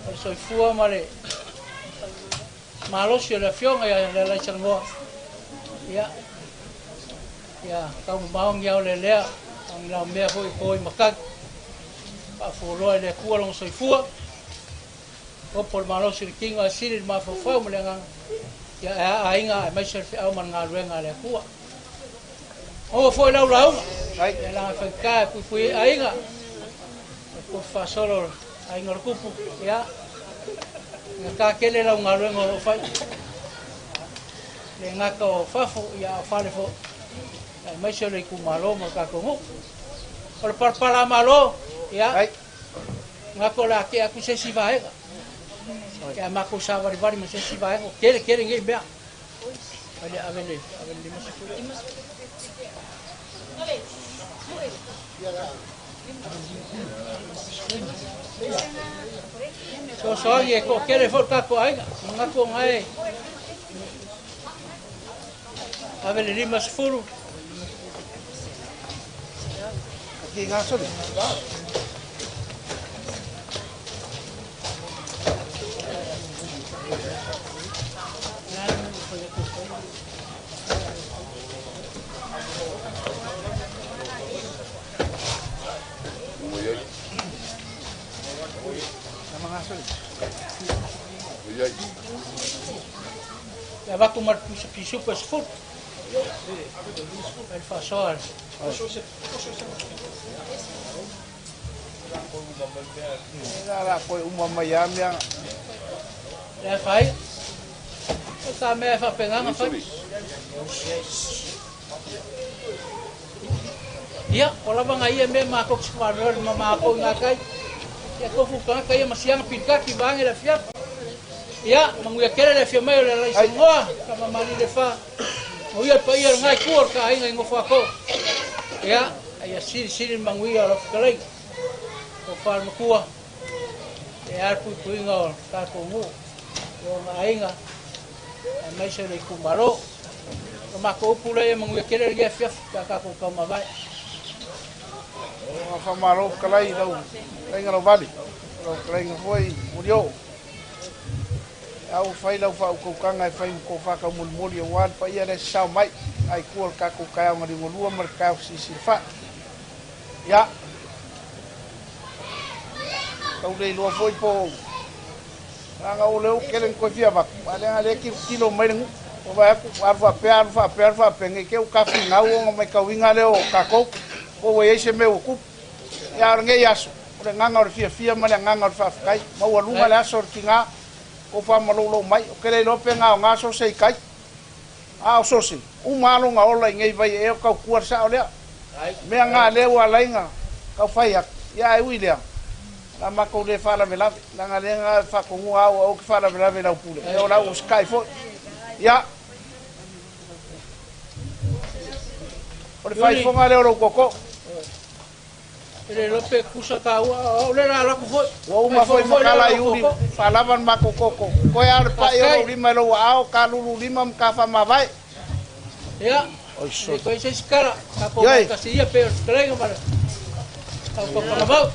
O le soifua ma le malosi o le Afioga ia Lealaisalanoa, ia, ia taumamao ni aolelea, a o ni laumea foi e to i matagi. Faafualoa e le Atua lona soifua, opo le malosi o le tino ae sili le mafaufau ma le agaga, ia ae a aiga aemaise le feau ma le galuega a le Atua. Maua foi lau lauga, ia laga faigata e puipui ai aiga, o le tofi faasolo o le aiga o le tupu, ia, faigata tele lau galuega o lo o fai, le gata o fafo, ia a o fale foi, aemaise o le itumalo ma le tatou nuu. O le palapala malo, ia, gata o le a tea atu se isi vaega. Ia matou savalivali ma se isi vaega, tele tele nei mea. Ai le ave le ave le 50. Soasoagi e toatele foi le tatou aiga, manatu ona e ave le 50.
Ki ngā soli.
E avatu ma le pisupo e 10. Ai le faasoa.
La la koe uma mai a mea.
Le fai. O ta mea e faapena fai. Ia, o lava nga ia mea matou te faaloalo ma matou i ngā kai. Ia tofu tagata ia ma siaga pilikaki vaeane le afiafi. Ia, manuia tele le afio mai o le Alaisamoa, Tama Malilefa. Manuia le paia o lena itu o le ta aiga i Nofoakou. Ia, a ia silisili le manuia o lau fetalaiga. Tofa le matua, e a le puipuiga o le tatou nuu, i ona aiga, aemaise o le itumalo. O matou upu lea ia manuia tele lenei afiafi pe a tatou taumavae.
Ua faamalo fetalai i lau fetalaiga Lauvali, lau fetalaiga foi Molioo. A ua fai lau faautautaga e fai ma tofa taumolimoli aua le paia lea e sasao mai ai tua o le tatou taeao galiugalua ma le taeao fesilisili fai. Ia, tau le iloa foi po o leaga o lea ua tele ina toe fia avatu, a leaga lea e tilotilo mai le nuu. Ua vaai atu, ua alu faapea, alu faapea, alu faapea, ne i te i ua tafinau ona matauina lea o tatou, po ua i ai se mea ua tupu. Ia, a o lenei aso, o le agaga o le fiafia ma le agaga o le faafetai. Maualuga le aso o le tiga, tou faamaloulou mai. Ou te le iloa pe gaoga sose i tai, a o sose, uma lava lona ola i nei vai ea o tautua le sao lea. Mea na lea ua ala ai na tau fai atu, ia ae ui lea, o le a matou le faalavelave, leaga lea na faatonuga au aua ou te faalavelave i lau pule, ia o la ua usitai foi. Ia, o le faaifoga lea o lou tootoo.
E le iloa pe tusa taua, o au lea o le a alu atu foi.
Ua uma foi ma tala i uli, faalava le matou toto. Toe lava o le pai o lou lima i lou aao, ka lulu lima ma ka faamavae.
Ia, e le toe i se isi tala, tatou faatasi ia pei o le fetalaiga ma le tautaufagamau.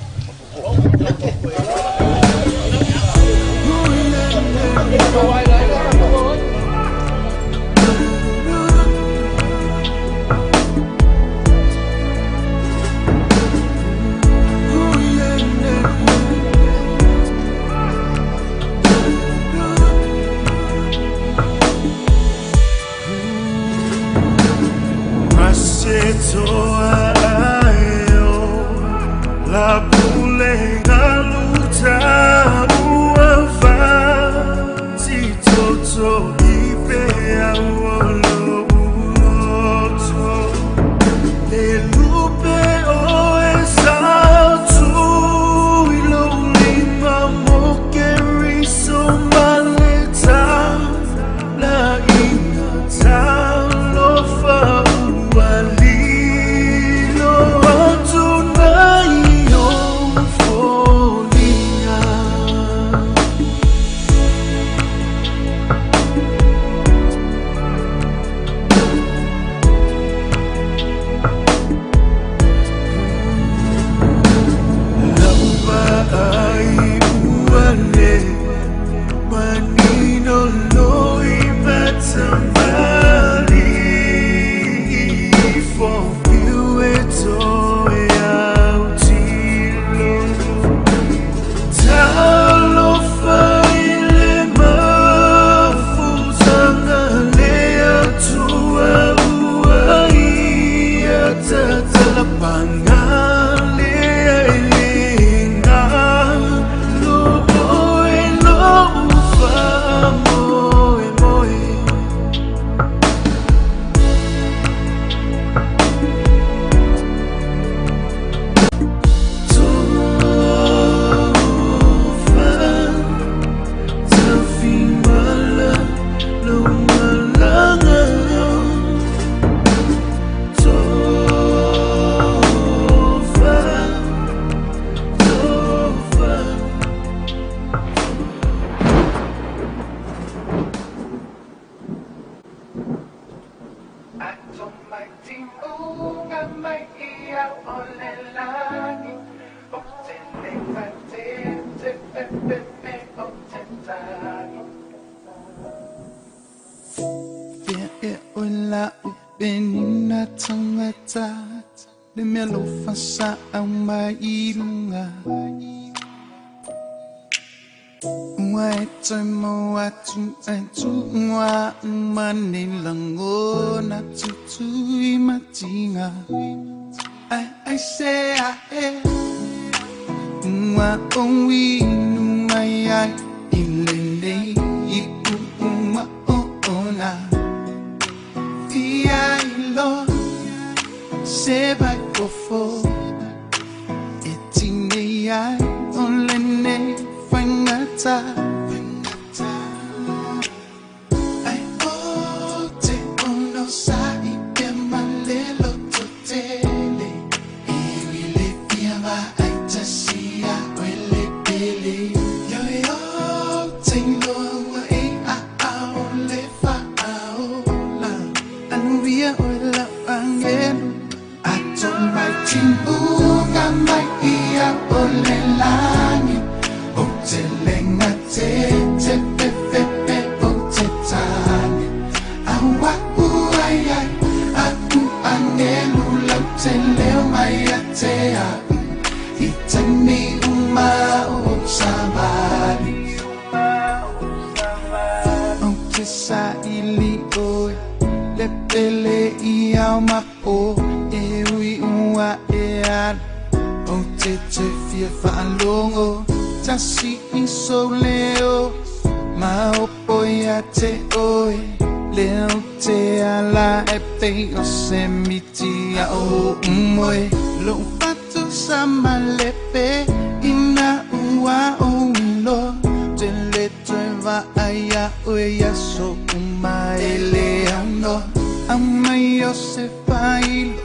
Penina tangata le mea lofa sa au mai i lunga. Ua e toe mau atu ai tuua uma nei lagona tutui matiga. Ai ai se a e ua ou inu mai ai i lenei ipu uma oona. Fia ilo se vai fofo e tinei ai o lenei faigata. Ai o te ono sa'i pea ma le loto tele. E ui le fia vaai tasi a oe le pele. Ioe o te iloa ua e aao le faaola. Anuia oe lau agelu. Ato mai tiuga mai ia o le lagi. O te lenga te te pe pe pe o te tane. Aua ua ai aku angelu lau te leo mai a te au. I taimi uma o savali. O te saili oe le pele i au mapo. E ui ua e alu. O te te fia faalogo. Tasi i sou leo. Ma opo ia te oe. Leo te ala e pei o se miti a o umoe. Lou fatu sa malepe ina ua o ilo. Te le toe vaai a oe ia so uma e le ano. Au mai o se failo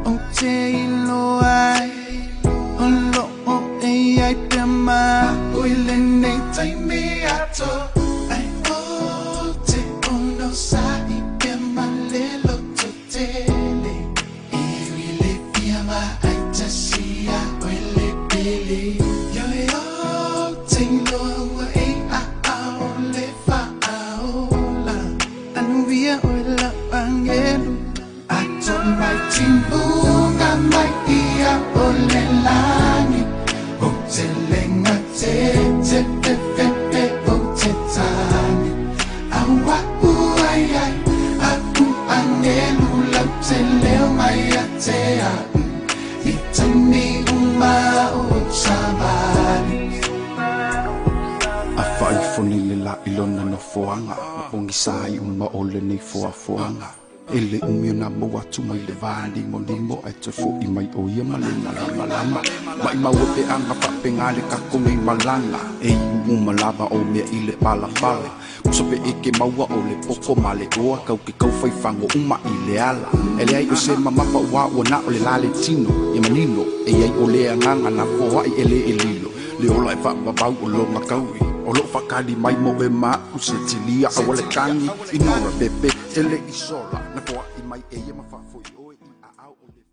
o te ilo ai. O loo e ai pea ma o i lenei taimi ato. Ai o te ono sa'i pea ma le loto tele. E ui le fia vaai tasi a oe le pele. Ioe o te iloa ua e aao le faaola. Anuia oe lau agelu. Ato mai tiuga mai ia o le lagi. O te lenga te te pe pe pe o te tane. Aua ua ai ai aku angelu lau te leo mai a te au. I taimi uma o savali.
A faaifo nei le laʻi lona nofoaga ma pogisa ai uma o lenei foafoaga. E le umi ona mau atu mai le valimonimo ae toe foʻi mai o ia ma le malamalama. Maʻimau e peaga faapega le tatou nei malaga. E iu uma lava o mea i le palapala. Kusa pe e ke maua o le poto ma le oa kau ke kau faifago uma i le ala. E leai o se mamafa ua ua na o le la le tino. Ia manino e iai o le agaga na foaʻi e lē e lilo. Le ola e faavavau o loga kaui. O loo faakali mai mo e maʻu se tilia aua le tagi i nora pepe e le i sola. Na foaʻi mai e ia ma faafo'i oe i aao o le.